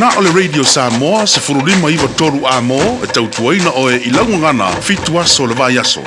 Na o le Radio Samoa 15 93 Amo e tautuaina oe i lau gagana fitu aso o le vaiaso.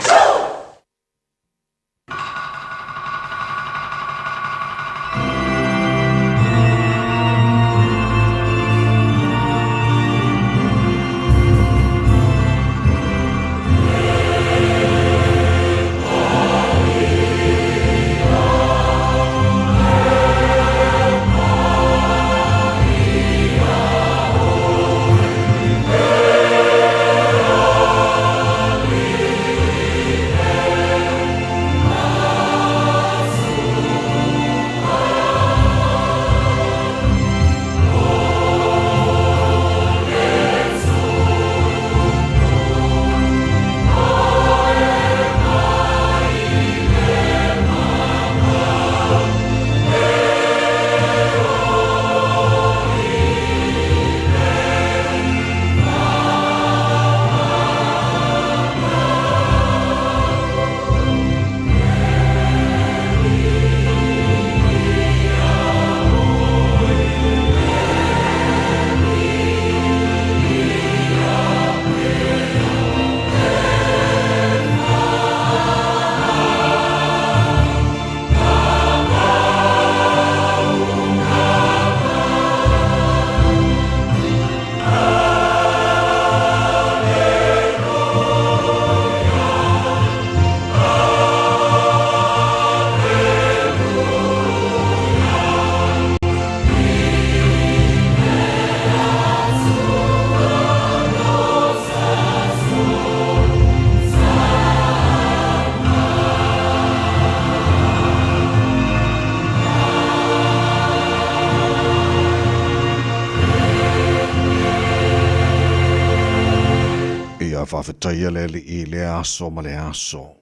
Ia faafetaia le Alii i lea aso ma lea aso,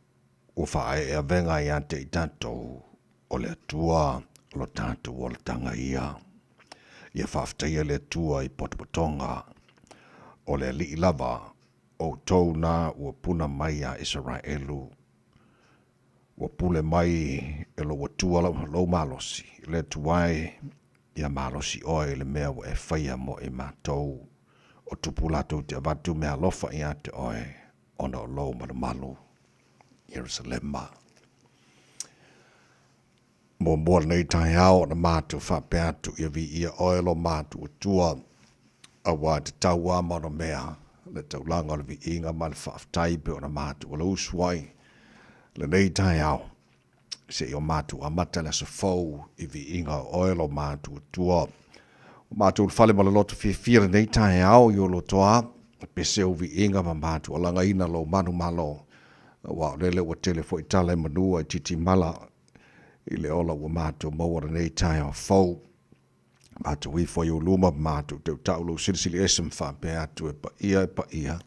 ua faaee avega ia te i tatou, o le Atua lo tatou olataga ia. Ia faafetaia le Atua i potopotoga, o le Alii lava, outou na ua puna mai iā Isaraelu, ua pule mai e lou Atua lou malosi, le Atua e, ia malosi oe i le mea ua e faia mo i matou, o tupu latou te avatu meaalofa ia te oe ona o lou malumalu. Ierusalema. Muamua lenei taeao ona matou faapea atu ia viia oe lo matou Atua, auā e tatau lava ma ona mea le taulaga o le viiga ma le faafetai pei ona matou alausu ai lenei taeao se i o matou amata le aso fou i viiga o oe lo matou Atua. O matou le fale ma le loto fiafia lenei taeao i o lotoa, pese ou viiga ma matou alagaina lou manumalo, aua o lele ua tele foi tala i manua i titimala i le ola ua matou maua lenei taeao fou. Matou ifo ai ou luma ma matou teutau lou silisili ese ma faapea atu e paia e paia,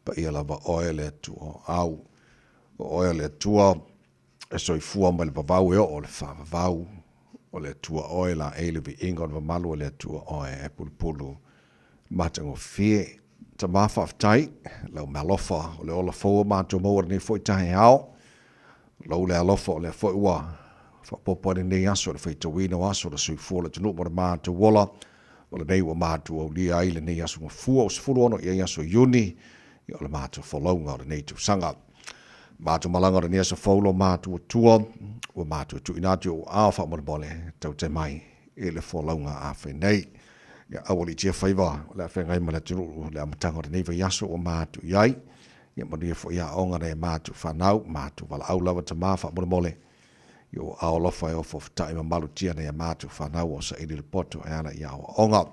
paia lava oe le Atua o au. O oe o le Atua e soifua mai le vavau e oo le faavavau. O le Atua oe laei le viiga o le mamalu o le Atua oe e pulupulu matagofie. Tama faafetai lau mealofa o le ola fou o matou maua lenei foi taeao. Lou le alofa o lea foi ua faaopoopo ai lenei aso i le faitauina o aso o le soifua o le atunuu ma le matou ola. O lenei ua matou aulia ai lenei aso gafua o 16 i ai aso Iuni o le matou folauga o lenei tausaga. Matou malaga o lenei aso fou lo matou Atua ua matou tuuina atu i ou aao faamolemole tautai mai i le folauga a fai nei. Ia aua liitia faiva o le a feagai ma le atunuu le amataga o lenei vaiaso ua matou i ai. Ia manuia foi aoga nai a matou fanau, matou valaau lava tama faamolemole i ou aao alofa e ofo fetaʻi ma malutia nai a matou fanau o saili le poto e ala i aoaoga.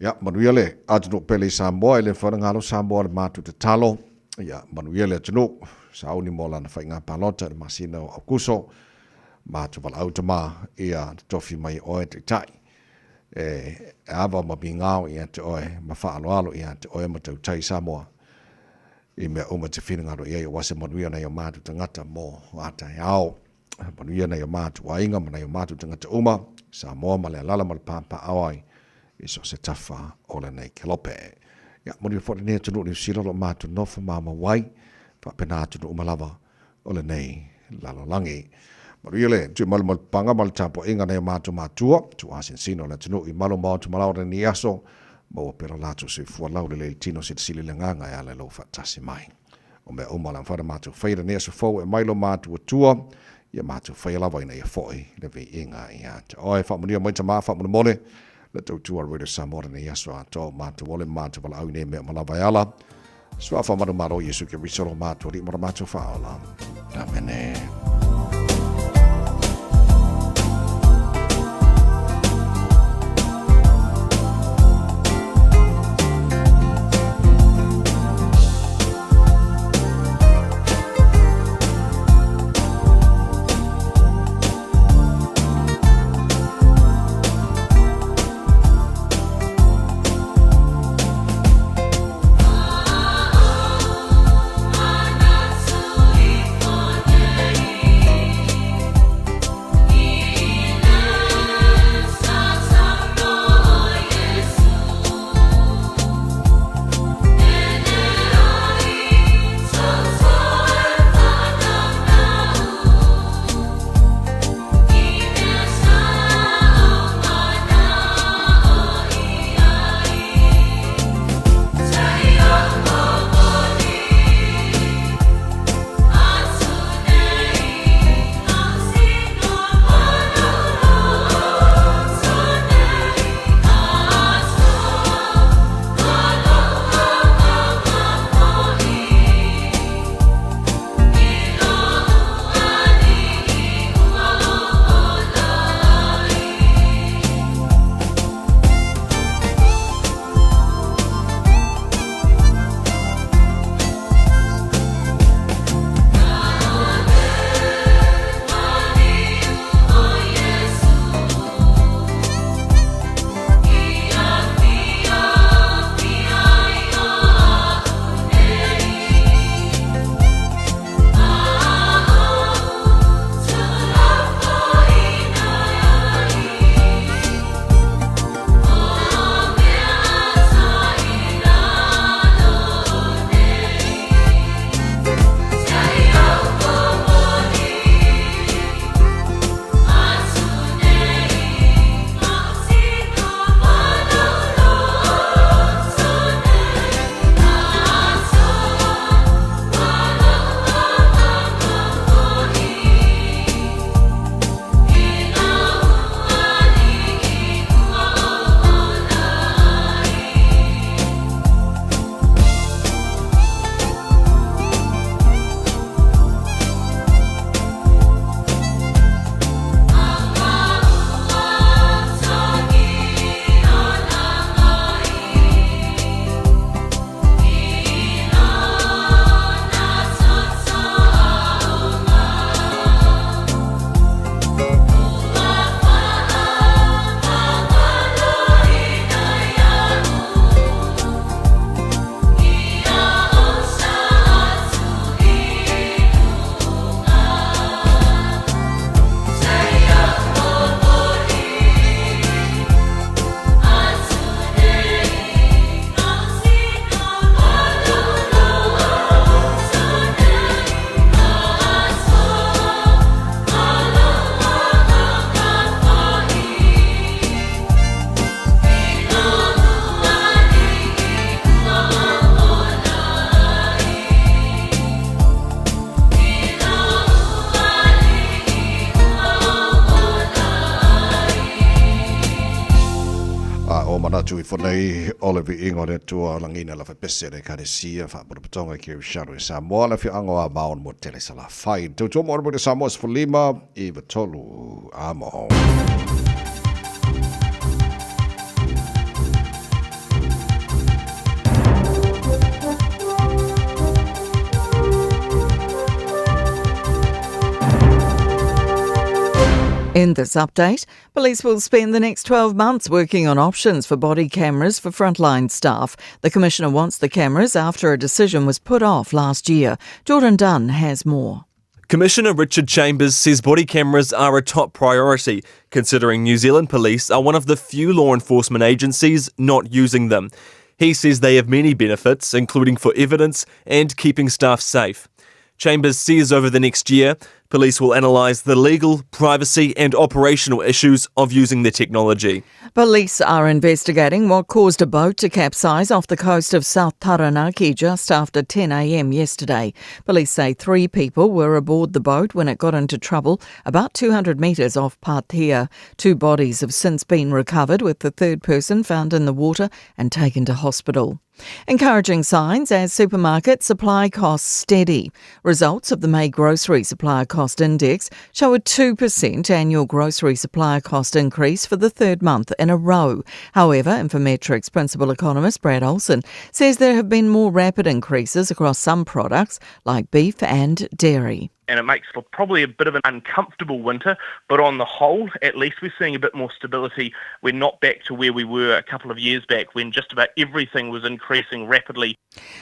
Ia manuia le atunuu pele i Samoa, e le mafai ona galo Samoa le matou tatalo. Ia manuia le atunuu, sauni mo lana faiga palota i le masina o Aukuso. Matou valaau tama ia totofi mai e oe taitai e ava ma migao ia te oe ma faaaloalo ia te oe ma tautai Samoa i mea uma te finagalo i ai aua se manuia nai o matou tagata mo a taeao. Manuia nai o matou aiga ma nai o matou tagata uma, Samoa ma le alala ma le pāpāao ai i so o se tafa o lenei kelope. Ia, manuia foi lenei atunuu Niu Sila o lo o matou nofo mamau ai, faapena atunuu uma lava o lenei lalolagi. Manuia le tuimalu ma le papaga ma le tapuaiga a nai o matou matua, tuuasinsina o le atunuu i malu ma oto malao o lenei aso, maua pea lo latou soifua laulelei i le tino silisili le agaga e ala i lou faatasi mai. O mea uma o le a mafai ona matou faia i lenei aso fou e aumai lo matou Atua, ia matou faia lava ina ia foi le viiga ia te oe. Faamanuia mai tama faamolemole le tautua a Radio Samoa lenei aso atoa o matou ole ma matou valaau i nei mea uma lava e ala Suafa manumalo Iesu Keriso lo matou Alii ma lo matou Faaola. Amene. A o manatu ifo nei o le viiga o le Atua lagina la faipese le Ekalesia Faapotopotoga i Kerisiano i Samoa, le afioaga o Avao mo Tele Salafai. Tautua mo le Samoa 15 93 amo. In this update, police will spend the next 12 months working on options for body cameras for frontline staff. The Commissioner wants the cameras after a decision was put off last year. Jordan Dunn has more. Commissioner Richard Chambers says body cameras are a top priority, considering New Zealand police are one of the few law enforcement agencies not using them. He says they have many benefits, including for evidence and keeping staff safe. Chambers says over the next year, Police will analyse the legal, privacy and operational issues of using the technology. Police are investigating what caused a boat to capsize off the coast of South Taranaki just after 10 a.m. yesterday. Police say 3 people were aboard the boat when it got into trouble about 200 metres off Patea. 2 bodies have since been recovered, with the third person found in the water and taken to hospital. Encouraging signs as supermarket supply costs steady. Results of the May Grocery Supplier Cost Index show a 2% annual grocery supplier cost increase for the third month in a row. However, Infometrics principal economist Brad Olsen says there have been more rapid increases across some products like beef and dairy. And it makes for probably a bit of an uncomfortable winter, but on the whole, at least we're seeing a bit more stability. We're not back to where we were a couple of years back when just about everything was increasing rapidly.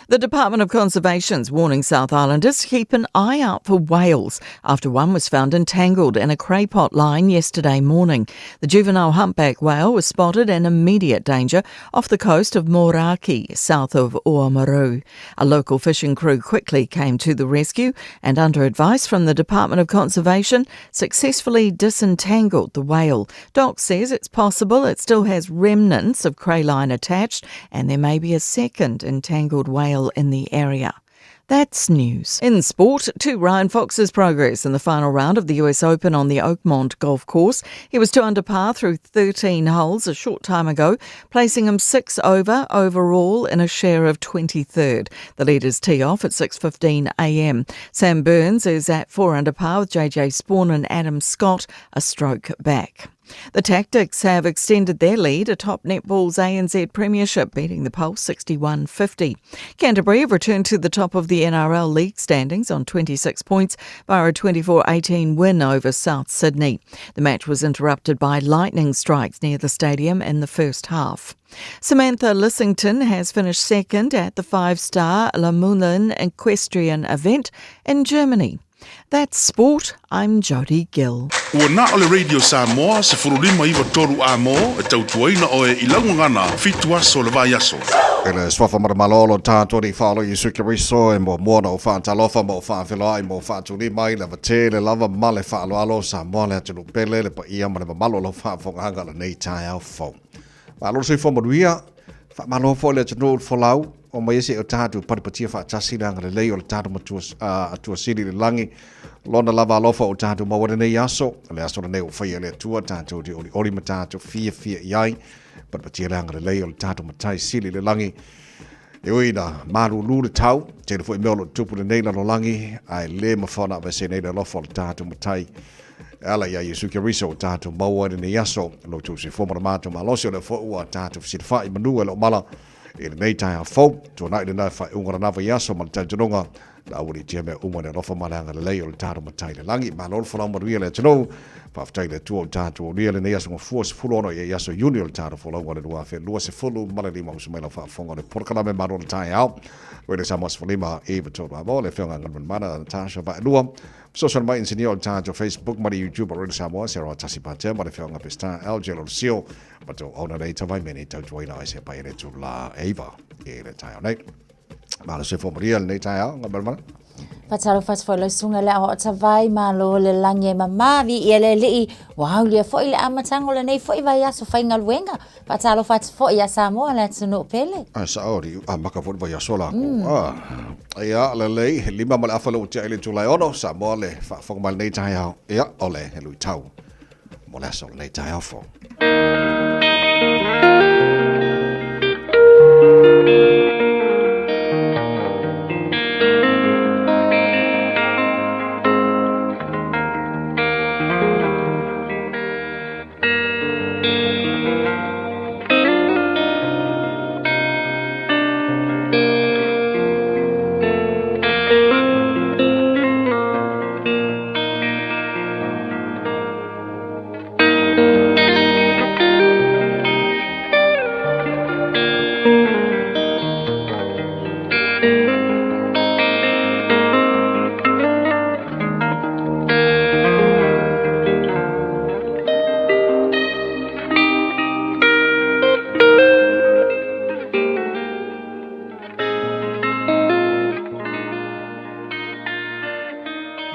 The Department of Conservation's warning South Islanders to keep an eye out for whales after one was found entangled in a craypot line yesterday morning. The juvenile humpback whale was spotted in immediate danger off the coast of Moeraki, south of Oamaru. A local fishing crew quickly came to the rescue and, under advice from the Department of Conservation, successfully disentangled the whale. Doc says it's possible it still has remnants of crayline attached and there may be a second entangled whale in the area. That's news. In sport, to Ryan Fox's progress in the final round of the US Open on the Oakmont Golf Course. He was 2 under par through 13 holes a short time ago, placing him 6 over overall in a share of 23rd. The leaders tee off at 6:15 a.m. Sam Burns is at 4 under par with JJ Spawn and Adam Scott a stroke back. The Tactics have extended their lead atop netball's ANZ Premiership, beating the Pulse 61-50. Canterbury have returned to the top of the NRL League standings on 26 points via a 24-18 win over South Sydney. The match was interrupted by lightning strikes near the stadium in the first half. Samantha Lissington has finished second at the 5-star La Moulin Equestrian event in Germany. That's sport. I'm Jodie Gill. Ua na o le Radio Samoa, se furulima iwa toru a mō, e tautuaina oe i laugagana, 7 aso le vaiaso. E le suafa maramalolo tātou ni whaalo Iesu Keriso e mua na o whaatalofa mo whaawheloai mo whaatuli mai le vate le lava ma le whaaloalo Samoa le atunu pele le paia ma le mamalo lo whaafonganga le nei taeao fou. Malo soifua manuia, whaamalo fo le atunu folau o mai ese o tātou paripatia whaatasi le angalelei o le tātou matua atua sili le langi lona lava alofa o tātou maua nei aso le aso nei o whaia le atua tātou te oli oli ma tātou fia fia iai paripatia le angalelei o le tātou matai sili le langi e ui na marulu le tau te le fo i mea o lo tupu le nei lalo langi ai le mawhana vese nei le alofa o le tātou matai ala ia Iesu Keriso o tātou maua nei aso lo tū se fōmara mātou malosi o le fo ua tātou whisilwha i manu e lo mala e le nei taia fou, tuanai le nai whai ungara nawa i aso ma le tautunonga, la uri tia mea uma ne alofa ma le anga le lei o le tātou matai le langi, ma lolo whalau maruia le atunuu, whaaftai le tua o tātou o ria le nei aso ngā fua 16 i aso Iuni o le tātou whalau le 2025 ma le lima usu mai lau whaafonga le porokalame maro le tai au, le Samoa 15 e vatoru amo, le whionga ngalman mana Natasha Vaelua, social mai insinio o le tātou Facebook ma le YouTube o le Samoa, se roa tasi pātea ma le whionga pesta LJ Lorosio, ma tō auna nei tawai mene tautuaina ai se pai le tūla eiva e le tai au nei. Malo se fo maria le nei tai au, ngā mana. Fatalo fatu foi sunga le o tawai malo le langi e mamavi i ele lii waulia foi le amatango le nei foi vai aso whai ngaluenga. Fatalo fatu foi ia Samoa le atunu pele. A sa ori, a maka foi vai aso la ko. Ia le lei, lima ma le afa le utia ele tūlai ono, Samoa le whaafonga mai le nei tai au. Ia, ole, he lui tau. Mo le aso le nei tai au fo.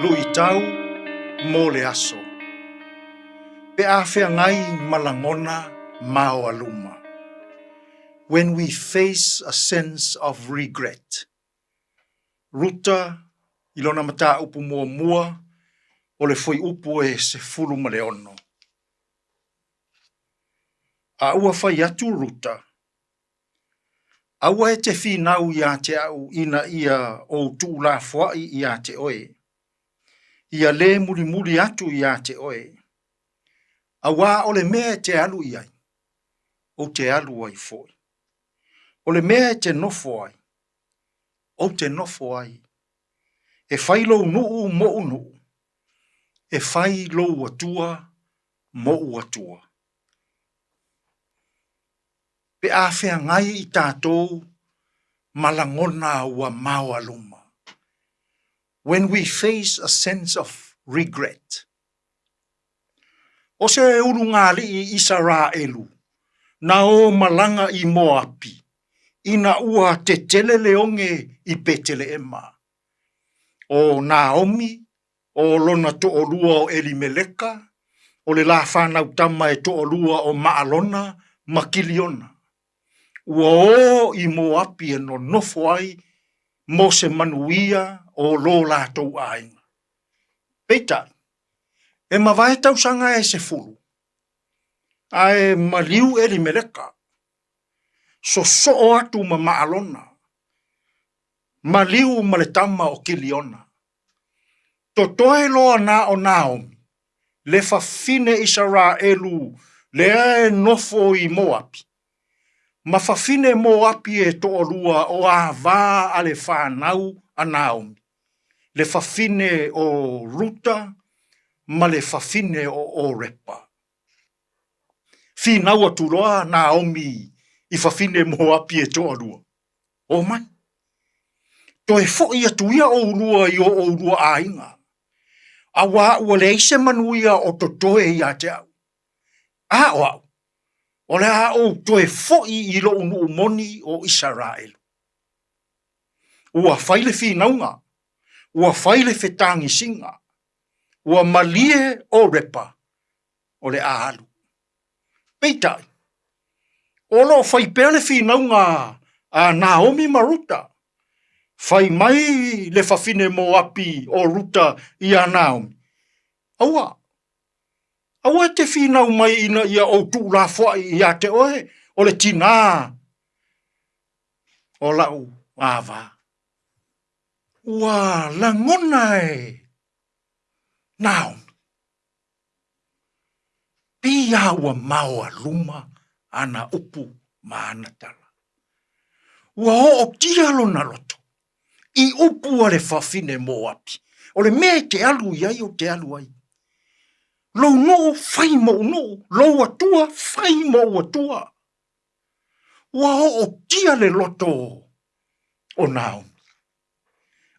Lui tau mo le aso. Pe a feagai ma lagona maoaluma. When we face a sense of regret. Ruta i lona mataupu muamua o le fuaiupu e 16. A ua fai atu Ruta, Aua e te finau iā te au ina ia ou tuulafoai iā te oe, ia lē mulimuli atu iā te oe, auā o le mea e te alu i ai, ou te alu ai foi. O le mea e te nofo ai, ou te nofo ai. E fai lou nuu moʻu nuu, e fai lou Atua moʻu Atua. Pe a feagai i tatou ma lagona ua maoaluma. When we face a sense of regret. O se ulugalii Isaraelu na o malaga i Moapi ina ua tetele le oge i Peteleema. O Naomi, o lona toʻolua o Elimeleka, o le la fanau tama e toʻolua o Maalona ma Kiliona. Ua o i Moapi e nonofo ai mo se manuia o lo latou aiga. Peitai, e mavae tausaga e 10, ae maliu Elimeleka, sosoo atu ma Maalona, maliu ma le tama o Kiliona. Totoe loa na o Naomi, le fafine Isaraelu lea e nofo i Moapi, ma fafine Moapi e toʻalua o avā a le fanau a Naomi, le fafine o Ruta ma le fafine o Orepa. Finau atu loa Naomi i fafine Moapi e toʻalua, Omai, toe foʻi atu ia ʻoulua i o ʻoulua aiga, auā ua leai se manuia o totoe iā te au. A o au, o le a ou toe foʻi i loʻu nuu moni o Isaraelu. Ua fai le finauga, ua fai le fetagisiga, ua malie ʻo Repa, o le a alu. Peitai, o lo o fai pea le finauga a Naomi ma Ruta. Fai mai le fafine Moapi o Ruta iā Naomi, Aua, aua e te finau mai ina ia ou tuulafoai iā te oe o le tinā o lau ava. Ua lagona e Naomi Pei a ua maoaluma ana upu ma ana tala. Ua ootia lona loto i upu a le fafine Moapi, o le mea e te alu i ai o te alu ai. Lou nuu fai mou nuu, lou Atua fai mou Atua. Ua ootia le loto o Naomi.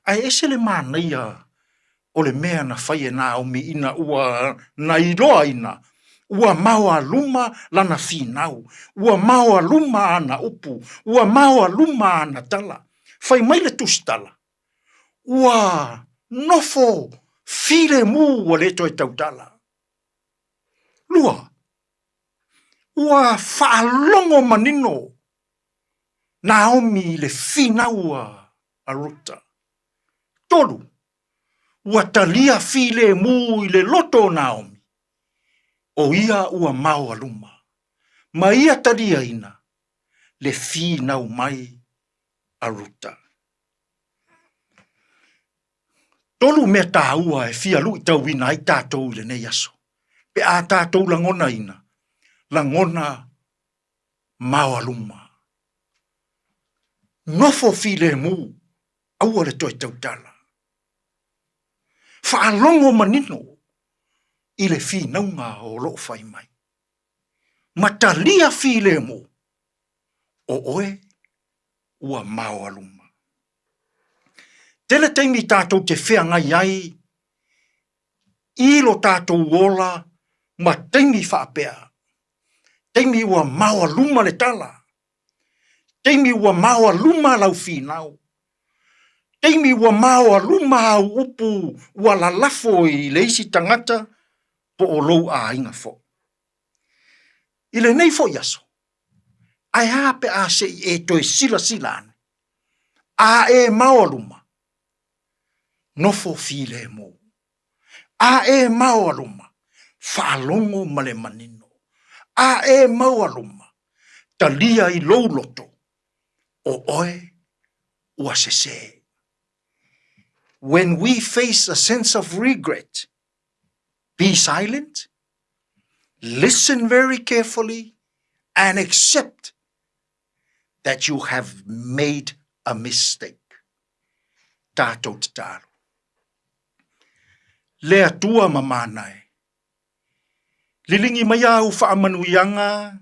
Ae ese le manaia o le mea na fai e Naomi ina ua na iloaina ua maoaluma lana finau, ua maoaluma ana upu, ua maoaluma ana tala. Fai mai le tusitala, ua nofo filemu ua le toe tautala. Lua, ua faalogo manino Naomi i le finau a Ruta. Tolu, ua talia filemu i le loto o Naomi, o ia ua maoaluma, ma ia taliaina le finau mai a Ruta. Tolu mea tāua e fia luitauina ai tātou i lenei aso, pe a tātou lagonaina, lagona maoaluma. Nofo filemu, aua le toe tautala. Faalogo manino i le finauga o loo fai mai. Ma talia filemu, o oe ua maoaluma. Tele taimi tātou te feagai ai i lo tātou ola ma taimi faapea. Taimi ua maoaluma le tala. Taimi ua maoaluma lau finau. Taimi ua maoaluma au upu ua lalafo i le isi tagata po o lou aiga foi. I lenei foi aso, ae a pe a se i e toe silasila ane, a e maoaluma, nofo filemu. A e maoaluma, faalogo ma le manino. A e maoaluma, talia i lou loto, o oe ua sesē. When we face a sense of regret, be silent, listen very carefully, and accept that you have made a mistake. Tātou tatalo. Le Atua mamana e. Lilingi mai āu faamanuiaga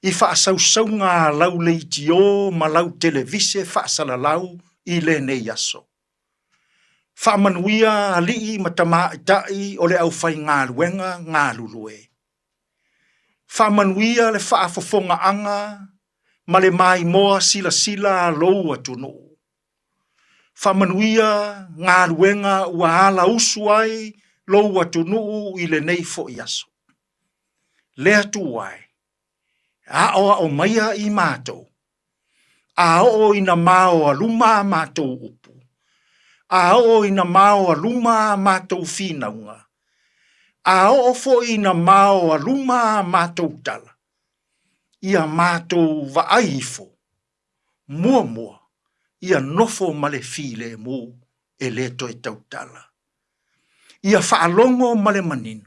i faasausauga a lau leitio ma lau televise faasalalau i lenei aso. Faamanuia alii ma tamaitai o le aufaigaluega galulue. Faamanuia le faafofogaaga ma le maimoa silasila a lou atunuu. Faamanuia galuega ua alausu ai lou atunuu i lenei foi aso. Le Atua e, aoao maia i matou, a oo ina maoaluma a matou upu, a oo ina maoaluma a matou finauga, a oo foi ina maoaluma a matou tala, ia matou vaai ifo muamua ia nofo ma le filemu e le toe tautala. Ia faalogo ma le manino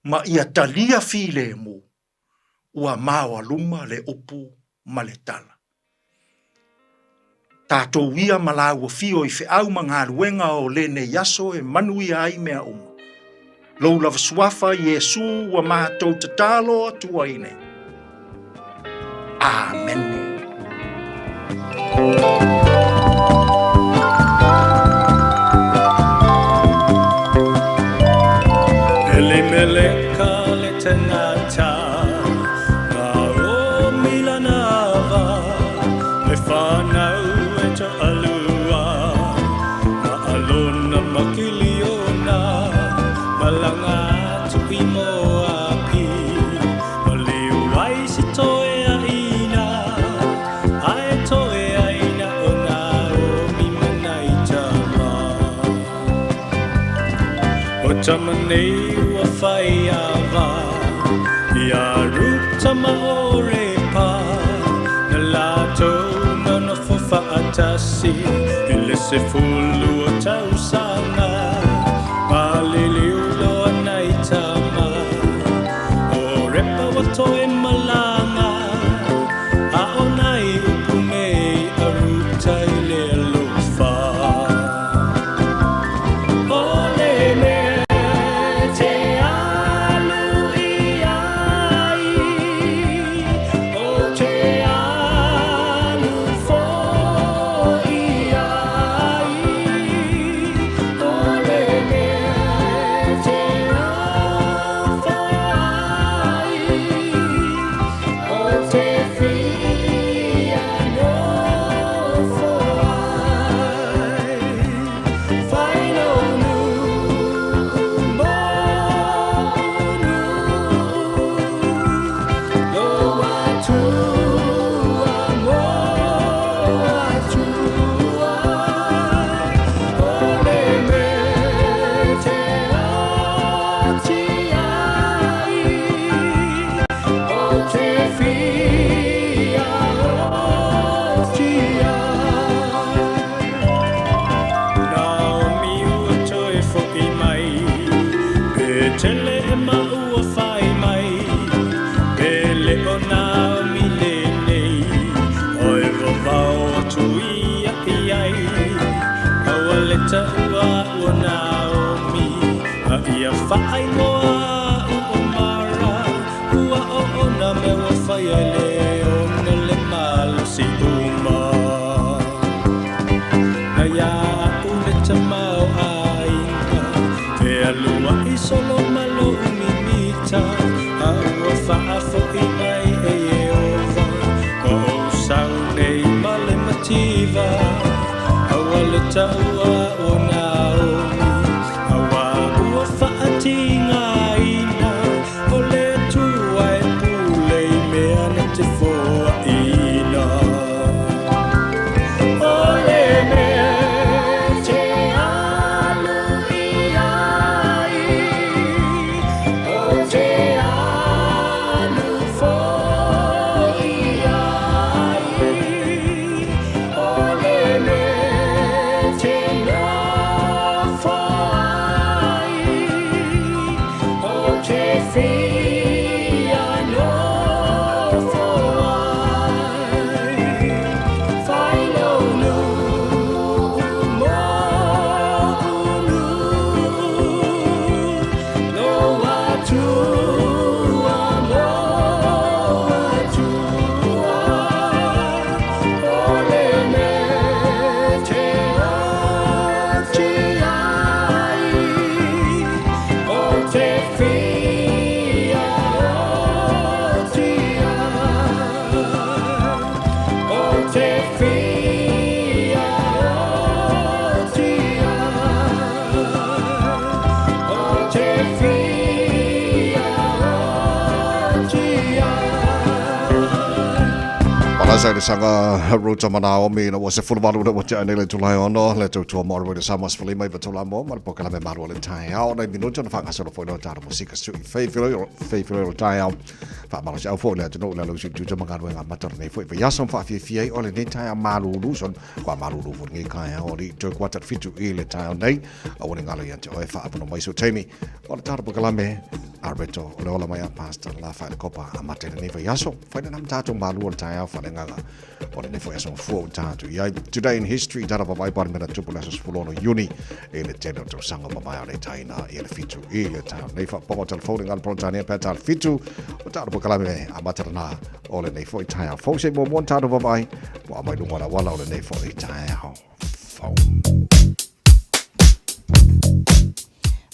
ma ia talia filemu ua maoaluma le upu ma le tala. Tatou ia ma lāua fio i feau ma galuega o lenei aso e manuia ai mea uma. Lou lava suafa Iesu ua matou tatalo atu ai nei. Amene. Elimeleka le tangata, Naomi lana va, le whanau e toalua, Na Alona ma Kiliona, Malanga atu i Moapi, Maliu ai si toeaina, Ae toeaina o Naomi ma nai tama. O tama nei ua whai ava, Ia Ruta ma Orepa, Na latou nonofo faatasi i le 12 o tausaga, Maliliu loa nai tama, Orepa ua toe malaga, A o nai upu nei a Ruta i le alofa. O le mea te alu i ai, o te alu foi ai. O le mea te nofo ai, o te fia nofo ai. Whai no nuu mo nuu, lo atua mo atua. O le mea te oti ai, o te fia oti ai. Naomi ua toe foi mai, Pe Telehema ua fai mai, Pe le o Naomi lenei, Oi vavao atu ia i ai, Aua le taua ua Naomi, A ia faaingoa a'u o Mara, Ua oo na mea ua fai ai le ona le malosi uma. Na ia a'u le tamaoaiga, E alu a'i solo ma lo'u mimita, A ua faafo'i mai e Ieova, Ua ou sau nei ma le mativa, Aua le whia oti ai, o te whia oti ai. Palasa i le saga Ruta ma Naomi ina ua 18 le ua tea nei le itula e ono le tautua mo le Samoa 15 i tau la mo ma le polokalame malu o le taeao nai minuta na faagasolo foi lea tatou musika sui feifeoi o le taeao faamalosiau foi le atunuu le alosi tuta ma galuega amata o lenei foi vaiaso ma faafiafia ai o lenei taeao malulu son kua malulu foi lenei taeao o le toe kuata 7 i le taeao nei aua ne galo ia te oe faaavanoa mai so taimi o le tatou polokalame a Reto o le ola mai a Pastor la whaele kopa a mate lenei vaiaso whaina nam tātou malu o le taeao whalegaga o lenei foi aso fua o tātou i ai. Today in history, tara vavai pari mena tupu le aso 16 Iuni i le tele o tausaga mamae o le taina i le fitu i le taeao nei whaaponga o telefone ngā Peretania pea tā le fitu o tātou polokalame a matarana o lenei foi taeao fou se muamua tātou vavai po a mai lunga o le auala o lenei foi taeao fou.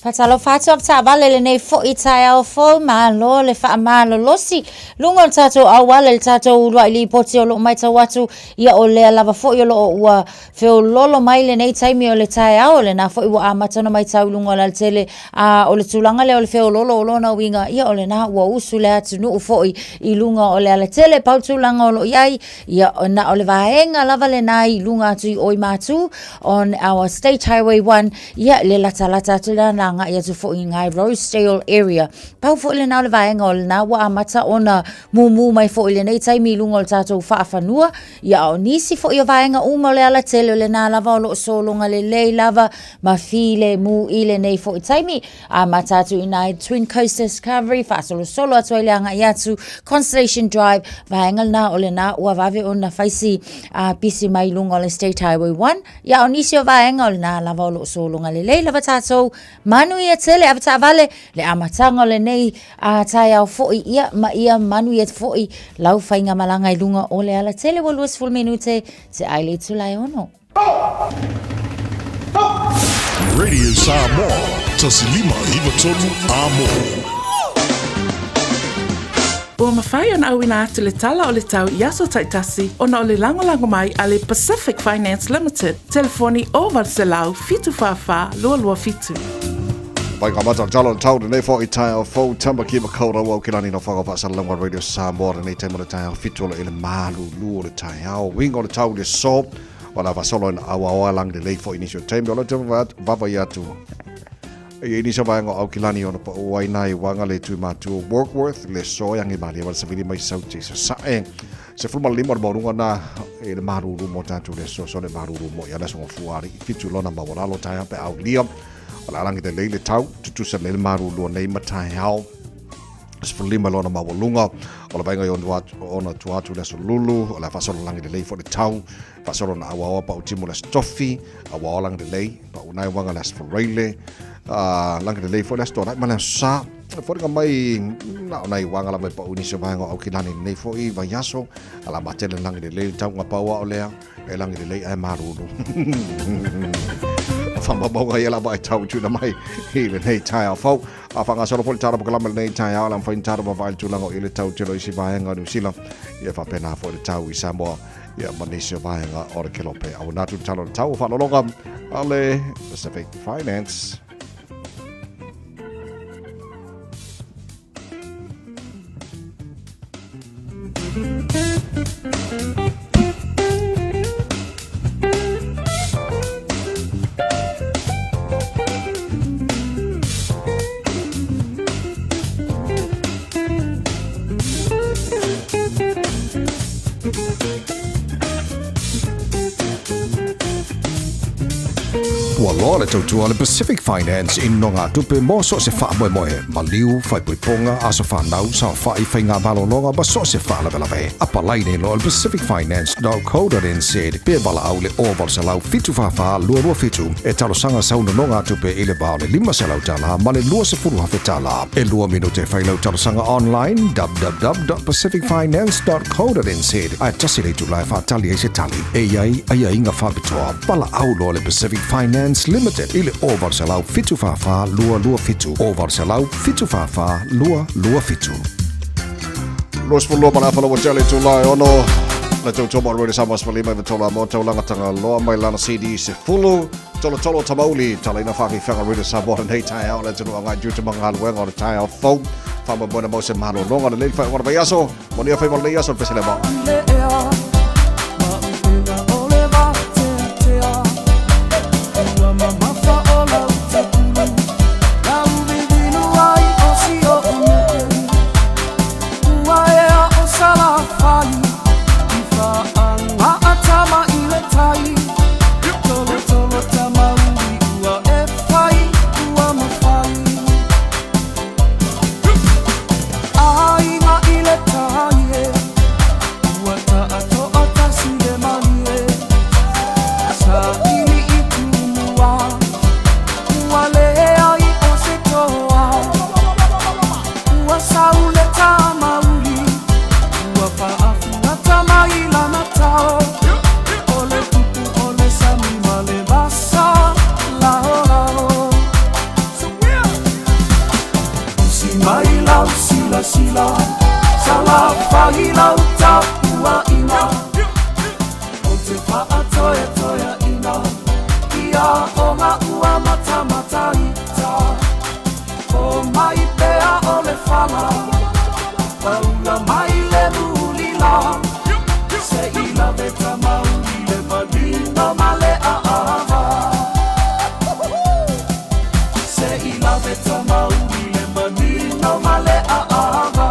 Faatalofa atu avetaavale lenei foi taeao fou, malo le faamalolosi luga o le tatou auala i le tatou uluai lipoti o loo maitau atu ia o lea lava foi o loo ua feololo mai lenei taimi o le taeao lena foi ua amata ona maitau i luga o le alatele a o le tulaga lea o le feololo o lona uiga ia o lena ua usu le atunuu foi i luga o le alatele pau tulaga o loo iai Ia, na o le vaega lava lena i luga atu i Oimātū on our State Highway 1, ia, le latalata atu lena na agai atu foi i ngai Rosedale area. Pau foi lena o le vaega o lena ua amata ona mumu mai foi i lenei taimi i luga o le tatou faafanua, ia, a o nisi foi o vaega uma o le alatele o lena lava o lo o sologa lelei lava ma filemu i lenei foi taimi. Amata atu i nai Twin Coast Discovery, faasolosolo atu ai le agai atu Constellation Drive, vaega lena o lena ua vave ona faisi a pisi mai lunga o le State Highway 1. Ia o nisi o vaega o lena lava o lo o sologa lelei lava tatou manuia tele avetaavale le amataga o lenei a taeao foi ia ma ia manuia foi lau faigamalaga i luga o le alatele ua 20 minute te ai le itula e ono. Radio Samoa, 1593 Amo. Ua mafai ona auina atu le tala o le tau i aso taitasi ona o le lagolago mai a le Pacific Finance Limited, telefoni 0800 744 227. Pai ka mata talo tau nei fo i tae o fou tamba ki makau rau au kilani no whanga whaasalalauga Radio Samoa nei taima le tae o fitu o le malu lu o le tae ao winga o le tau le so o la fasolo ina aua oa lang le lei fo inisi o taimi o le te vava i atu i inisi o vaenga o Aukilani ona pa o ai nai wanga le tui mātua Warkworth le so e angi malia wala savili mai sauti sa sae se fulma lima o le maurunga na e le maruru mo tātou le so so le maruru mo i ala songa fuari i fitu lona mawalalo tae pe au lia o la langi te lei le tau tutusa le maruru nei matai ao 15 lona maualuga o le vaega i ona tua atu le aso lulu o le a faasolo lagi lelei foi le tau faasolo na auaoa pau timu le aso tofi auaoa lagi lelei pau nai waga le aso faraile lagi lelei foi le aso toanai ma le aso sa foliga mai na o nai waga lava i pau nisi o vaega o Aukilani lenei foi vaiaso ala matele lagi lelei le tau ngapau ao lea E langi lelei ae malulu. Whamamauga ia lava e tau tuna mai i lenei taeao fou. A whangasolo foi le tara pokalama lenei taeao la mwhain tara mawai le tulaga o i le tau telo isi vaenga o New Zealand. Ia whapena foi le tau i Samoa ia ma nisi o vaenga o le Kelope. Au natu talo le tau o whalologa a le Pacific Finance. Ua loa le tautua a le Pacific Finance i nogatupe mo so o se faamoemoe, maliu, faaipoipoga, aso fanau, saofai, faiga malologa ma so o se faalavelave. Apalai nei loa i le pacificfinance.co.nz pe valaau i le 0800 744 227 e talosaga sau nonogatupe i le va o le $500 ma le $20,000. E lua minute e fai lau talosaga online www.pacificfinance.co.nz ae tasi le itula e faatali ai se tali. E i ai aiaiga faapitoa. Valaau loa le Pacific Finance Limited i le 0800 744 227, 0800 744 227. 22 ma le afa lau tele itula e ono. Le tautua mo Radio Samoa 15 i tolu a mo taulaga Tagaloa mai lana CD sefulu tolotolo tamauli talaina faafeifeaga Radio Samoa lenei taeao le atunuu agai tiute ma galuega o le taeao fou faamoemoe mo se malologa lelei le faaiuga o le vaiaso manuia faiva o lenei aso le pese le vao. Ua ea o Salafai i whaanga tama i le tai Tolotolo tamauri ua e whai ua mawhai Aiga i le tai e Ua taatoa tasi le malie Saili i tumua Ua leai o se toa Ua sau le tamauli, ua faafuata mai lana tao. O le tupu o le sami ma le vasa laolao. Usi mai lau silasila, salafai lau tapuaiga. Ou te faatoetoeaina ia oga ua matamataita. O mai pea o le fala, paula mai le mulila. Se i lave tamauli le manino ma le aava. Se i lave tamauli le manino ma le aava.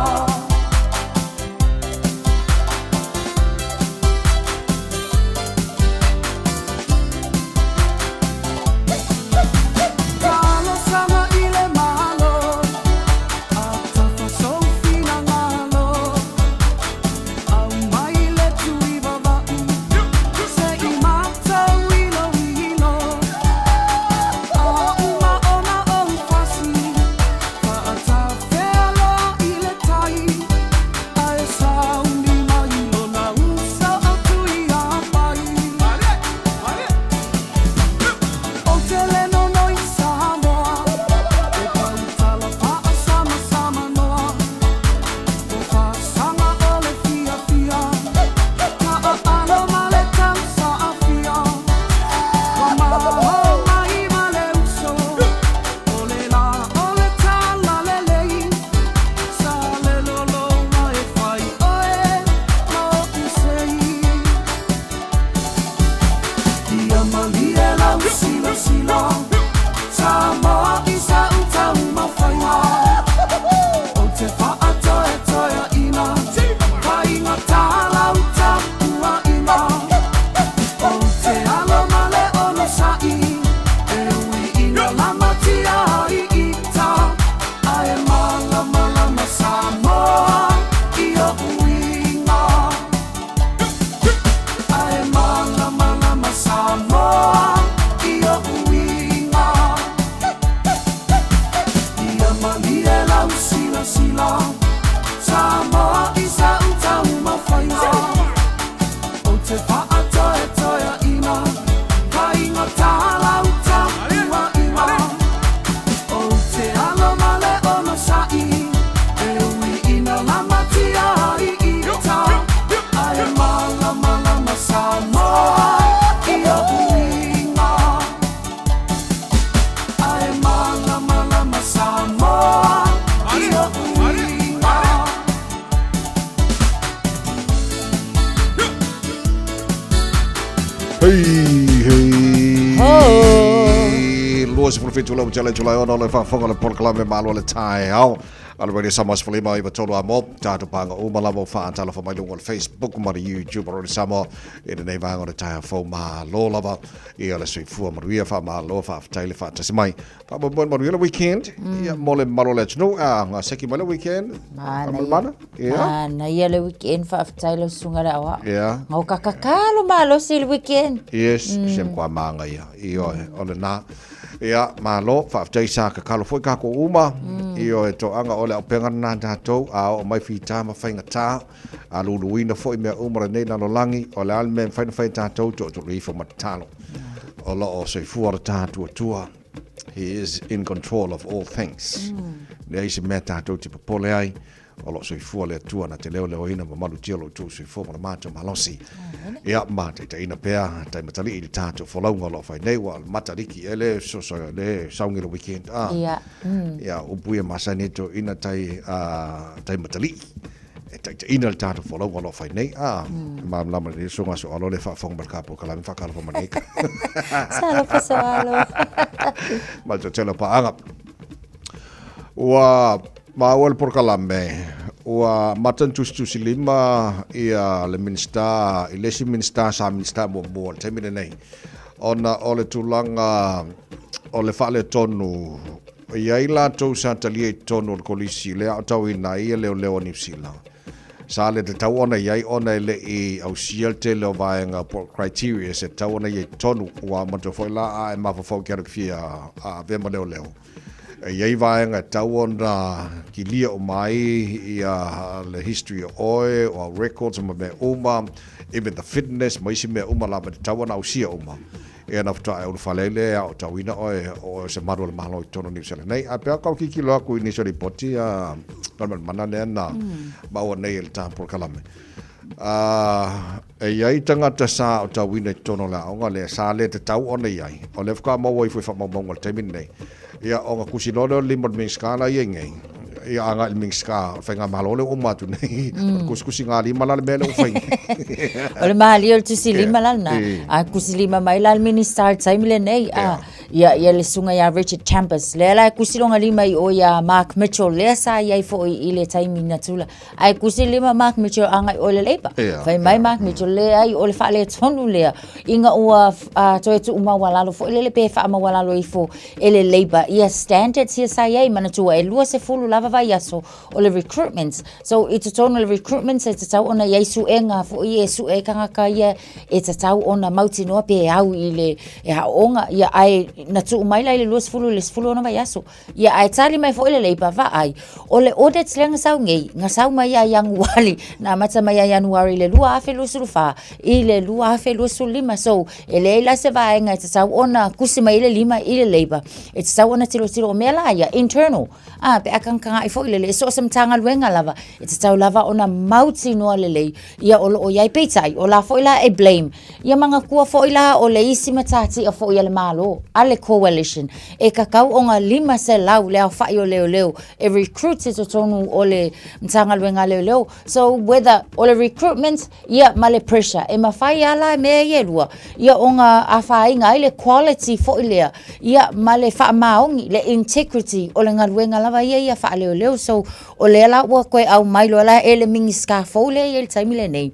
Talosaga i le Malo, a tafa sou finagalo. Aumai le tuivava'u, se i matou iloilo. A uma ona ou fasi, faatafea loa i le tai. Ae sauni mai lona uso o Tuiapai. Ou te le nonoi Samoa, e pautala faasamsamanoa. O fasaga o le fiafia, ka aalo ma le tausaafia. Ua maho mai ma le uso, o le la o le talalelei. Sa le lologa e fai oe ma oʻu sei. Ia malie lau silasila, Samoa i sa'u taumafaiga. Ou te faatoetoeaina, faigata lau tapuaiga. Ou te alo ma le onosai, e ui ina lamatia ai ita. Ae malamalama Samoa i o'u uiga. Ae malamalama Samoa i o'u uiga. Ia malie lau silasila, Samoa i sa'u taumafaiga. Ou te faatoetoeaina, faigata lau tapuaiga. Ou te alo ma le onosai, e ui ina lamatia ai ita. Ae malamalama Samoa i o'u uiga. Ae malamalama Samoa i o'u uiga. Hei, hei. Ho. 27 lau tele Julai 6 le faafofoga le polokalame malo le taeao. A le Radio Samoa 15 i tolu a mo tātou pānga uma lava o faatalofa mai luga o le Facebook ma le YouTube o Radio Samoa i lenei vaega o le taeao fou malo lava ia le soifua manuia faamalo faafetai le faatasi mai faamoemoe manuia le weekend ia mo le mamalu o le atunuu a gaseki mai le weekend Manaia. Ia. Manaia le weekend faafetai lau susuga le aoao. Ia. Gaukakakalo malosi i le weekend. Yes, mm. se kwa manga ia. Ioe, o lena. Ia, malo, faafetai sa kakalo foi kākou uma. Ioe, toaga o le auupega lena a tatou, a oo mai fita ma faigata, a luluina foi mea uma o lenei lalolagi, o le a le mea e mafai ona fai e tatou, tootoo ifo ma tatalo. O lo o soifua lo tatou Atua. He is in control of all things. Leai se mea tatou te popole ai. O lo o soifua le Atua na te leoleoina ma malutia lo outou soifua ma le matou malosi. Ia, ma taitaiina pea tai Matalii i le tatou folauga o lo o fai nei, ua o le Matariki e le fesoasoani, le sauni le weekend. Ah. Ia. Ia, upu ia masani ai toeaiina tai, tai Matalii. E taitaiina le tatou folauga o lo o fai nei. Ah, mm. malamalama le susuga Soalo le faafofoga mai le ka polokalame faatalofa mai nei. Talofa Soalo. Ma le toatele o paaga. Ua maua le polokalame, ua amata ona tusitusilima ia le Minisita i le isi Minisita sa Minisita muamua i le taimi lenei, ona o le tulaga o le faaletonu e i ai latou sa talia i totonu o le Kolisi lea aotauina ai ia leoleo a Niu Sila. Sa le tatau ona i ai ona e le i ausia le tele o vaega po o criterias e tatau ona i ai i totonu. Ua manatua foi la a e mafaufau i ke alu fia avea ma leoleo, E i ai vaega e tatau ona kilia uma ai ia le history o oe, o au records ma mea uma, even the fitness ma isi mea uma lava e tatau ona ausia uma. Ia na faatoa e ulufale ai lea e aotauina oe o oe o se malu o le Malo i totonu o Niu Sila nei. Ae pei lava kau tilotilo atu i nisi o lipoti a Malimana lea na maua nei e le ta polokalame. Ā, e i ai tagata sa aotauina i totonu o le aoga lea, sa le tatau ona i ai. O lea faatoa maua ifo i faamaumauga i le taimi lenei. Ia, ona tusi loa lea o le lima o le Minisita la e i ai nei, ia agai i le Minisita o le Faigamalo lea ua uma atu nei, o le tusitusigalima la le mea lea ua fai nei. O le malie o le tusilima la lena, a tusilima mai la le Minisita i le taimi lenei, a, ia, ia le susuga ia Richard Chambers, lea la e tusi lona lima i o ia Mark Mitchell, lea sa i ai foi i le taimi na tula. Ae tusi lima Mark Mitchell agai i o i le Labour. Fai mai Mark Mitchell, leai, o le faaletonu lea, ina ua toe tuumaualalo foi lele pe faamaualalo ifo e le Labour ia standards ia sa i ai. Manatua e 20 lava vaiaso o le recruitments. So i totonu o le recruitments e tatau ona i ai suega foi e sue ai tagata ia e tatau ona mautinoa pe au i le aoaoga. Ia ae na tuu mai la i le 20 i le 16 vaiaso. Ia, ae tali mai foi le Labour, vaai, o le audit lea na sau nei, na sau mai ia Ianuari, na amata mai ia Ianuari i le 2024 i le 2025. So, e leai la se vaega e tatau ona tusi mai ai le lima i le Labour, e tatau ona tilotilo, o mea la ia, internal, a, pe a tagatagai foi lele, e so o se Matagaluega lava, e tatau lava ona mautinoa lelei, ia o lo o i ai. Peitai, o la foi la e blame Ia manatua foi la o le isi matatia foi a le Malo, a le Coalition, e tatau ona 500 le aofai o leoleo e recruit i totonu o le Matagaluega a Leoleo. So whether o le recruitment ia ma le pressure, e mafai lava la mea ia e lua ia ona afaina ai le quality foi lea ia ma le faamaoni, le integrity o le galuega lava ia ia faaleoleo. So o lea la ua toe aumai loa la e le Minisita fou lea e i ai i le taimi lenei,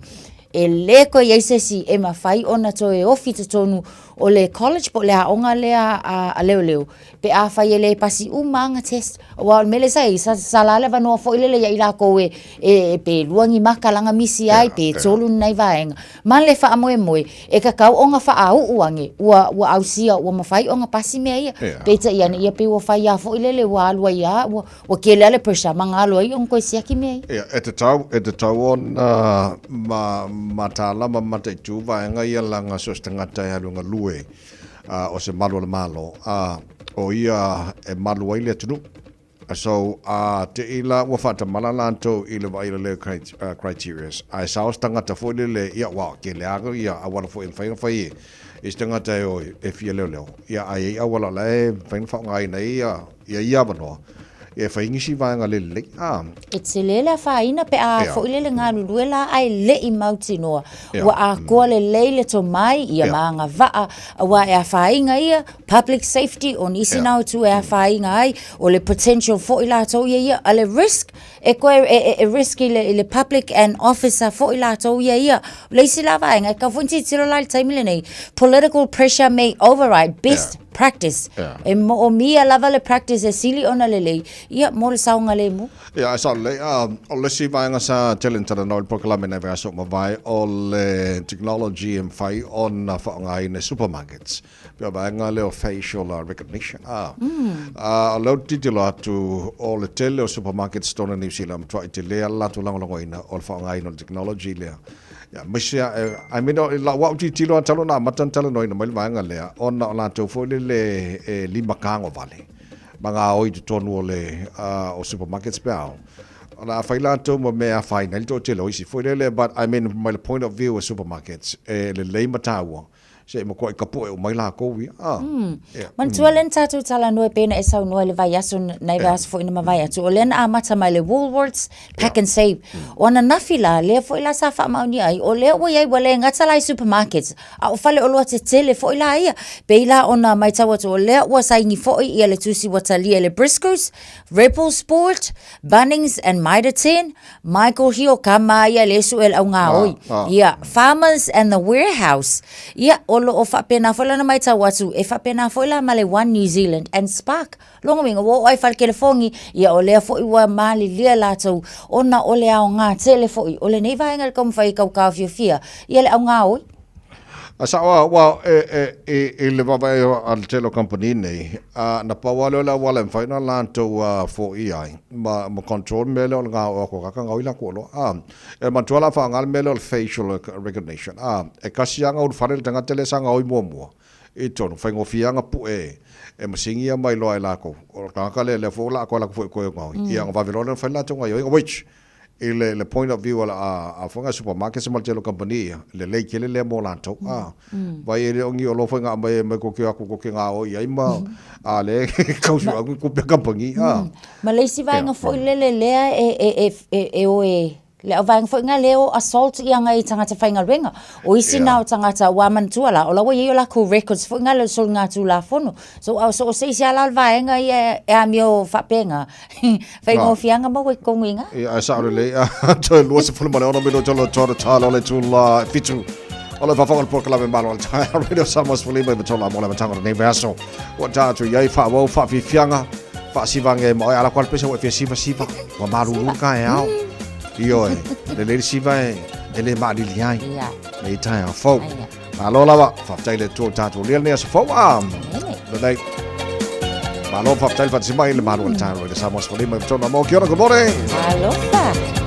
E le toe i ai se isi e mafai ona toe ofi i totonu o le college po o le aoga lea a leoleo pe afai e le pasi uma ana test. Aua o le mea lea sa i ai, sa sala le avanoa foi lele ia i latou e, e, pe lua ni maka laga misi ai, pe tolu ni nai vaega. Ma le faamoemoe, e tatau ona faauu ane ua, ua ausia, ua mafai ona pasi mea ia. Peitai ane, ia pei ua fai lava foi lele ua alu ai lava, ua, Ua tele lava le pressure ma galo ai ona toe siaki mea ia. Ia, e tatau, e tatau ona ma, mataala ma mataitu vaega ia leaga so o se tagata e alu e galue, a, o se malu o le Malo, a, o ia e malu ai le atunuu. So, a te i la ua faatamala latou i le vaai lelei o criterias, ae sao se tagata foi lele, ia, ua tele lava ia auala foi e mafai ona fai e se tagata e o e fia leoleo, ia, ae i ai auala o la e mafai ona faaaogaina ai ia, ia ia avanoa e fai nisi vaega le lelei. A. E tele le afaina pe a foi lele galulue la ae le i mautinoa. Ua atoa lelei le tomai ia ma agavaa aua e afaina ia public safety o nisi na o itu e afaina ai o le potential foi latou ia ia a le risk e toe e, e risk i le, i le public and officer foi latou ia ia. O le isi la vaega, e tatau foi ona tilotilo la i le taimi lenei, political pressure may override best yeah. practice. Yeah. E moomia lava le practice e sili ona lelei, ia mo le saogalemu. Ia, e sao lelei. O le isi vaega sa tele ona talanoa i le polokalame nei vaiaso ua mavae, o le technology e mafai ona faaaogaina i supermarkets. Pei o vaega lea o facial recognition. A, o lea ou te tilotilo atu, o le tele o supermarkets totonu o Niu Sila, matuai tele lava le latou lagolagoina o le faaaogaina o le technology lea. Ia, aemaise lava, I mean, i lau au tilotilo lava talu ona amata ona talanoaina mai le vaega lea, ona o latou foi lele e limatago vale ma gaoi i totonu o le o supermarkets pe a o. O le a fai latou ma mea e afaina ai le toatele o isi foi lele, but I mean mai le point of view a supermarkets, e lelei ma taua se i matuai tapue uma ai latou ia. Ah, yeah. Manatua lea na tatou talanoa e pei ona e saunoa i le vaiaso, nai vaiaso foi na mavae atu, o lea na amata mai le Woolworths, Pack and Save. O ananafi la, lea foi la sa faamaonia ai, o lea ua i ai, ua le gata la i supermarkets, a o faleoloa tetele foi la ia. Pei la ona matau atu, o lea ua saini foi ia le tusi ua talia e le Briscoes, Rebel Sport, Bunnings and Mitre 10, Michael Hio, kama ia le sue le au gaoi. Ia, Farmers and the Warehouse. Ia, o lo o faapena foi lana matau atu, e faapena foi la ma le One New Zealand and Spark. Lona uiga, ua oo ai fale kelefogi, ia o lea foi ua malilie latou ona o le aoga tele foi o lenei vaega i le taumafai e tau taofiofia ia le augaoi. A sao lava, aua e, e, i le vaavaai a le tele o kamupani nei, a, na pau lava lea o le auala e mafai ona latou foia ai ma, ma control le mea lea o le gaoio atu o tagata gaoi latou oloa. A, e manatua o le a faaaoga le mea lea o le facial recognition. A, e tasi lava ona ulufale le tagata lea sa gaoi muamua i totonu, faigofie lava ona pue e masini ia ma iloa e latou, o le tagata lea, lea foi o le a toe alu atu foi e toe gaoi. Ia ona vave loa lea ona fai le latou gaoioiga, which I le point of view a a foi ngai supermarkets ma le tele o kamupani ia, lelei tele lea mo latou. A, vai e le o ni oloa foi na aumai e mai tou te o atu tou te gaoi ai ma a lea e tau sue atu ni tupe a kamupani. A. Ma le isi vaega foi lele lea e e e e e o e le au vaega foi na lea o assault ia ngai tagata faigaluega. O isi na o tagata ua manatua la, o la ua i ai o lakou records foi na le soligatulafono. So, a so o se isi lava la o le vaega ia e amio faapena, Faigofieaga maua i totonu i ina. Ia, ae sao lelei. Toe 26 minute o le tona tala o le itula e fitu. O le faafofoga i le polokalame Malo a le Taeao Radio Samoa 15 i Matola mo le amataga o lenei vaiaso. Ua ta atu i ai faaauau faafiafiaga, faasivaga e ma oe. Ala koa le pesa ua e fia sivasiva, ua malulu le taeao. Ioe, lelei le siva e le maalili ai. Nei taeao fou. Malo lava, faafetai i le Atua ua tatou lia lenei aso fou. Lelei. Malo, faafetai le faatasi mai i le Malo a le Taeao Radio Samoa 15 i Matola mo. Kia ora, good morning. Alofa.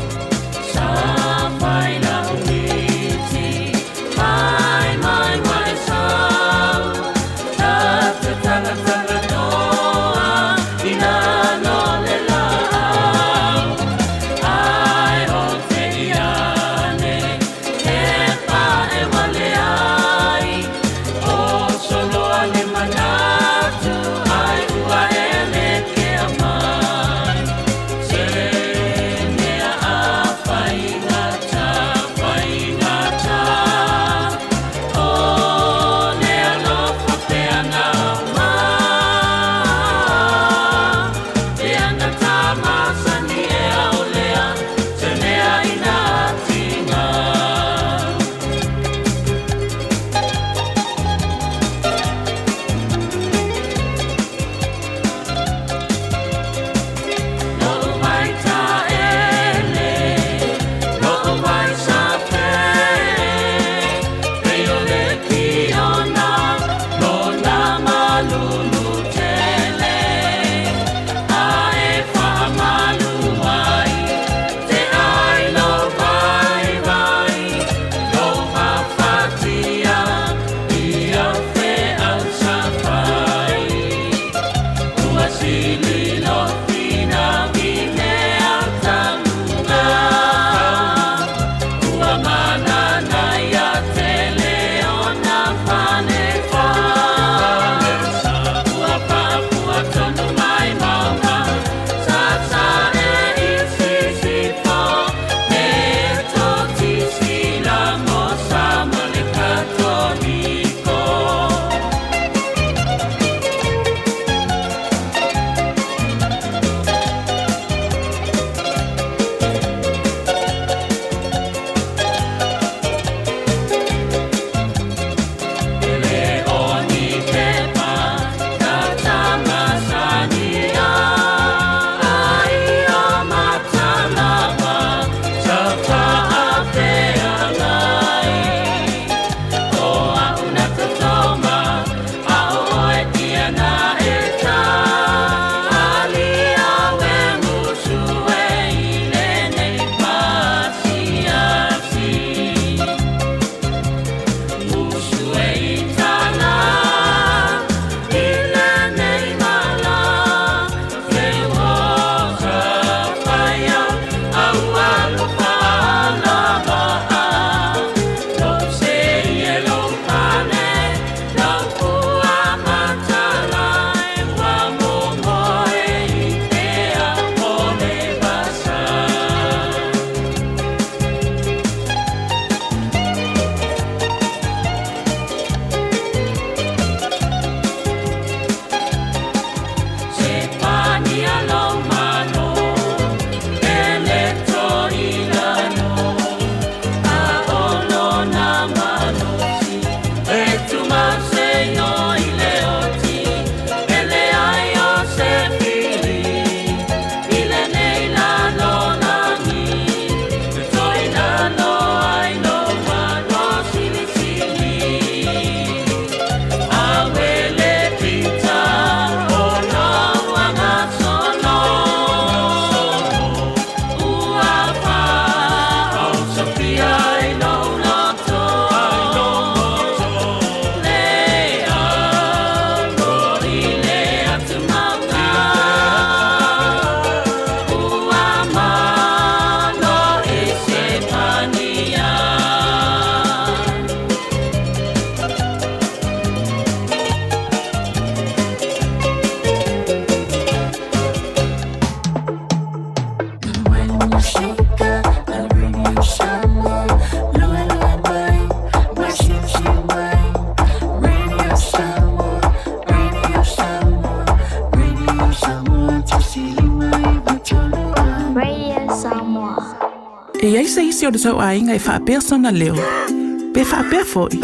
I ai se isi o le tou aiga e faapea sona leo, pe faapea foi,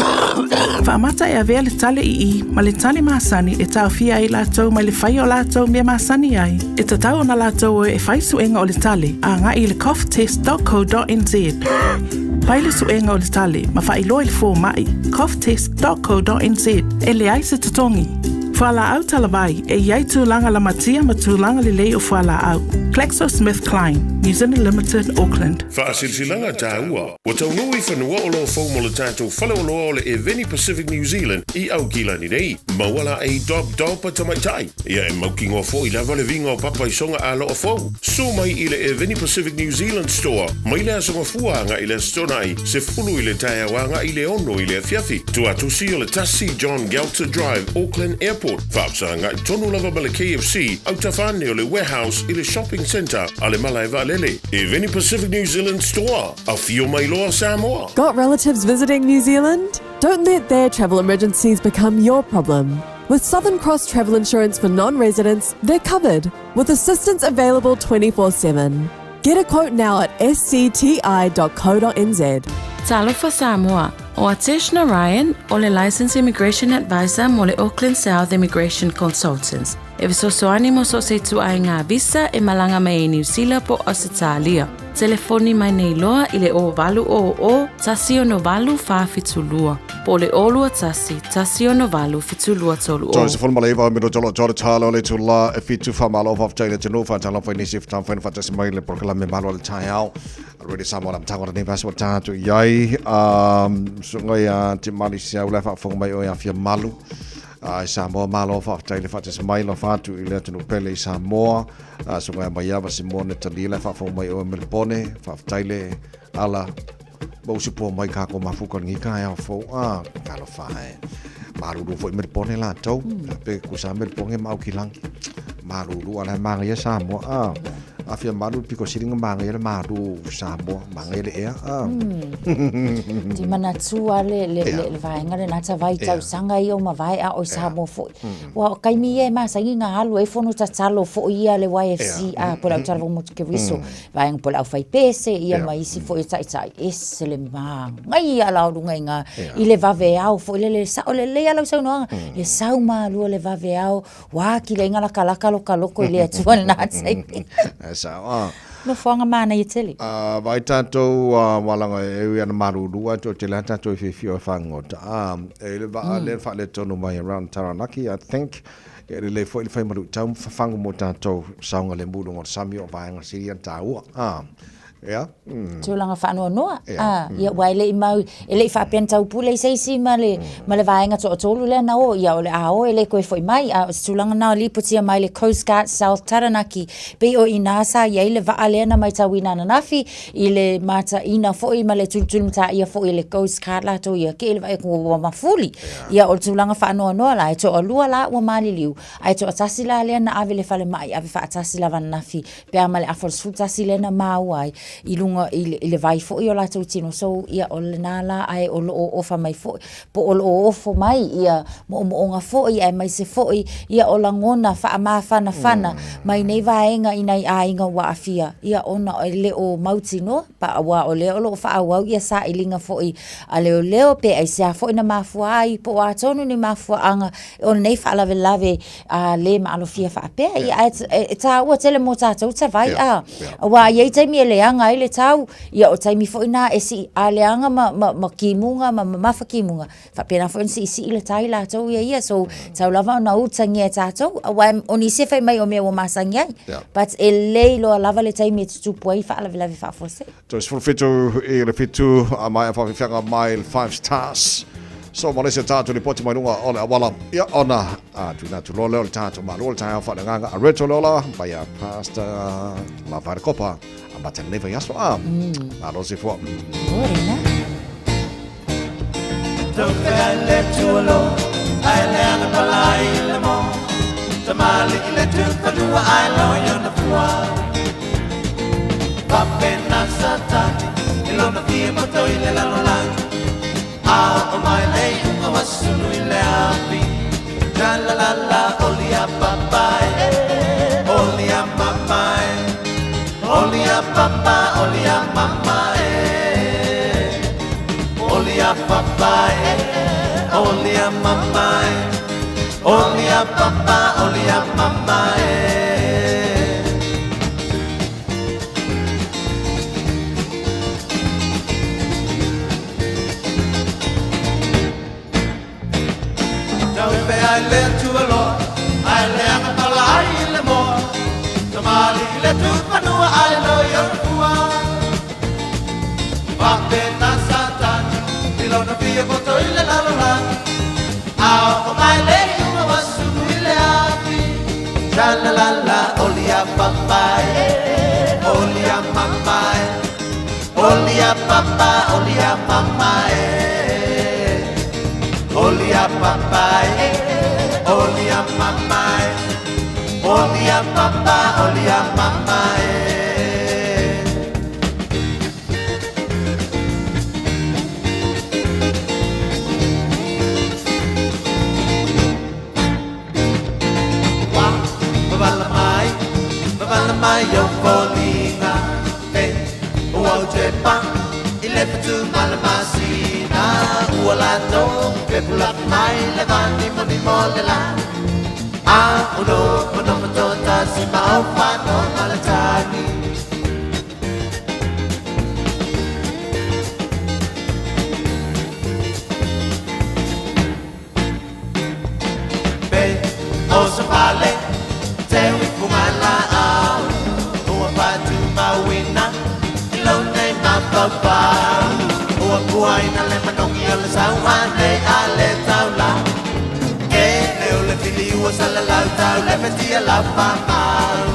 faamata e avea le tale ii ma le tale masani e taofia ai latou mai le faia o latou mea masani ai, e tatau ona latou o e fai suega o le tale agai i le coughtest.co.nz. Fai le suega o le tale ma faailoa i le fomai, coughtest.co.nz, e leai se totogi. Fualaau talavai, e i ai tulaga lamatia ma tulaga lelei o fualaau. GlaxoSmithKline, New Zealand Limited, Auckland. Faasilasilaga taua, Ua taunuu i fanua oloa fou mo le tatou faleoloa o le Eveni Pacific New Zealand i Aukilani nei. Maua laei Dob Dob a tamaitai. Ia e mautinoa foi lava le viga o papa i soga aloa fou. Susu mai i le Eveni Pacific New Zealand Store mai le Aso Gafua agai i le Aso Toonai, 10 i le taeao agai i le 6 i le afiafi. Tuatusi o le 1 John Gelter Drive, Auckland Airport. Faafesagai tonu lava ma le KFC, autafa ane o le Warehouse i le Shopping Centre a le Malae Vaalele. Eveni Pacific New Zealand Store, afio mai loa Samoa. Got relatives visiting New Zealand? Don't let their travel emergencies become your problem. With Southern Cross Travel Insurance for non residents, they're covered with assistance available 24 7. Get a quote now at scti.co.nz. Talofa Samoa, ʻO Atesh Narayan, ʻo le Licensed Immigration Advisor mo le Auckland South Immigration Consultants, e fesoasoani mo so o se ituaiga visa e malaga mai ai Niu Sila po o Ausetalia. Telefoni mai nei loa i le 0800 168 472 po o le 021 168 7230. Toi se fulu ma le iva minuta o lo tore talo o le itula e fitu whamalo whaftai le tunu whatalo whai nisi whatam whainu whatasi mai le porokalame malo le taeao. Ready Samoa la mtango nei vasa wa tātu i ai. Sunga ia te mali si au le whaafonga mai o ia fia malu. I Samoa malo whaftai le whatasi mai lo whatu i le atunu pele i Samoa. Sunga ia mai ava si moa ne tali le whaafonga mai o e Melbourne. Whaftai le ala ma usi pua mai kā ko mafuka ngi ka au fou a talo whae. Maruru foi Melbourne la tau. Pe kusa Melbourne mau ki langi. Maruru ala manga ia Samoa a. Afia malu piko siringa manga ia le malu Samoa manga ia le ea a. Ti manatua le le le le vaega lena ta vai tausaga ia o mavae a o i Samoa foi. Ua o taimi ia e masani na alu ai fono tatalo foi ia le YFC a po o le au talavou motu Keriso. Vaega po o le aufai pese ia ma isi foi o taitai ese le manaia la o luga i ina i le vaveao foi lele sao lelei lava lau saunoaga le sau malua le vaveao ua atili ai na lakalaka loka loko i le Atua i lena taimi. E sao a. Nofoaga manaia tele. A vaai tatou ua laga e ui ana malulu atu o tele a tatou i fiafia o fagota a e le vaa lea faaletonu mai around Taranaki I think e lelei foi le fai ma luitau ma fafagu mo tatou saogalemu i luga o le sami o vaega sili ana taua a Ia. Tulaga faanoanoa. A, ia, aua e le i mau, e le i faapea na taupule i se isi ma le, ma le vaega toatolu lea na o, ia, o le a o e le toe foi mai. A o se tulaga na lipotia mai le Coast Guard South Taranaki, pei o i ina sa i ai le vaa lea na maitauina ananafi i le mataina foi ma le tulitulimataia foi e le Coast Guard latou ia kee le vaai atu ua mafuli. Ia, o le tulaga faanoanoa la, e toalua la ua maliliu, ae toatasi la lea na ave i le falemai, ave faatasi lava ananafi pe a ma le afa o le 11 lea na maua ai i luga i le, i le vai foi o latou tino. So, ia, o lena la, ae o lo o ofa mai foi, po o lo o ofo mai ia moomooga foi, aemaise foi ia o lagona faamafanafana mai nei vaega i nai aiga ua aafia, ia, ona e le o mautinoa, pa, aua o lea o lo o faaauau ia sailiga foi a leoleo, pe aisea foi na mafua ai, po o a tonu ni mafuaaga o lenei faalavelave a le maalofia faapea. Ia, ae e taua tele mo tatou tavai, a. Aua e i ai taimi e leaga ai le tau, ia o taimi foi na e sii, a leaga ma, ma, ma kimuga ma mamafa kimuga, faapena foi ona siisii le tai latou ia ia. So, tau lava ona utagia e tatou, aua o nisi e fai mai o mea ua masani ai. But e lei loa lava le taimi e tutupu ai faalavelave faafuasei. Toe 17 i le fitu a maea faafeafeaga mai le Five Stars. So ma le isi o tatou lipoti mai luga o le auala, ia ona a tuuina atu loa lea o le tatou malo o le taeao faaleagaga a Reto Leola mai a Pastor Lavaere Kopa a mata lenei vaiaso a. Malo se fua. Morena. Oli a mama e, oli a papa, oli a mama e. Tau pe ai le atua loa, ai le aga pala ai i le moa. Tamali i le tupanua ai lo i ona fua. Faapena Satani i lona fia poto i le lalolagi. A oo mai le iuga ua sulu i le afi. Sha la la la, oli a papa e, oli a mama e, oli a papa, oli a mama e. Oli a papa e, oli a mama e, oli a papa, oli a mama e. Ua mavala mai, mavala mai ou foliga e ua ou toe pa i le fatu ma le masina. Ua latou pepulafi mai le vanimonimo o le la. A o nofonofo toatasi ma ou fanoga le tagi. Pe o se fale teu i fugalaau ua faatumauina i lou nei mafaufau. Ua puaina le manogi o le sauane a le taula. E le o le fili ua salalau tau le fetia lau famau.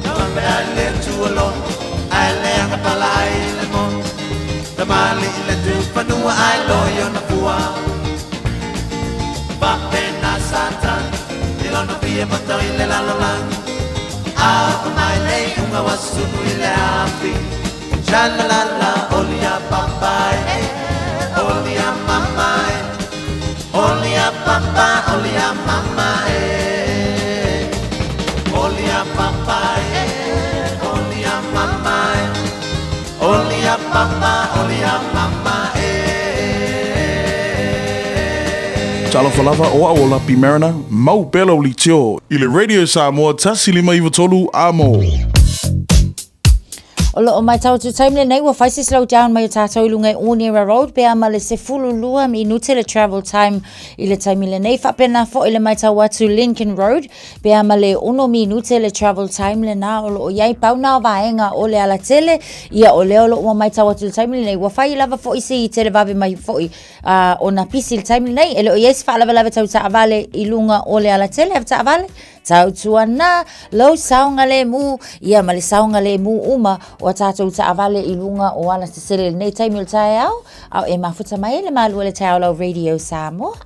Tama ai le atua loa, ai le agapala ai le moa. Tamalii le tufanua ai loa i ona fua. Faapena Satani i lona fia poto i le lalolagi. A oo mai le iuga ua sulu i le afi. Sha la la la, oli a papa e, oli a mama e, oli a papa, oli a mama e. Oli a papa e, oli a mama e, oli a papa, oli a mama e. Talofa lava o au o Lapi Mariner, mau pea lau litio i le Radio Samoa 153 amo. O loo matau atu taimi lenei ua fai se slow down mai o tatou i luga i Onera Road pe a ma le 12 minute le travel time i le taimi lenei. Faapena foi le matau atu Lincoln Road pe a ma le 6 minute le travel time lena o loo iai pau na o vaega o le alatele. Ia o lea o loo ua matau atu i le taimi lenei ua fai lava foi si televave mai foi o na pisi i le taimi lenei. E le o iai se faalavelave tau taavale i luga o le alatele avetaavale. Tautuana lou saogalemu, ia ma le saogalemu uma o a tatou taavale i luga o alasesele i lenei taimi o le taeao, a o e mafuta mai ai le malu o le taeao lau Radio Samoa.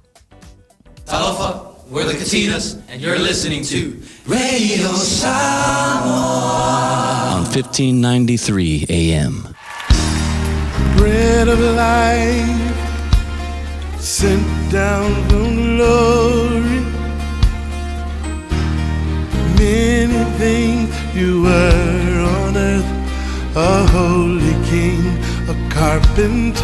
Talofa, we're the Katinas, and you're listening to Radio Samoa on 1593 AM. Bread of life sent down from glory. Many things you were on earth, a holy king, a carpenter.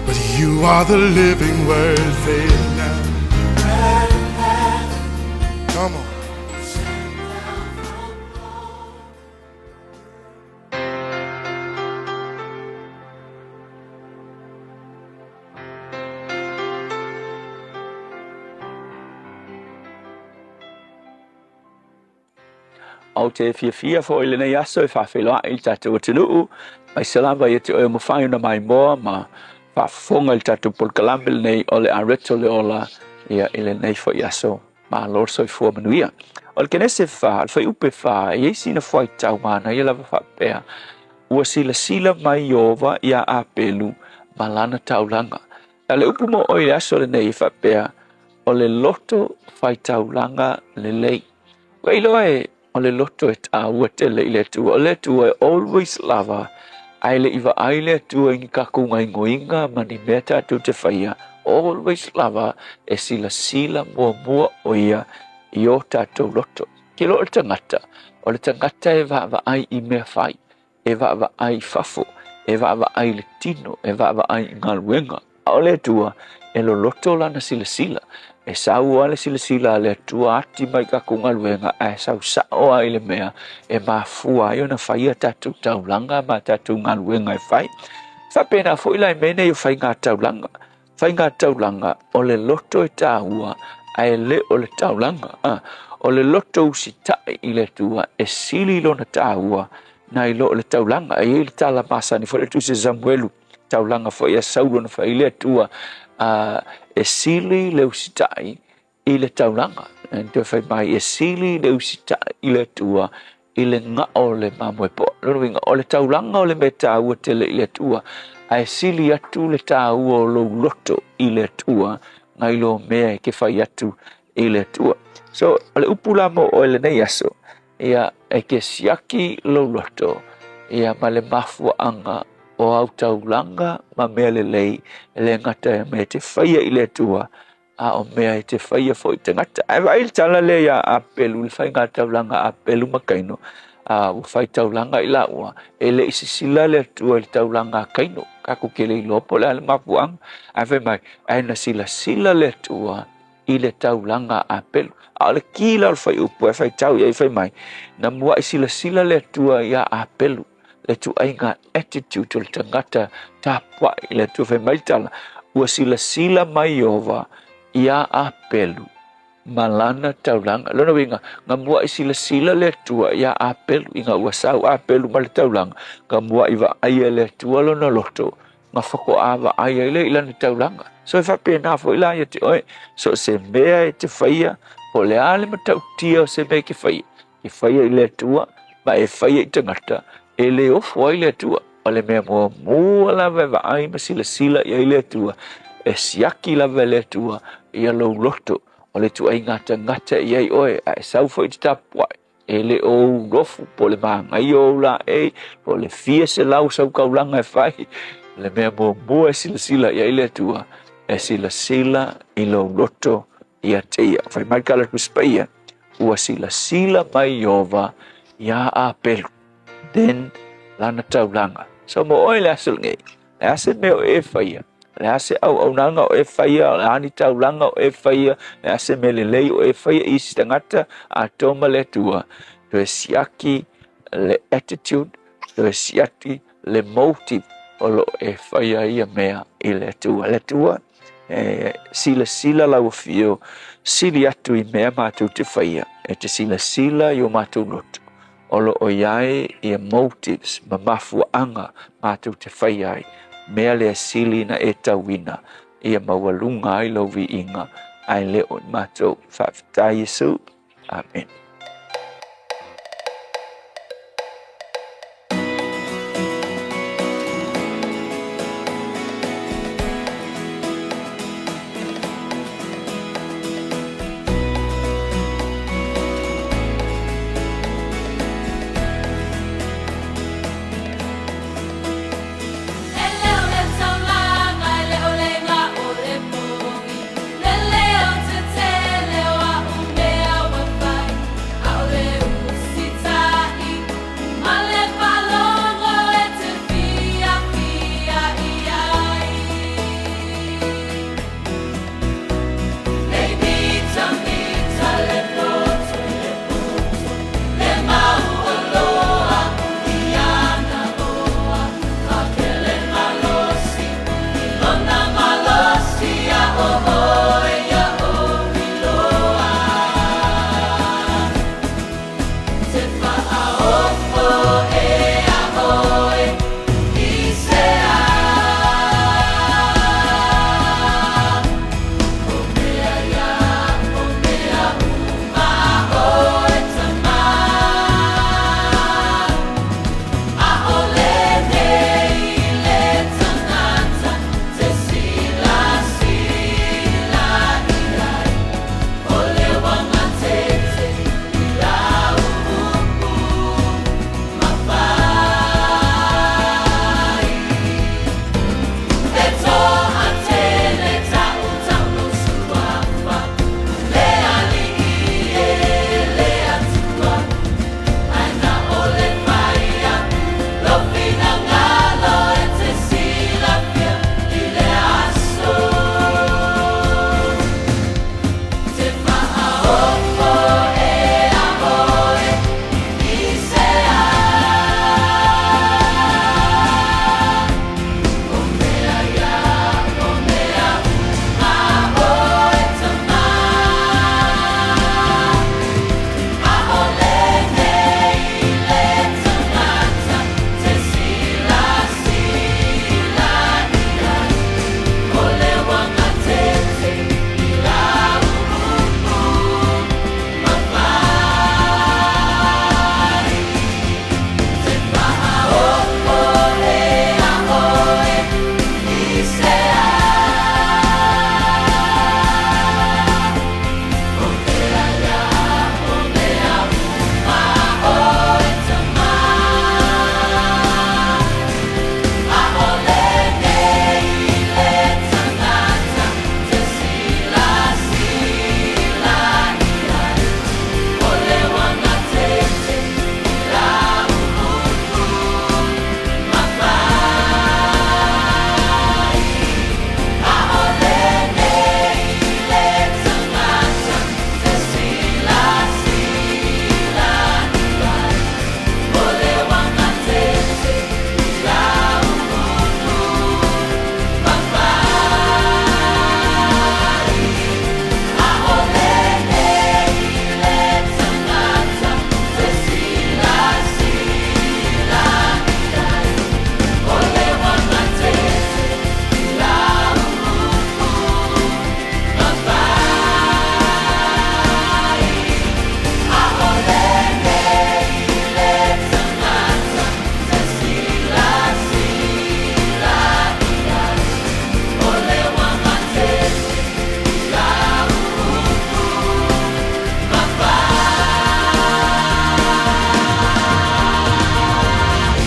But you are the living word, say it now. Come on. Ou te fiafia foi i lenei aso e faafeiloai i le tatou atunuu, aemaise lava ia te oe o mafai ona maimoa ma faafofoga i le tatou polokalame lenei o le Areto le Ola ia i lenei foi aso. Malo le soifua manuia. O le Kenese 4, o le fuaiupe 4, e i ai sina fuaitau manaia lava faapea, Ua silasila mai Ieova iā Apelu ma lana taulaga. A o le upu mo oe i le aso lenei e faapea, o le loto faitaulaga lelei. Ua iloa e o le loto e taua tele i le Atua. O le Atua e always lava, ae le i vaai le Atua i ni kakou gaioiga ma ni mea tatou te faia, always lava e silasila muamua o ia i o tatou loto. Ke lo o le tagata, o le tagata e vaavaai i mea fai, e vaavaai i fafo, e vaavaai i le tino, e vaavaai i galuega. A o le Atua, e loloto lana silasila. E sau lava le silasila a le Atua ati mai i tatou galuega, ae sau sao lava i le mea e mafua ai ona fai a tatou taulaga ma a tatou galuega e fai. E faapena foi la i mea nei o faiga taulaga. Faiga taulaga, o le loto e taua, ae le o le taulaga. A, o le loto usitai i le Atua e sili lona taua nai lo le taulaga. E i ai le tala masani foi le Tusi a Samuelu, taulaga foi a Saulo na fai i le Atua, a, e sili le usitai i le taulaga. E toe fai mai, e sili le usitai i le Atua i le gao o le mamoe poa. Lona uiga, o le taulaga o le mea taua tele i le Atua, ae sili atu le taua o lou loto i le Atua nai lo mea e ke fai atu i le Atua. So, o le upu la mo oe lenei aso, ia, e ke siaki lou loto, ia, ma le mafuaaga o au taulaga ma mea lelei, e le gata e mea e te faia i le Atua, a o mea e te faia foi i tagata. Ae vaai le tala lea iā Apelu, le faiga taulaga a Apelu ma Kaino, a ua fai taulaga i laua, e le i sisila le Atua i le taulaga a Kaino. Tatou te le iloa po o le a le mafuaaga. Ae fai mai, ae na silasila le Atua i le taulaga a Apelu. A o le ki la o le fuaiupu e faitau i ai fai mai, na muaʻi silasila le Atua iā Apelu, le ituaiga attitude o le tagata tapuai i le Atua. Fai mai le tala, ua silasila mai Ieova iā Apelu ma lana taulaga. Lona uiga, na muaʻi silasila le Atua iā Apelu, ina ua sau Apelu ma le taulaga, na muaʻi vaaia e le Atua lona loto, na faatoa vaai ai lea i lana taulaga. So e faapena foi la ia te oe, so o se mea e te faia, po o le a le matautia o se mea e te faia, e faia i le Atua ma e faia i tagata, e le ofo ai le Atua. O le mea muamua lava e vaai ma silasila i ai le Atua, e siaki lava e le Atua ia lou loto, o le ituaiga tagata e i ai oe, a e sau foi i te tapuai, e le o ou lofu, po o le manaia o ou laei, po o le fia selau sau taulaga e fai. O le mea muamua e silasila i ai le Atua, e silasila i lou loto ia te ia. Fai mai ka le Tusi Paia, ua silasila mai Ieova iā Apelu, then lana taulaga. So mo oe le aso lenei, le a se mea o e faia, le a se auaunaga o e faia, o le a ni taulaga o e faia, le a se mea lelei o e faia i isi tagata, atoa ma le Atua, toe siaki le attitude, toe siaki le motive o lo o e faia ia mea i le Atua. Le Atua, e silasila lau afio, sili atu i mea matou te faia, e te silasila i o matou loto, o lo o i ai ia motives ma mafuaaga matou te faia ai, mea lea sili na e tauina, ia maualuga ai lou viiga, ae le o i matou. Faafetai Iesu. Amen.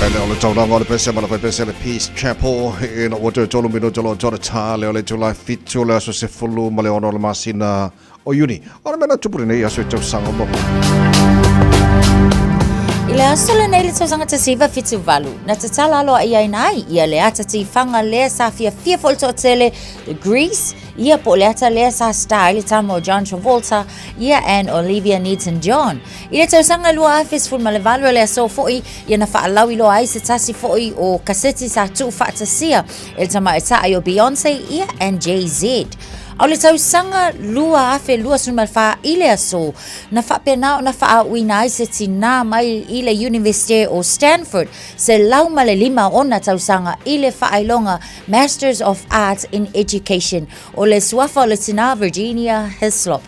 Ele o le taulaga o le pese ma le faipese le Peace Chapel ina ua toe tolu minuta loa tona tā le o le itula 7 o le aso 16 o le masina o Iuni. O le mea na tupu lenei aso i tausaga mo. I le aso lenei le tausaga 1978, na tatala aloa'iaina ai ia le ata tifaga lea sa fiafia foi le toatele, The Grease, ia po o le ata lea sa star ai le tama o John Travolta, ia and Olivia Newton-John. I le tausaga 2018 o le aso foi ia na faalauiloa ai se tasi foi o kaseti sa tuufaatasia e le tamaita'i o Beyonce ia and Jay-Z. A o le tausaga 2024 i le aso, na faapena ona faaauuina ai se tinā mai i le Iunivesite o Stanford 105 ona tausaga i le faailoga Masters of Arts in Education o le suafa o le tinā Virginia Hislop.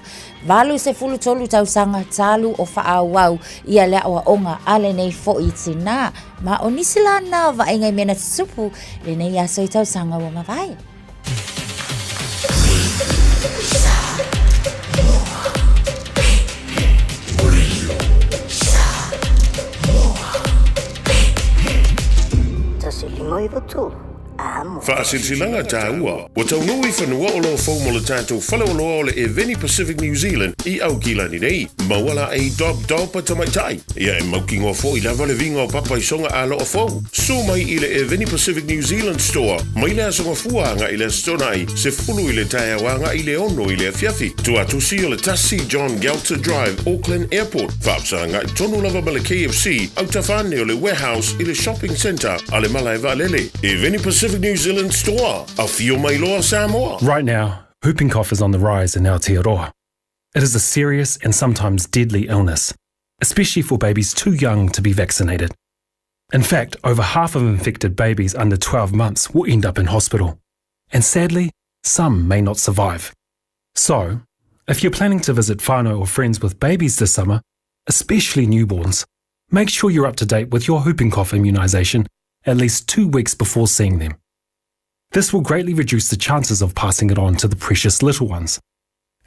83 tausaga talu o faaauau ia le aoaoga a lenei foi tinā. Ma o nisi la na o vaaiga i mea na tutupu lenei aso i tausaga ua mavae. Faasilasilaga tāua, ua taunuu i fanua o lo fou mo le tatou faleoloa o le Eveni Pacific New Zealand i Aukilani nei. Maua la ei dob dob a tamaitai. Ia e mautinoa foi lava le viga o papa i soga aloa fou. Susu mai i le Eveni Pacific New Zealand Store mai le Aso Gafua agai i le Aso Toonai, 10 i le taeao agai i le 6 i le afiafi. Tuatusi o le 1 John Gelter Drive, Auckland Airport. Faafesagai tonu lava ma le KFC, autafa ane o le Warehouse i le Shopping Centre a le Malae Vaalele. Eveni Pacific New Zealand Store. Afio mai loa Samoa. Right now, whooping cough is on the rise in Aotearoa. It is a serious and sometimes deadly illness, especially for babies too young to be vaccinated. In fact, over half of infected babies under 12 months will end up in hospital. And sadly, some may not survive. So, if you're planning to visit whānau or friends with babies this summer, especially newborns, make sure you're up to date with your whooping cough immunisation at least two weeks before seeing them. This will greatly reduce the chances of passing it on to the precious little ones.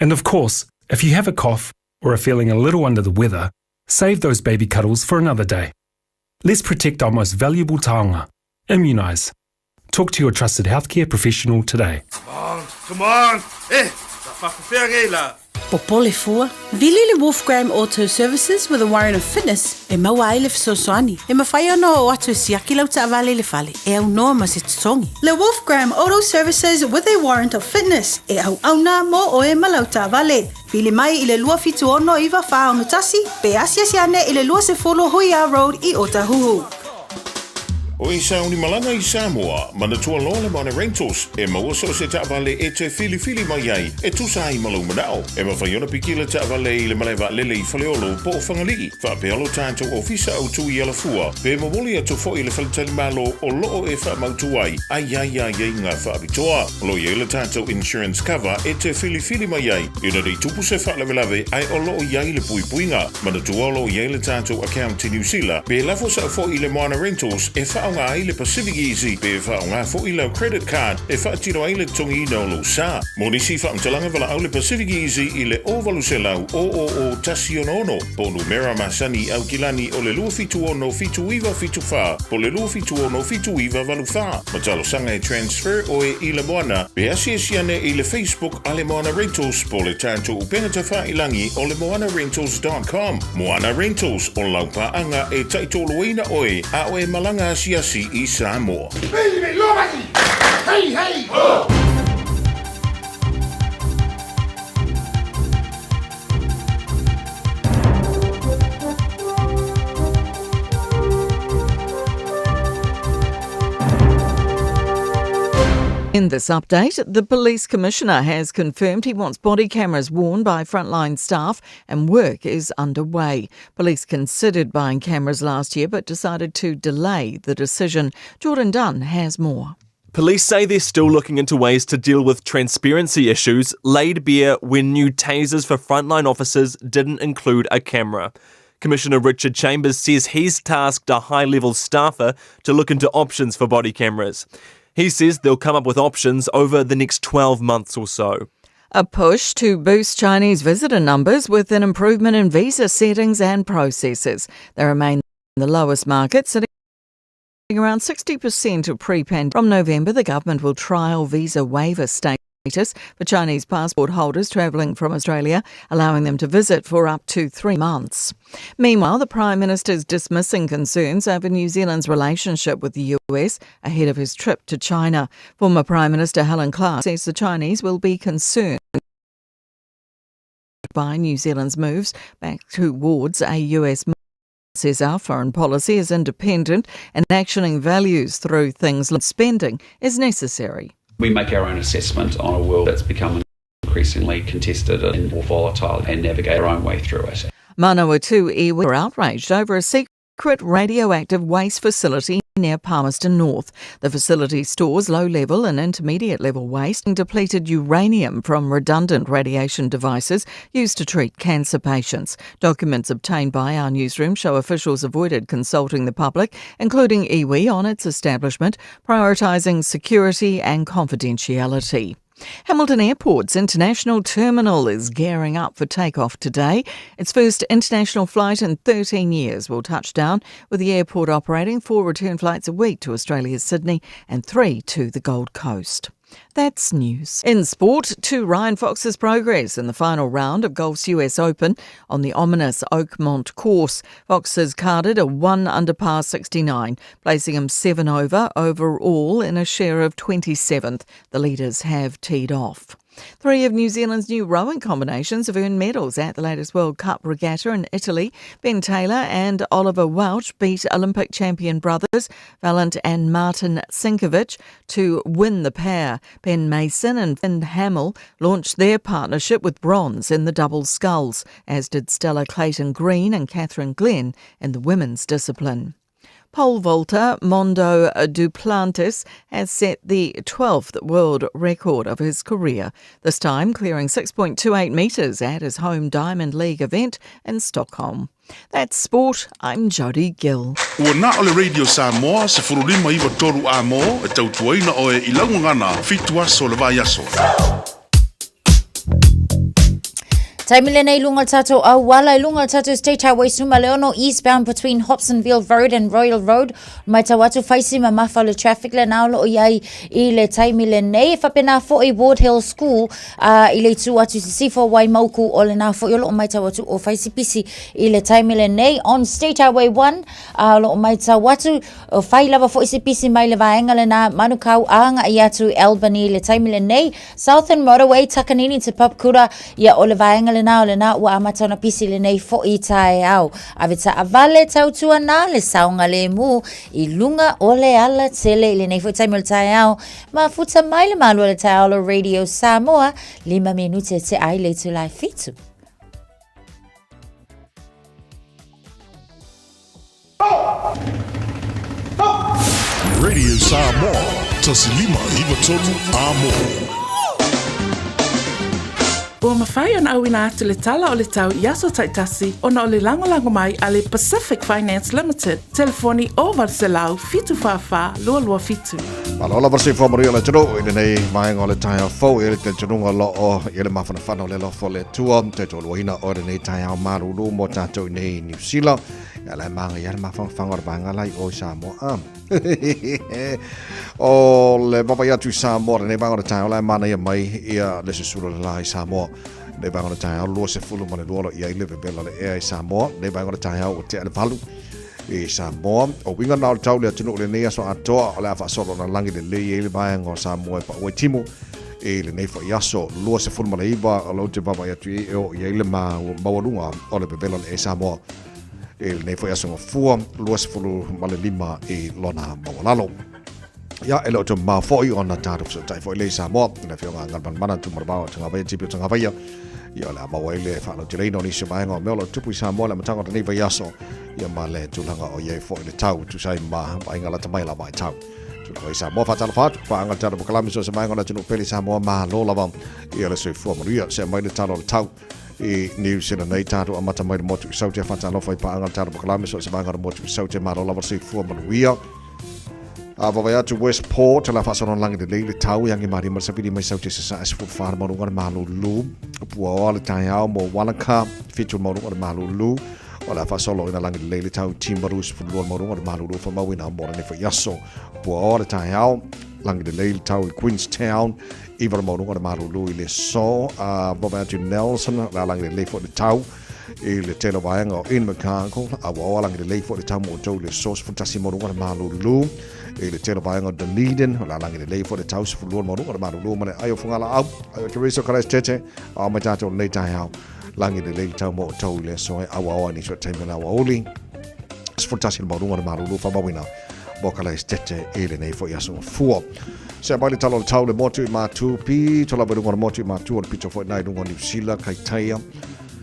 And of course, if you have a cough or are feeling a little under the weather, save those baby cuddles for another day. Let's protect our most valuable taonga. Immunise. Talk to your trusted healthcare professional today. Come on, come on! Eh, la Popole fua, vili le Wolfgram Auto Services with a warrant of fitness e maua ai le fesoasoani. E mafai ona oo atu e siaki lau taavale i le fale e aunoa ma se totogi. Le Wolfgram Auto Services with a warrant of fitness e auauna mō oe ma lau taavale. Vili mai i le 276 9461 pe asiasi ane i le 20 Huia Road i Otahuhu. O e sauni malaga i Samoa, manatua loa le Mana Rentals, e maua so o se taavale e te filifili mai ai, e tusa ai ma lou manao. E mafai ona piki le taavale i le malae vaalele i Faleolo po o Fagalii, faapea lo tatou ofisa autu i Alafua, pe momoli atu foi i le faletalimalo o loo e faamautu ai, a i ai aiaiga faapitoa. O lo o i ai le tatou insurance cover e te filifili mai ai, ina nei tupu se faalavelave ae o lo o i ai le puipuiga. Manatua o lo o i ai le tatou account i Niu Sila, pe lafo sao foi i le Moana Rentals e faaaoga ai le Pacific Easy pe faaaoga foi lau credit card e faatino ai le totogiina o lou sa. Mo nisi faamatalaga valaau le Pacific Easy i le 0800 000 166 po o numera masani i Aukilani o le 276 7974 po o le 276 7984. Ma talosaga e transfer oe i le Moana pe asiasi ane i le Facebook a le Moana Rentals po o le tatou upega tafailangi o le moanarentals.com. Moana Rentals, o lau paaga e taitoloina oe a o e malaga asiasi i Samoa. Hey, hey! Ho! In this update, the police commissioner has confirmed he wants body cameras worn by frontline staff and work is underway. Police considered buying cameras last year but decided to delay the decision. Jordan Dunn has more. Police say they're still looking into ways to deal with transparency issues laid bare when new tasers for frontline officers didn't include a camera. Commissioner Richard Chambers says he's tasked a high level staffer to look into options for body cameras. He says they'll come up with options over the next 12 months or so. A push to boost Chinese visitor numbers with an improvement in visa settings and processes. They remain the lowest market, sitting Around 60% of pre-pandemic. From November, the government will trial visa waiver status for Chinese passport holders travelling from Australia, allowing them to visit for up to three months. Meanwhile, the Prime Minister's dismissing concerns over New Zealand's relationship with the US ahead of his trip to China. Former Prime Minister Helen Clark says the Chinese will be concerned by New Zealand's moves back towards a US says our foreign policy is independent and actioning values through things like spending is necessary. We make our own assessment on a world that's become increasingly contested and more volatile and navigate our own way through it. Manawatu iwi were outraged over a secret radioactive waste facility near Palmerston North. The facility stores low-level and intermediate-level waste and depleted uranium from redundant radiation devices used to treat cancer patients. Documents obtained by our newsroom show officials avoided consulting the public, including iwi, on its establishment, prioritising security and confidentiality. Hamilton Airport's international terminal is gearing up for takeoff today. Its first international flight in 13 years will touch down, with the airport operating four return flights a week to Australia's Sydney and three to the Gold Coast. That's news. In sport, to Ryan Fox's progress in the final round of golf's US Open on the ominous Oakmont course. Fox has carded a 1 under par 69, placing him 7 over overall in a share of 27th. The leaders have teed off. Three of New Zealand's new rowing combinations have earned medals at the latest World Cup regatta in Italy. Ben Taylor and Oliver Welch beat Olympic champion brothers Valent and Martin Sinkovic to win the pair. Ben Mason and Finn Hamill launched their partnership with bronze in the double sculls, as did Stella Clayton Green and Catherine Glenn in the women's discipline. Pole vaulter Mondo Duplantis has set the 12th world record of his career, this time clearing 6.28 metres at his home Diamond League event in Stockholm. That's sport. I'm Jodie Gill. Ua na o le Radio Samoa 1593 A-mo e tautuaina oe i lau gagana fitu aso o le vaiaso. Taimi lenei i lunga o le tātou auala, i lunga o le tātou State Highway Suma Leono, eastbound between Hobsonville Road and Royal Road. Mai tau atu whaisi ma mafa le traffic le nā o loo iai i le taimi lenei. E whapena foi Ward Hill School uh, i le itu atu sisifo Waimauku o le nā foi o loo mai tau atu o whaisi pisi i le taimi lenei. On State Highway 1 uh, o loo mai tau atu O whai lava foi se pisi mai le vaenga lena Manukau ānga i atu Albany le taimi lenei Southern Motorway Takanini te Papakura ia o le vaenga lena o lena ua amata ona pisi lenei foi taeao. Ave taavale tautua nā le saogalemu i luga o le ala tele i lenei foi taimi o le taeao. Mafuta mai le malu o le taeao o Radio Samoa, lima minute te ai le itula e fitu. Radio Samoa, 1593 Amo. Ua mafai ona auina atu le tala o le tau i aso taitasi ona o le lagolago mai a le Pacific Finance Limited, telefoni 0800 744 227. Malo lava le soifua manuia o le atunuu i lenei vaega o le taeao fou i le talitonuga o loo i le mafanafana o le alofa o le Atua te toluaina o lenei taeao malulu mo tatou i nei Niu Sila. Ia la e māngai le mafanafana o le vaega la i o i Samoa. Ah. o le vaavaai atu i Samoa lenei vaega o le taeao la e manaia mai ia le susulu o le la i Samoa. Lenei vaega o le taeao 22 lo i ai le vevela le ea i Samoa. Lenei vaega o le taeao ua tea le valu i Samoa. O uiga na o le tau le atunuu lenei aso atoa o le a faasolo ona lagi lelei ai le vaega o Samoa e pau ai timu i lenei foi aso 29 o lou te vaavaai atu i ai e oo i ai le maualuga o le vevela o le ea i Samoa i lenei foi aso gafua 25 i lona maualalo. Ia, e le o te mamao foi ona tatou fesootai foi lea i Samoa, i le Afioga a Galumalemana Tumalavao o Tagavaia, Tipi o Tagavaia, ia o le a maua ai le faalauteleina o nisi o vaega o mea o lo o tupu i Samoa i le amataga o lenei vaiaso, ia ma le tulaga o i ai foi le tau tusa ai ma vaaiga lata mai la vaitau. Tulaga i Samoa, faatalofa atu, paaga le tala pokalame so se vaega o le atunuu pele i Samoa, malo lava ia le soifua manuia, se mai le tala o le tau i New Zealand nei tātou amata mai le motu i Saute, faatalofa i paaga le tala pokalame so se vaega o le motu i Saute, malo lava le soifua manuia. A vaavaai atu Westport, la faasolo lagi lelei le tau e agi malie ma le savili mai Saute sasae 14 le maualuga o le malulu. Puaoa le taeao mo Wanaka, 7 le maualuga o le malulu. O le a faasolo ina lagi lelei le tau i Timaru 12 le maualuga o le malulu faamauina mo lenei foi aso. Puaoa le taeao, lagi lelei le tau i Queenstown, 9 le maualuga o le malulu i le aso. Vaavaai atu i Nelson, o le a lagi lelei foi le tau i le tele o vaega o Invercargill, a ua oa lagi lelei foi le tau mo outou i le aso 11 maualuga o le malulu i le tele o vaega o Dunedin, o le a lagi lelei foi le tau 12 le maualuga o le malulu ma le ai o Fugalaau, ai o Teresa Kalaesetete, a o mai tatou i lenei taeao. Lagi lelei le tau mo outou i le aso e auaoa i nisi o taimi o le aoauli. 11 le maualuga o le malulu faamauina mo Kalaesetete i lenei foi aso gafua. Se mai le tala o le tau le motu i Matu, pito lava i luga o le motu i Matu o le pito foi na i luga o Niu Sila, Kaitaia.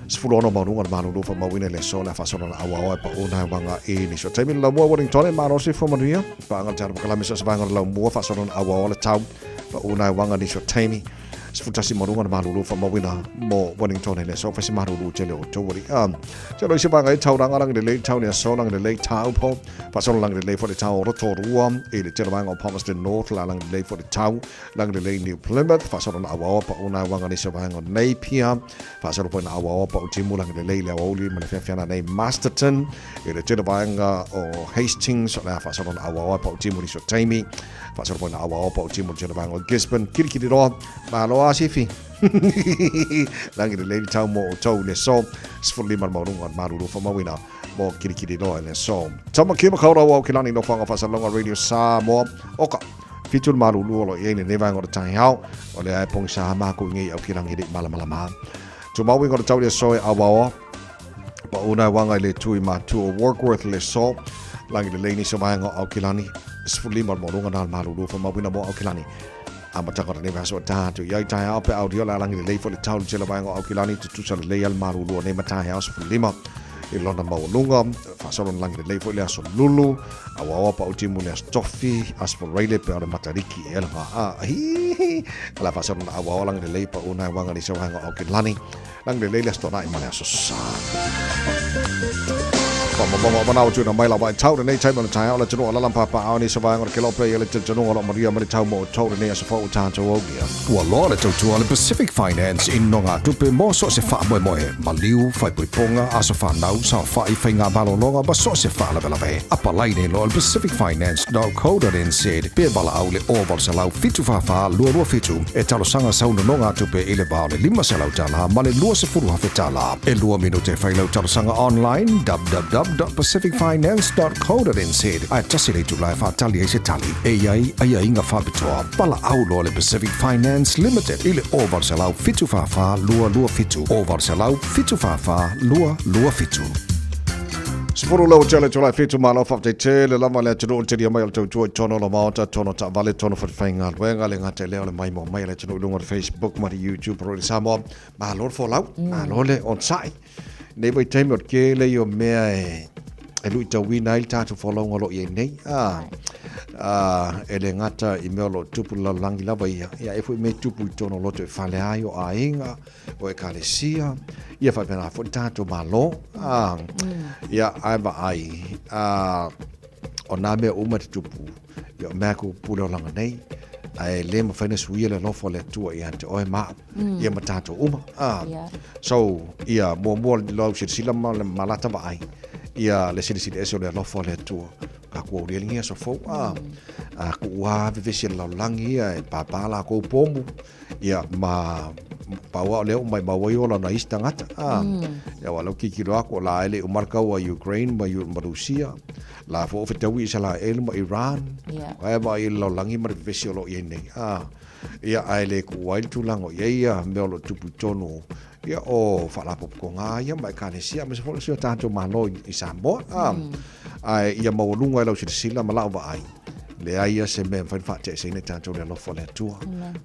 16 maualuga o le malulu faamauina i le aso le a faasolo na auaoa e pau na waga i nisi o taimi le laumua Wellington e malosi fua manuia. Paanga le tala pakalame so se vaega o le laumua faasolo na auaoa le tau pau na waga nisi o taimi. 11 maualuga le malulu faamauina mo Wellington i le aso fai se malulu tele o tou ali. Te alo i se vaega i Tauranga lagi lelei tau le aso lagi lelei Taupo faasolo lagi lelei foi le tau o Rotorua i le tele vaega o Palmerston North la lagi lelei foi le tau lagi lelei New Plymouth faasolo na auaoa pau na waga nisi o vaega o Napier faasolo foi na auaoa pau timu lagi lelei le aoauli ma le fiafiana nei Masterton i le tele vaega o Hastings o le a faasolo na auaoa pau timu nisi o taimi Faasolo foi na awa opa o timu le vaega o Gisborne. Kirikiri roa, malo a sifi. Rangi le leili tau mo o tau le so. 15 le maualuga o le malulu faamauina mo Kirikiri roa i le so. Tama ki makau rau au ki lani no whanga whasalonga Radio Samoa. Oka, fitu le malulu o lo i nei vaega o le taihao. O le ae pongi sa mākou i ngei au ki rangi le malamalama. Tumau ingo le tau le so e awaoa. Pa una wanga i le tui mātu o Warkworth le so. Langi le leini so vaenga o Aukilani. 15 le maualuga na le malulu faamauina mo Aukilani. Amataga o lenei vaiaso o tātou i ai taeao pe auria le alangi lelei foi le tau le tele vaenga o Aukilani tutusa lelei ai le malulu o nei mataeao 15 i lona maualuga. Faasolo na langi lelei foi le aso lulu. Awaoa pa utimu le aso tofi, aso foreile pe o le matariki e ele ngā a. Hihi. Ala faasolo na awaoa langi lelei pa una e wanga ni se vaenga o Aukilani. Lagi lelei le aso Toanai ma le aso Sa. Whakamamaga o manawa tuina mai lava e tau lenei taimi o le taeao le atunuu o Lalam Papaao ni se vaega o le kelope ia le talitonuga o lo manuia ma le tau mo outou lenei aso fou o tatou aulia. Ua loa le tautua a le Pacific Finance i nogatupe mo so o se faamoemoe, maliu, faaipoipoga, aso fanau, saofai, faigamalologa ma so o se faalavelave. Apalai nei loa i le pacificfinance.co.nz pe valaau i le 0800 744 227 e talosaga sau nonogatupe i le va o le $500 ma le $20,000. E lua minute e fai lau talosaga online www.pacificfinance.co.nz ae tasi le itula e faatali ai se tali e i ai aiaiga faapitoa. Valaau loa le Pacific Finance Limited i le 0800 744 227, 0800 744 227. Sefulu lau tele tolai fitu malo whafte tele lava le atunuu le telia mai o le tautua i tono o le maota, tono taavale, tono whawhaigaluega, le gata i lea o le maimoa mai a le atunuu i luga o le Facebook ma le YouTube o le Samoa. Malo le folau, malo le onosai. Nei vaitaimi o le tele ia o mea e e luitauina ai le tatou folauga o lo o i ai nei. Ah, ah, e le gata i mea o lo o tupu i le lalolagi lava ia, ia e foi mea e tupu i totonu o loto e fale ai o aiga, o ekalesia, ia faapena foi le tatou Malo. Ah, ia, ae vaai, ah, o nā mea uma e tutupu, ia o mea ku pule olaga nei, ae le mafai ona suia le alofa o le Atua ia te oe ma au, ia ma tatou uma. Ah, so, ia, muamua lau silasila ma, ma lata vaai, ia le silasila ese o le alofa o le Atua. Ka kua uri alingi aso fou, ah, a ku ua vevesi e le lalolagi ia, e pāpā lākou pomu, Ia, ma pau o lea o maimau ai ola na isi tagata. Ah, Ia, wa lau kikilo aku o la ele o markau a Ukraine ma, ma Rusia. La fo o fetaui Israel ma Iran. Yeah. Ae va i lalolagi ma le vevesi o lo o i ai nei. Ah, ia, ae le kuʻu ai le tulaga o i ai ia mea o lo o tupu i totonu ia o faalapotopotoga ia ma ekalesia aemaise foi o si o tatou Malo i Samoa. Ah, ae ia maualuga i lau silasila ma lau vaai, Leai ia se mea e mafai ona faateeseina i tatou i le alofa o le Atua.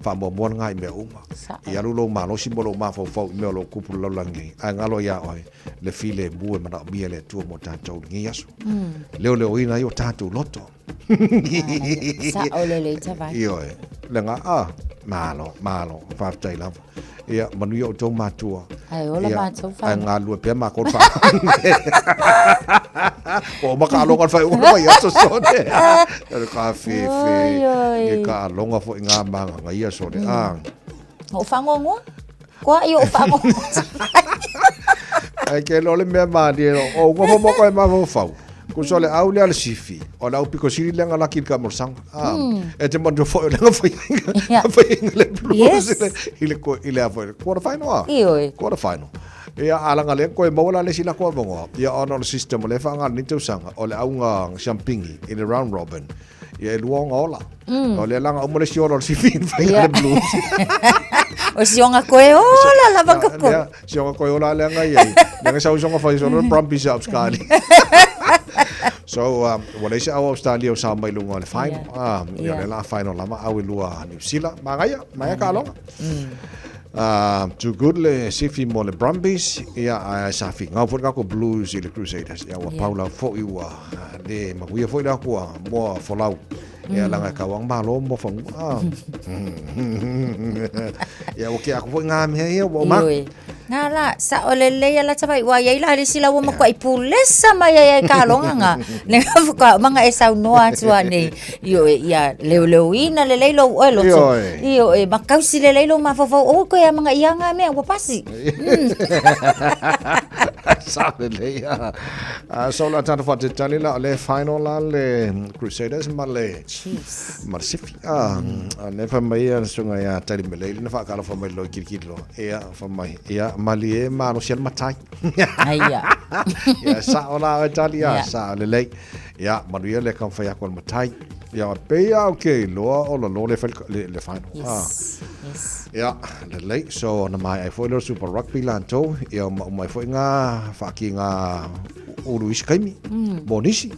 Faamuamua lena i mea uma. I alu lou malosi ma lou mafaufau i mea o lo o tupu i le lalolagi nei, ae galo iā oe le filemu e manaomia e le Atua mo tatou i lenei aso. Leoleoina ai o tatou loto. Sao lelei tavai. Ioe. Lena, ah, malo, malo, faafetai lava. Ia, manuia outou matua. Ae ola Ia, matou Ae whanau. galulue pea makou le wha. Ua uma ka aloga le whai uma mai aso sone. Le ka whewhe. Oi, oi. Ke ka aloga fo i ngā manga ia sone. Ah. O whangongoa? Koa i o whangongoa. Ai ke lo le mea mālie o ngofo moko e mafaufau. Kuso le au lea le sifi, o le au piko sili lenga laki ka molsanga. Ah, e te manu foi o lenga foi foi le Blues i le i le foi quarter final. Ah. Ioe. Quarter final. Ia alanga le koe maua la le sila koa vongoa. Ia ona o le system o le whaanga ni tausaga o le aunga siampingi i le round robin. Ia e lua onga ola. O le langa o le si ola o le sifi i whainga le Blues. O si onga koe ola lava koko. Lea, si onga koe ola le anga iai. Lea sau songa whai sono Brumbies upskali. So, ua leai se au Australia o sa mai luga o le final. Ah, ia le la final lava au e lua New Zealand. Magaia, magaia ka aloga. Too good le sifi mo le Brumbies, ia ae sa figau foi le kako Blues i le Crusaders. Ia ua pau lau foi ua le manuia foi le akua moa folau. Ia langa e kauang malo mo fanua. Ia ua ke aku foi ngā mea ia ua uma. Ioe. Ngā la, sa o le lei ala tawai, ua iai la lisi la ua makuai pulesa mai ai ai ka longa ngā. Le ngā fuka, manga e sau noa atu a nei. Ioe, ia leo leo ina le lei lou oe loto. Ioe. Ioe, makausi le lei lou mafaufau, o koe a manga ia ngā mea, ua pasi. Sa le lei a. So la tata whatetali la le final la le Crusaders ma le Chiefs. Ma le Sifi. Le fa mai a sunga ia tali me leili na whaakala fa mai lo kirikiri lo. Ia fa mai. Ia mali e malo si al matai. Aia. Ia sa o la o tali ia sa le lei. Ia manu ia le kam whai ako al matai. Ia pe ia o ke loa o la lo le le, le final. Yes. Yes. Ia le lei so na mai ai foi lo Super Rugby lan tau. Ia ma mai foi ngā whaaki ngā uru isi kaimi. Mo nisi.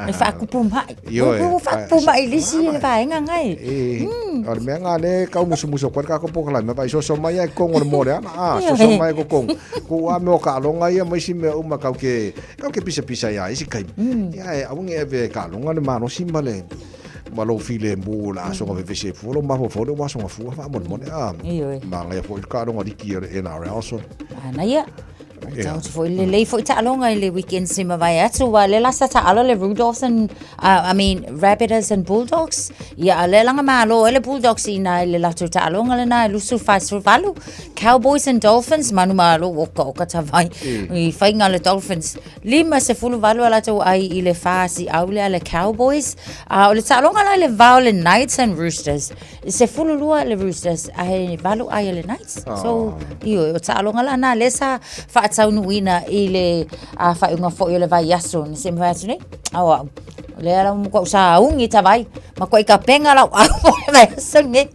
E whaakupu mai. Ioe. Ua whaakupu mai lisi e vaenga ngai. E, o le mea ngā le kau musumusu koe ka kopo kalai, me vai soso mai ai kongo le mole ana, a, soso mai ko kongo. Ko ua mea o ka alonga ia mai si mea uma kau ke, kau ke pisa pisa ia isi kai. Ia e aunge e ve ka alonga le malosi ma le, ma lou file mu la asoga vevese fua lo mafaufau le ua asoga fua faamolemole a. Ioe. Manaia foi le taaloga liki a le NRL so. Manaia. Taoto foi lelei foi taaloga i le weekend se mavae atu ua le la sa taalo le Rudolphs and I mean Rabbitohs and Bulldogs. Ia a le langa malo ai le Bulldogs i na i le latou taaloga lena e 28. Cowboys and Dolphins manu malo oka oka tavai i faiga le Dolphins. 58 a latou ai i le fasi au lea le Cowboys. A o le taaloga la i le va o le Knights and Roosters. 12 le Roosters ae 8 ai le Knights. So, ioe, o taaloga la na lea sa faataunuuina i le faaiuga foi o le vaiaso na se mafai atu nei. Au au, lea la makuai sauni tavai, makuai kapenga lau au mo le vaiaso nei.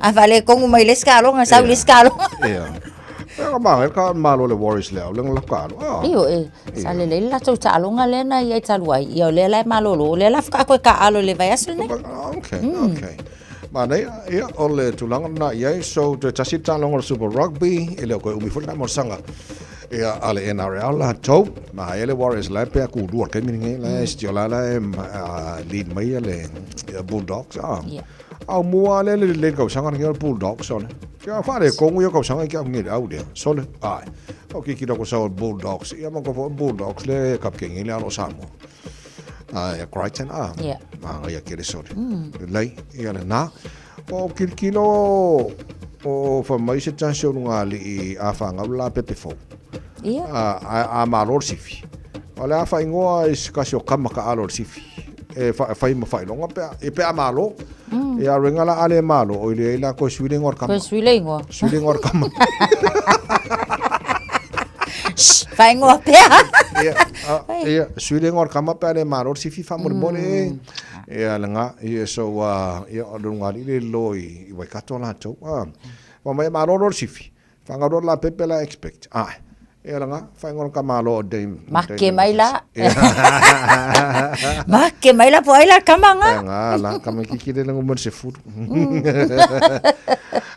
A faaletonu mai le isi taaloga, sau i le isi taaloga. Ia. Ka mā, ka malo le Warriors le au, le ngala ka alo. Ah. Ioe, sa lelei le latou taaloga lea na i ai talu ai. Ia o lea la e malolo, o lea la faatoa toe taaalo i le vaiaso lenei. Okay, okay. Manaia, ia, o le tulaga lena i ai, so toe tasi le taaloga o le Super Rugby, e le o toe umi foi le taamolosaga. Ia, a le NRL latou, ma ai le Warriors la e pea kulua le taimi lenei, la e sitio la la e lead mai ia le Bulldogs. Ah. Yeah. Au mua le le le tausaga lenei o le Bulldogs sole. Kia whare kongu ia tausaga i kia ngi le au lea. Sole, ai. O ki kira ko sa o Bulldogs. Ia ma ko fo Bulldogs le kapkengi le alo Samoa. Ai, a Crichton, a. Yeah. Ma ngai a kere sole. Lei, ia le nā. O kilikilo o wha mai se chance o lunga ali i a whangau la pepe fou. Ia. A malo le sifi. O le a whaingoa i se kasi o kama ka alo le sifi. E whai ma whailonga pea. E pea malo. E a renga la ale malo. O ile la koe suile ngor kama. Koe suile ingoa. Suile ngor kama. Shh, whaingoa pea. Ia, ia, suile ngor kama pea le malo le sifi whamore more. Ia, le ngā, ia, so, ia, o lunga li le lo i Waikato lātou. Wa mai malo lo le sifi. Whangaroa la pepe la expect. Ae. E ala ngā, whaingoa ka malo o Dame. Make mai la. Make mai la po ai la kama ngā. E ngā, la kama kiki le langu se furu.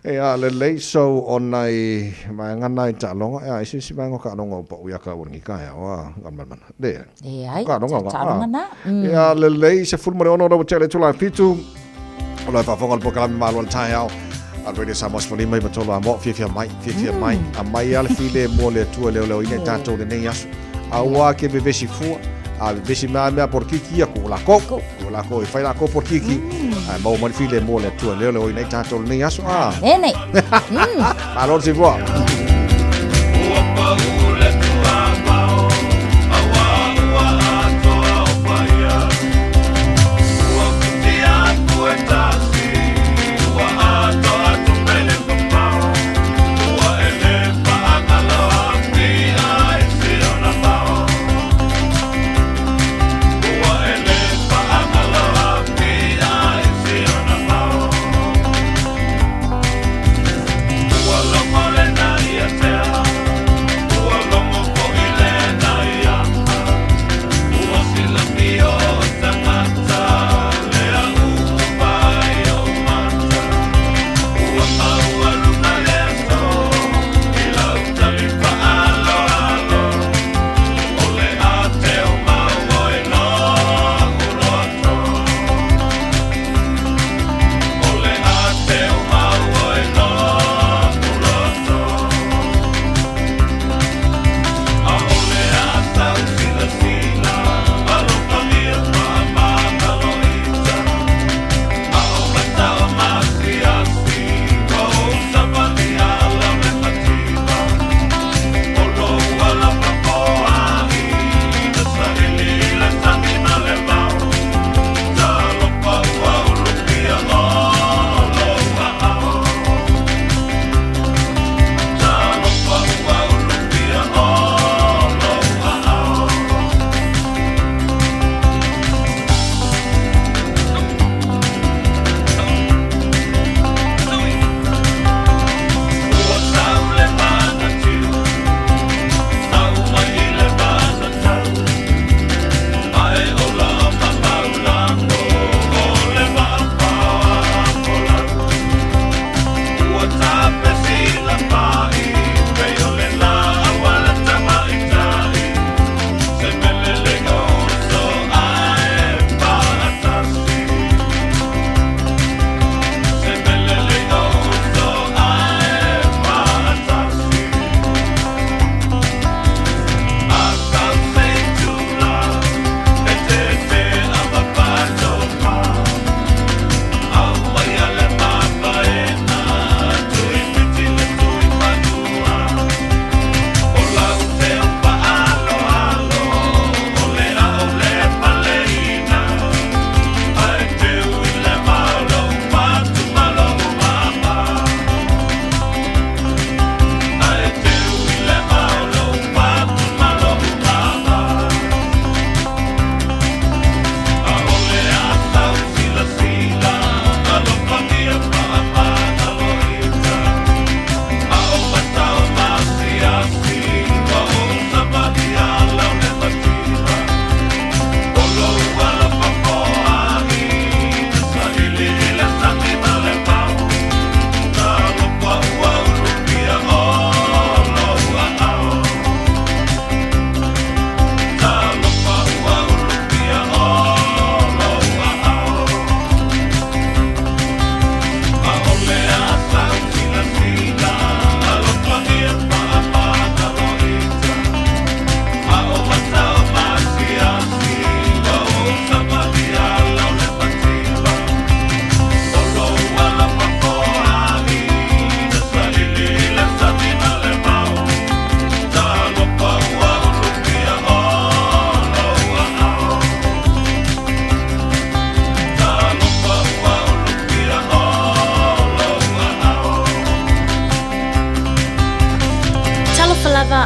E a le lei so o nai vaenga nai taaloga, e a isi isi vaenga o kaaloga o pau ia ka uarangi ka ea, o a ngā mana. Le. E ai, kaaloga taaloga nā. E a le lei se fulu ma le ono lau tele tula fitu. O lau faafofoga le polokalame Malo le Taeao. A Radio Samoa 15 i matolo a mo fiafia mai, fiafia mai. A mai a le file mo le Atua leoleoina i tatou lenei aso. Aua ke vevesi fua, a vevesi mea mea porokiki ia ko lākou. Ko lākou e whai lākou porokiki. A maua mai le file mo le Atua leoleoina i tatou lenei aso. A. Nene. Malo le soifua.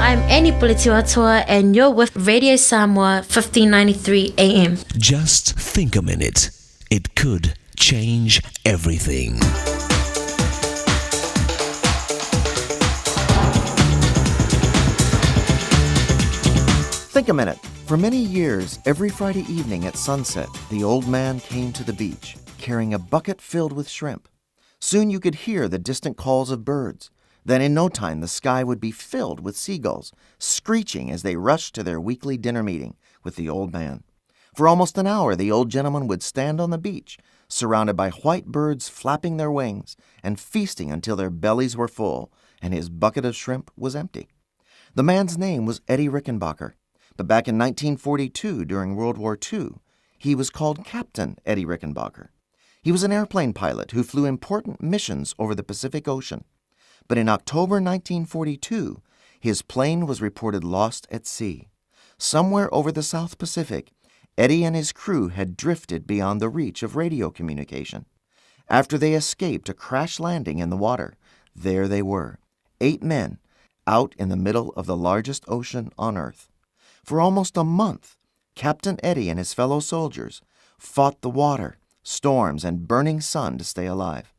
I'm Annie Pulitiwatoa and you're with Radio Samoa 1593 AM. Just think a minute. It could change everything. Think a minute. For many years, every Friday evening at sunset, the old man came to the beach, carrying a bucket filled with shrimp. Soon you could hear the distant calls of birds. Then in no time the sky would be filled with seagulls, screeching as they rushed to their weekly dinner meeting with the old man. For almost an hour, the old gentleman would stand on the beach, surrounded by white birds flapping their wings and feasting until their bellies were full and his bucket of shrimp was empty. The man's name was Eddie Rickenbacker, but back in 1942, during World War II, he was called Captain Eddie Rickenbacker. He was an airplane pilot who flew important missions over the Pacific Ocean. But in October 1942, His plane was reported lost at sea. Somewhere over the South Pacific, Eddie and his crew had drifted beyond the reach of radio communication. After they escaped a crash landing in the water, there they were, eight men, out in the middle of the largest ocean on earth. For almost a month, Captain Eddie and his fellow soldiers fought the water, storms, and burning sun to stay alive.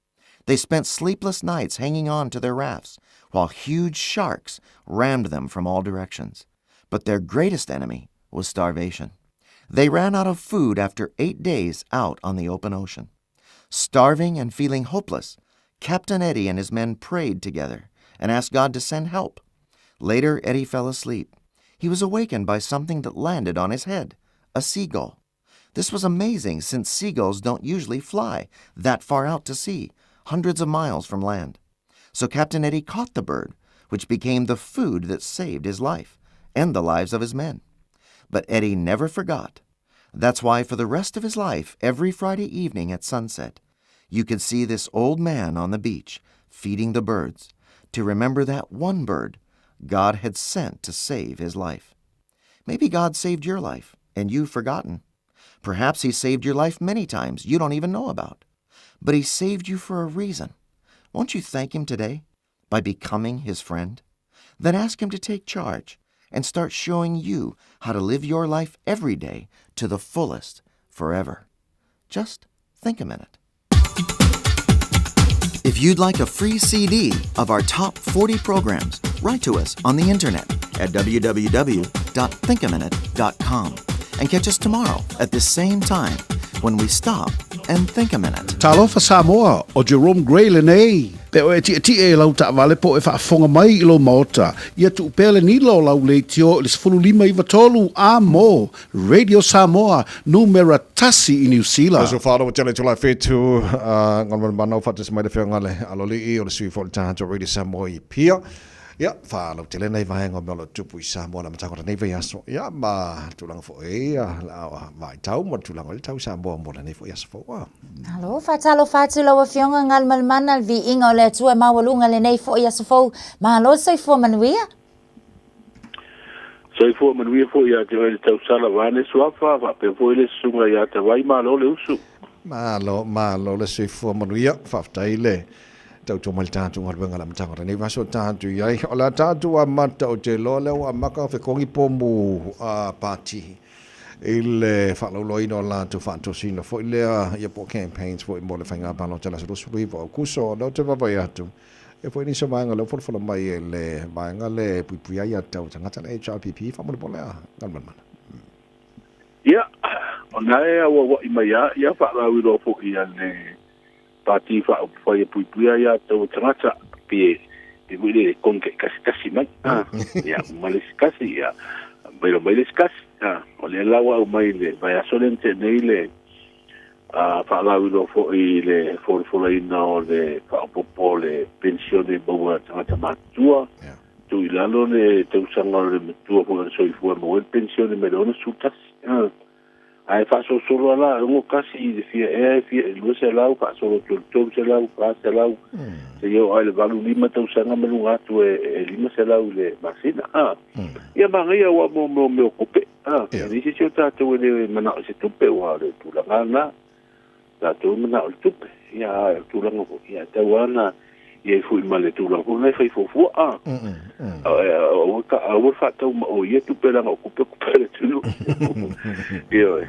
They spent sleepless nights hanging on to their rafts while huge sharks rammed them from all directions. But their greatest enemy was starvation. They ran out of food after eight days out on the open ocean. Starving and feeling hopeless, Captain Eddie and his men prayed together and asked God to send help. Later, Eddie fell asleep. He was awakened by something that landed on his head a seagull. This was amazing since seagulls don't usually fly that far out to sea, hundreds of miles from land. So Captain Eddie caught the bird, which became the food that saved his life and the lives of his men. But Eddie never forgot. That's why for the rest of his life, every Friday evening at sunset, you could see this old man on the beach feeding the birds to remember that one bird God had sent to save his life. Maybe God saved your life and you've forgotten. Perhaps He saved your life many times you don't even know about. But He saved you for a reason. Won't you thank Him today by becoming His friend? Then ask Him to take charge and start showing you how to live your life every day to the fullest forever. Just think a minute. If you'd like a free CD of our top 40 programs, write to us on the internet at www.thinkaminute.com and catch us tomorrow at this same time when we stop and think a minute. Talofa Samoa, ʻo Jerome Gray lenei. Pe oe e tiʻetiʻe i lau taʻawale po o e faafofoga mai i lou maota, ia tuu pea le nila o lau leitio i le 15 93 a mo Radio Samoa numera tasi i Niu Sila. Aso whānau o tēnei tūlai whetū, uh, ngā mana whatas mai le whionga le alolii o le sui fo le tātou Radio Samoa i Pia. Ia, whānau tele nei vaenga o mea o lo tupu i Samoa na matangata nei vai aso. Ia, ma tūlanga fo e ia, la vai tau, mo tūlanga o le tau Samoa mo la nei fo i aso fo. Alo, faatalofa atu lau Afioga Galumalemana, le viiga o le Atua e maualuga lenei foi aso fou. Malo le soifua manuia. Soifua manuia foi ia te oe le tausala vaeane suafa, faapea foi le susuga ia Tavai, malo le usu. Malo, malo le soifua manuia, faafetai le tautua mai le tatou galuega le amataga o lenei vaiaso tatou i ai. O le a tatou amata ou te iloa lea ua amata fekogi pomu a pati i le faalauiloaina o latou faatosina foi lea ia po o campaigns foi mo le faiga palota i le aso 29 o Aukuso. O lea ou te vaavaai atu ia foi nisi o vaega lea ua folafola mai e le vaega le puipuia ai a tau tagata le HRPP faamolemole a Galumalemana. Ia, o na e auauaʻi mai a ia faalauiloa foi a le Pāti Faaupufai e puipuia ai a tau tagata pe pe foi le koni taʻikasikasi mai a ia uma le isi kasi ia mai mai le isi kasi a o lea la ua aumai i le vaiaso lea na tea nei le a faalauiloa foi i le folafolaina o le faaopoopo o le penisione maua a tagata matutua tuu i lalo le tausaga o le matua foi o le soifua e maua ai le penisione mai le 61 a Ae faasolosolo lava la, e 61 i le fia ea, e fia e 200, faasolo atu i le 300, 400, seia oo lava i le 85 tausaga ma luga atu e, e 500 i le masina. A. Ia manaia aua mo mo mea o tupe. A. E leai se isi o tatou e le manao i se tupe, aua o le tulaga lena. Tatou e manao i le tupe. Ia, a o le tulaga foi, ia e tatau lava ona i ai foi ma le tulaga foi lena e fai fuafua. A. Aua ka, aua le faatau ma oe i ia tupe leaga o tupe o tupe a le atunuu. Ioe.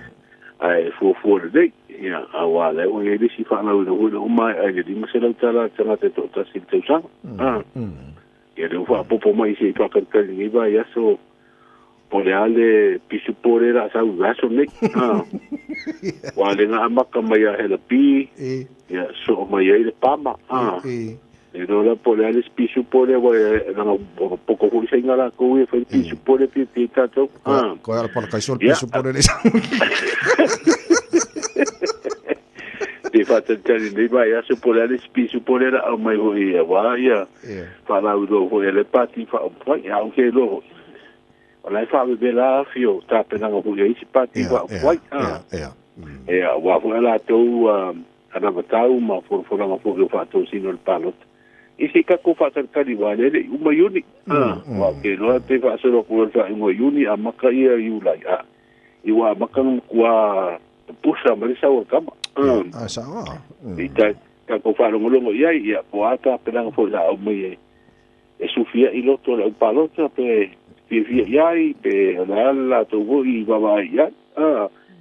Ae fuafua lelei. Ia, aua o lea ua i ai le isi faalauiloa foi lea ua maea i le $500 a le tagata e toatasi i le tausaga. A. Ia lea ua faaopoopo mai se i faatalitali i lenei vaiaso po o le a le pisupo lea o le a sau i le vaiaso lenei. Aua o lea na amata mai ia Helapi, ia sosoo mai ai le Pama. Le iloa la po o le a le isi pisupo lea aua leaga ua poto foi Saina latou ia e fai le pisupo lea e fiafia ai tatou. Koe ala palakaiso le pisupo lea. Te faatalitali nei vaiaso po o le a le isi pisupo lea o le a aumai foi aua ia faalauiloa foi a le Pati Faaupufai, a ou te iloa foi, o la e faavevela afi o tapenaga foi a isi Pati Faaupufai. Ia, aua foi a latou anavatau ma folafolaga foi o faatosina o le palota. Ia se i tatou faatalitali aua lea e le i uma Iuni. Aua ou te iloa pe faasolo atu loa i le faaiuga o Iuni amata ia Iulai, a ia ua amata ona matua pusa mai le sau o le tama. A sao a. I tatou faalogologo i ai, ia po o a tapenaga foi o le a aumai e sufiai loto o le aupalota pe fiafia i ai, pe o le a le latou foi vaavaai i ai.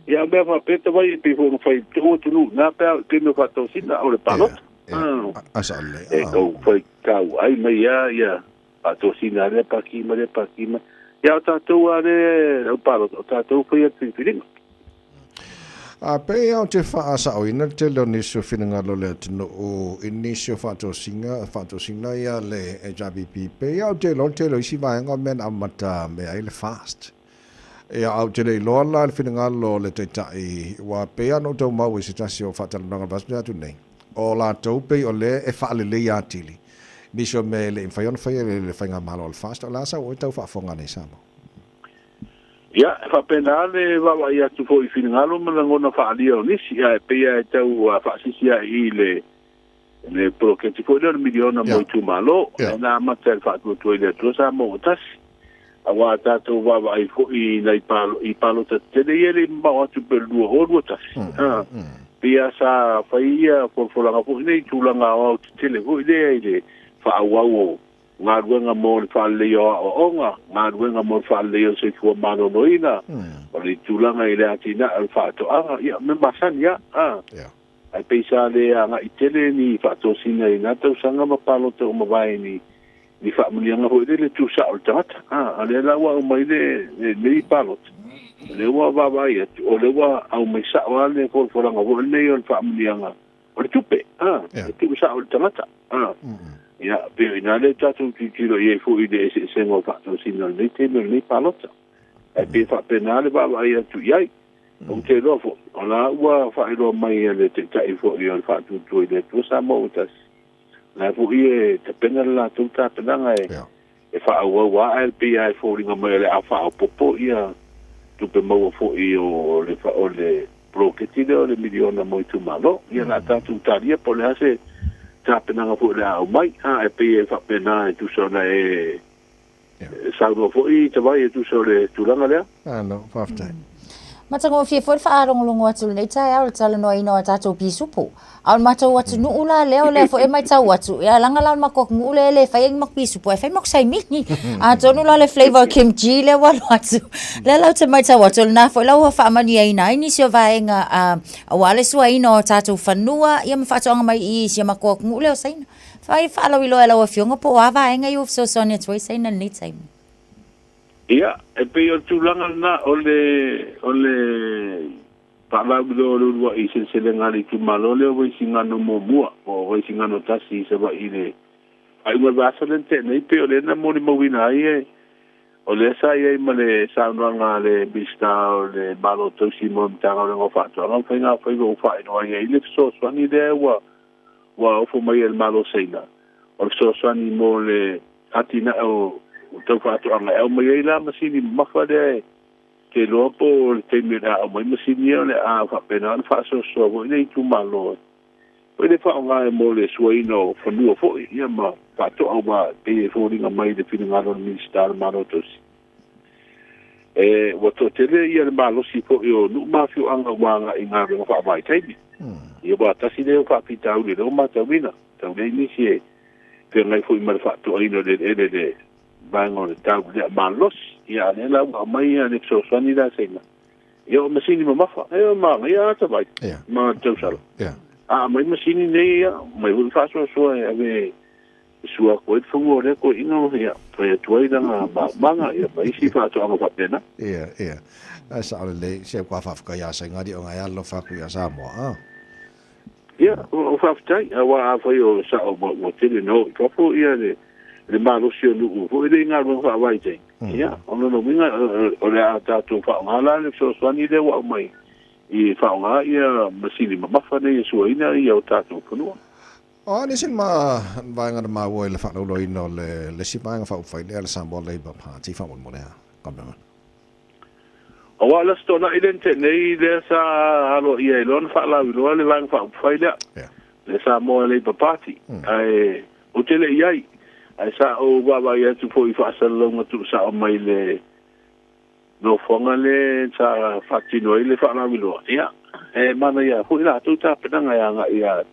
Ia a o mea faapea tavai e pei foi ona fai i tou atunuu i na pe a oo i taimi o faatosina o le palota. E tau fai tau ai mai lava ia faatosina a lea pati ma lea pati ma ia o tatou lava lea le au palota o tatou e faia le filifiliga. A pei ou te faasaoina le tele o nisi o finagalo o le atunuu i nisi o faatosina, faatosina ia le HRPP, pei ou te iloa le tele o isi vaega o mea na amata mea ai le fast. Ia, a ou te le iloa la le finagalo o le Taitai, ua pei lava ona ou tau maua i se tasi o faatalanoaga i le vaiaso atu nei, o latou pei o lea e faalelei atili nisi o mea e le i mafai ona faia e le Faigamalo o le FAST. O le a sau oe tau faafofoga nei Samoa? Ia, e faapena le vaavaai atu foi i finagalo ma lagona faaalia o nisi, ae pei lava e tau faasisi lava i i le poloketi foi lea o le miliona mo itumalo, lea na amata e le Faatuatua i le Atua Samoa ua Tasi. Aua a tatou vaavaai foi i nai i palota tetele ia e le i mamao atu pei o le 2021, pei lava sa fai ia folafolaga foi nei i tulaga aoao tetele foi lea i le faaauau o galuega mo le faaleleia o aoaoga, galuega mo le faaleleia o le soifua maloloina, o le tulaga i le atinae o le faatoaga, ia, mea masani lava. Ae pei sa le agai tele ni faatosina i na tausaga ma palota ua mavae ni ni faamanuiaga foi lele tuusao i le tagata. A lea la ua aumai le lenei palota, o lea ua vaavaai atu, o lea ua aumai sao lava le folafolaga foi lenei o le faamanuiaga o le tupe, e tuusao i le tagata. Ia, pei o i ina lea tatou tilotilo i ai foi i le eseesega o faatosina o lenei taimi o lenei palota. Ae pei e faapena le vaavaai atu i ai. Ou te iloa foi, o la ua faailoa mai e le Taitai foi o le Faatuatua i le Atua Samoa ua Tasi, o la foi e tapena le latou tapenaga e faaauau lava, ae pei lava e foliga mai o le a faaopoopo ia tupe maua foi o le o le poloketi lea o le miliona mo itumalo. Ia o le a tatou talia po o le a se tapenaga foi o le a aumai, ae pei e faapena e tusa ona e Saunoa foi Tavai e tusa o le tulaga lea. Malo, faafetai. Matagofie foi le faalogologo atu i lenei taeao i le talanoaina o a tatou pisupo. A o le matou atunuu la lea, o lea foi e matau atu, ia leaga la o le matou atunuu lea e le faia ni matou pisupo, ae fai matou saimini. Atonu la o le flavour o kimchi lea ua alu atu, lea la ou te matau atu, o lena foi la ua faamanuiaina ai nisi o vaega aua le suaina o tatou fanua ia ma faatoaga mai i si o matou atunuu lea o Saina. Fai faalauiloa e lau Afioga po o a vaega ia ua fesoasoani atu ai Saina i lenei taimi. Ia, e pei o le tulaga lena o le, o le faalauiloa o le uluai seleselega a le itumalo lea o Vaisigano muamua, po o Vaisigano tasi i Savaii i le faaiuga o le vaiaso lea na tea nei, pei o lea na molimauina ai e, o lea sa i ai ma le saunoaga a le Minisita o le Malo Tausi mo le Matagaluega o Faatoaga ma Faiga Faiva ua faailoa ai le fesoasoani lea ua ua ofo mai e le Malo o Saina, o le fesoasoani mo le atinae o tau faatoaga e aumai ai la masini mamafa lea e te iloa po o le taimi o le a aumai masini ia o le a faapena ona faasoasoa foi le itumalo foi le faaaoga e mo le suaina o fanua foi ia ma faatoa aua pei e foliga mai le finagalo o le Minisita o le Malo Tausi e ua toatele ia le malosi foi o nuu ma afioaga ua agai i galuega faavaitaimi. Ia aua tasi lea o faafitauli o lea ua matauina, tau leai nisi e feagai foi ma le faatoaina o le eleele i le vaega o le tau lea malosi. Ia a o lea la ua aumai ia le fesoasoani lea a Saina, ia o masini mamafa, e manaia ata vai ma le tausala. A aumai masini nei, ia aumai foi le faasoasoa e ave e sua atu ai le fanua o lea toeaina, ia, fai atu ai lana maumaga, ia, ma isi faatoaga faapena. Ia, ia. Ae sao lelei, se ua faafetai ia Sainga ona e alofa atu ia Samoa, a. Ia, o faafetai, aua afai o sao ua tele na o i fafo ia le malosi o nuu foi lea i galuega faavaitaimi, ia, o lona uiga o le a tatou faaaoga la le fesoasoani lea ua aumai e faaaoga ia masini mamafa nei e suaina ia o tatou fanua. O a nisi ma vaega na maua i le faalauiloaina o le isi vaega faaupufai lea, le Samoa Labour Party, faamolemole a Governor. Aua o le Aso Toonai lea na tea nei lea sa aloaia ai loa ona faalauiloa le vaega faaupufai lea, le Samoa Labour Party. Ae Ou te le i ai, ae sa ou vaavaai atu foi i faasalalauga tuusao mai le nofoaga lea sa faatino ai le faalauiloa. Ia, e manaia foi latou tapenaga e agai i a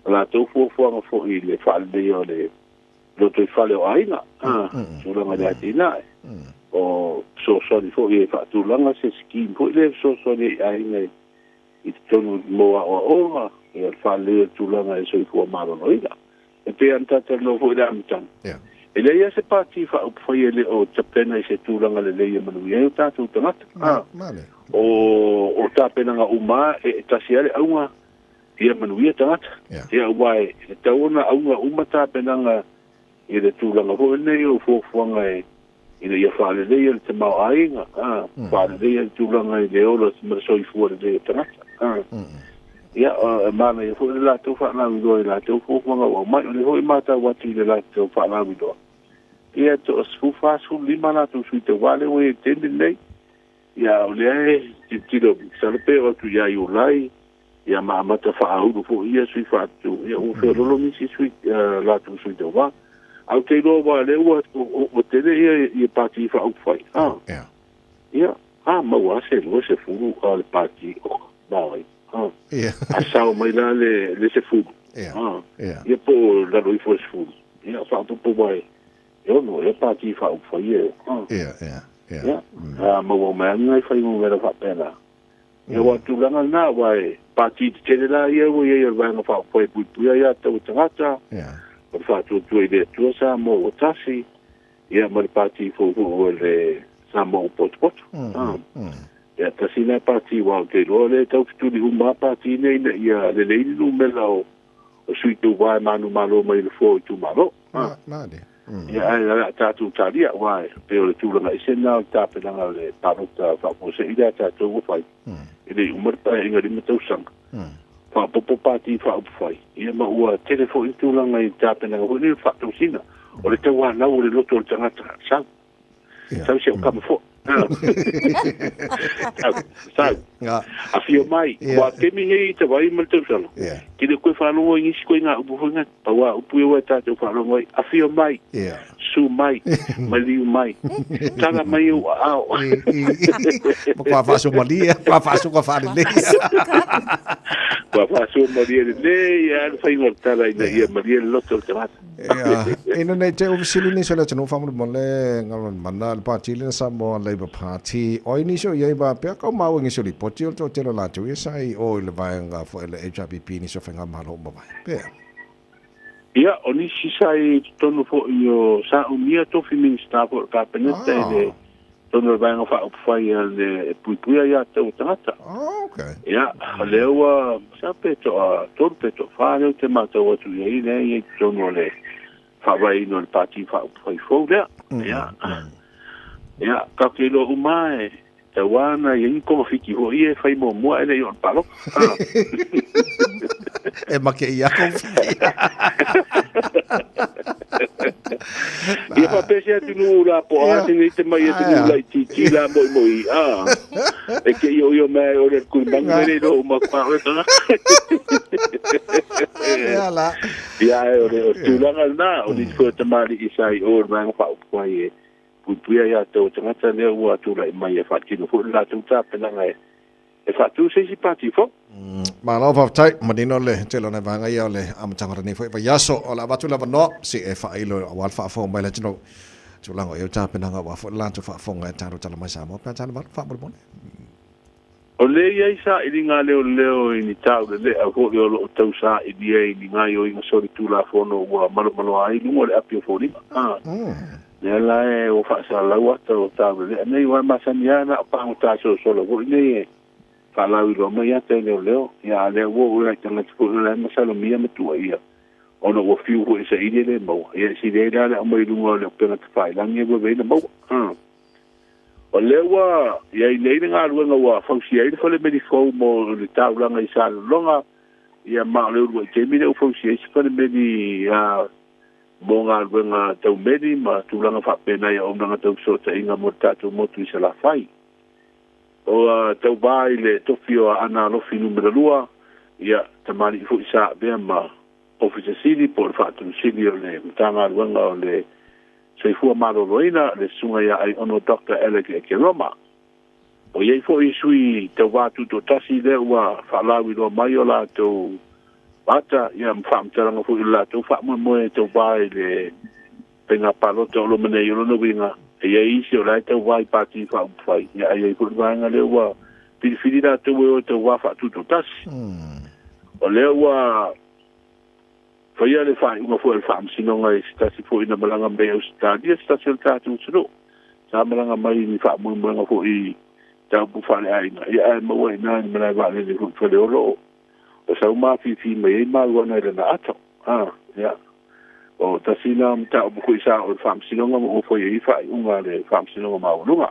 latou fuafuaga foi i le faaleleia o le lotoifale o aiga, tulaga i le atinae. O fesoasoani foi e faatulaga se scheme foi lea e fesoasoani ai i aiga i totonu mo aoaoga, ia le faaleleia o le tulaga i le soifua maloloina. E pei lava ona talatalanoa foi i le amataga, e leai lava se pati faaupufai e le o tapena i se tulaga lelei e manuia ai o tatou tagata. O tapenaga uma lava, e tasi lava le auga, ia manuia tagata. Ia aua e tatau ona auga uma tapenaga i le tulaga foi lenei o fuafuaga e ina ia faaleleia le tamaoaiga, faaleleia le tulaga i le ola ma le soifua lelei o tagata. Ia, e manaia foi le latou faalauiloa i latou fuafuaga ua aumai. O lea foi e matau atu i le latou faalauiloa, ia, toa 14, 15 latou sui tauva lea ua i ai i le taimi lenei. Ia, o lea e tilotilo, masalo pe oo atu ia Iulai, ia ma amata faaulu foi ia sui faatu, ia ua feololo nisi sui, latou sui tauva. Ae ou te iloa aua o lea ua tele ia pati faaupufai, ia, a maua lava se 20 o le pati o Maori, a sao mai la le 10, ia po o lalo ifo o le 10, ia faaopoopo mai e ono ea pati faaupufai e, ia, a maua mai lava ni nai fuainumera faapena. Ia aua o le tulaga lena, aua e pati tetele la ia ua i ai o le Vaega Faaupufai e Puipuia Ia Tau Tagata, o le Faatuatua i le Atua Samoa Ua Tasi, ia ma le pati fou foi o le Samoa Ua Potopoto. Ia tasi lena pati aua ou te iloa o lea e tau fetuli uma lava pati nei ina ia lelei le numera o sui tauva e manumalo mai i le foa o itumalo. Ia, ae o le a tatou talia, aua e pei o le tulaga ese lena o le tapenaga o le palota faafuasei lea a tatou ua fai, e le i uma le Paeaiga 5 tausaga. Faaopoopo pati faaupufai, ia ma ua tele foi le tulaga i le tapenaga foi lea o le faatosina o le tauanau o le loto o le tagata, sau. Sau si au kama foi. Sau, sau. Afio mai. Ua taimi nei i te vai ma le tausala. Ki le koe whaalongo i ngisi koe ngā upu foi ngā. Pau a upu e ua e tātou whaalongo ai. Afio mai. Su mai. Maliu mai. Tala mai ou aao. Ma kua whaaso malia, kua whaaso kua whaalelei. Kua whaaso malia lelei, a le whainga o le tala ina ia malia le loto o le tagata. Ia, ina nei te ufesili nisi o le atunuu faamolemole galone mana le pati lena Samoa Labour Party. O ai nisi o iai faapea kau maua i nisi o lipoti o le toatele o latou ia sa i o i le vaega foi le HRPP nisi o faigamalo uma mavae. Pea. Ia, o nisi sa i totonu foi o sa umia tofi Minisita foi o le Kapeneta i le totonu o le Vaega Faaupufai a le e puipuia ia te ua tagata. Oh, okay. Ia, o lea ua, sa pe toa tolu pe toa whā lea ou te mātau atu i ai lea i ai totonu o le faavaeina o le Pāti Faaupufai fou lea. Ia, ia, ka te iloa uma e Tau ana i ai ni togafiti foi ia e fai muamua ae le i oo i le palota. E make i a togafiti. Ia faapea se atunuu la po a se nei te mai atunuu laitiiti la moimoi a e ke io io mai o le kulimanu me le iloa uma atu a oe tagata. Ia la. Ia o le tulaga lena o nisi foi o tamalii sa i o i le vaega faaupufai e Puipuia ia te oe tagata lea ua tulai mai e faatino foi le latou tapenaga e faatu se isi pati fou. Malo faafetai, manino le tele o nai vaega ia o le amataga o lenei foi vaiaso. O le a avatu le avanoa se i e faailo aua le faafofoga mai le atunuu tulaga o i ai tapenaga aua foi le latou faafofoga e talo tala mai Samoa pe a tala valu faamolemole. O lea e i ai sailiga leoleo i ni taulelea foi o lo o tau sailia i ni gaoioiga solitulafono ua malomaloa ai luga o le api o foliga. Lea la e ua faasalalau ata o taulelea nei, aua e masani lava na o pagota solosolo foi nei e faalauiloa mai ata i leoleo. Ia a lea ua oo i nai tagata foi o la e masalomia ma tuuaia ona ua fiu foi e saili e le maua. Ia e sili ai la le aumai i luga o le upega tafailagi e vave ai ona maua. O lea ua i ai nei le galuega ua fausia ai le fale meli fou mo le taulaga i Salelologa, ia ma o le uluai taimi lea ua fausia ai se fale meli mo galuega tau meli ma tulaga faapena i auaunaga tau fesootaiga mo le tatou motu i Salafai. O tauva i le tofi o Aana Alofi Numera 2, ia, tamalii foi sa avea ma Ofisa Sili po o le Faatonu Sili o le Matagaluega o le Soifua Maloloina, le Susuga ia Aiono Doctor Alec Ekeroma. O i ai foi sui tauva tutoatasi lea ua faalauiloa mai o latou ata ia ma faamatalaga foi o le latou faamoemoe e tauva i le faiga palota o loma nei. O lona uiga, e i ai isi o la e tauva i Pati Faaupufai, ia ae i ai foi le vaega lea ua filifili latou e o e tauva faatutoatasi. O lea ua faia le faaiuga foi a le Faamasinoga i se tasi foi na malaga mai Ausetalia, se tasi o le tatou atunuu sa malaga mai i ni faamoemoega foi i mataupu faaleaiga, ia ae maua i ina i le malae vaalele foi i Faleolo o sau mafifi mai ai mariuana i lana ato. A, ia, o tasi lena mataupu foi sa oo i le Faamasinoga ma ua fai ai faaiuga a le Faamasinoga Maualuga.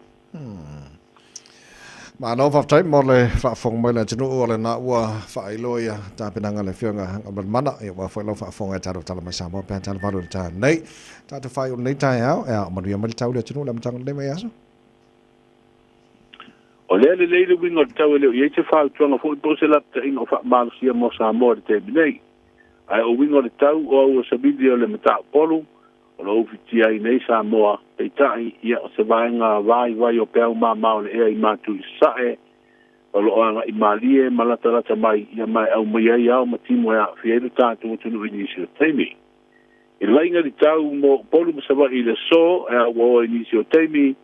Malo faafetai mo le faafofoga mai le atunuu o lena ua faailoa ia tapenaga a le Afioga Galumalemana ia aua foi lau faafofoga e tatou tala mai Samoa pe a tala valu i le taeao nei. Tatou faaiu lenei taeao e ao manuia mai le tau i le atunuu i le amataga o lenei vaiaso. O lea lelei le uiga o le tau e le o i ai se fautuaga foi po o se lapataiga o faamalosia mo Samoa i le taimi nei. Ae o uiga o le tau o aua savili o le mataupolu O lo o ufitia ai nei Samoa, peitai, ia, o se vaega vaivai o peau mama o le ea i Matu i Sasae, o lo o agai malie ma latalata mai, ia ma e aumai ai ao ma timu e aafia ai lo tatou atunuu i nisi o taimi. I laiga li tau mo Upolu ma Savaii i le aso, e auaoa i nisi o taimi,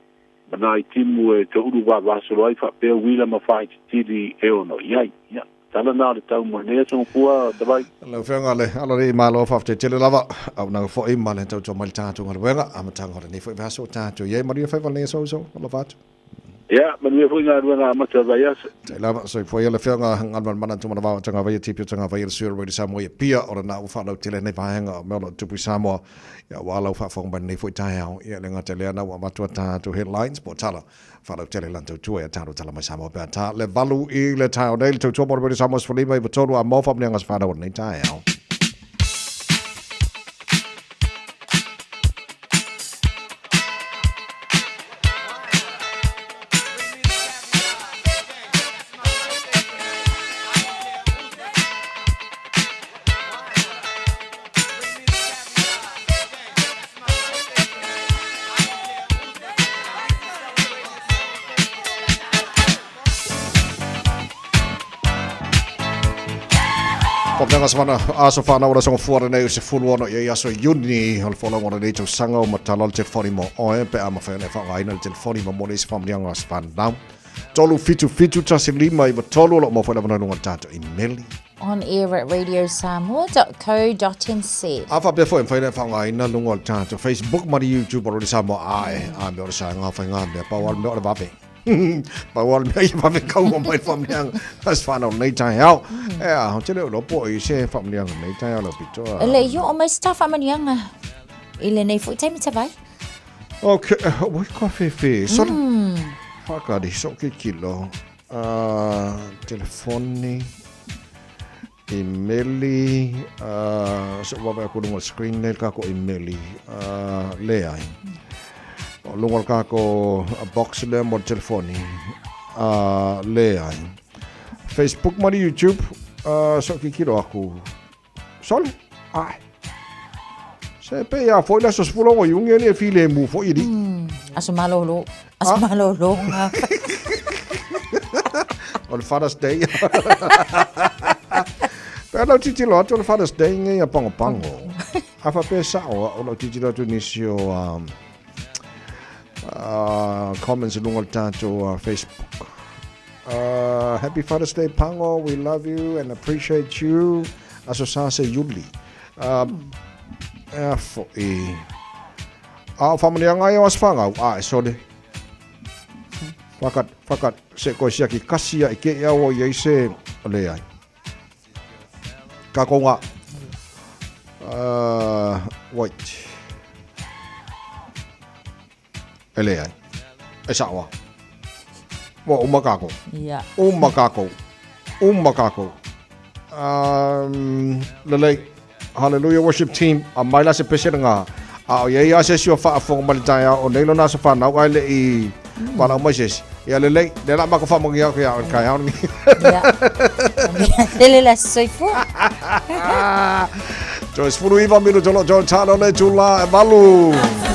ma nai timu e toulu vavasolo ai faapea uila ma faaititili e ono i ai. Ia, tala na o le tau mo lenei aso Gafua Tavai. Lau Afioga le Alalei Malo, faafetai tele lava. Auaunaga foi ma le tautua mai le tatou galuega, amataga o lenei foi vaiaso o tatou i ai. Manuia faiva lenei aso uso, alofa atu. Ia, manuia foi galuega amata o le vaiaso. Tai lava, soifua ia le Afioga Galumalemana Tumanavao Tagavaia Tipi o Tagavaia le sui o le Radio Samoa i Apia, o lena ua faalautele nei vaega o mea o lo o tupu i Samoa. Ia aua lau faafofoga mai lenei foi taeao, ia le gata i lea na ua avatu a tatou headlines po o tala faalautele lan tautua ia tatou tala mai Samoa pe a ta le 8 i le taeao nei le tautua mo le Radio Samoa 15 i 3 a mo faamanuiaga se whanau o lenei taeao. Faamanuiaga se whana, aso whanau o songa fuara nei o se fulu ono i aso Iuni o le folonga o lenei tausaga o matala o le telefoni mo oe pe a mawhai ona e whaangaina le telefoni ma mo le isi faamanuiaga o se whanau. 3 7 7 1 5 9 3 o lo o maua foi lava nei luga o le tatou imeli. On air at radiosamoa.co.nz. A faapea foi e mafai ona e faaaogaina luga o le tatou Facebook ma le YouTube o Radio Samoa ae a mea o le saega fai ngā mea pau a le mea o le vave. Pau a le mea ia vave kaua mai le faamanuiaga a se whanau lenei taeao. E a, o te leo iloa po o i se faamanuiaga lenei taeao lau pito a. E le i oo mai se tā faamanuiaga i lenei foi taimi tavai. Ok, oi ka whewhe. Sora, whakari, so ke kilo. Telefoni, imeli, so wawe aku lunga screen nei kako imeli, le ai. O lunga kako box le mo telefoni, le ai. Facebook ma YouTube, so ke kilo aku. Sole, ai. Se pe ia foi la so sfulo o iungi ni e file mu foi ri. Aso malolo. Aso ah. malolo. O le Father's Day. Pe lau titilo atu o le Father's Day ngai a pango pango. A fa pe sao o lau titilo atu nisi o comments i lunga o le tatou Facebook. Happy Father's Day Pango, we love you and appreciate you. Aso sa se Iuli. Ea foi. A o whamanuianga ai o aso whangau, a e sole. Whakat, whakat, se koe siaki kasi a i ke ea o i se le ai. Ka konga. Wait. E le ai. E saoa. Ua uma kākou. Yeah. Uma kākou. Uma kākou. Lelei. Hallelujah worship team. A mai la se pese nga. A o iai a se si o whaafonga mai le taeao o nei lona aso whanau ai le i whanau mai se isi. Ia lelei, le la mako whamangi au kia o le kai Yeah. Lele la soifua. Toe 19 minute o lo o toe tala o le itula e 8.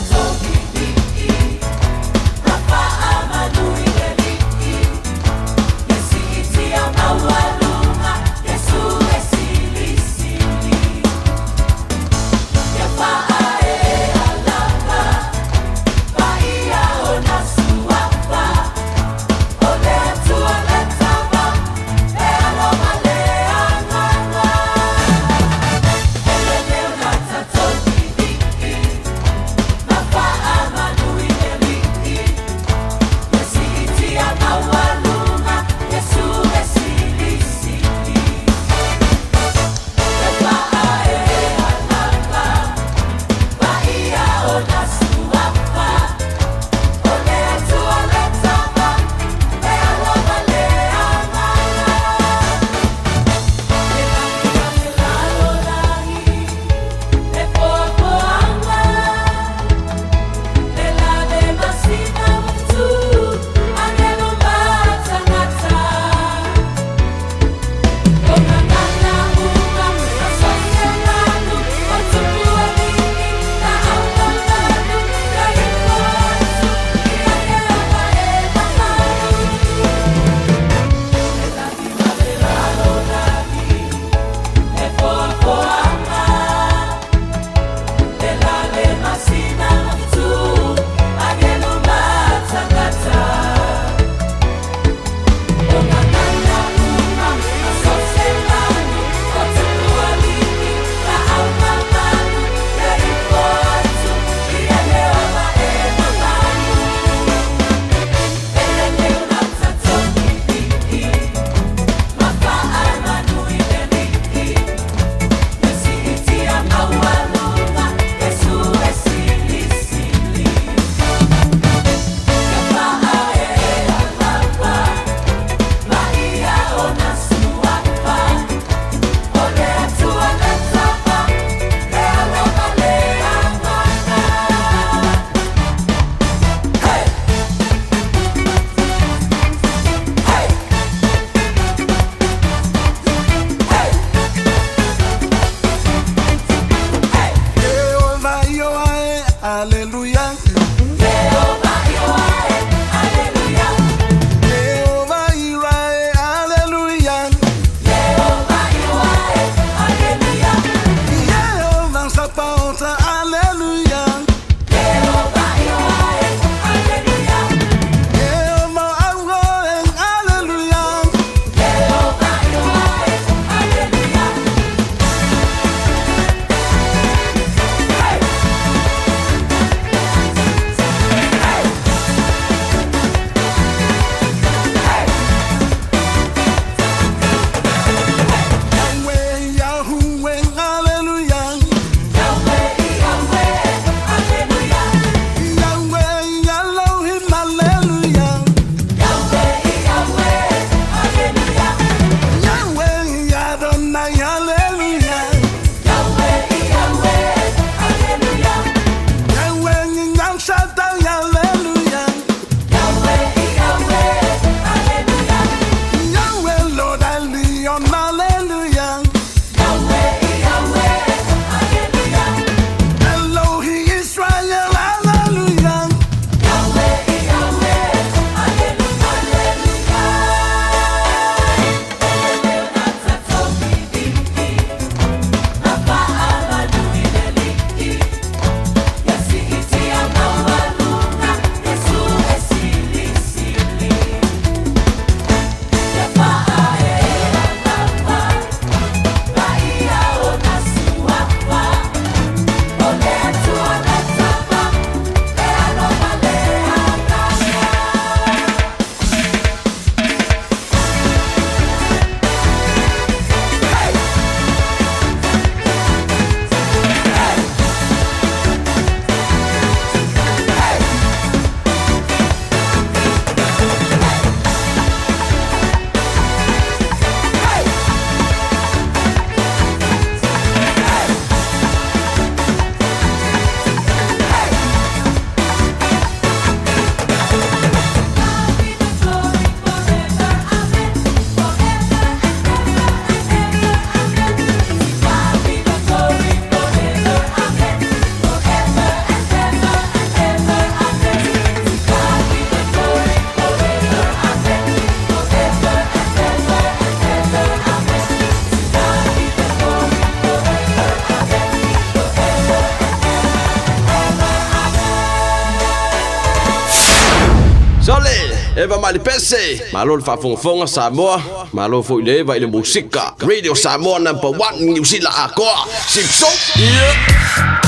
Eva mai le pese. Malo le faafogafoga Samoa. Malo foi le Eva i le musika. Radio Samoa number one Niu Sila atoa. Sipso. Yeah.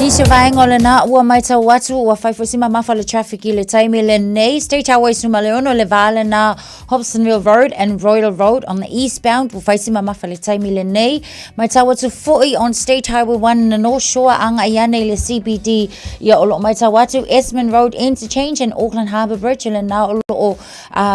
Nisi o vaega o lena ua matau atu ua fai foi si mamafa le traffic i le taimi lenei. State Highway 16 le va lena Hobsonville Road and Royal Road on the eastbound ua fai si mamafa le taimi lenei. Matau atu foi on State Highway 1 in the North Shore agai ane i le CBD ia o lo o matau atu Esmond Road Interchange and Auckland Harbour Bridge lena o lo o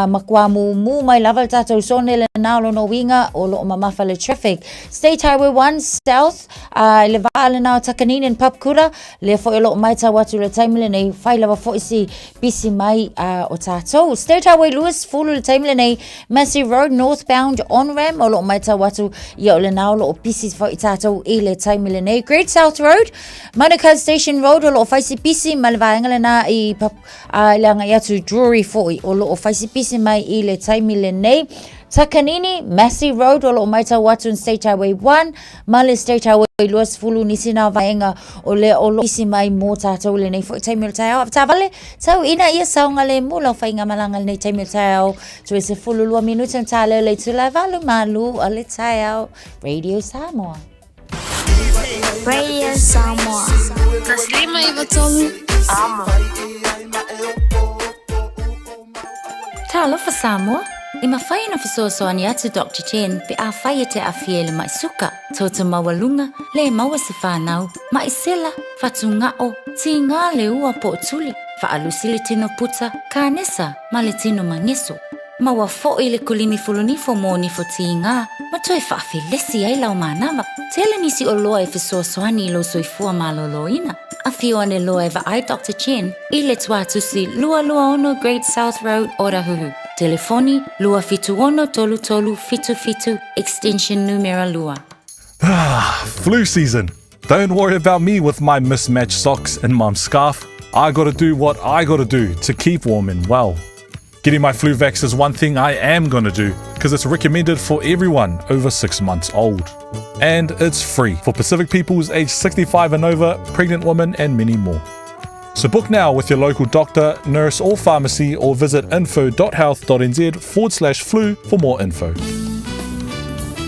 matua mumu mai lava le tatou sone lena o lona uiga o lo o mamafa le traffic. State Highway 1 South i le vaa lena o Takanini and Papakura lea foi o lo o matau atu le taimi lenei fai lava foi si pisi mai o tatou. State Highway 20 le taimi lenei Massey Road northbound on ram o lo o matau atu ia o lena o lo o pisi foi tatou i le taimi lenei. Great South Road, Manukau Station Road o lo o fai si pisi ma le vaega lena i i le agai atu Drury foi o lo o fai si pisi mai i le taimi lenei. Takanini, Massey Road o lo o matau atu in State Highway 1 ma le State Highway 20 nisi nā vaega o lea o lo o pisi mai mō tātou i lenei foi taimi o le taeao. Avetaavale, tau ina ia saogalemu lau faigamalaga i lenei taimi o le taeao. Toe 12 minute na tāleo le itula e valu malu o le taeao. Radio Samoa. Radio Samoa. 153 Amo. Talofa Samoa! E mafai ona fesoasoani atu Doctor Chen pe afai e te aafia i le mai suka, toto maualuga, le maua se fanau, mai sela, fatugao, tiga le ua po o tuli, faalusi le tino puta, kanesa ma le tino mageso. Maua foi le kulimi fulunifo mo nifo tiga ma toe faafelesi ai lau manava. Tele nisi oloa e fesoasoani i lou soifua maloloina. Afio ane loa e vaai Doctor Chen i le tuatusi 226 Great South Road, Otahuhu. Telefoni, 276 3377, extension numera 2. Ah, flu season. Don't worry about me with my mismatched socks and mum's scarf. I gotta do what I gotta do to keep warm and well. Getting my flu vax is one thing I am gonna do because it's recommended for everyone over six months old. And it's free for Pacific peoples aged 65 and over, pregnant women, and many more. So book now with your local doctor, nurse, or pharmacy, or visit info.health.nz forward slash flu for more info.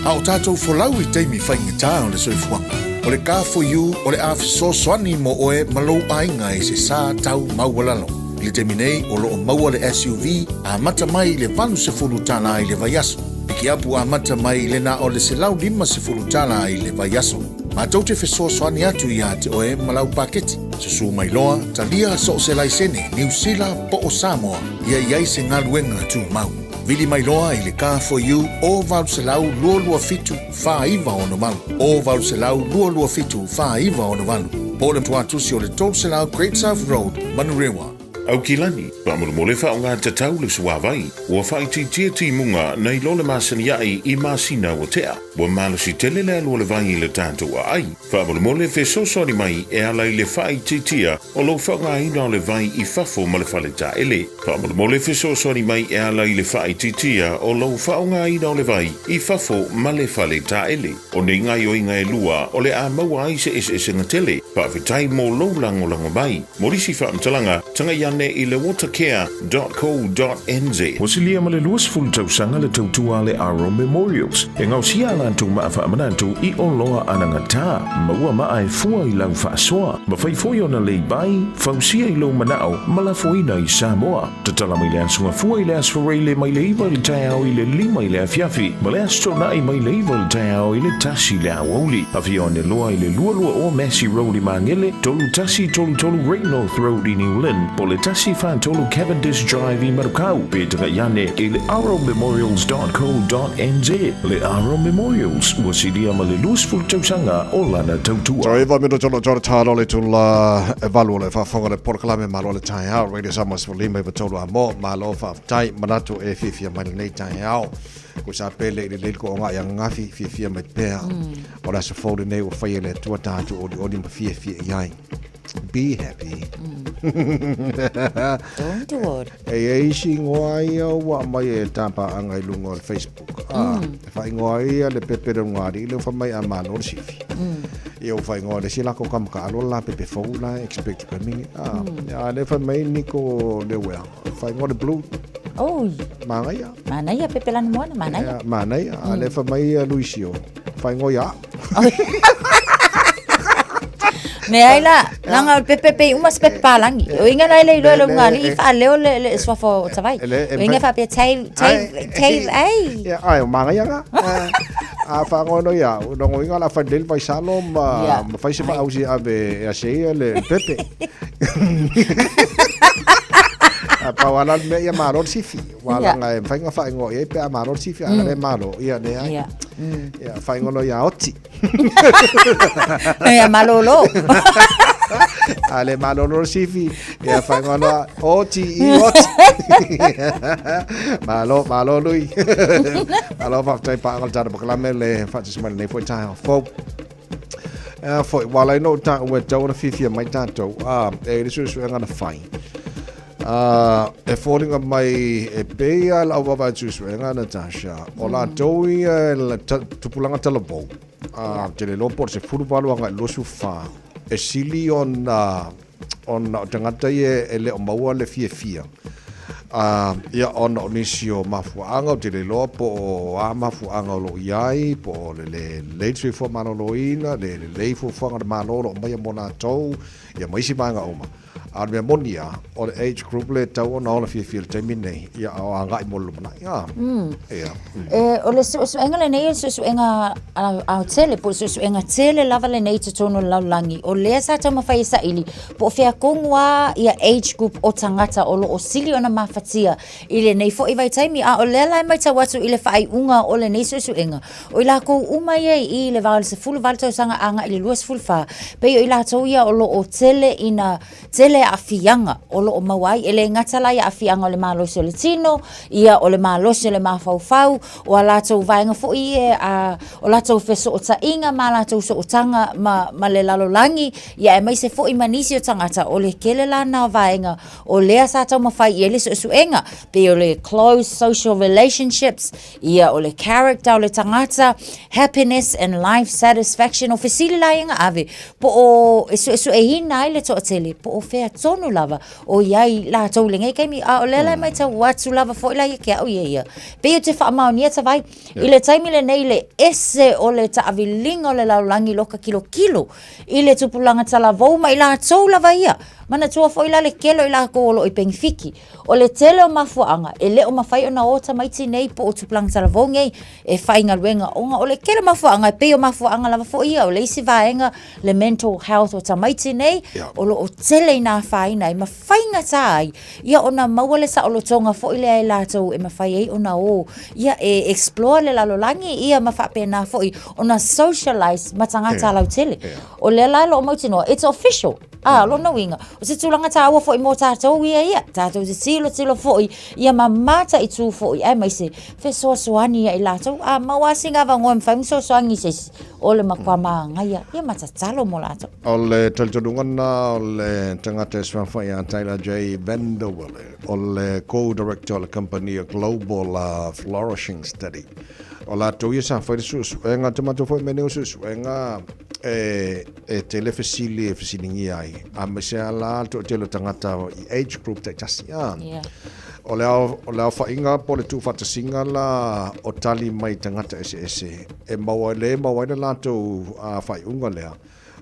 A o tātou folau i taimi faigata o le soifuaga, o le Car4U o le a fesoasoani mo oe ma lou aiga i se sā tau maualalo. I le taimi nei, o lo o maua le SUV amata mai i le $80 i le vaiaso. Pikiapu amata mai i le na o le $150 i le vaiaso. Matou te fesoasoani atu iā te oe ma lau paketi. Susū mai loa, talia so o se laisene, Niu Sila po o Samoa, ia i ai se galuega tumau. Vili mai loa i le Car4U o 800 227 4968, o 800 227 4968, po o le tuatusi o le 300 Great South Road, Manurewa. Aukilani, faamolemole faaaoga tatau le suavai, ua faaitiitia timuga nai lo le masani aʻe i masina ua tea. Ua malosi tele le alu o le vai i le tatou aai. Faamolemole fesoasoani mai e ala i le faaitiitia o lou faaaogaina o le vai i fafo ma le fale taele. Faamolemole fesoasoani mai e ala i le faaitiitia o lou faaaogaina o le vai i fafo ma le fale taele. O nei gaoioiga e lua o le a maua ai se eseesega tele. Faafetai mo lou lagolago mai. Mo nisi faamatalaga, tagai ane i le watercare.co.nz. Ua silia ma le 20 tausaga le tautua a le Aro Memorials e gaosia a latou maa faamanatu i oloa anagata, maua maa e fua i lau faasoa, mafai foi ona lei bai, fausia i lou manao ma lafoina i Samoa. Tatala mai le Aso Gafua i le Aso Faraile mai le 9 i le taeao i le 5 i le afiafi ma le Aso Toonai mai le 9 i le taeao i le 1 i le aoauli. Afio ane loa i le 22 Massey Road i Magele, 3133 Great North Road i New Lynn, po o le 143 Cavendish Drive i Manukau, pe tagai ane i le arrowmemorials.co.nz. Le Arrow Memorials, ua silia ma le 20 tausaga o lana tautua. Toe iwa minute o lo talo le tula e valu o le faafofoga le polokalame malo le taeao Radio Samoa 15 93 a mo malo faafetai manatu e fiafia mai lenei taeao ko sa pele i le lei ko onga i angafi fiafia mai pea o le aso fou lenei ua faia e le Atua tatou olioli ma fiafia i ai. Be happy. Don't worry. E i ai isi ingoa ia ua aumai e tāpāanga i luga o le Facebook. Ah, e faaigoa ai ia le pepe le ulugalii lea ua fai mai a malo le sifi. Ia ua faaigoa le isi lako kamakaalo le la pepe fou la e expect coming. Ah, a lea fai mai Niko Lewea, faaigoa le blue. Oi. Manaia. Manaia pepe lani moana, manaia. Ia, manaia. A lea fai mai ia Luisio, faaigoa ia. Me ai la, langa o pepe pe uma se pepe palangi. O inga la ele iloa le ngali i whaaleo le le suafa o Tavai. O inga whaapea tei tei tei ai. Ia ai o manga nga. A whangono ia, o longo inga la whandel vai salo ma ma fai se whaausi ave e ase le pepe. A pau ala le mea ia malo le sifi. Wa langa e mawhai ngā whaingoa i ai pe a malo le sifi, a le malo ia le ai. Ia, whaingono ia oti. Ia malolo. A le malolo le sifi, ia whaingono oti i oti. Malo, malo lui. Malo whaftai pa angol tata pakalame le whatis mai nei foi tae fou. Ea foi, wā lai no tā ua tau ona whiwhia mai tātou, a, e le suesuega na whai. A, e fōringa mai e pēia lau wawae suesuega, Natasha, o lātou ia e la tupulaga talavou, a, te le iloa po o le 18 agai i le 24, e sili ona, ona o tagata ia e le o maua le fiafia. A, ia, ona o nisi o mafuaaga, ou te le iloa po o a mafuaaga o lo o i ai, po o le lē lelei le soifua maloloina, le lelei fuafuaga a le Malo o lo o aumaia mo latou, ia ma isi vaega uma. A o le mea moni lava, o le age group lea e tatau ona ola fiafia i le taimi lenei, ia a o agai mo le lumanai. A, ia. E, o le suesuega lenei o le suesuega aotele, po o le suesuega tele lava lenei i totonu o le lalolagi. O lea sa taumafai e saili, po o fea tonu lava ia age group o tagata o lo o sili ona mafatia i lenei foi vaitaimi. A o lea la e matau atu i le faaiuga o lenei suesuega, o i lakou uma ia i i le va o le 18 tausaga agai i le 24, pei o i latou ia o lo o tele ina tele aafiaga o lo o maua ai, e le gata la i aafiaga o le malosi o le tino, ia o le malosi o le mafaufau, o a latou vaega foi ia, a, o latou fesootaiga ma a latou sootaga ma, ma le lalolagi, ia aemaise foi ma nisi o tagata, o le tele la na o vaega o lea sa taumafai i ai le suesuega, pei o le close social relationships, Ia, o le character o le tagata, happiness and life satisfaction, o fesili la ia na ave, po o e suesueina ai le toatele, po o fea tonu lava o i ai latou i lenei taimi, a o lea la e matau atu lava foi la ia ke au ia ia. Pei ou te faamaonia Tavai, i le taimi lenei le ese o le taaviliga o le lalolagi loka kilokilo i le tupulaga talavou ma i latou lava ia. Manatua foi la le kele o i lakou o lo o i penefiki. O le tele o mafuaaga, e le o mafai ona o tamaiti nei po o tupulaga talavou nei e faigaluega ona o le tele o mafuaaga e pei o mafuaaga lava foi ia o le isi vaega le mental health o tamaiti nei o lo o tele ina afaina ai ma faigata ai ia ona maua le saolotoga foi lea e latou e mafai ai ona o ia e explore le lalolagi ia ma faapena foi ona socialize ma tagata lautele. O lea la o lo o mautinoa, it's official. Ā, lona uiga, o se tulaga tāua foi mō tātou ia ia, tātou te tilotilo foi ia ma mataitū foi aemaise fesoasoani ia i latou, ā, maua lava sina avanoa e mafai ona fesoasoani i se isi, o le matua mānaia ia ma tatalo mō latou. O le talitonuga lena o le tagata e suafa ia Tyler J. Vanderwelle, o le co-director o le kamupani Global Flourishing Study. O latou ia sa fai le suesuega, te matou foi mea nei o suesuega, e, e tele fesili e fesiligia ai, aemaise lava la le toatele o tagata i age group taitasi. A. Yeah. O le, ao, o le aofaiga po o le tuufaatasiga la o tali mai tagata eseese e maua, le maua ai le latou uh, faaiuga lea,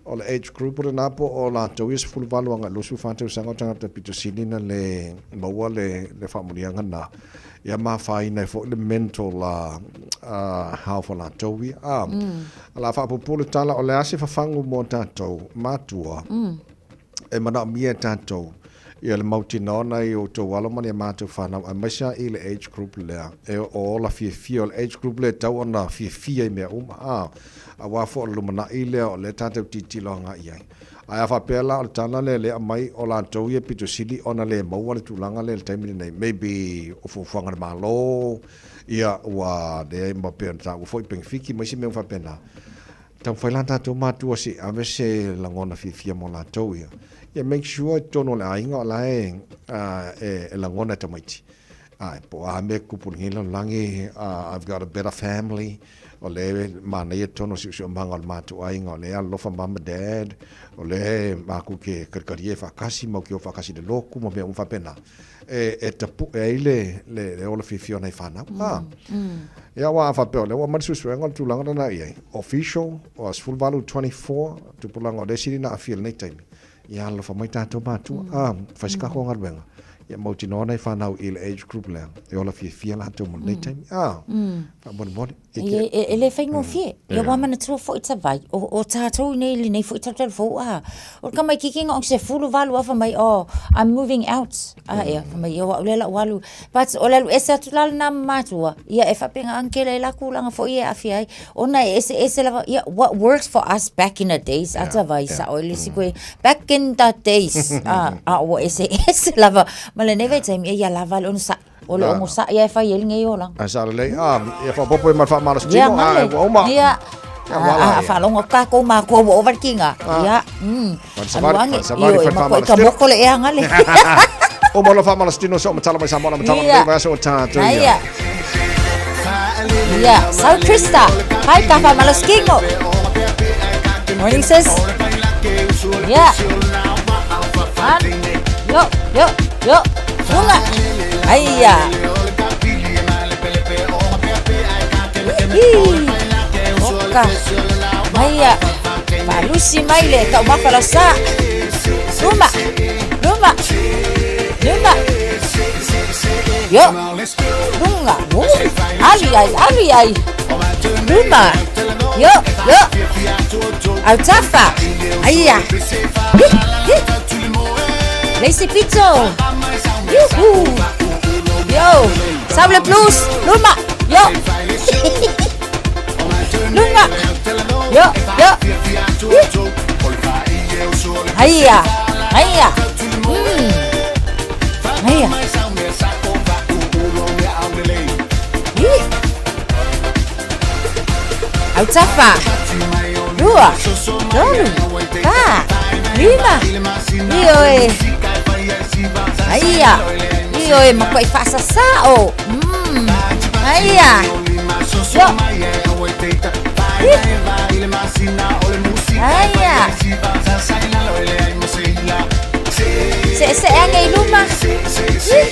o le age group lena po o latou ia 18 agai i le 24 tausaga o tagata pito sili na le maua le, le faamuliaga na. Ia ma afaina ai foi le mental uh, uh, health o latou ia. Ah, mm. O le a faapuupuu le tala, o le a se fafagu mo tatou matua e manaomia e tatou ia le mautinoa ona i outou alo ma ni a matou fanau aemaise lava i le age group lea e ola fiafia, o le age group lea e tatau ona fiafia i mea uma, a, aua foi o le lumanai lea o lea tatou tilotilo agai i ai. Ae a faapea la o le tala lea lea aumai o latou ia pito sili ona le maua le tulaga lea i le taimi lenei, maybe o fuafuaga a le Malo, Ia, ua leai ma pei ona taua foi penefiti ma isi mea uma faapena. Taumafai la tatou matua se i ave se lagona fiafia mo latou ia. Ia make sure i totonu o le aiga o la e, e, e lagona e tamaiti. Ae, po o a mea kupu lenei lalolagi, I've got a better family, o lea e manaia totonu o siosiomaga o le matou aiga, o lea e alolofa mum ma dad, o lea e matou te kalikalia faatasi, matou te o faatasi i le lotu ma mea uma faapena. E, e tapue ai le, le, le ola fiafia o nai fanau. Mm. Ah. Ia, aua a faapea o lea ua aumai le suesuega o le tulaga lena i ai. Official, o 18 24, tupulaga o lea sili ona aafia i lenei taimi. Ia alofa mai tatou matua, mm. fai se tatou galuega. Ia mautinoa nai fanau i le age group lea, e ola fiafia latou mo lenei mm. taimi. Ah, faamolemole. E, e, e le faigofie. Mm. Ia ua manatua foi Tavai, o, o tātou nei lenei foi tautau fou, ah, o le tamaitiiti na o 18 a fai mai, oh, I'm moving out. Ah, ia, fai mai, o au lea la ua alu. But o le alu ese atu la lena ma matua, ia e faapena ana tele ai la tulaga foi ia e aafia ai. Ona e eseese lava, ia, what works for us back in the days, a Tavai, sao i le isi koe, back in the days, ah, a ua eseese lava ma lenei vaitaimi, ia lava le onosai. O le onosai e fai ai lenei olaga. Ae sao lelei, ah, ia faaopoopo i ma le faamalosi tino, ah, ua uma. Ia, a faalogo atu tatou matua ua ova le tiga. Ia, Alu ane, ioe, matua i ka moko le ea gale. Uma lo faamalosi tino so matala mai Samoa na matala nei vaiaso o tatou ia. Ia, sau Krista. Hai ka faamalosi tino. Morning sis. Ia. Yo, yo, yo. Luga. Aia. Hihi. Oka. Maia. Faalusi mai le taumafa la sa. Luma. Luma. Luma. Yo. Luga. Alu ai, alu ai. Luma. Yo, yo. Autafa. Aia. Hi, hi. Le isi pito. Yuhu. Yo. Sau le blues. Luma. Yo. Luga. Yo, yo. Aia. Aia. Aia. Ih. Autafa. Lua. Tolu. Fa. Lima. Ioe. Aia. Ioe, matuai faasasao. Aia. Yo. Aia. Seesee ane i luma.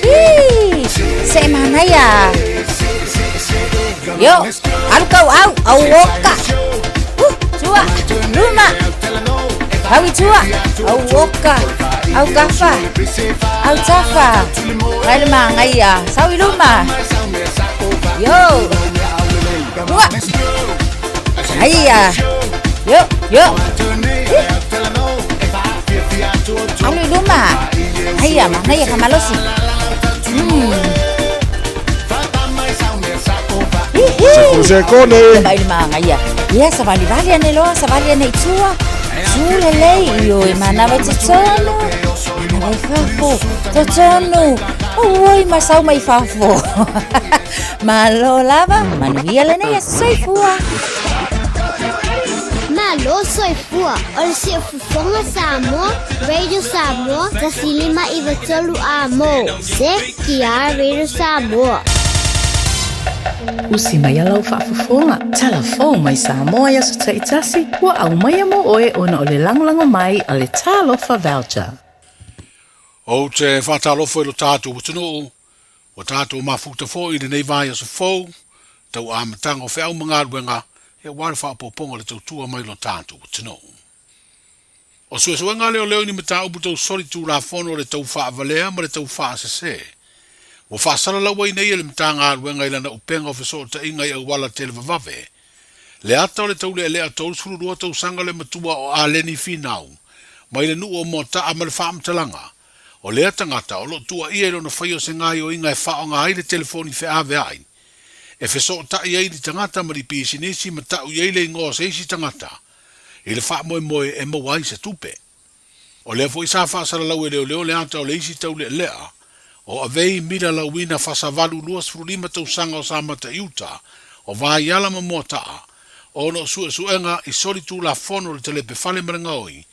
Hihi. See manaia. Yo. Alu kau au. Au oka. Tua. Luma. Au i tua. Au oka. Au kafa. Au tafa. Mai le māngaia. Sau i luma. Yo. Lua. Aia. Yo. Yo. Alu i luma. Aia, manaia ka malosi. Sekuru sekone. Mai le māngaia. Ia, savalivali ane loa, savali ane i tua. Tu lelei, ioe, manawa i totonu. Manawa i fafo. Totonu. Oi, masau mai fafo. Malo lava, manuia lenei aso soifua. Malo soifua, o le Siufofoga Samoa, Radio Samoa, 105 93 A mo. CKR Radio Samoa. Usi mai lau faafofoga, tala fou mai Samoa i aso taitasi, ua aumaia mo oe ona o le lagolago mai a le Talofa Voucher. Ou te faatalofa i lo tatou atunuu, ua tatou mafuta foi i lenei vaiaso fou, tau amataga o feau ma galuega aua le faaopoopoga o le tautua mai lo tatou atunuu. O suesuega a leoleo i ni mataupu tau solitulafono o le tau faavalea ma le tau faasese, ua faasalalau ai nei e le Matagaluega i lana upega o fesootaiga i auala televavave, le ata o le taulealea 32 tausaga le matua o Aleni Finau mai le nuu o Moataa ma le faamatalaga, o lea tagata o lo o tuuaia i lona faia o se gaoioiga e faaaoga ai le telefoni feaveai e fesootai ai ni tagata ma ni pisinisi ma tau i ai le igoa o se isi tagata i le faamoemoe e maua ai se tupe. O lea foi sa faasalalau e leoleo le ata o le isi taulealea o Avei Mila Lauina Fasavalu 25 tausaga o Samata i uta o Vaiala ma Moataa. ona o suesuega i solitulafono le talepe fale ma le gaoi,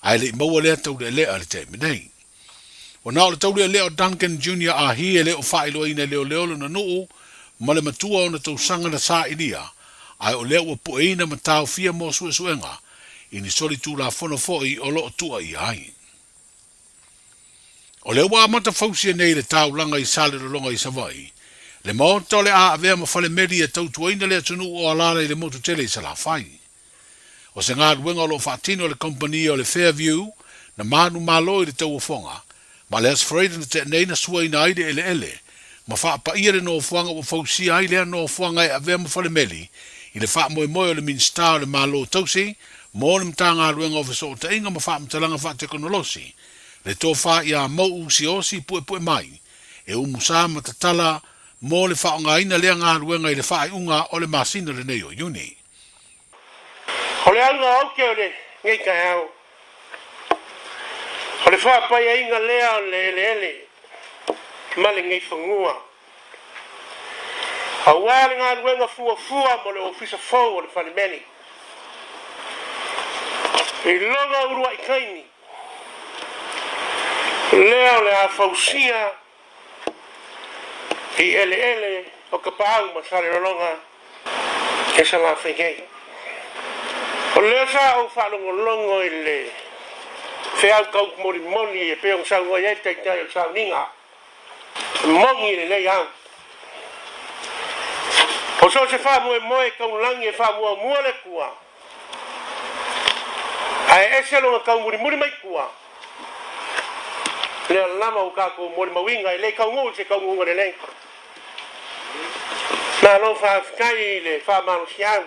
ae le i maua lea taulealea i le taimi nei. Ua na o le taulealea o Duncan Junior Ahi e le o faailoaina e leoleo lona nuu ma le matua o ona tausaga na sailia, ae o lea ua pueina ma taofia mo suesuega i ni solitulafono foi o lo o tuuaia ai. O lea ua amata fausia nei le taulaga i Salelologa i Savaii, le maota o le a avea ma fale meli e tautuaina le atunuu o alaala i le motu tele i Salafai. O se galuega o lo o faatino e le kamupani o le Fairview na manumalo i le tauofoga, ma le Aso Faraile na tea nei na suaina ai le eleele ma faapaia le nofoaga ua fausia ai lea nofoaga e avea ma fale meli i le faamoemoe o le Minisita o le Malo Tausi mo le Matagaluega o Fesootaiga ma Faamatalaga Faatekonolosi, le tofa ia Mau'u Siaosi Puepuemai, e umusa ma tatala mo le faaaogaina lea galuega i le faaiuga o le masina lenei o Iuni. O le auga o aute o lenei taeao, o le faapaiaina lea o le eleele ma lenei fanua, aua le galuega fuafua mo le Ofisa fou o le Falemeli. I lona uluai taimi lea o le a fausia i eleele o Kapaau ma Salelologa e Salafai nei. O lea sa ou faalogologo i le feau tau molimoli e pei ona saunoa i ai le Taitai o le Sauniga, e moni lenei au. O so o se faamoemoe taulagi e faamuamua le Atua, ae ese lona taumulimuli mai tua, lea lava ua tatou molimauina e le taunuu i se taunuuga lelei. Malo faafetai i le faamalosiau.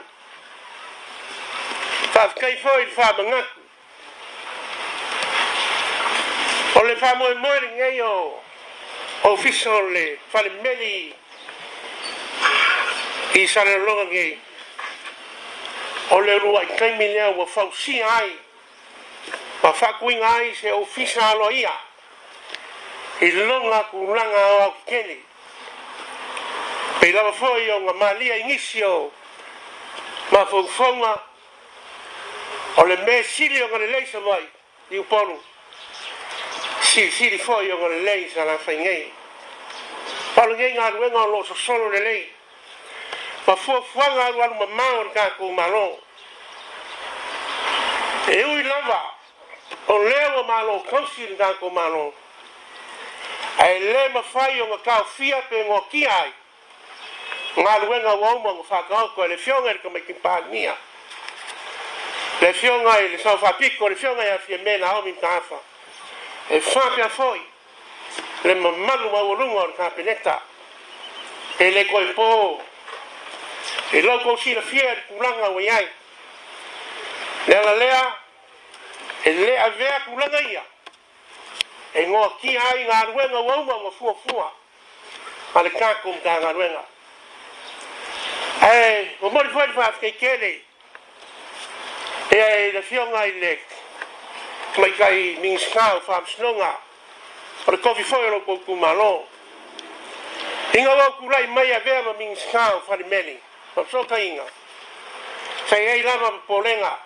Faafetai foi i le faamanatu. O le faamoemoe lenei o Ofisa o le Fale Meli i Salelologa nei, o le uluai taimi lea ua fausia ai ma faatuina ai se ofisa aloaia i lona tulaga aoaotetele, pei lava foi ona malia i nisi o mafaufauga o le mea sili ona lelei Savaii i Upolu, silisili foi ona lelei i Salafai nei. Ma o lenei galuega o lo o sosolo lelei ma fuafuaga alualu mamao a le tatou Malo. E ui lava o lea ua malo tausi le tatou Malo, ae le mafai ona taofia pe noatia ai galuega ua uma ona faataoto e le Afioga i le Tamaitai Palemia, le Afioga i le Sao Faapito, le Afioga ia Fiame Naomi Mataafa, e faapea foi le mamalu maualuga o le Kapeneta. E le toe po i lo outou silafia i le tulaga ua i ai. Le ala lea, e le avea tulaga ia e noatia ai galuega ua uma ona fuafua a le tatou Matagaluega. Ae momoli foi le faafetai tele i le Afioga i le Tamaitai Minisita o Faamasinoga, o le tofi foi o lo outou itumalo, ina ua ou tulai mai e avea ma Minisita o Falemeli ma Fesootaiga, sa i ai lava popolega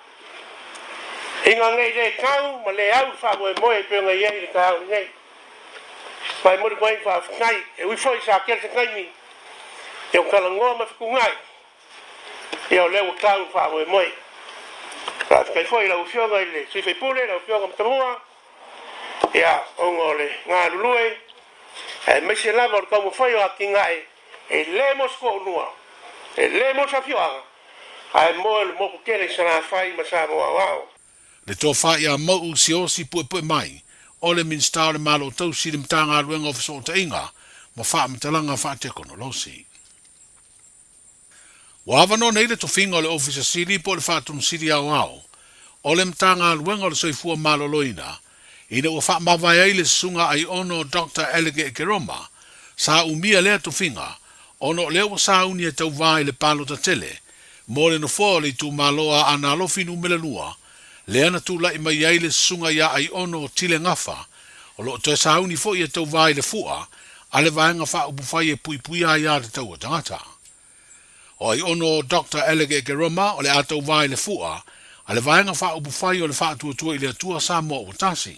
ina nei le tau ma le au le faamoemoe e pei ona i ai i le taeao lenei. Ma e momoli atu ai le faafetai, e ui foi sa tele se taimi e o talanoa ma fetuunai, ia o lea ua tau le faamoemoe. Faafetai foi i lau Afioga i le sui usufono, lau Afioga Matamua, ia ona o le galulue, aemaise lava o le taumafai o atinae e le mo se toalua, e le mo se afioaga, ae mo le motu tele i Salafai ma Samoa aoao. Le tofa ia Mau'u Siaosi Puepuemai, o le Minisita o le Malo Tausi i le Matagaluega o Fesootaiga ma Faamatalaga Faatekonolosi. Ua avanoa nei le tofiga o le Ofisa Sili po o le Faatonu Sili Aoao o le Matagaluega o le Soifua Maloloina ina ua faamavae ai le Susuga Aiono Doctor Alec Ekeroma sa umia lea tofiga ona o lea ua sauni e tauva i le palota tele mo le nofoa o le itumalo a Aana Alofi Numera 2 lea na tulai mai ai le Susuga ia Aiono Tile Gafa o lo o toe sauni foi e tauva i le fua a le Vaega Faaupufai e Puipuia Aiatatau a Tagata. O Aiono Doctor Alec Ekeroma o le a tauvā i le fu'a a le Vaega Faaupufai o le Faatuatua i le Atua Samoa Ua Tasi.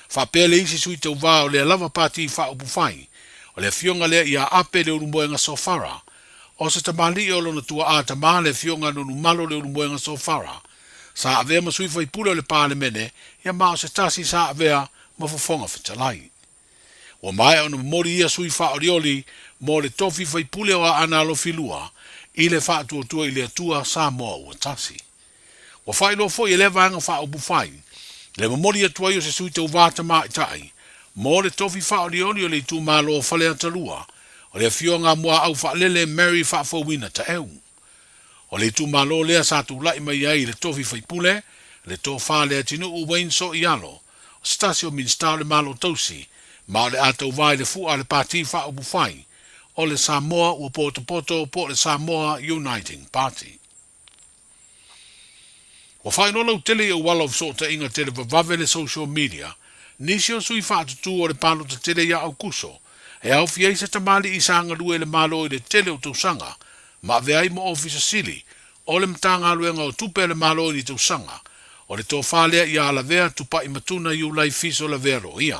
Faapea le isi sui tauvā o lea lava Pati Faaupufai, o le afioga lea ia Ape Leulumoega Sofara. O se tamalii o lona tuaa tamā le afioga Nonumalo Leulumoega Sofara, sa avea ma sui faipule o le Palemene ia ma o se tasi sa avea ma Fofoga Fetalai. Ua maea ona momoli ia sui faaolioli mo le tofi faipule o Aana Alofi 2 i le Faatuatua i le Atua Samoa Ua Tasi. Ua faailoa foi e lea vaega faaupufai le momoli atu ai o se sui tauvā tamaitai mo le tofi faaolioli o le itumalo o Faleata 2, o le Afioga Muaau Faalele Mary Faafouina Taeu. O le itumalo lea sa tulai mai ai i le tofi faipule, le Tofa Leatinuu Wayne Soialo, o se tasi o Minisita o le Malo Tausi, ma o le a tauvā i le fu'a a le Pati Faaupufai o le Samoa Ua Potopoto po o le Samoa Uniting Party. Ua faailoa lautele i auala o fesootaiga televavave le social media, nisi o sui faatutū o le palota tele ia Aukuso, e aofia ai se tamalii sa galue i le Malo i le tele o tausaga, ma avea ai ma Ofisa Sili o le Matagaluega o Tupe a le Malo i ni tausaga, o le tofa lea ia Alavea Tupai Matuna Iulai Fiso Lavea Loia.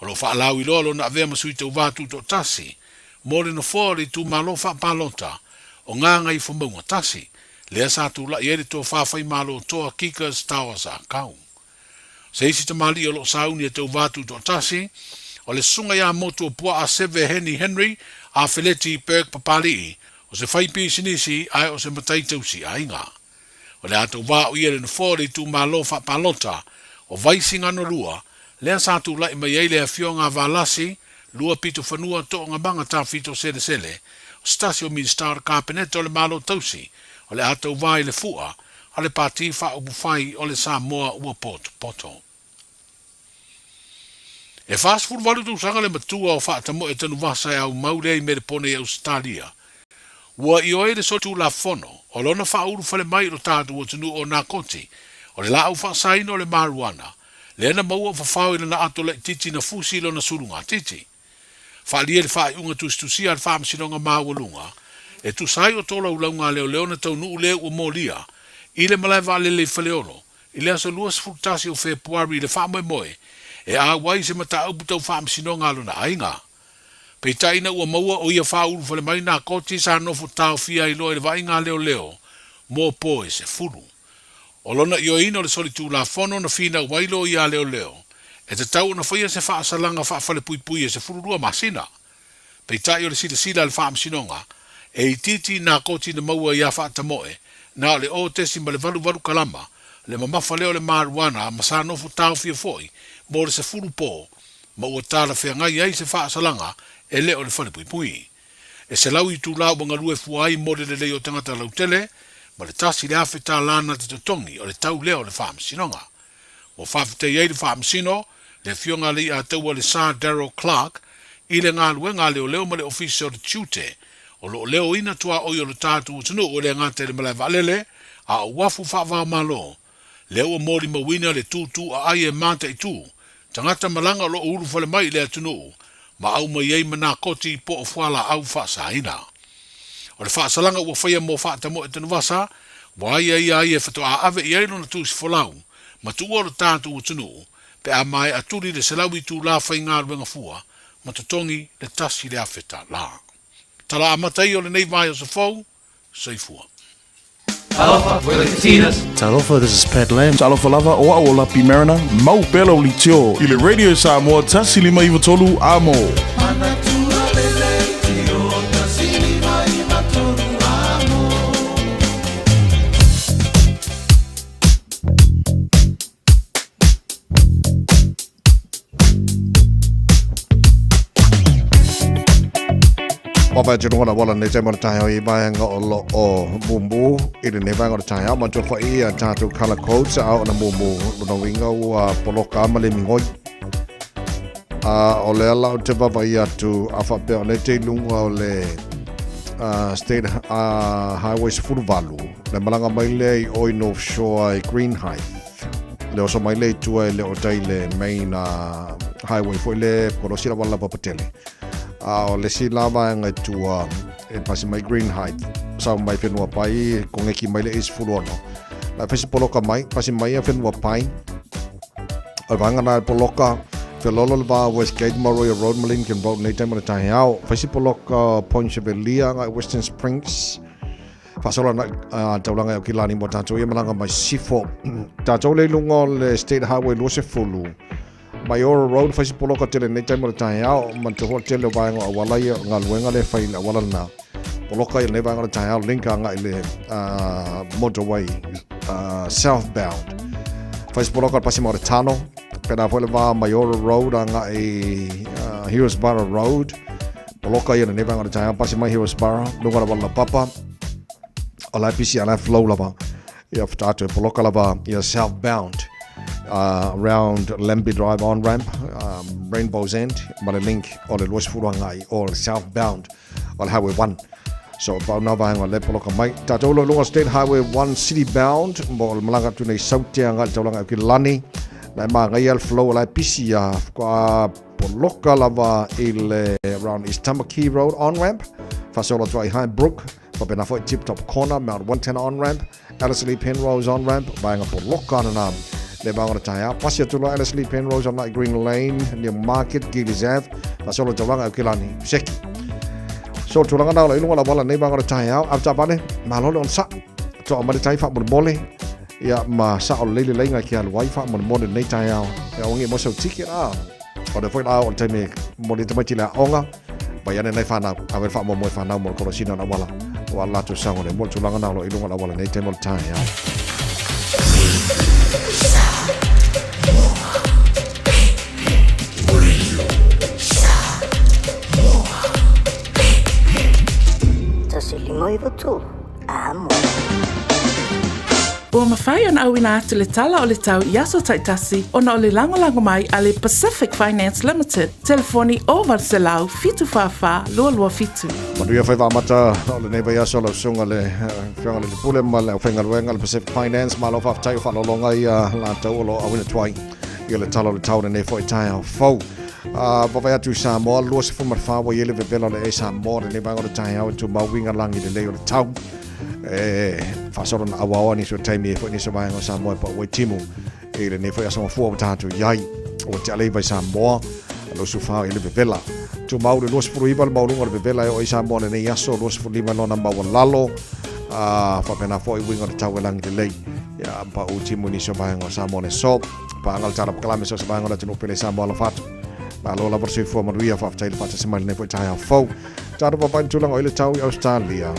O lo o faalauiloa lona avea ma sui tauvā tutoatasi mo le nofoa o le itumalo faapalota o Gagaifomauga 1, lea sa tulai ai le tofa faimalo toa Kikas Towers Akau. Se isi tamalii o lo o sauni e tauvā tutoatasi, o le Susuga ia Motuopuaa Seve Heni Henry a Feleti Burke Papalii, o se faipisinisi ae o se matai tausi aiga. O le a tauvā o ia le nofoa o le itumalo faapalota o Vaisigano 2, lea sa tulai mai ai le Afioga a Valasi Luapitofanua Toogamaga Tafito Selesele, o se tasi o Minisita o le Kapeneta o le Malo Tausi, o le a tauvā i le fu'a a le Pati Faaupufai o le Samoa Ua Potopoto. E 48 tausaga le matua o Faatamoe Tanuvasa e aumau lea i Melepone i Ausetalia. Ua ioe le solitulafono o lona faaulu fale mai i lo tatou atunuu o Nakoti, o le laau faasaina o le marijuana, lea na maua o fafao i lana ato laitiiti na fusi i lona sulugatiti. Faaalia le faaiuga tusitusia a le Faamasinoga Maualuga e tusa ai o tolaulauga a leoleo na taunuu lea ua molia i le malae vaalele i Faleolo i le aso 21 o Fepuari i le faamoemoe e auai se mataupu tau faamasinoga a lona aiga. Peitai ina ua maua o ia faaulu fale mai nā koti sa nofo taofia ai loa i le vaaiga a leoleo mo po e 10. O lona ioeina o le solitulafono na finau ai loia a leoleo, e tatau ona faia se faasalaga faafalepuipui e 12 masina. Peitai o le silasila a le Faamasinoga, e itiiti nā koti na maua iā Faatamoe, na o le 0.88 kalama, le mamafa lea o le marijuana ma sa nofo taofia foi mo le 10 po, ma ua talafeagai ai se faasalaga e le o le falepuipui. E 100 itulā ua galue fua ai mo le lelei o tagata lautele, ma le $1,000 na te totogi o le tau lea o le Faamasinoga. Ua faafetai ai le Faamasino, le Afioga a Leiataua le Sir Darrell Clarke, i le galuega a leoleo ma le Ofisa o le Tiute, o lo o leoina tuaoi o le tatou atunuu e le gata i le malae vaalele, a o uafu faava-o-Malo, lea ua molimauina le tūtū aai e mataitu tagata malaga o lo o ulufale mai i le atunuu ma aumai ai ma nakoti po o fualaau faasaina. O le faasalaga ua faia mo Faatamoe Tanuvasa, ua aiaia ai e faatoa ave i ai lona tusi folau ma tuua lo tatou atunuu pe a maea tuli le 100 itulā faigaluega fua ma totogi le $1,000. Tala amata ia o lenei vaiaso fou, Soifua. Talofa, we're the Katinas. Talofa, this is Pat Lam. Talofa lava, o au o Lapi Mariner. Mau pea lau leitio i le Radio Samoa 1 5 9 3 Amo. Manatua le leitio 1 5 9 3 Amo. Papa te rongo wala nei te mara tae i vaenga o lo o mumu i le nei vaenga o le tae au matua whai i a tātou colour codes a o na mumu lona winga ua poloka ama le mingoi a o le ala o te vava i atu a whapea o le te lunga o le state highway 18 le malanga mai lea i oi North Shore i Greenhithe Le oso mai le i tua e le o tai le main highway foi le kolosi lava lava patele. A o le si lava e ngai tua e pasi mai Greenhithe, sau mai Whenuapai, kongeki mai le A16. La fai se poloka mai, pasi mai a Whenuapai, o le vaega na e poloka, Felolo le va Westgate, Maroia Road ma Lincoln Road nei taimi o le taeao. Fai se poloka Point Chevalier agai Western Springs, Faasolo ana uh, taulaga e Aukilani mo tātou ia malaga mai Sifo. Tātou le lunga o le State Highway 20, Maiora Road, fai se poloka tele nei taimi o le taeao, ma te hoa tele o vaega o auala ia, o galuega le fai le auala lena. Poloka ia nei vaega o le taeao, link agai le uh, motorway uh, southbound. Fai se poloka pasi ma o le Tano, pena foi le vā Maiora Road agai uh, Heroesborough Road. Poloka ia nei vaega o le taeao, pasi mai Heroesborough, lunga lava la papa, o la pisi a la flow lava. Ia whataatu e poloka lava ia southbound uh, around Lambie Drive on ramp, um, Rainbow's End, ma le link o le 20 agai o le southbound o le Highway 1. So pau na vaenga le poloka mai. Tātou lo lunga State Highway 1 city bound mo le malaga atu nei Saute agai le taulaga ki Lani. Na e māngai al flow o la e pisi a whaka poloka lava i le around East Tamaki Road on ramp. Whasolo atu ai High Brook. Whapena foi Tip Top Corner, Mount Winton on ramp, Ellerslie Penrose on ramp, vaenga poloka ana nā. Le vaenga o le taeao, pasi atu loa Ellerslie Penrose on Night Green Lane, New Market, Gillies Ave, fasolo taulaga e Kilani, Seki. So tulaga na ola i lunga la wala nei vaenga o le taeao, au taavale, malo le onosaʻi, toa mai le tai faamolemole, ia ma sao lelei le laina ke alu ai faamolemole lenei taeao. Ia aua nei mo sau ticket a. O le foi la o le taimi mo le tamaiti le aoga, mai ane nai whanau, a wera whaamoemoe whanau mo le korosina o le auala, o a latou saogalemu mo le tulaga na o lo i lunga o le auala nei taimi o le taeao. 153, Amo. Ua mafai ona auina atu le tala o le tau i aso taitasi ona o le lagolago mai a le Pacific Finance Limited, telefoni 0800 744 227. Manuia faiva amata o lenei vaiaso lau susuga le Afioga i le Pule ma le aufaigaluega le Pacific Finance. Malo faafetai o faaaloaloga ia latou o lo o auina atu ai ia le tala o le tau lenei foi taeao fou. Uh, vaavaai atu i Samoa, 24 ua i ai le vevela o le e Samoa lenei vaega o le taeao e tumau uiga lagi lelei o le tau. E faasolo na auaoa nisi o taimi e foi nisi o vaega o Samoa e pau ai timu i lenei foi aso mafua ua tatou i ai. Ua te aleiva i Samoa, lo sufa i le vevela. Tumau le 29 le maualuga o le vevela e oo i Samoa lenei aso, 25 lona maualalo. Uh, faapena foi uiga o le tau e lagi lelei. Ia, pau timu i nisi o vaega o Samoa le so. Paanga le tala pakalame so se vaega o le atunuu pele Samoa alofa atu. Malo lava le soifua manuia, faafetai le faatasi mai lenei foi taeao fou. Tatou papai le tulaga o i le tau i Australia.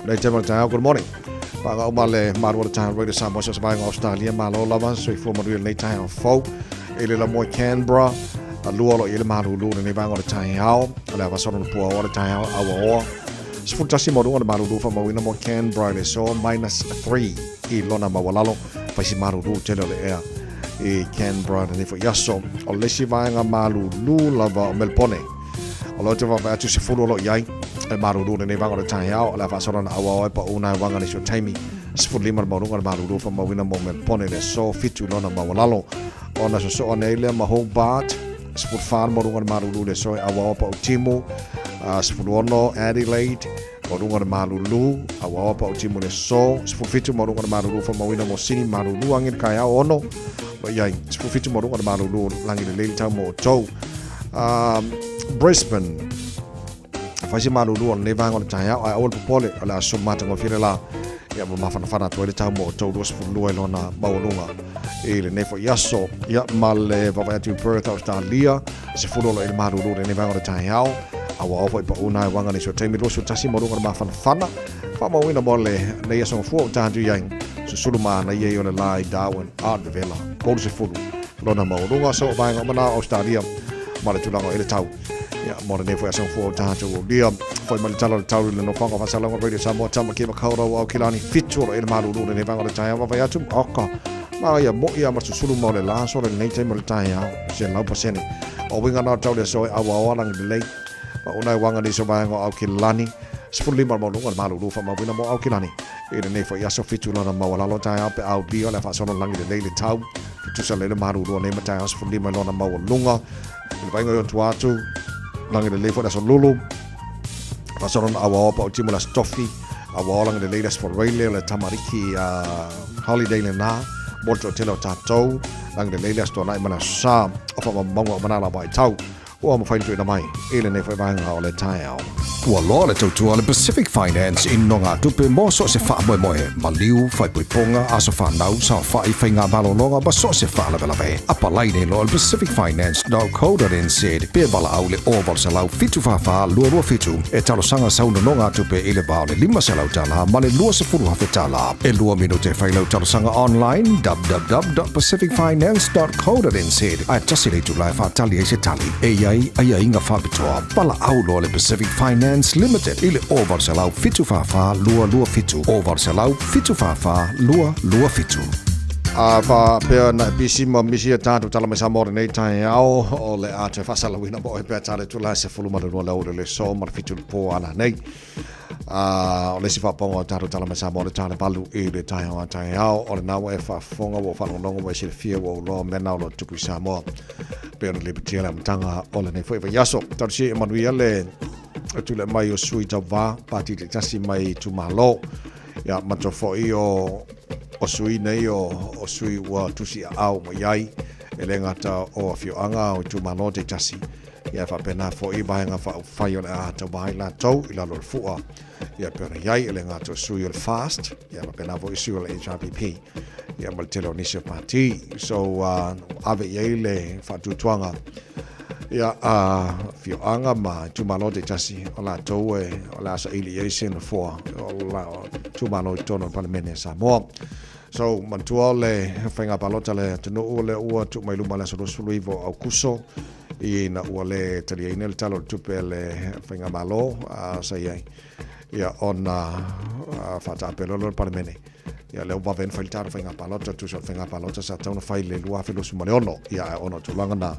Nei te taeao, good morning. Paanga uma le malu o le taeao Radio Samoa so se vaega o Australia. Malo lava, soifua manuia lenei taeao fou. I le lamoe Canberra, a lua lo i le malulu lenei vaega o le taeao. O le avasono le pua o le taeao, aua oa. 11 maualuga le malulu faamauina mo Canberra i le aso minus 3 i lona maualalo. Faisi malulu tele o le ea i Canberra lenei foi aso. O le isi vaega malulu lava o Melbourne. O lo te vaavaai atu 10 o lo o i ai e malulu lenei vaega o le taeao. O le a faasolo na auao ai pau nai waga nisi o taimi. 15 le maualuga le malulu faamauina mo Melbourne i le aso 7 i lona maualalo. Ona sosoo ane ai lea ma Hobart. 14 le maualuga le malulu i le aso e auao pau timu. 16 Adelaide maualuga le malulu auao pau timu i le aso. 17 maualuga le malulu faamauina mo Sydney malulu agi le taeao 6 lo i ai. 17 maualuga le malulu lagi lelei le tau mo outou. Brisbane fai se malulu o lenei vaega o le taeao ae aua le popole o le aso matagofie le la ia ma mafanafana atu ai le tau mo outou 22 i lona maualuga i lenei foi aso ia ma le vaavaai atu i Perth Australia 10 o lo i le malulu lenei vaega o le taeao auao foi pauna e waga nisi o taimi 21 maualuga le mafanafana faamauina mo le nei aso gafua ua tatou i ai susulu manaia ia o le la i Darwin a le vevela 30 lona maualuga so o vaega uma na o Australia ma le tulaga o i le tau Ia, mo lenei foi aso gafua ua tatou aulia. Foi mai le tala o le tau i le nofoaga o Faasalauga Radio Samoa, Tamaki Makaurau, Aukilani, 7 o lo i le malulu lenei vaega o le taeao. Vaavaai atu, oka, ma ia moi a ma susulu ma o le la so le lenei taimi o le taeao, 100%. O uiga na o tau le aso e auaoa langi lelei. Ma una e wanga nisi o vaega o Aukilani, 15 le maualuga le malulu faamauina mo Aukilani. I lenei foi aso 7 lona maualalo taeao pe aulia o le a faasolo langi lelei le tau. Tutusa lelei le malulu o nei ma taeao 15 lona maualuga. I le vaaiga i ona tua atu, lagi lelei foi le aso lulu. Faasolo na auaoa paʻuti mo le Aso Tofi, auaoa lagilelei le Aso Faraile o le tamaliki holiday lenā mo le toatele o tatou, lagilelei le Aso Toonai ma le Aso Sa o faamaumauga uma na lava i tau ua mafai ona tuuina mai i lenei foi vaega o le taeao. Ua loa le tautua a le Pacific Finance i nogatupe mo so o se faamoemoe, maliu, faaipoipoga, aso fanau, saofai, faiga malologa ma so o se faalavelave. Apalai nei loa i le pacificfinance.co.nz pe valaau i le 0800 744 227 e talosaga sau nonogatupe i le va o le $500 ma le $20,000. E lua minute e fai lau talosaga online www.pacificfinance.co.nz ae tasi le itula e faatali ai se tali. E i ai aiaiga faapitoa. Valaau loa le Pacific Finance Limited i le 0800 744 227, 0800 744 227. A faapea na e pisi ma misi a tatou tala mai Samoa lenei taeao, o le a toe faasalauina mo oe pe a tale tula e 12 le aoauli o le aso ma le 7 le po a lanei. A o le isi faapaoga o tatou tala mai Samoa le tale valu i le taeao a taeao, o lena ua e faafofoga, ua faalogologo, ua e silafia, ua ou iloa mea na o lo o tupu i Samoa pei ona lipotia le amataga o lenei foi vaiaso. Talosia ia manuia le tulai mai o sui tauva pati taitasi mai itumalo. Ia matua foi o o sui nei o, o sui ua tusi aao mai ai e le gata o afioaga o itumalo taitasi ia e faapena foi vaega faaupufai o le a tauva ai latou i lalo o le fua ia pei ona i ai e le gata o sui o le FAST ia faapena foi sui o le HRPP ia ma le tele o nisi o pati so ave i ai le faatuatuaga ia a afioaga ma itumalo taitasi o latou e o le a saili i ai se nofoa o la itumalo i totonu o le Palemene a Samoa. So, manatua o le faiga palota le atunuu lea ua tuu mai luma le aso 29 o Aukuso ina ua le taliaina le Tala o le Tupe a le Faigamalo sa i ai ia ona faataape loa lea o le Palemene. Ia lea ua vave ona fai le tatou faiga palota, tusa o le faiga palota sa tatau ona fai i le 2026, ia ae ona o tulaga na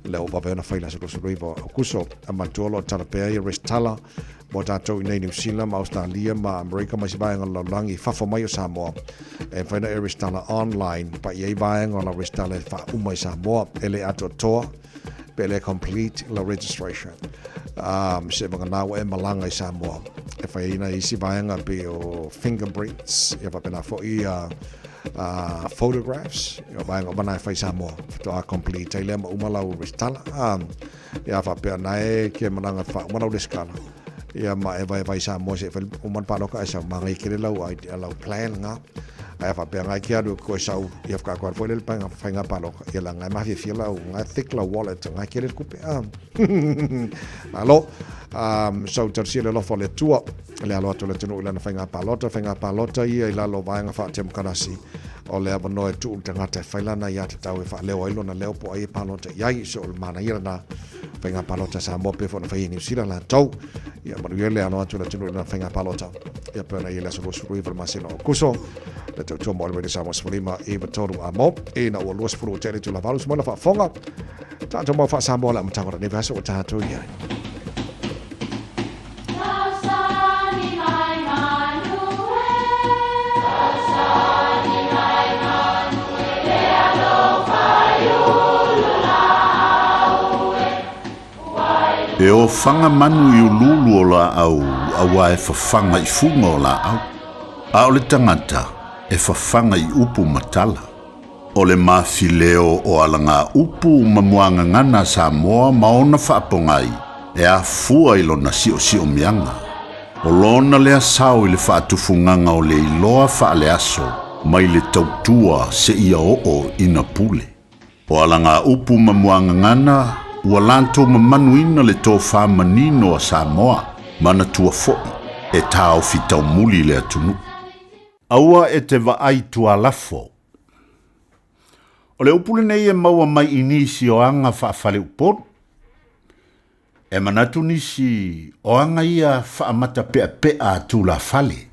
lea ua vave ona fai i le aso 29 o Aukuso. Ae manatua o lo o tala pea ia resitala mo tatou i nei Niu Sila ma Ausetalia ma Amerika ma isi vaega o le lalolagi i fafo mai o Samoa. E mafai ona e resitala online pa i ai vaega o lau resitala e faauma i Samoa. E le atoatoa pe le complete lau registration. Se vagana ua e malaga i Samoa e fai ai nai isi vaega pei o fingerprints ia faapena foi photographs ia vaega uma na e fai i Samoa faatoa complete ai lea ma uma lau resitala. Ia faapea na e ke malaga faauma lau resitala ia ma e vaevae i Samoa seia fai uma le paloka ae sau manaia tele lau idea lau plan lena. Ae a faapea na e ke alu e koe sau ia whakaako atu foi le painga whainga paloka ia la ngai mafiafia lau ngai thick lau wallet ngai kele le kupe a malo so talosia le alofa o le Atua le alo atu o le atunuu i lana faiga palota faiga palota ia i lalo o vaega faatemokarasi o le avanoa e tuu le tagata e fai lana aiatatau e faaleo ai lona leo po o ai e palota i ai so o le manaia lena faiga palota a Samoa pei foi ona fai e Niu Sila latou ia manuia le alo atu o le atunuu i lana faiga palota ia pei ona i ai le aso 29 o le masina o Aokuso le tautua mo le Radio Samoa 15 93 a mo ina ua 20 ua tea le itula valu sumana faafofoga tatou mau faa-Samoa le amataga o lenei vaiaso ua tatou i ai. E ofaga manu i uluulu o laau auā e fafaga i fuga o laau, a o le tagata e fafaga i upu ma tala. O le mafileo o alagaupu ma muagagana a Samoa ma ona faapogai e afua i lona siosiomiaga. O lona lea sao i le faatufugaga o le iloa faaleaso mai le tautua seia oo ina pule. O alagaupu ma muagagana ua latou mamanuina le tofa manino a Samoa, manatua foi e taofi taumuli le atunuu. Aua e te vaai tualafo. O le upu lenei e maua mai i nisi o aga faafaleupolu. E manatu nisi o aga ia faamatapeapea a tulafale.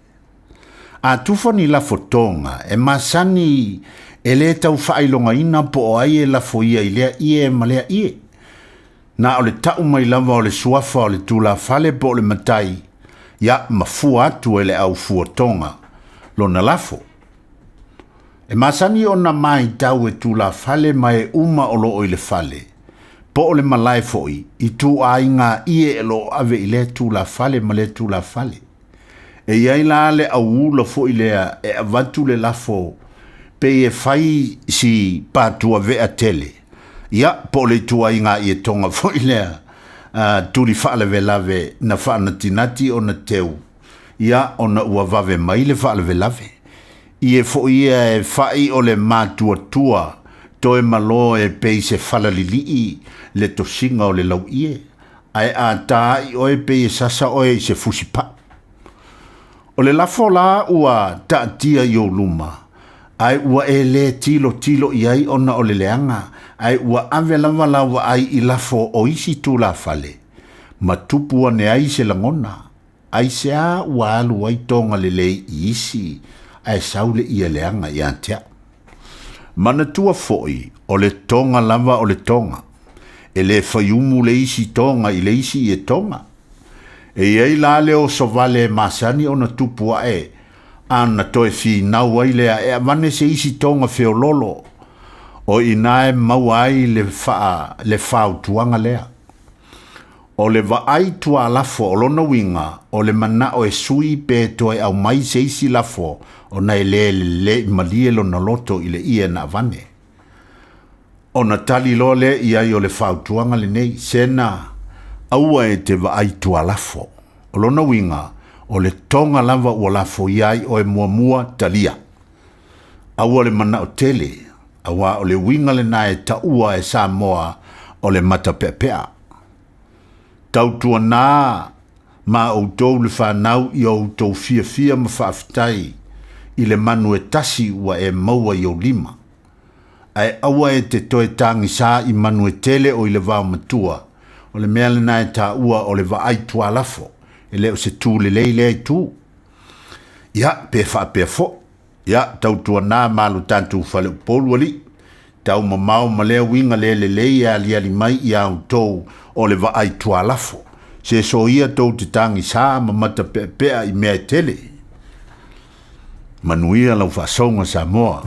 A tufa ni lafo toga, e masani e le tau faailogaina po o ai e lafo ia i lea ie ma lea ie. Na o le tau mai lava o le suafa o le tulafale po o le matai, ia ma fua atu e le au fuatoga lona lafo. E masani ona maitau e tulafale ma e uma o lo o i le fale, Po o le malae foʻi, ituaiga ie e loo ave i lea tulafale ma lea tulafale. E iai la le auula foʻi lea e avatu le lafo pei e fai si patuaveʻa tele. Ia, po o le ituaiga ie toga foʻi lea tuli faalavelave na faanatinati ona teu, ia ona ua vave mai le faalavelave. Ie foʻi ia e faʻi o le matuatua toe malo e pei se falalilii le tosiga o le lauie, ae a tāi oe pei e sasa oe i se fusipaʻu. O le lafo la ua taatia i ou luma, ae ua e lē tilotilo i ai ona o le leaga, ae ua ave lava lau vaai i lafo o isi tulafale, ma tupu ane ai se lagona, aisea ua alu ai toga lelei i isi, ae sau le ie leaga iā te a'u. Manatua foʻi, o le toga lava o le toga. E lē faiumu le isi toga i le isi ie toga. E i ai la le oso vale e masani ona tupu aʻe, a na toe finau ai lea e avane se isi toga feololo, o iinā e maua ai le faa le fautuaga lea. O le vaai tualafo o lona uiga o le manao e sui pe toe aumai se isi lafo ona e lē leleʻi malie lona loto i le ie na avane. Ona tali loa lea i ai o le fautuaga lenei, Sena, aua e te vaai tualafo. O lona uiga, o le toga lava ua lafoia ai oe muamua, talia. Aua le manao tele, auā o le uiga lenā e taua e Samoa o le matapeapea. Tautuanā ma outou le fanau i o outou fiafia ma faafetai i le manu e tasi ua e maua i ou lima. Ae aua e te toe tagisā i manu e tele o i le vaomatua, o le mea lenā e taua o le vaai tualafo, e le o se tū lelei lea itu. Ia, pe faapea foʻi. Ia, tautuanā ma lo tatou faleupolu alii, tau mamao ma lea uiga le lelei e aliali mai iā outou o le vaai tualafo, se soia tou te tagisā ma matapeapea i mea e tele. Manuia lau faasoga Samoa.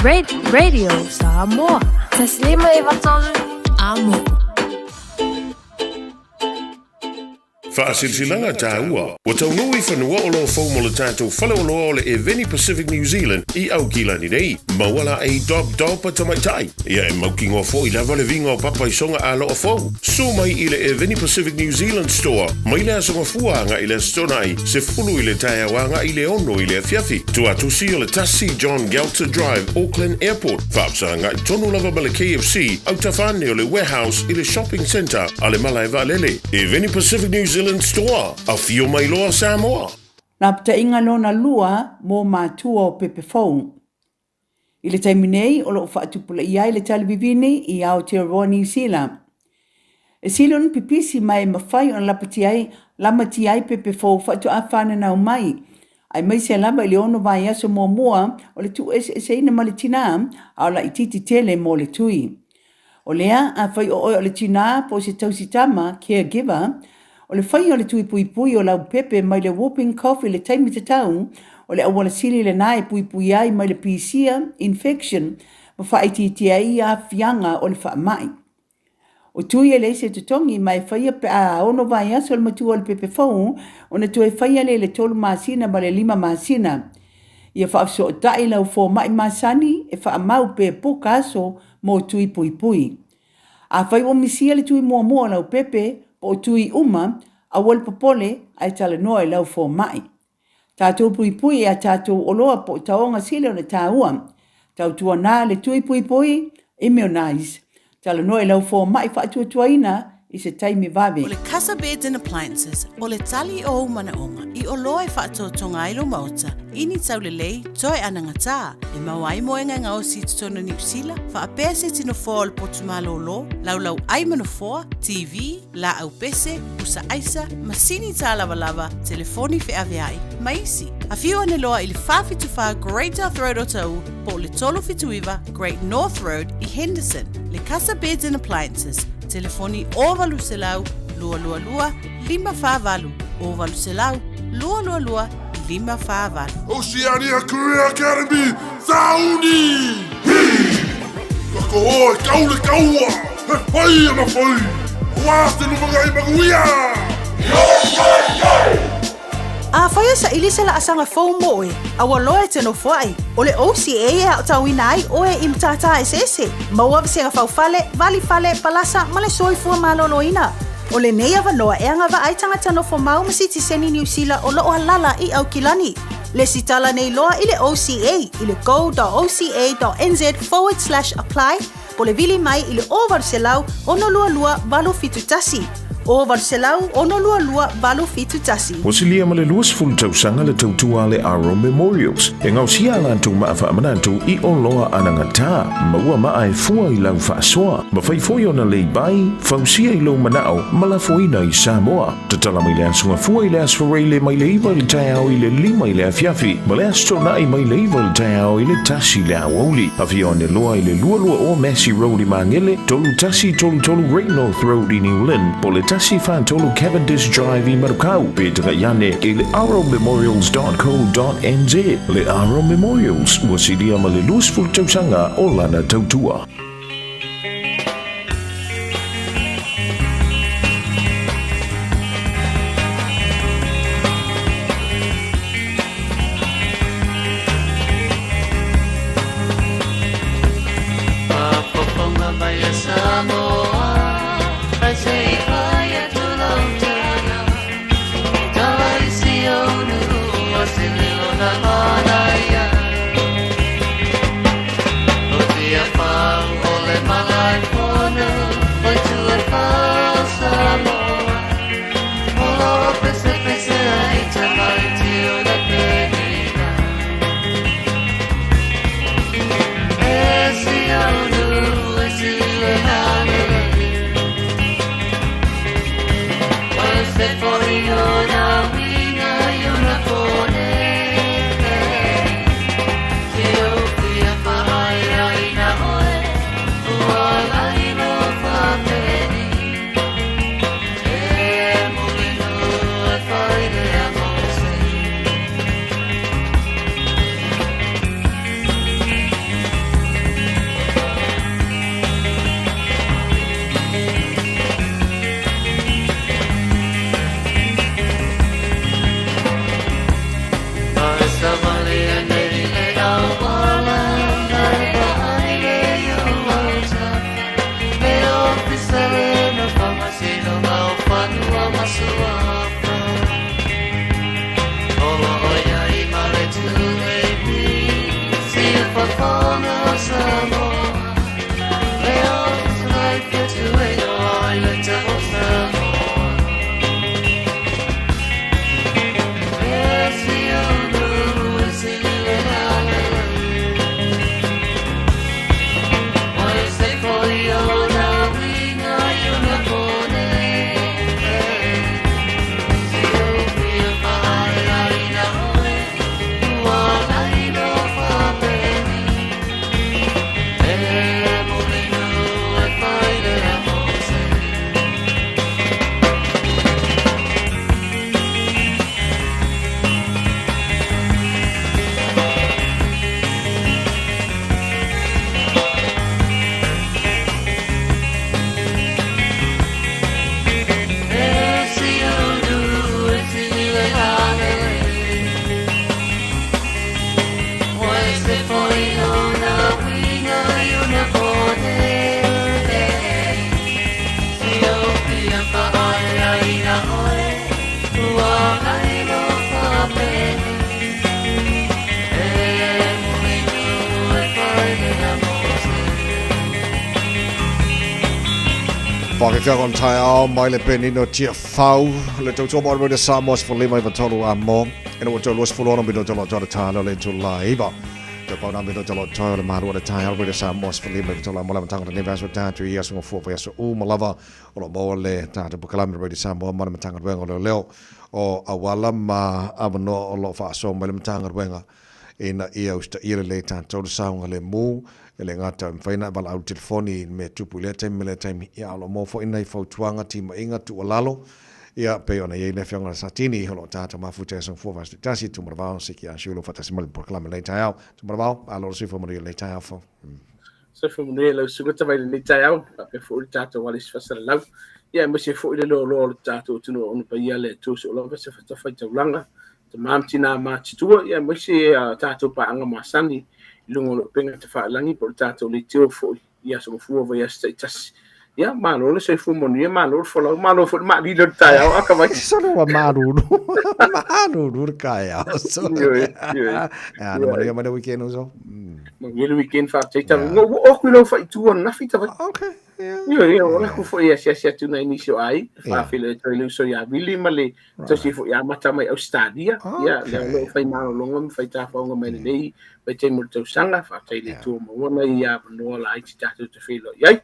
Radio Samoa. 153 Amo. Faasilasilaga taua, ua taunuu i fanua oloa fou mo le tatou faleoloa o le Eveni Pacific New Zealand i Aukilani nei. Maua laei Dob Dob a tamaitai. Ia e mautinoa foi lava le viga o papa i soga aloa fou. Susu mai i le Eveni Pacific New Zealand Store mai le Aso Gafua agai i le Aso Toonai, 10 i le taeao agai i le 6 i le afiafi. Tuatusi o le 1 John Geltzer Drive, Auckland Airport. Faafesagai tonu lava ma le KFC, autafa ane o le Warehouse i le Shopping Centre a le Malae Vaalele. Eveni Pacific New Zealand Store, afio mai loa Samoa! Lapataiga lona lua mo matua o pepe fou. I le taimi nei o lo o faatupulaia ai le talivivini i Aotearoa Niu Sila. E sili ona pipisi ma e mafai ona lapatia ai, lamatia ai pepe fou faatoa fananau mai, aemaise lava i le ono vaiaso muamua o le tuueseeseina ma le tinā, a o laitiiti tele mo le tui. O lea, afai o oe o le tinā po o se tausi tama, caregiver, o le faia o le tui puipui o lau pepe mai le whooping cough i le taimi tatau, o le auala sili lenā e puipui ai mai le pisia, infection, ma faaitiitia ai aafiaga o le faamai. O tui e leai se totogi ma e faia pe a ono vaiaso le matua o le pepe fou ona toe faia lea i le tolu masina ma le lima masina. Ia faafesootai lau fomai masani e faamau pe puka aso mo tui puipui. Afai ua misia le tui muamua o lau pepe po o tui uma, aua le popole ae talanoa i lau fomai. Tatou puipui i a tatou oloa po o taoga sili ona taua. Tautuana le tui puipui, immunize. Talanoa i lau fomai faatuatuaina i se taimi vave. O le Casa Beds and Appliances, o le tali o ou manaoga i oloa e faatotoga ai lou maota i ni taulelei toe anagatā e maua ai moega e gaosi i totonu o Niu Sila, faapea se ti nofoa o le potu malōlō, laulau ai ma nofoa, TV, laau pese, pusa aisa, masini tālavalava, telefoni feaveai, ma isi. Afio ane loa i le 474 Great South Road Otahuhu po o le 379 Great North Road i Henderson. Le Casa Beds and Appliances, telefoni 0800 222 548, 0800 222 548. Oceania Career Academy, Sauni! Hi! Ka koho e kau le kaua, he whai ana whai, Wā te lumangai manuia! Yo, yo, yo! Afai e saili se laasaga fou mo oe, a ua loa e te nofoai, o le OCA e aotauina ai oe i matata eseese, maua vasega faufale, vali fale, palasa ma le soifua maloloina. O lenei avanoa e agavaa ai tagata nofo mau ma sitiseni Niu Sila o loo alala i Aukilani. Lesitala nei loa i le OCA i le go.oca.nz forward slash apply po le vili mai i le 0800 622 871. 0800 622 871. Ua silia ma le 20 tausaga le tautua a le Aro Memorials e gaosia a latou maa faamanatu i oloa anagatā. Maua maa e fua i lau faasoa. Mafai foi ona lei bai, fausia i lou manao ma lafoina i Samoa. Tatala mai le Aso Gafua i le Aso Faraile mai le 9 i le taeao i le 5 i le afiafi, ma le Aso Toonai mai le 9 i le taeao i le 1 i le aoauli. Afio ane loa i le 22 o Massey Road i Magele, 3133 Great North Road i New Lynn, po o le 143 Cavendish Drive i Manukau, pe tagai ane i le arrowmemorials.co.nz. Le Arrow Memorials, ua silia ma le 20 tausaga o lana tautua. Faafofoga mai a Samoa, ae se i fai atu lau tala. E tala i si ou nuu o se leo na manaia. O Tiafau. Whakawhianga o taeao mai le penino tia fau le tautua mo le Samoa se lima i tolu a mo ina ua tolu 16 minute lo tolu talo le tula iva te pau na minute lo tolu le maru le taeao le Samoa se lima i tolu a mo le matanga ne vaso tatu ia sunga fua vai so u malava o lo mo le tatu bukalami le Samoa ma le matanga wenga le leo o awala ma avanoa o lo faasoa mai le Matagaluega ina ia usitaia lelei tatou le saogalemu e le gata e mafai ona e valaau i le telefoni i le mea tupu i lea taimi ma lea taimi ia a o lo o maua foi nai fautuaga, timaiga, tuualalo ia pei ona i ai le Afioga i le Satini o lo o tatou mafuta i aso Gafua 41 Tumalavao Siki a Siulo faatasi mai le polokalame i lenei taeao. Tumalavao, malo le soifua manuia i lenei taeao fou. Soifua manuia lau susuga Tavai i lenei taeao, faapea foi le tatou ala i se faasalalau, ia aemaise foi le loaloa o le tatou atunuu ona paia le Atua so o lava se fatafaitaulaga, tama ma tina matutua, ia aemaise a tatou paaga masani i luga o le upega tafailagi po o le tatou leitio foi i aso mafua vaiaso taitasi. Ia, malo le soifua manuia, malo le folau, malo foi le maalili o le taeao, a Tavai. Solo ua malulu. Malulu le taeao. Solo. Ioe, ioe. Ia, na manuia mai le weekend uso. Manuia le weekend faafetai Tavai. Ua oo atu i lau faitu ananafi Tavai. Okay. Ioe, ioe, o laku foi e asiasi atu nai nisi o aiga, faafeiloai atu ai le uso ia Vili ma le tausi foi amata mai Ausetalia. Ia, lea o lo o fai malologa ma fai tafaoga mai lenei vaitaimi o le tausaga, faafetai i le Atua ua maua nai avanoa laiti tatou te feiloai ai.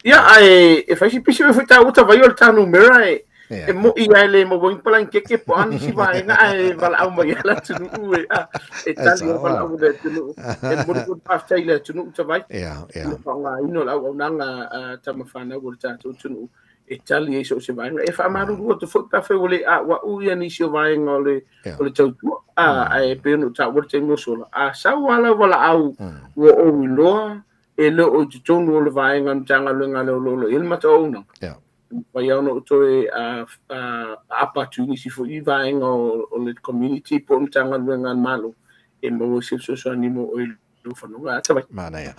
Ia, ae e fai si pisi foi taua Tavai o le ta numera e e mo'i lava e le maua ai ni palanikeke po o a nisi vaega ae valaau mai ai le atunuu e, a, e tali ai valaau a le atunuu. E momoli foi le faafetai i le atunuu Tavai i le faaaogaina o le auaunaga a tama fanau a le tatou atunuu e tali ai so o se vaega. E faamalulu atu foi pe afai ua le a'ua'u ia nisi o vaega o le, o le tautua, a, ae pei ona ou taua le taimi ua sola, a sau lava lau valaau ua ou iloa e le o i totonu o le vaega o le Matagaluega a Leoleo i ai le matou auaunaga. Mafai lava ona ou toe aapa atu i nisi foi vaega o le community po o le Matagaluega a le Malo e maua ai se fesoasoani mo oe i lou fanua. Ata mai. Manaia.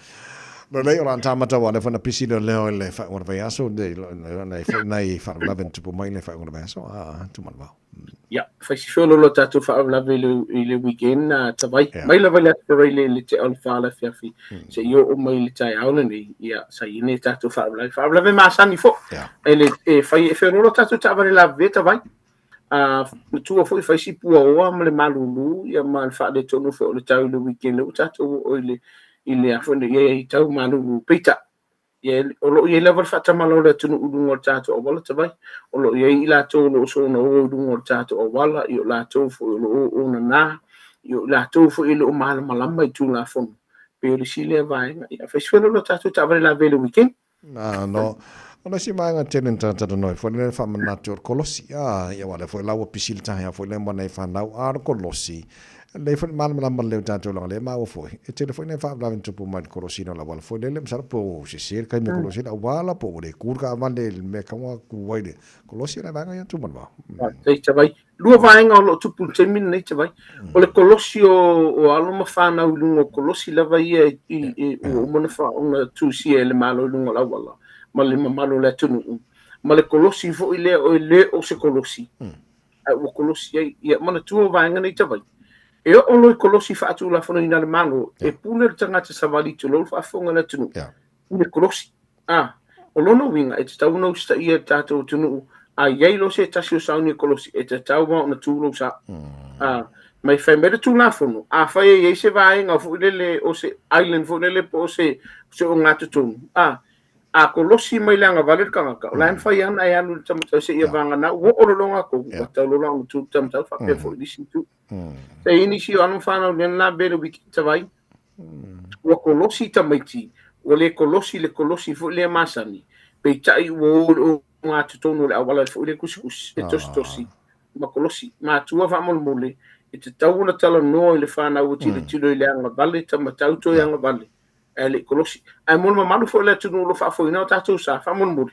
No lei o la tamata wa le fana pisi le leo le fa ngona vai aso le le foi nai faalavelave na tupu mai le fa ngona vai aso a tu manavao. Ia, fai si feoloolo o tatou faalavelave i le, i le weekend na Tavai. Yeah. Mai lava i le Aso Faraile i le tea o le wha le afiafi. Seia oo mai i le taeao lenei, ia, sa i ai nei tatou faalavelave. Faalavelave masani foi. Yeah. E, le, e fai e feoloolo tatou taavale lavevea Tavai. A, na tua foi fai si puaoa ma le malūlū, ia ma le faaletonu foi o le tau i le weekend lea ua tatou oo i le, i le a foi nei, ia i tau malūlū. Peitai, Ia, o lo o i ai lava le faatamala o le atunuu i luga o le tatou auala Tavai. O lo o i ai i latou o lo o soona o i luga o le tatou auala, i o latou foi o lo o onana, i o latou foi e le o malamalama i Tulafono. Pei o le isi lea vaega. Ia, fai si feoloolo tatou taavale lavea i le weekend. Na, no, o le isi vaega tele na talatalanoa ai foi le faamanatu o le kolosi. A, ia aua o lea foi la ua pisi le taeao foi lea mo nai fanau, a o le kolosi, Lelei foi le malamalama lelei o tatou leaga o lea e maua foi, e tele foi nai faalavelave na tupu mai i le kolosina o le auala foi lele, masalo po ua sese le taimi e kolosi ai le auala po ua le ku le taavale i le mea e tatau ona ku ai le kolosi, o nai vaega ia tu ma le vao. Faafetai Tavai. Lua vaega o lo o tupu i le taimi lenei Tavai. O le kolosi o, o alo ma fanau i luga o kolosi lava ia i, i, i, ua uma ona, fa, ona tusia e le Malo i luga o le auala ma le mamalu o le atunuu. Ma le kolosi foi lea o e le o se kolosi. Ae ua kolosi ai. Ia manatua vaega nei Tavai. E oo loa i kolosi faatulafonoina a le Malo, e pule le tagata savali tulou le faafofoga a le atunuu i le kolosi. A, o lona uiga, e tatau ona usitaia e le tatou atunuu, a i ai loa se tasi o sauni e kolosi, e tatau lava ona tu lou sa. A, ma e fai mai le Tulafono, afai e i ai se vaega foi lele o se island foi lele po o se se ogatotonu, a, A kolosi mai le agavale le tagata, o la e mafai lava ona e alu i le taumatau seia vagana ua oo le loga ua tau lola ona tu le taumatau faapea foi i le isi itu. Sa i ai nisi o alo ma fanau lea na lavea i le weekend Tavai, ua kolosi tamaiti, ua le kolosi le kolosi foi lea masani, peitai ua o i le ogatotonu o le auala foi lea tusitusi, e tositosi ma kolosi. Matua faamolemole, e tatau ona talanoa i le fanau e tilotilo i le agavale, taumatau toe agavale, ae le i kolosi. Ae mo le mamalu foi o le atunuu o lo o faafoeina o tatou sa, faamolemole,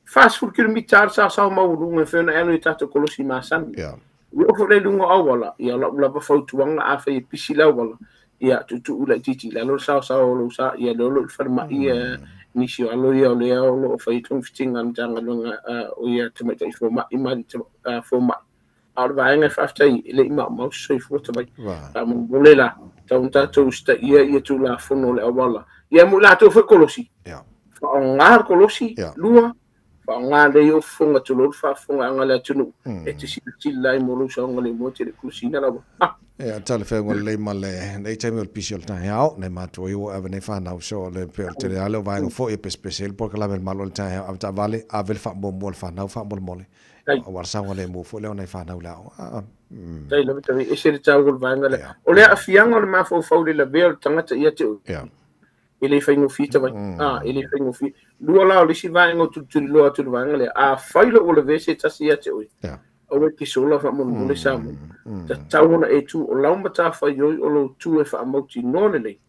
40 kilomita le saosao maualuga e mafai ona e alu i tatou kolosi masani. I oo foi la i luga o auala, ia o lau lava fautuaga afai e pisi le auala, ia tuutuu laitiiti i lalo le saosao o lou sa, ia lea o lo o i le falemai nisi o alo ia o lea o lo o fai togafitiga a le Matagaluega o ia tamaitai fomai ma alii fomai. A o le vaega e faafetai e le i maumau se soifua Tavai. Faamolemole la, tau ona tatou usitaia ia Tulafono o le auala. Ia mo i latou foi kolosi. Faaaoga le kolosi. Lua, Faaaoga lelei ou fofoga tulou le faafofogaaga a le atunuu e te silasila ai mo lou saogalemu e te le i kolosiina le auala. Ia, talafeauga lelei ma lenei taimi o le pisi o le taeao, nai matua i ua ave nei fanau so o le pei o le tele lava lea o vaega foi e pesepese ai le polokalame a le Malo i le taeao, ave taavale, ave le faamuamua i le fanau faamolemole, aua le saogalemu foi lea o nai fanau i le aoga. Tai lava tai, ese le taua o le vaega lea. O le aafiaga o le mafaufau i le lavea o le tagata ia te oe, e le faigofie tavai. E le faigofie. Lua la o le isi vaega o tulituliloa atu i le vaega lea, afai loa ua lavea se tasi ia te oe, aua e te sola faamolemole Samoa. Tatau ona e tu, o lau matafaioi o lou tu e faamautinoa lelei,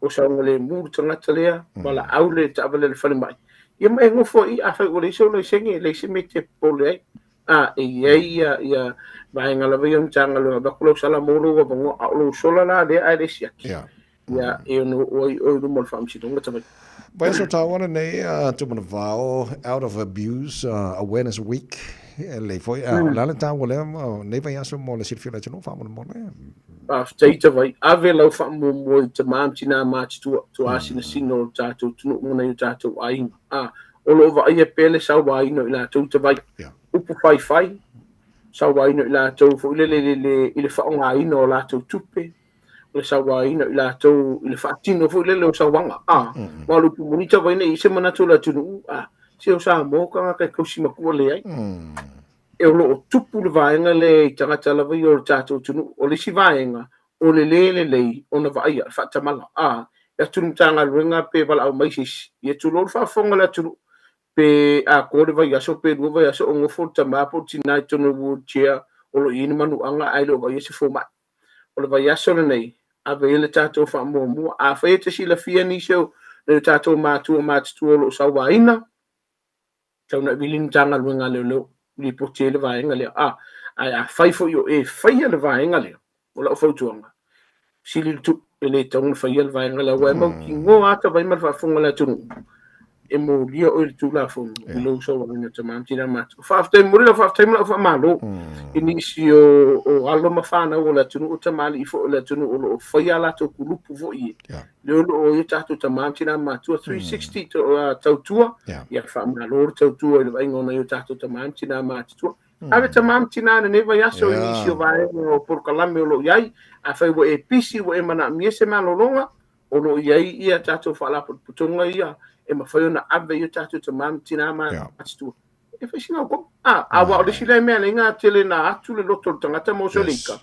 o saogalemu le tagata lea, valaau le taavale a le falemai. Ia ma e nofo ai i i, afai ua leai sou laisene, e leai se mea e te popole ai. E i ai ia vaega lava ia o le Matagaluega, avatu lau sala mo lou avanoa, a o lou sola la lea ae le siaki. Ia, e ono oo ai oe i luma o le faamasinoga tavai. Vaiaso taua lenei Tumanavao Out of Abuse Awareness Week e lelei foi o le a le taua lea nei vaiaso mo le silafia o le atunuu faamolemole. Faafetai tavai, ave lau faamuamua i tama ma tinā matutua, tuaasinasina o le tatou atunuu ma nai o tatou aiga. O lo o vaaia pea le sauaina o i latou tavai. Upu faifai, sauaina o i latou foi lele i le faaaogaina o latou tupe, o le sauaina o i latou i le faatino foi lele o sauaga. A, ma o le upu moni tavai nei i se manatu o le atunuu, a, se o Samoa o tagata e tausi matua leai. E o lo o tupu le vaega lea i tagata lava ia o le tatou atunuu. O le isi vaega, o le le lelei ona vaaia, le faatamala. A, e atu le Matagaluega pe valaau mai se isi, ia tulou le faafofoga a le atunuu, pe atoa le vaiaso pe lua vaiaso o nofo le tama po o le tina i totonu o le wheelchair o lo o i ai ni manuaga ae le o vaaia se fomai. O le vaiaso lenei, ave i ai le tatou faamuamua. Afai e te silafia nisi o nai o tatou matua matutua o lo o sauaina, tau na vili ni Matagaluega a Leoleo, lipoti ai le vaega lea. A, ae afai foi o e faia le vaega lea, o lau fautuaga, sili le tuu, e le tatau ona faia le vaega lea, aua e mautinoa lava tavai ma le faafofoga a le atunuu, e molia oe i le Tulafono i lou sauaina tama ma tina matua. Faafetai momoli lau faafetai ma lau faamalo i nisi o alo ma fanau o le atunuu, o tamalii foi o le atunuu o lo o faia a latou kulupu foi e lea o lo o i o tatou tama ma tina matua 360 tautua, ia faamalo le tautua i le vaaiga o nai o tatou tama ma tina matutua. Ave tama ma tina i lenei vaiaso i nisi o vaega o polokalame o lo o i ai. Afai ua e pisi, ua e manaomia se malologa, o lo o i ai ia tatou faalapotopotoga ia e mafai ona ave i o tatou tama ma tina matutua. E fai sina outou. Aua o le isi lea mea lea ina tele na atu le loto o le tagata mo se leika.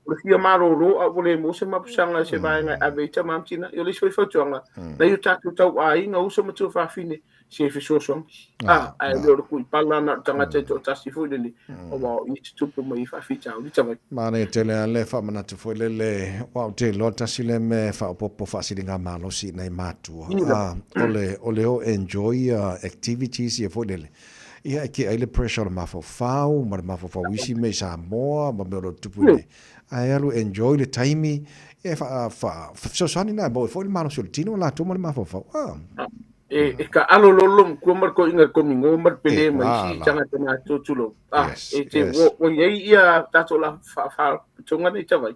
O le fia malolo a ua le maua se mapusaga i se vaega e ave ai tama ma tina. O le isi foi fautuaga, nai o tatou tauaiga, uso ma tuafafine, se fesoasoani. Ae le o le kuipala na o le tagata e toatasi foi lele, aua o i te tupu mai i faafitauli tavai. Manaia tele a le faamanatu foi lele, aua ou te iloa tasi lea mea e faaopoopo faasiligamalosi i nai matua, o le, o le o enjoy activities ia foi lele, ia e kea ai le pressure o le mafaufau ma le mafaufau i isi mea i Samoa ma mea o lo o tupu i inei. Ae alu e enjoy le taimi, ia e fesoasoani na e maua ai foi le malosi o le tino o latou ma le mafaufau. E taalo lolo matua ma le toeaina i le komigo ma le pele ma isi tagata matutua tulou. E te ua i ai ia tatou faalapotopotoga nei tavai,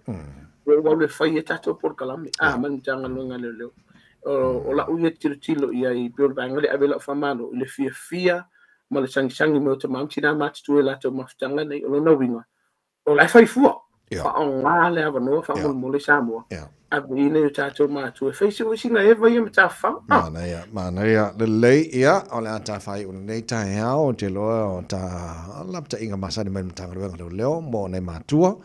ua ou alu e fai ai tatou polokalame ma le Matagaluega a Leoleo. O lau ia tilotilo i ai pei o le vaega lea e ave ai lau faamalo i le fiafia ma le sagisagi mai o tama ma tina matutua i latou mafutaga nei. O lona uiga, o la e fai fua, faaaoga le avanoa faamolemole Samoa, ave i nai o tatou matua e fai sina eva ia ma tafafao. Manaia, manaia, lelei, ia, o le a tafai o lenei taeao, ou te iloa o ta lapataiga masani mai le Matagaluega o Leoleo mo nai matua,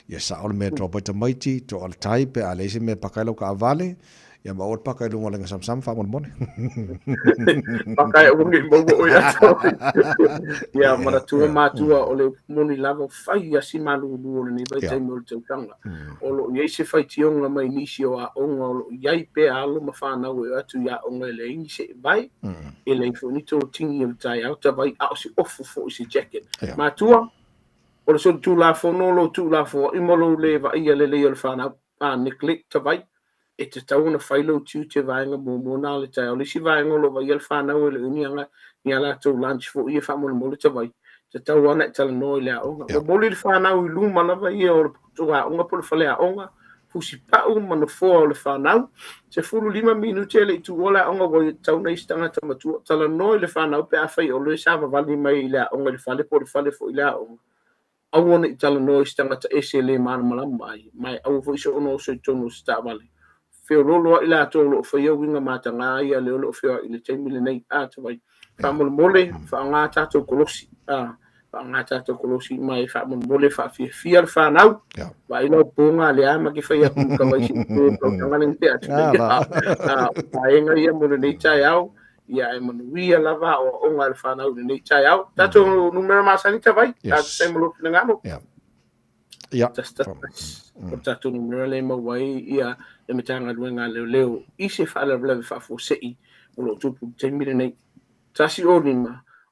ia sao le mea e drop ai tamaiti, toa le tai pe a leai se mea e paka ai lau taavale, Ia ma aua le paka i luga o le gasamsam faamolemole. Paka e aua nei maua oe ato. Ia manatua matua o le upu moni lava fai a si malulu o lenei vaitaimi o le tausaga. O lo o i ai se faitioga mai nisi o aoga o lo o i ai pea alo ma fanau e o atu i aoga e leai ni seevai, e leai foi ni totini o le taeao tavai a o se ofu foi se jacket. Matua, o le solitulafono o lou tuulafoai ma lou le vaaia lelei o le fanau. A neglect tavai, e tatau ona fai lou tiute vaega muamua na o le taeao. O le isi vaega o lo o vaaia le fanau e le o ni aga ni a latou lunch foi ia faamolemole tavai, tatau lava ona e talanoa i le aoga. Momoli le fanau i luma lava ia o le putuaoga po o le faleaoga, Fusipau ma nofoa o le fanau. 15 minute e le i tuua le aoga ua tatau ona i ai se tagata matua. Talanoa i le fanau pe afai o le savavali mai i le aoga i le fale po o le fale foi i le aoga. Aua ne i talanoa i se tagata ese e le malamalama ai, ma e aua foi soona oso i totonu o se taavale. Feoloolo ai latou o lo o faia uiga mataga ia lea o lo o feoai i le taimi lenei. A, tavai. Faamolemole, faaaoga tatou kolosi. A, faaaoga tatou kolosi ma e faamolemole faafiafia le fanau. Vaai lau poga lea ma ke fai atu ka vai si te tausaga le te atu nei. A, vaega ia mo lenei taeao. Ia e manuia lava aoaoga a le fanau i lenei taeao. Tatou numera masani tavai, tatou sai ma lou finagalo. Ia. Tasi tasi tasi. O le tatou numera lea e maua ai ia le Matagaluega a Leoleo i se faalavelave faafuasei o lo o tupu i le taimi lenei. 105,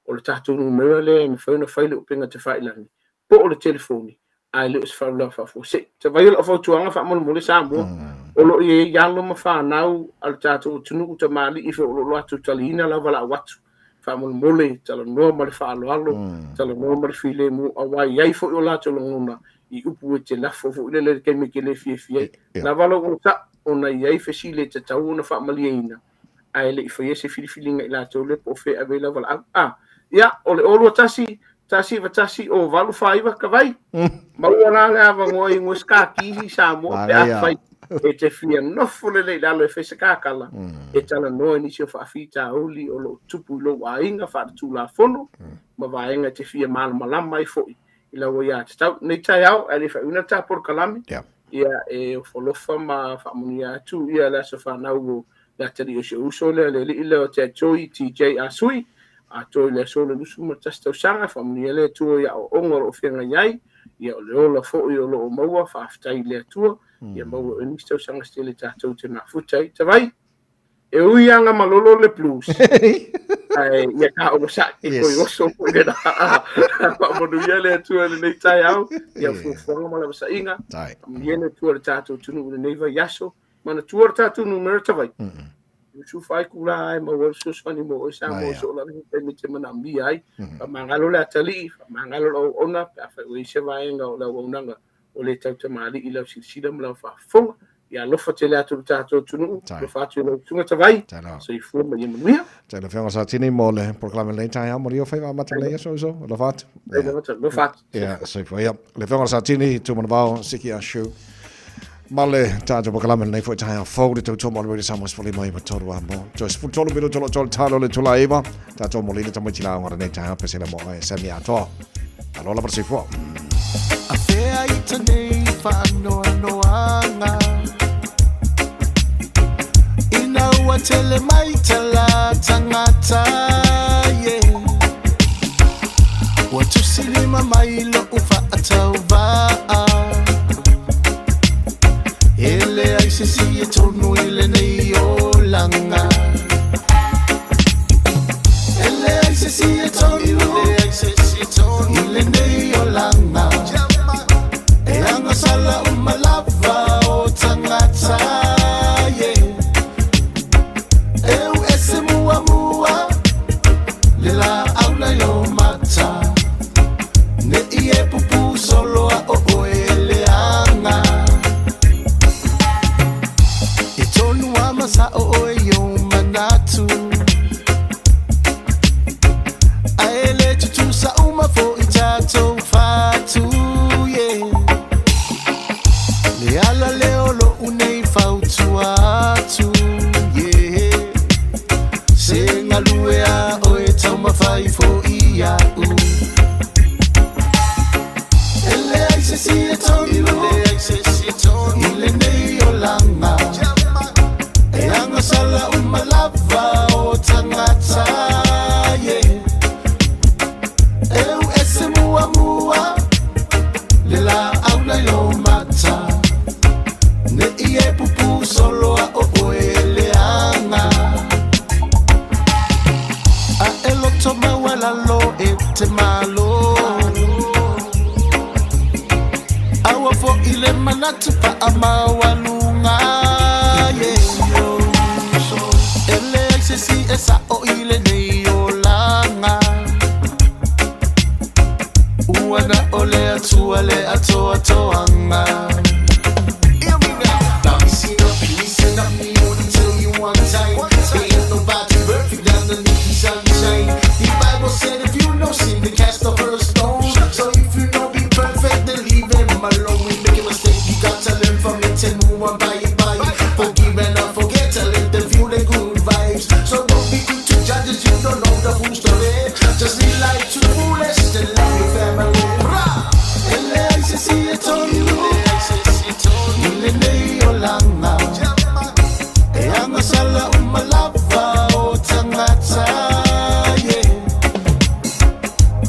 o le tatou numera lea e mafai ona fai le upega tafailagi po o le telefoni ae le o se faalavelave faafuasei. Tavai o lau fautuaga faamolemole Samoa, o lo o i ai alo ma fanau a le tatou atunuu tamalii foi o lo o latou taliina lava lau atu. Faamolemole, talanoa ma le faaaloalo, talanoa ma le filemu aua e i ai foi o latou lagona i upu e te lafo foi lele i le taimi e te le fiafia ai. Lava lou onosai ona e i ai fesili e tatau ona faamalieina ae le i faia se filifiliga i latou lea po o fea e ave ai lau valaau. A, ia, o le 021 191 0 8 49 ka vai. Maua la le avanoa i goe se kakisi i Samoa pe afai e te fia nofo lelei i lalo e fai se kakala, e talanoa i nisi o faafitauli o lo o tupu i lou aiga faaletulafono ma vaega e te fia malamalama ai foi i lau aiatatau. Nei taeao, ae le i faaiuina le ta polokalame, ia e ofo alofa ma faamanuia atu ia le aso fanau o le atalii o si ou uso lea, le alii lea o Ted Joy, TJ Asui, atoa i le aso o le 21 tausaga, faamanuia le Atua i aoaoga o lo o feagai ai, ia o le ola foi o lo o maua, faafetai i le Atua, ia maua e nisi tausaga se tele tatou te mafuta ai. Tavai! E ui lava na malolo le blues, ae ia ka onosai, e toe oso foi lena. Faamanuia le Atua i lenei taeao, ia fuafuaga ma le vasaiga, faamanuia le Atua i le tatou atunuu i lenei vaiaso, manatua le tatou numera tavai. Usufa ai kula ai maua le fesoasoani mo oe Samoa so o lava se taimi e te manaomia ai. Faamagalo le atalii, faamagalo le auauna, pe afai ua i ai se vaega o le auaunaga o le tautamalii i lau silasila ma lau faafofoga. Ia alofa tele atu i le tatou atunuu, alofa atu i lau susuga Tavai, soifua ma ia manuia. Tele Afioga Satini mo le polokalame lenei taeao mo le faiva amata lenei aso uso, alofa atu. Alofa atu. Ia, soifua ia. Le Afioga Satini, Tumanavao, Siki Ashu. Ma le tatou polokalame lenei foi taeao fou le tautua mo le Radio Samoa sefulu lima iva tolu a mo. Toe 13 minuto lo tolu talo le tula iva. Tatou mo lina tamaiti laoga lenei taeao pesela mo oe Sami Atoa. Alo lava le soifua. A fea i tenei whaanoanoanga Ina ua tele mai tala tangata yeah. Ua tusilima mai lo'u fa'atauvaa E leai se isi e tonu i lenei olaga E leai se isi e tonu i lenei olaga E agasala uma lava o tagata yeah. E u ese muamua le laau nai lo mata Ne i e pupu solo a o oe e leaga E tonu a masa'o oe i ou manatu Ae le tutusa uma fo'i tatou fatu yeah. Le ala lea o lo'u nei fautua atu yeah. Se galue a oe taumafai fo'i ia'u E leai se isi e tonu i lenei olaga E agasala uma lava o tagata yeah. E u ese muamua le laau nai lo mata Ne i e pupu solo a o oe e leaga A e loto maualalo e te malo Aua fo'i le manatu fa'amaualuga yeah. E leai se isi e sa'o i lenei olaga Ua na o le Atua le atoatoaga. alone, we make a mistake. You got to learn from it and move on by bye. Forgive and not forget to let them feel the good vibes. So don't be quick to judge us, you don't know the full story. Just live life to the fullest and love your family. Rah! Sala umalava o tangata, yeah.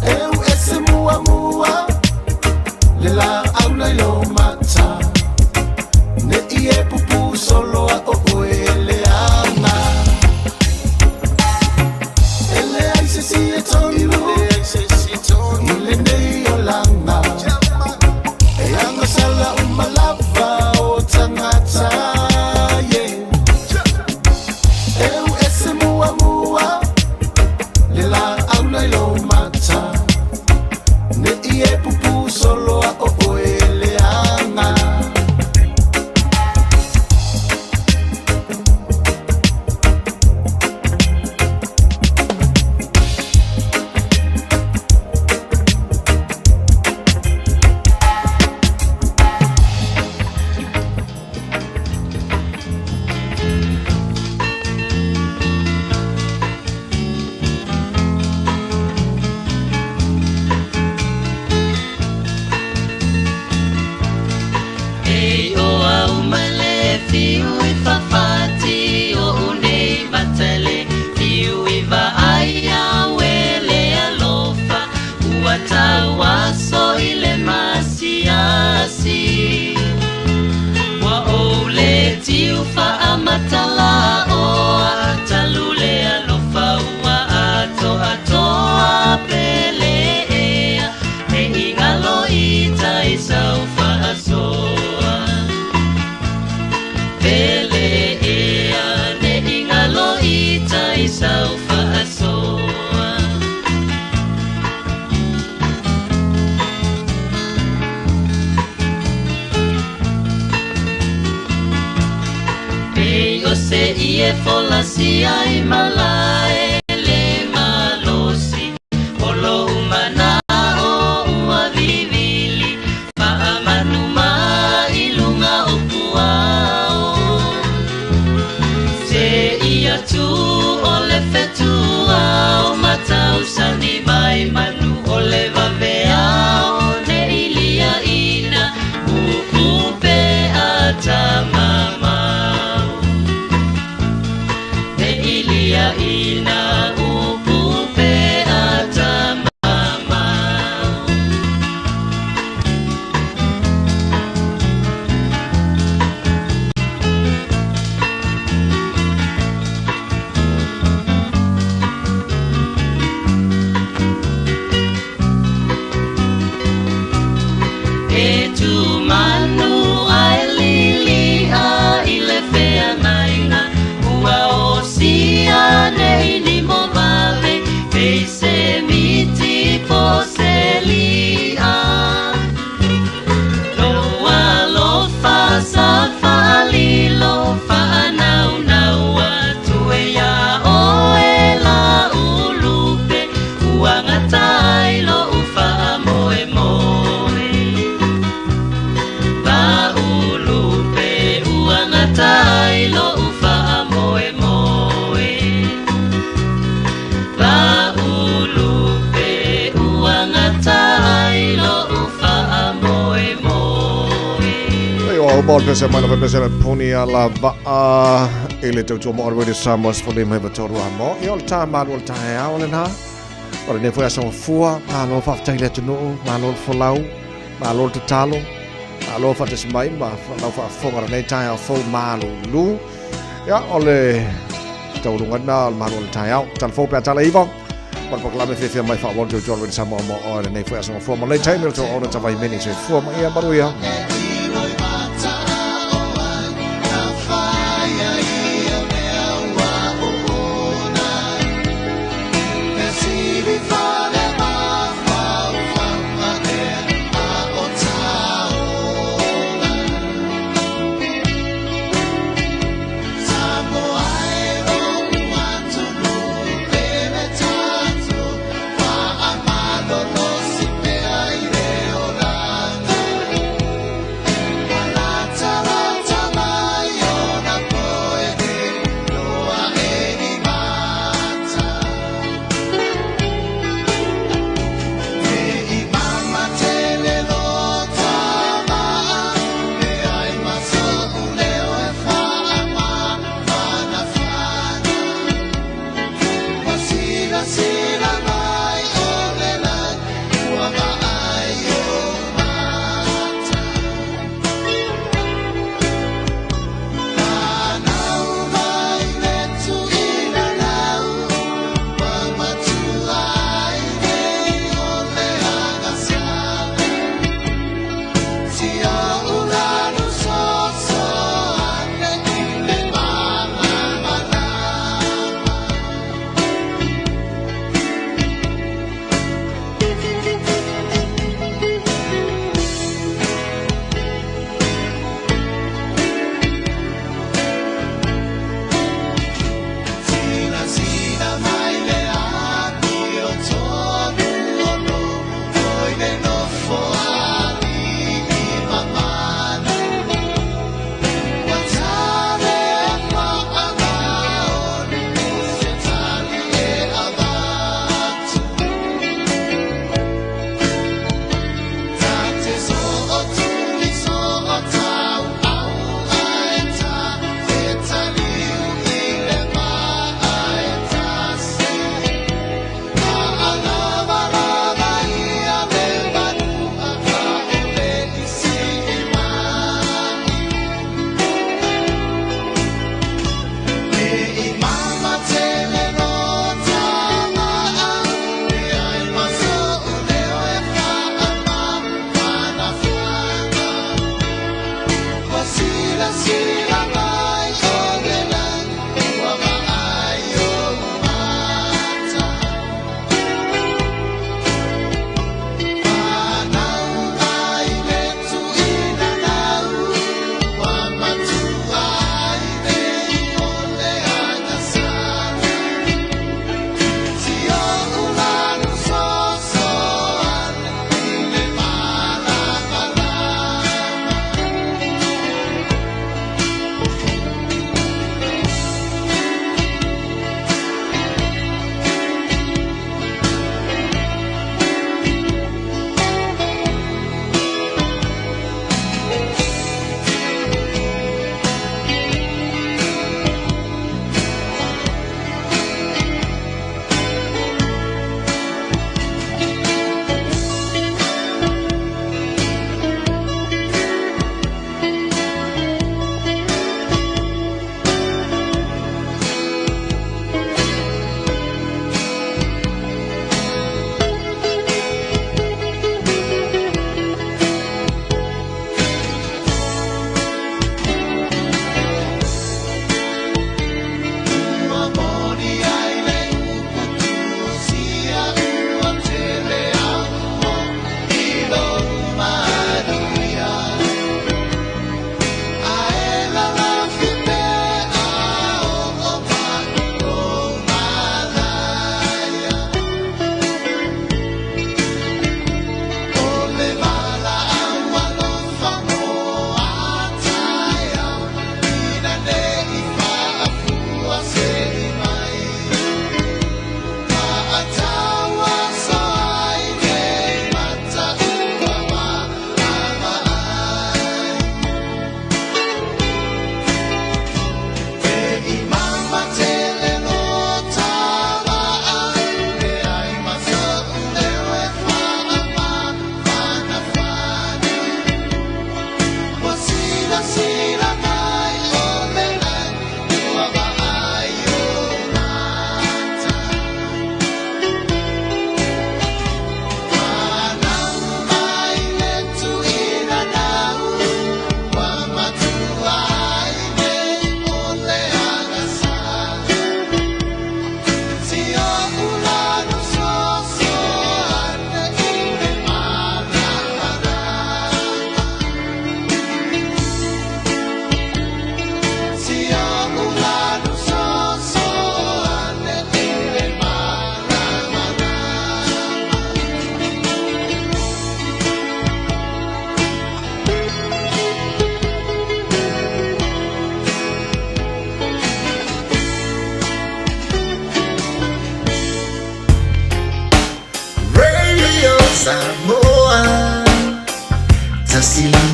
Eu ese mua mua, le la au nei lo mata. Ne i e pupu solo a o oe le anga. Ele ai se si e tonu, ile nei o langa. E anga sala umalava o tangata, yeah. Eu ese mua mua, le la au nei lo mata. Ne i e pupu solo a o oe le anga. Ei o au mai le fiu i whawhati o unei matale fiu i vaai au e le alofa ua tau aso i le masiasi ua ou le tiu faamatala oa talu le alofa ua atoatoa pele ea ne i ngalo i tai sau faasoa pele ea ne i ngalo i tai sau faasoa. Pei o se i e folasia i malae le malosi o lo umana o ua vivili faamanu mai lunga o puao. Se ia tu o le fetua o matausani mai manu o le vaveao ne ilia ina upupe atamamau. Ne ilia ina upupe atamamau. E tu manu ai lili a i le feangainga ua o sia nei ni mo vale pei se miti po se lia. Lo alofa sa faalilo faanaunaua tue ia oe la ulupe ua ngatai lo ufaamoemoe. Va ulupe ua ngatai lo ufaamoemoe. Va ulupe ua ngatai lo ufaamoemoe. Ei o mo pese mai na pese le puni a la va'a i le tautua mo Radio Samoa se fole mai vatoru a mo. I o le tā malu o le tā hea o le nā. O le nefo asa fua, malo whaftai le atunuu, malo le folau, malo le tatalo, malo whatasi mai, ma lau whaafonga nei tai au fau malo lu. Ia, o le taurunga na, o le malo le tai au. Tala fau pea tala iwa. Ma le pakalame whiawhia mai wha wano tautua Radio Samoa mo o le nefo asa fua. Ma le taimi o tau ona tawai meni se fua ma ia maru ia.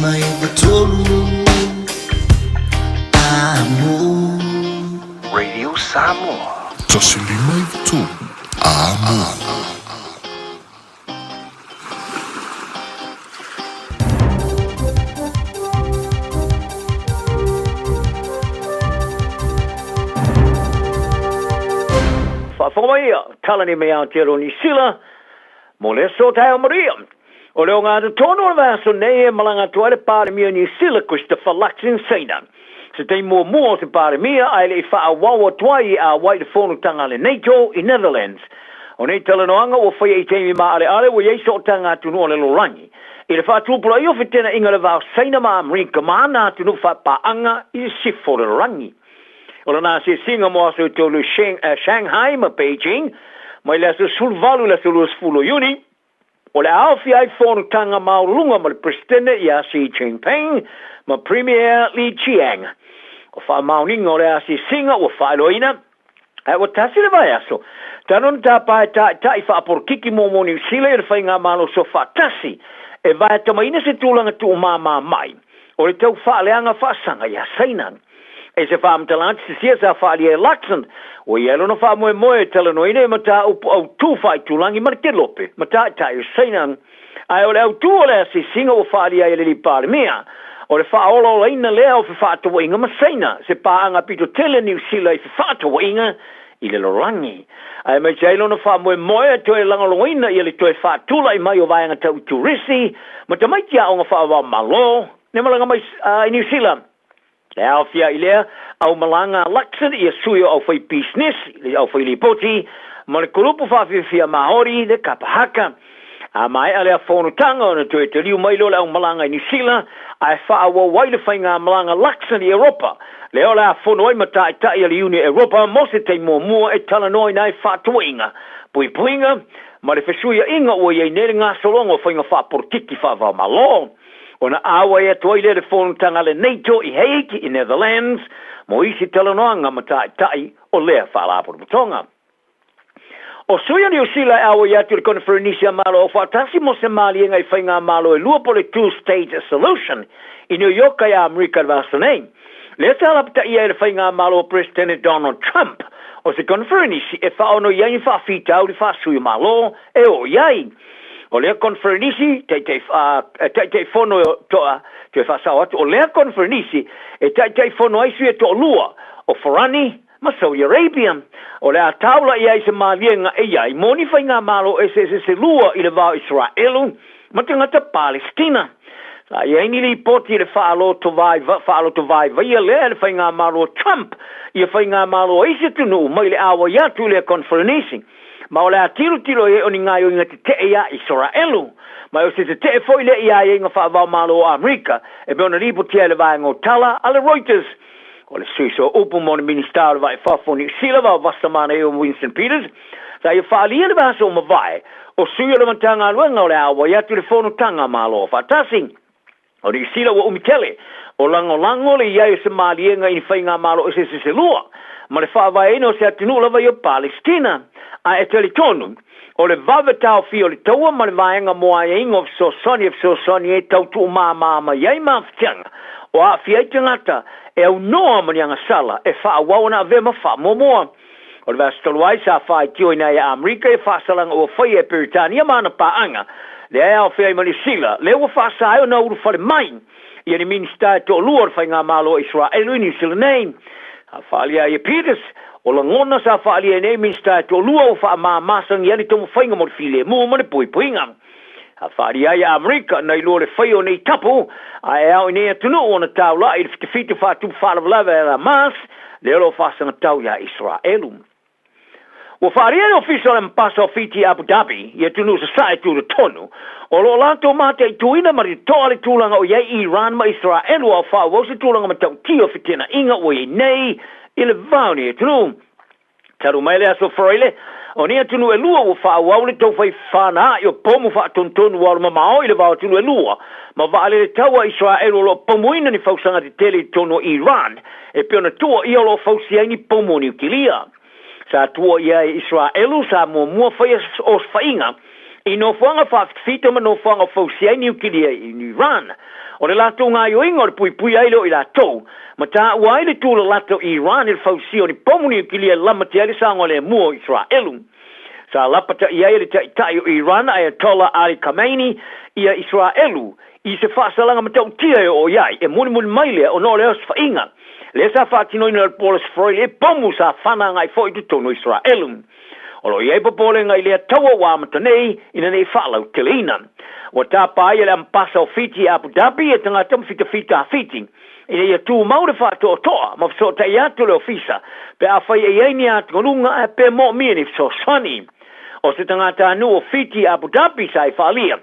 593 Amo. Radio Samoa. 153 Amo. Faafofoga mai ia, tala nei mai Aotearoa Niu Sila, mo le aso taeao Maria. O le ogatotonu o le vaiaso nei e malaga atu ai le Palemia o Niu Sila Christopher Luxon Saina. Se taimi muamua o se Palemia ae le i faaauau atu ai i ʻAuai le fonotaga a le NATO i Netherlands. O nei talanoaga ua faia i taimi maaleale ua i ai sootaga atunuu o le lalolagi i le faatupulaia o fetenaʻiga i le va o Saina ma Amerika ma ana atunuu faapaaga i le sifo o le lalolagi. O lana asiasiga mo aso e tolu i Shanghai ma Beijing mai le aso 18 i le aso 20 o Iuni, O le a aofia ai fonotaga maualuluga ma le Peresetene ia Xi Jinping ma Premier Li Qiang. O faamaoniga o le asiasiga ua faailoaina, ae ua tasi le vaiaso talu ona tapa e Taitai faapolokiki muamua o Niu Sila i le Faigamalo Soafaatasi e vaeatamaina se tulaga tuumama mai o le tau faaleaga faasaga ia Saina. I se faamatalaga sisia sa faaalia e Luxon, ua i ai lona faamoemoe e talanoaina i mataupu autū faaitulagi ma le kelope ma taitai o Saina. Ae o le autū o le asiasiga ua faaalia ai e le Alii Palemia, o le faaolaolaina lea o fefaatauaiga ma Saina, se paaga pito tele a Niu Sila i fefaatauaiga i le lalolagi. Aemaise ai lona faamoemoe e toe lagolagoina ia le toe faatulai mai o vaega tau i turisi ma tamaiti aoga faava-o-Malo ne malaga mai i Niu Sila. E aofia i lea aumalaga a Luxon ia sui o aufaipisinisi, le aufailipoti, ma le kulupu faafiafia Māori, le kapa haka. A maea lea fonotaga ona toe taliu mai lea o le aumalaga i Niu Sila, ae faaauau ai le faigamalaga Luxon i Europa, lea o le a fono ai ma taitai a le Iuni Europa mo se taimi muamua e talanoaina ai faatauaiga, puipuiga, ma le fesuiaiga ua i ai nei le gasologa o faiga faapolokiki faava-o-Malo. Ona ʻauai atu ai lea i le fonotaga a le NATO i Hague i Netherlands mo isi talanoaga ma taitai o lea faalapotopotoga. O sui o Niu Sila e ʻauai atu i le Koneferenisi a Malo Aufaatasi mo se Maliega i Faigamalo e Lua po o le Two State Solution i New York i Amerika i le vaiaso nei. Lea sa lapataia e le Faigamalo o Peresetene Donald Trump o se koneferenisi e faaono i ai ni faafitauli faasui o Malo e oo i ai. O lea koneferenisi, taitai, uh, taitaifono toa, toe faasao atu, o lea koneferenisi e taitaifono ai sui e toalua, o Farani ma Saudi Arabia. O le a taula i ai se maliega e i ai mo ni faigamalo eseese se lua i le va o Iseraelu ma tagata Palestina. Sa i ai ni lipoti i le faalotovaivaia lea e le faigamalo o Trump ia faigamalo a isi atunuu mai le ʻauai atu i lea koneferenisi. Ma o le a tilotilo i ai o ni gaoioiga tetee iā Isaraelu. Ma o se tetee foi lea i aiaiga faava-o-Malo o Amerika, e pei ona lipotia e le vaega o tala a le Reuters. O le sui sooupu mo le Minisita o le Vaa i Fafo o Niu Sila, Vaovasa Manaia Winston Peters, sa ia faaalia le vaiaso ua mavae, o sui o le Matagaluega o le a auai atu i le Fonotaga a Malo Faatasi. O Niu Sila ua umi tele o lagolago le i ai o se maliega i ni faigamalo eseese se lua, ma le faavaeina o se atunuu lava ia o Palesitina. Ae e talitonu, o le vave taofia o le taua ma le vaega mo aiaiga o fesoasoani e fesoasoani ai tau tuumāmā mai ai mafatiaga o aafia ai tagata e aunoa ma ni agasala e faaauau ana avea ma faamuamua. O le vaiaso talu ai sa faaitioina ai e Amerika ia faasalaga ua faia e Peretania ma ana paaga, lea e aofia ai ma Niu Sila, lea ua faasa ai ona ulufale mai ia ni Minisita e toalua o le Faigamalo o Iseraelu i Niu Sila nei. Sa faaalia ai e Peters, o lagona sa faaalia ai nei Minisita e toalua ua faamāmāsagi ai le taumafaiga mo le filemu ma le puipuiga. Sa faaalia ai e Amerika nai lua le faia o nei tapu, ae e ao i nei atunuu ona taula'i i le fitafitu faatupu faalavelave a Hamas, lea o lo o faasagatau iā Iseraelu. Ua faaalia le Ofisa o le Ambasa o Fiti i Abu Dhabi i atunuu sasae tutotonu, o lo o latou mataituina ma le totoa le tulaga o i ai Iran ma Iseraelu a o faaauau se tulaga matautia o feteenaiga ua i ai nei i le va o nei atunuu. Talu mai le aso Faraile, o nei atunuu e lua ua faaauau le taufai fana a'i o pomu faatonutonu ua alu mamao i le va o atunuu e lua, ma vaalele taua a Iseraelu o lo o pomuina ni fausaga tetele i totonu o Iran, e pei ona tuuaia o lo o fausia ai ni pomu niukilia. Sa tuuaia e Iseraelu sa muamua faia osofaiga I nofoaga faafitafita ma nofoaga o fausia ai niukilia i Iran. O le latou gaoioiga o le puipui ai lea o i latou, ma taua ai le tulalata o Iran i le fausia o ni pomu niukilia e lamatia ai le saogalemu o Isaraelu. Sa lapataia ai e le taitai o Iran Ayatollah Ali Khamenei ia Isaraelu i se faasalaga matautia e oo i ai, e mulimuli mai lea ona o le osofaiga lea sa faatinoina i le po o le Aso Faraile i pomu sa fana agai foi i totonu o Isaraelu. O lo o i ai popolega i lea taua ua amata nei ina ne i faalauteleina. Ua tapa ai e le Amepasa o Fiti i Abu Dhabi e tagata ma fitafita a Fiti ina ia tumau le faatoatoa ma fesootai atu le ofisa pe afai e i ai ni atugaluga ae pe moomia ni fesoasoani. O se tagatanuu o Fiti i Abu Dhabi sa i faaalia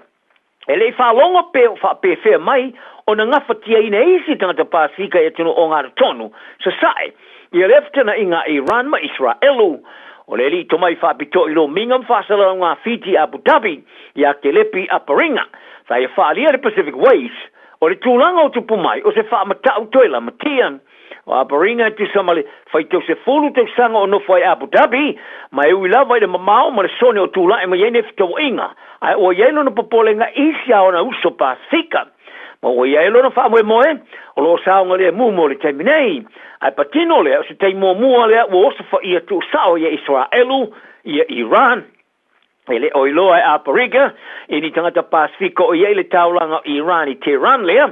E le i faalogo pe o faapefea mai ona gafatiaina e isi tagata Pasefika i atunuu ogatotonu sasae ia lea fetanaiga a Iran ma Iseraelu. O le alii tomai faapitoa i lomiga ma faasalalauga a Fiti i Abu Dhabi ia Kelepi Aparinga sa ia faaalia le Pacific Ways o le tulaga o tupu mai o se faamatau toe lamatia. O Aparinga e tusa ma le faitau 10 tausaga o nofo ai Abu Dhabi, ma e ui lava i le mamao ma le sone o tulai mai ai nei fetauaiga, ae ua i ai lona popolega i isi a ona uso Pasefika. Ma ua i ai lona faamoemoe, o lo o saogalemu mo le taimi nei. Ae patino lea, o se taimi muamua lea ua osofaia tuusao ia Iseraelu, ia Iran, E le o iloa e Aperika i ni tagata Pasefika o i ai le taulaga o Iran i Tehran lea,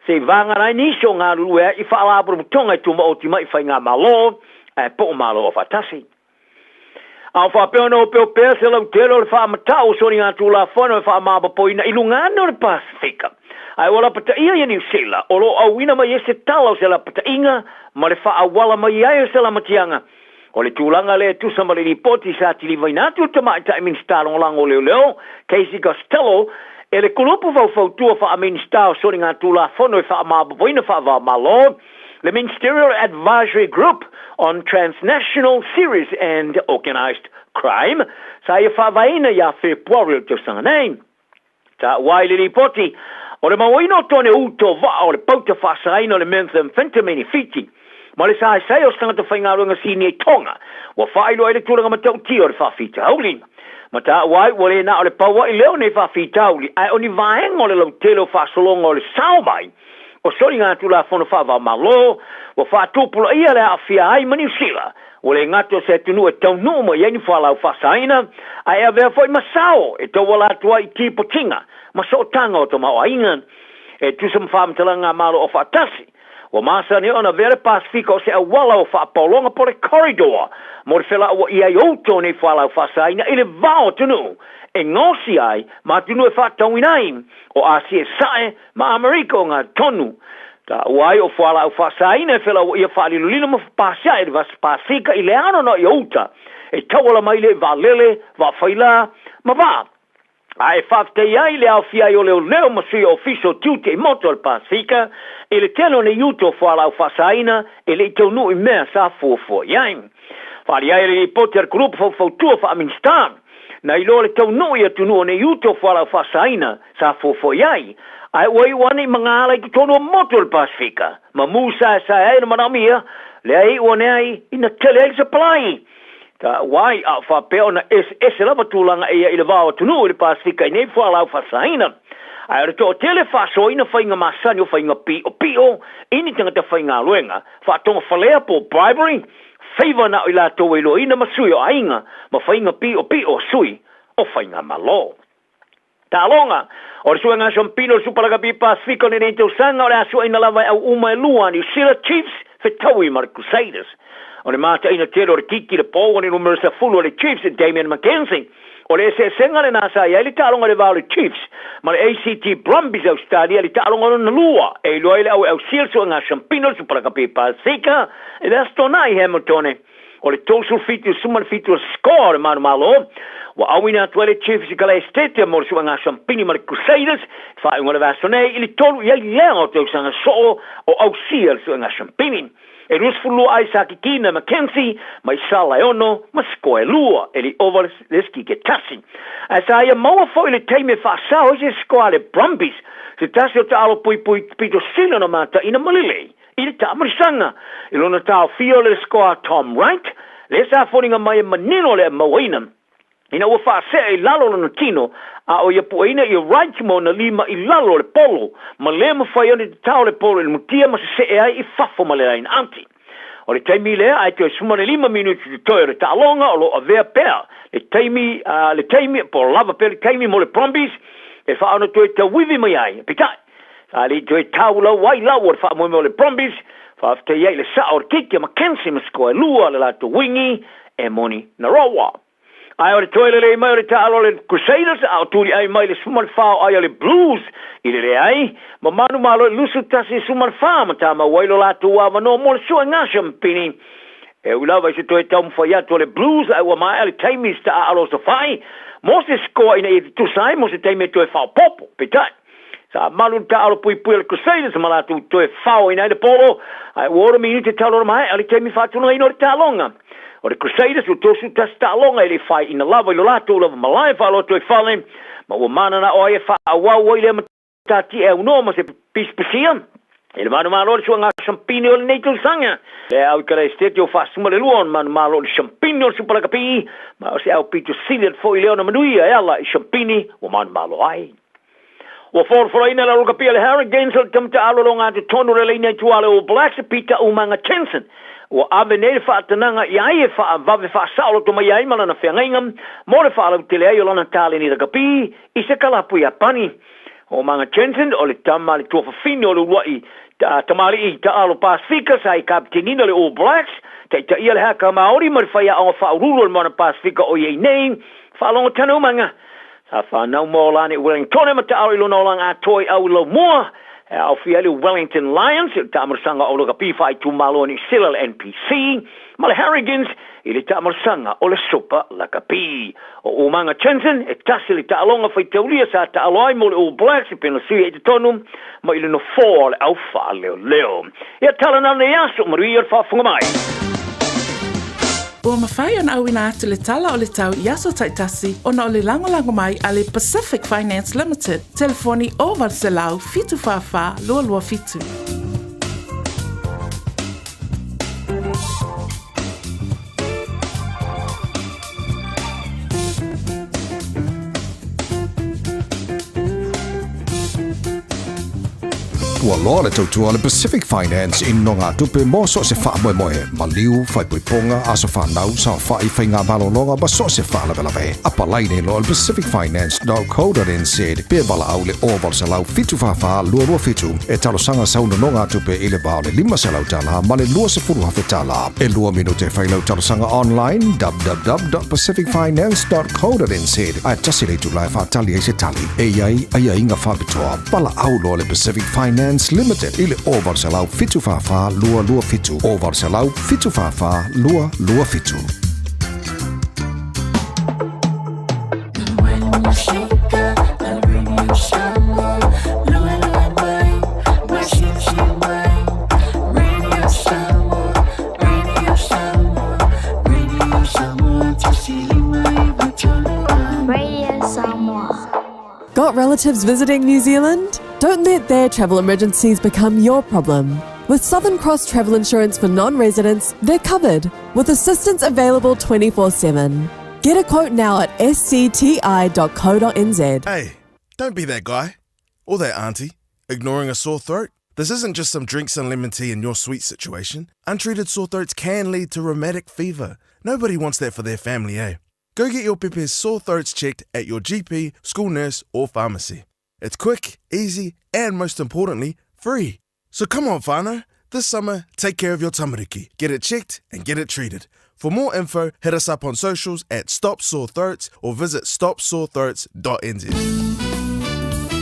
se i vagana ai nisi o galulue ai i faalapotopotoga e tumaoti mai i faigamalo ae po o Malo Aufaatasi. A o faapea ona opeopea se lautele o le faamatau o soligatulafono e faamapopoina i luga ane o le Pasefika, ae ua lapataia ia Niu Sila o lo o auina mai ai se tala o se lapataiga ma le faaauala mai ai o se lamatiaga. O le tulaga lea e tusa ma le lipoti sa tilivaina atu e le Tamaitai Minisita Lagolago o Leoleo, Casey Costello, e le Kulupu Faufautua Faa-Minisita o Soligatulafono e Faamaopoopoina Faava-o-Malo, le Ministerial Advisory Group on Transnational Serious and Organised Crime, sa ia faavaeina ia Fepuari o le tausaga nei. Taua ai le lipoti, o le mauaina o tone uto vaa o le pauta faasaina o le methamphetamine i Fiti, ma le saesae o se tagata faigaluega sinia i Tonga, ua faailoa ai le tulaga matautia o le faafitauli. Ma taua ai ua le na o le pauaʻi lea o nei faafitauli, ae o ni vaega o le lautele o faasologa o le sao mai o soligatulafono faava-o-Malo ua faatupulaia le aafia ai ma Niu Sila, Ua le gata o se atunuu e taunuu mai ai ni fualaau faasaina, ae avea foi ma sao e tauala atu ai i tipotiga ma sootaga o tamaoaiga. E tusa ma faamatalaga a Malo Aufaatasi, ua masani ona avea le Pasefika o se auala o faapaologa po o le corridor mo le felauaia ai o uta o nei fualaau faasaina i le va o atunuu e gaosia ai ma atunuu e faatauina ai o Asia i Sasae ma Amerika o ngā tonu. Taua ai o fualaau faasaina e felauaia faalilolilo ma fapasiae i le vasa Pasika i le ano i uta e tauala mai lea i vaalele, vaafaila, ma vaa. A e faafetai ai le aofia ai o leoleo ma sui o ofisa o tiute i motu o le Pasika i le tele o nei uta o fualaau faasaina e le i taunuu i mea sa fuafua i ai. Faaalia ai le lipoti a le Kulupu Faufautua Faa-Minisita na iloa le taunuu i atunuu o nei uta o fualaau faasaina sa fuafua i ai, ae ua iu ane i magaala i totonu o motu o le Pasefika, ma mū saesae ai ona manaomia, lea e iu ane ai ina tele ai le sapalai. Taua ai, a o faapea ona eseese lava tulaga e ia i le va o atunuu i le Pasefika i nei fualaau faasaina. Ae o le toatele faasoaina faiga masani o faiga piopio i ni tagata faigaluega, faatogafalea po o bribery, favour na o i latou e iloaina ma sui o aiga ma faiga piopio a sui o faigamalo. Taaloga, O le suega siampino o le Supa Lakapi Pasefika o lenei tausaga o le a suaina lava e au uma e lua a Niu Sila Chiefs fetaui ma le Crusaders. O le mataina tele o le kiki le pou o le numera 10 o le Chiefs Damian McKenzie. O le eseesega lena sa i ai le taaloga i le va o le Chiefs ma le ACT Brumbies Ausetalia i le taaloga lona lua e iloa ai le au e ausia le suega siampino o le Supa Lakapi Pasefika i le Aso Toonai i Hamiltone. O le 37-17 score o le manumalo ua auina atu ai le Chiefs i Calais Stadium mo le suega siampini ma le Crusaders i faaiuga o le vaiaso nei i le tolu i ai lea o tausaga soo o ausia le suega siampini. E 22 ai sa kikina McKenzie mai sala e ono ma score e lua e le ova le sikike tasi. Ae sa ia maua foi le taimi e faasao ai se score a le Brumbies se tasi o taalo puipui pito sili ona mataina ma lelei I le taamalisaga i lona taofia o le score a Tom Wright, lea sa foliga mai e manino le mauaina. Ina ua faasea i lalo lona tino, a o ia pueina ia Wright ma ona lima i lalo o le polo, ma lē mafai ona tatao le polo i le mutia ma sesee ai i fafo ma le laina auti. O le taimi lea, ae toe 15 minute totoe o le taaloga o lo o avea pea le taimi, le taimi, po o lava pea le taimi mo le Brumbies e faaono toe tauivi mai ai. Peitai, sa le i toe taulau ai lau o le faamoemoe o le Brumbies, faafetai ai i le sao o le keiki a McKenzie ma sikoa e lua le latou wingi, Emoni Naroa. Ae o le toe lelei mai o le taalo a le Crusaders a o tuliʻai mai le 14 o ai a le Blues i le leai, ma manumalo i le 21-14 ma tamau ai lo latou avanoa mo le suega siampini. E ui lava i se toe taumafai atu a le Blues ae ua maea le taimi i se taaalo o Safai mo se sikoa ina ia tutusa ai mo se taimi e toe faaopoopo. Peitai, Sa malu le taaalo puipui a le Crusaders ma latou toe faoina ai le polo, ae ua ono minute talu ona maea le taimi faatulagaina o le taaloga. O le Crusaders ua 31 taaloga e le i faaiina lava i lo latou lava malae faalotoifale, ma ua mananao ai e faaauau ai lea matati e aunoa ma se pisipisia i le manumalo o le suaga sampini o lenei tausaga. Le au i Kalaesetete o Faasuma le lua o manumalo o le sampini o le Supa Lakapi, ma o se au pito sili atu foi lea ona manuia e ala i sampini ua manumalo ai. Ua folafolaina e le Lakapi a le Hurricanes o le tama taalo o le totonu o le laina i tua a le All Blacks, Peter Umaga Jensen. Ua ave nei le faatanaga i a ia e faavave faasaoloto mai ai ma lana feagaiga mo le faalautele ai o lana taleni lakapi i se kalapu Iapani. O Umaga Jensen o le tama a le tuafafine o le uluai tamalii taalo Pasifika sa i kapitenina le All Blacks, taitaia le haka Maori ma le faiaoga faauluulu o le Moana Pasifika o i ai nei. Faalogo tana Umaga. Sa whanau ma Olani Wellingtone ma taalo i lona olaga atoa i au i Laumua, e aofia ai le Wellington Lions i le taamalosaga o Lakapi faaitumalo o Niu Sila le NPC, ma le Harrigans i le taamalosaga o le Supa Lakapi. O Umaga Jensen e tasi le taaloga faitaulia sa taalo ai mo le All Blacks e pei ona sui ai i totonu ma i le nofoa o le au faaleoleo. Ia tala na nei aso, manuia le faafofoga mai. Ua mafai ona auina atu le tala o le tau i aso taitasi ona o le lagolago mai a le Pacific Finance Limited, telefoni 0800 744 227. Ua loa le tautua a le Pacific Finance i nogatupe mo so o se faamoemoe, maliu, faaipoipoga, aso fanau, saofai, faiga malologa ma so o se faalavelave. Apalai nei loa le pacificfinance.co.nz pe valaau i le 0800 744 227 e talosaga sau nonogatupe i le va o le $500 ma le $20,000. E lua minute e fai lau talosaga online www.pacificfinance.co.nz ae tasi le itula e faatali ai se tali. E i ai aiaiga faapitoa. Valaau loa le Pacific Finance Limited i le 0800 744 227, 0800 744 227. Radio Samoa. Got relatives visiting New Zealand? Don't let their travel emergencies become your problem. With Southern Cross Travel Insurance for non residents, they're covered with assistance available 24 7. Get a quote now at scti.co.nz. Hey, don't be that guy or that auntie ignoring a sore throat. This isn't just some drinks and lemon tea in your sweet situation. Untreated sore throats can lead to rheumatic fever. Nobody wants that for their family, eh? Go get your pepe's sore throats checked at your GP, school nurse, or pharmacy. It's quick, easy, and most importantly, free. So come on, whānau. This summer, take care of your tamariki. Get it checked and get it treated. For more info, hit us up on socials at Stop Sore Throats or visit stopsorethroats.nz.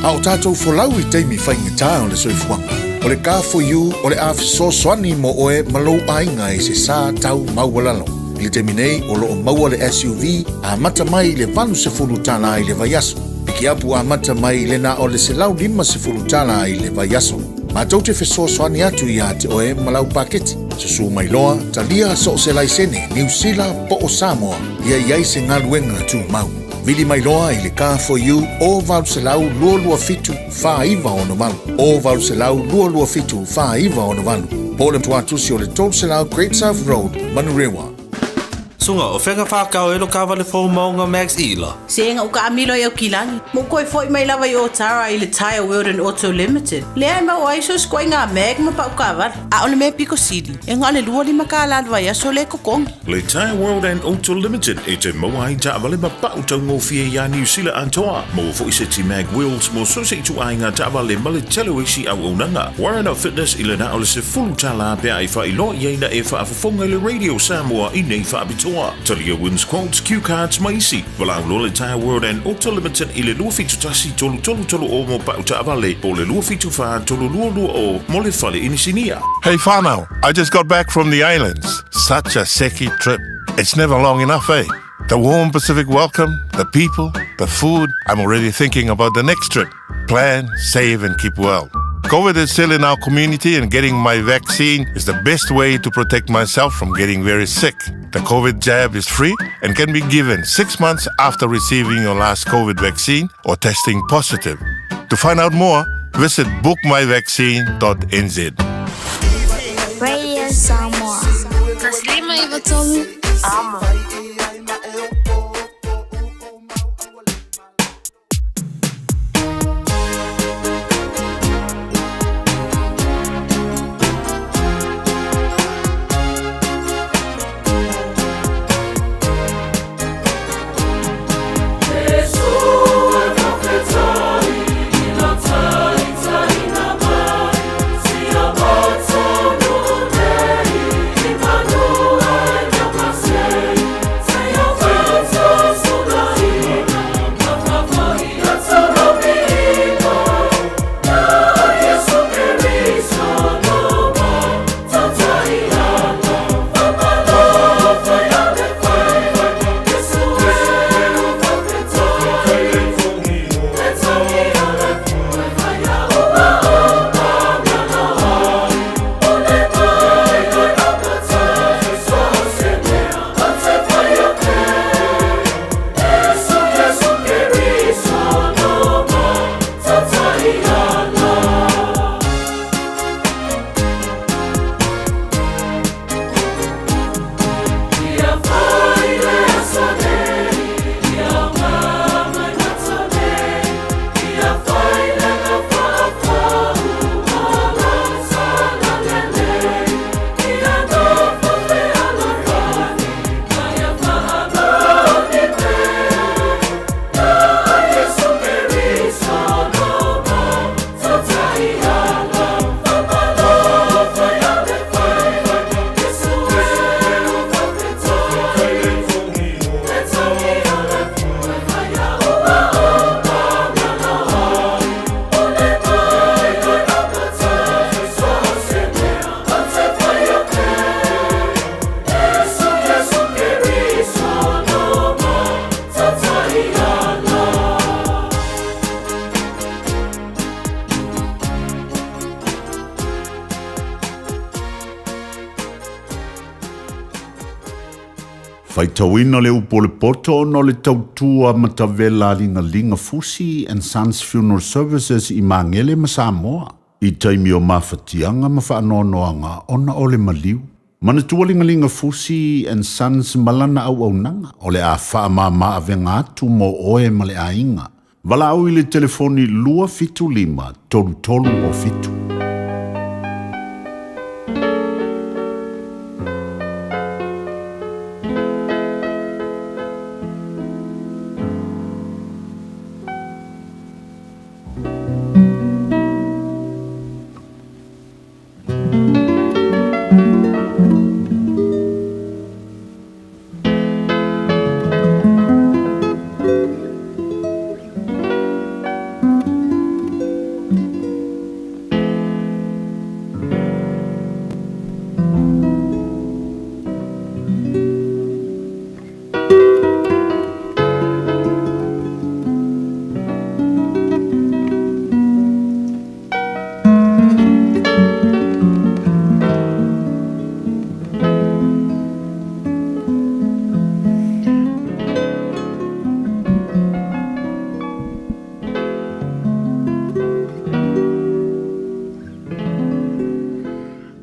A o tātou folau i taimi faigata o le soifuaga, o le Car4U o le a fesoasoani mo oe ma lou aiga i se sa tau maualalo. I le taimi nei, o lo o maua le SUV amata mai i le $80 i le vaiaso. Pikiapu amata mai i le na o le $150 i le vaiaso. Matou te fesoasoani atu iā te oe ma lau paketi. Susū mai loa, talia so o se laisene, Niu Sila po o Samoa, ia i ai se galuega tumau. Vili mai loa i le Car4U o 800 227 4968, o 800 227 4968, po o le tuatusi o le 300 Great South Road, Manurewa. Suga, o fea na whākau e lo kāwale fou maunga Max Ila? Se na uka amilo i Aukilani. Mo koe foi mai lava i Otara i le Tyre World and Auto Limited. Lea e maua ai so se ngā mag ma pau kāwale. A o le mea piko sili, e ngā le 25 kāla le vaiaso le kokongi. Le Tyre World and Auto Limited e te maua ai taavale ma pau taugofie iā Niu Sila atoa. Maua foi seti mag wheels mo so se ituaiga taavale ma le tele o isi auaunaga. Warren Fitness i le na o le $10 pe a e faailoa i ai na e faafofoga i le Radio Samoa i nei faapitoa. Talia wins quotes, cue cards ma isi. Valaau loa le Tyre World and Auto Limited i le 271 3330 mo pau taavale po o le 274 3220 mo le fale inisinia. Hey whanau, I just got back from the islands. Such a seki trip. It's never long enough, eh? The warm Pacific welcome, the people, the food. I'm already thinking about the next trip. Plan, save, and keep well. COVID is still in our community, and getting my vaccine is the best way to protect myself from getting very sick. The COVID jab is free and can be given 6 months after receiving your last COVID vaccine or testing positive. To find out more, visit bookmyvaccine.nz. Radio Samoa. Taslima Ivatolu. Amo. Faitauina le upu o le poto ona o le tautua matavela a Ligalinga Fusi and Sons Funeral Services i Magele ma Samoa i taimi o mafatiaga ma faanoanoaga ona o le maliu. Manatua Ligalinga Fusi and Sons ma lana auaunaga o le a faamama avega atu mo oe ma le aiga. Valaau i le telefoni 275 33 o 7.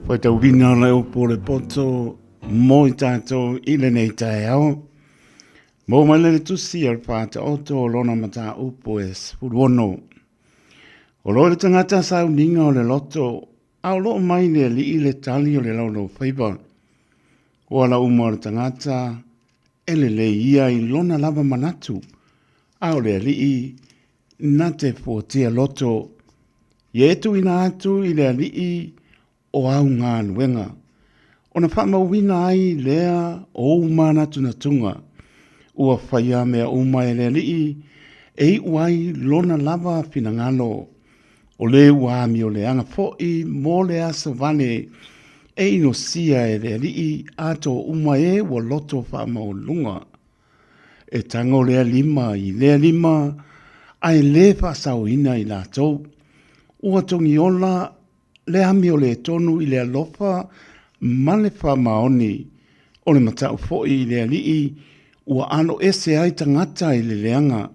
Faitauina le upu o le poto mo i tātou i lenei taeao. Maua mai le tusi o le Faataoto o lona mataupu e 16. O lo o le tagata sauniga o le loto, a o loo mai le alii le tali o le laulaufaiva. O ala uma o le tagata e lelei ia i lona lava manatu, a o le alii na te fuatia loto. Ia e tuuina atu i le alii o au galuega, ona faamauina ai lea o ou manatunatuga, ua faia mea uma e le Alii e iu ai lona lava finagalo, o le ua amioleaga foi mo le aso vale e inosia e le Alii atoa uma e ua loto faamaualuluga. E tago lea lima i lea lima, ae le faasaoina i latou. Ua togiola le amioletonu i le alofa ma le faamaoni, o le matau foi i le Alii ua alo ese ai tagata i le leaga.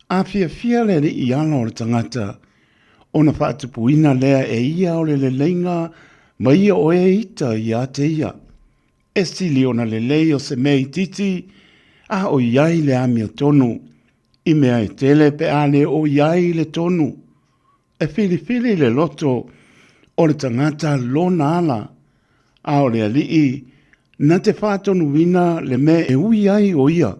A fiafia le Alii i ala o le tagata, ona faatupuina lea e ia o le leleiga ma ia o e ita ia te ia. E sili ona lelei o se mea itiiti a o i ai le amiotonu, i mea e tele pe a le o i ai le tonu. E filifili le loto o le tagata lona ala, a o le alii na te faatonuina le mea e ui ai o ia.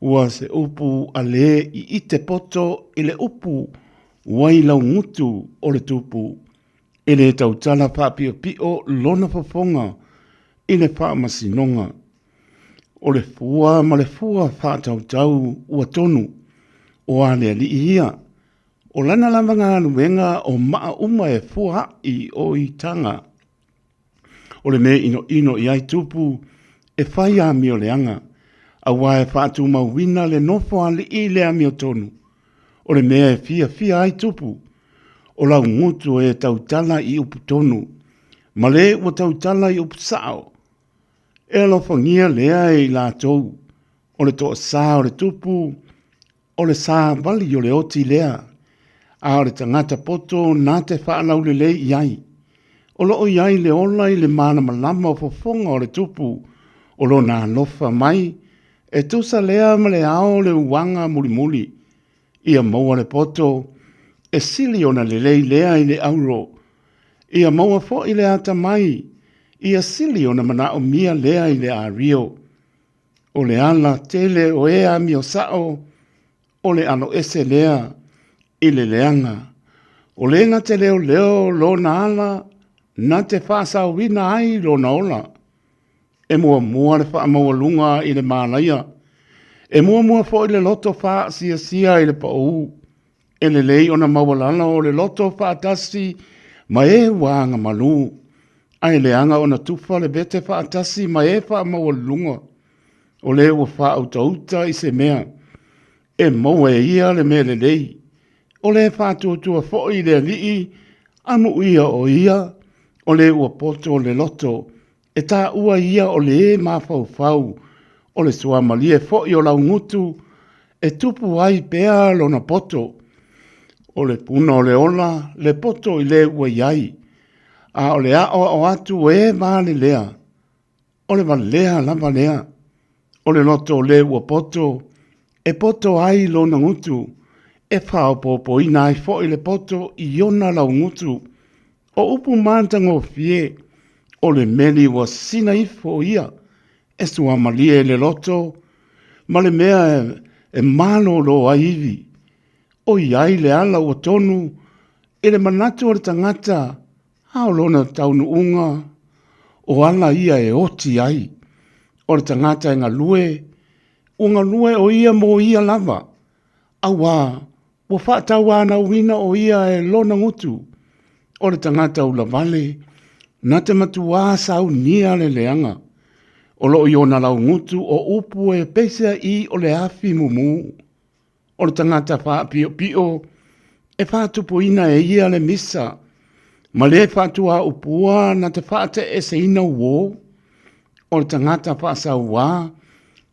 Ua se upu a le i ite poto i le upu wailaugutu o le tupu. E le tautala faapiopio lona fofoga i le faamasinoga. O le fua ma le fua faatautau ua tonu, o a le alii ia, O lana lava galuega o maa uma e fuaai o i taga. O le mea inoino i ai tupu e fai amioleaga, aua e faatumauina le nofo alii i le amiotonu. O le mea e fiafia ai tupu, o laugutu e tautala i upu tonu, ma le ua tautala i upu sao. E alofagia lea e i latou, o le toasā o le tupu, O le savali o le oti lea, a o le tagata poto na te faalaulelei i ai. O lo o i ai le ola i le malamalama o fofoga o le tupu o lona alofa mai, e tusa lea ma le ao o le uaga mulimuli. Ia maua le poto, e sili ona lelei lea i le auro. Ia maua foi le atamai, ia sili ona manaomia lea i le ario. O le ala tele o e amio sao, o le alo ese lea i le leaga. O le na te leoleo lona ala, na te faasaoina ai lona ola. E muamua le faamaualuga i le malaia. E muamua foi le loto faasiasia i le pauu. E lelei ona maualalo o le loto faatasi ma e ua agamalu, ae leaga ona tufa le vete faatasi ma e faamaualuluga. O le ua faautauta i se mea, e maua e ia le mea lelei. O le faatuatua foi i le alii, amuia o ia, o le ua poto le loto, E taua ia o le e mafaufau, o le suamalie foi o laugutu, e tupu ai pea lona poto. O le puna o le ola, le poto i le ua i ai, a o le aoao atu e valelea, o le valea lava lea. O le loto o le ua poto, e poto ai lona gutu, e faaopoopoina ai foi le poto i ona laugutu. O upu matagofie, o le meli ua sina ifo ia e suamalie le loto ma le mea e malōlō ai ivi. O i ai le ala ua tonu i le manatu o le tagata a o lona taunuuga, o ala ia e oti ai. O le tagata e galue, ua galue o ia mo ia lava, auā Ua faatauanauina o ia e lona gutu, o le tagata ulavale, na te matuā saunia le leaga. O lo o i ona laugutu o upu e peisea i o le afi mumu. O le tagata faapiopio, e faatupuina e ia le misa, ma le faatuaupua na te faateeseina uō. O le tagata faasauā,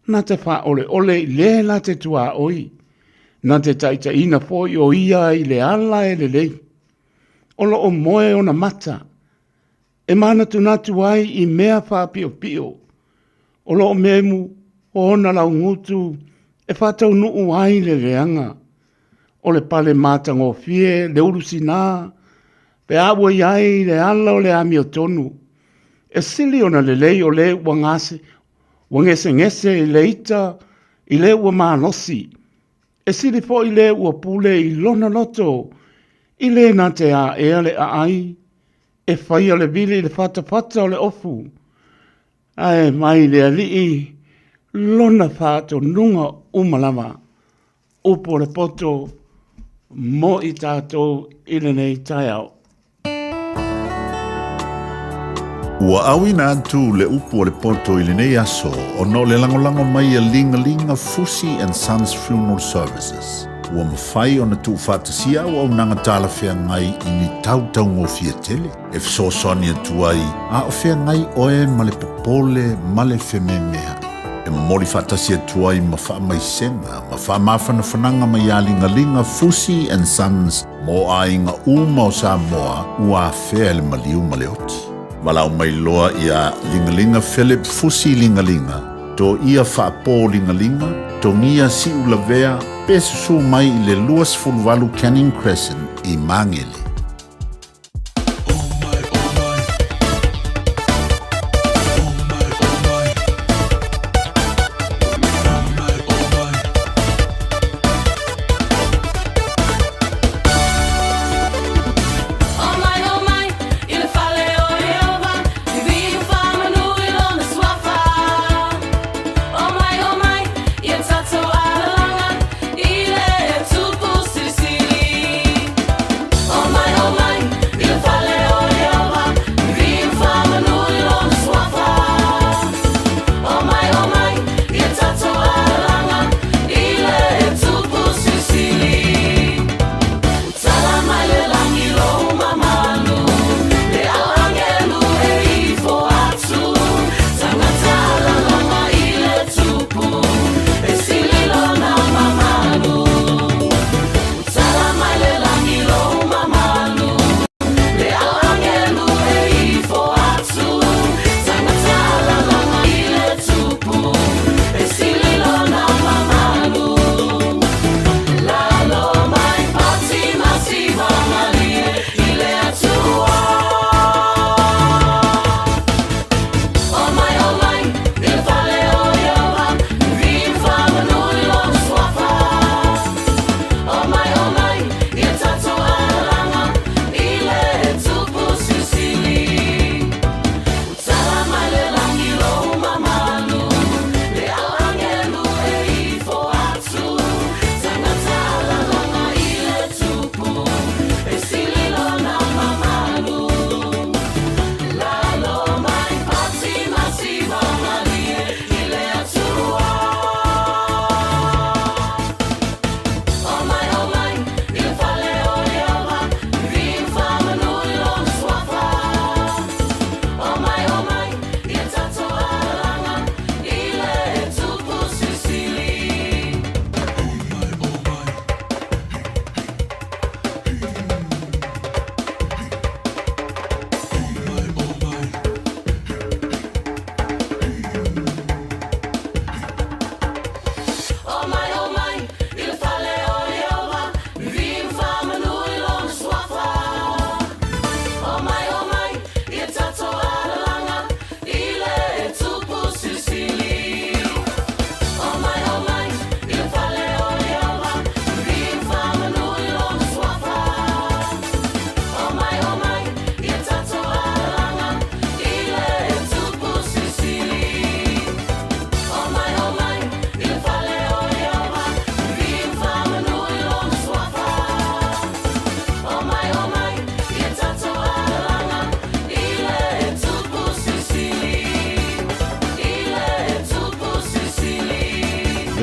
na te faaoleole i le la te tuaoi, na te taitaiina foi o ia i le ala e lelei. O lo o moe ona mata. E manatunatu ai i mea faapiopio o lo o memu o ona laugutu e faataunuu ai le leaga o le pale matagofie le ulusinā pe a ua i ai le ala o le amiotonu. E sili ona lelei o le ua gase, ua gesegese i le ita i le ua malosi. E sili foi le ua pule i lona loto i le na te aea le aai e faia le vili i le fatafata o le ofu, ae mai le Alii lona faatonuga uma lava. Upu o le poto mo i tatou i lenei taeao. Ua auina atu le upu o le poto i lenei aso ona o le lagolago mai a Ligalinga Fusi and Sons Funeral Services. Ua mafai ona tuufaatasia auaunaga talafeagai i ni tau taugofie tele e fesoasoani atu ai a o feagai oe ma le popole ma le fememea'i. E momoli faatasi atu ai ma faamaisega ma faamafanafanaga mai ia Ligaliga Fusi and Sons mo aiga uma o Samoa ua afea e le maliu ma le oti. Valaau mai loa ia Ligaliga Philip Fusi Ligaliga, Toia Faapo Ligaliga, Togia Siulavea pe susu mai i le 28 Canning Crescent i Magele.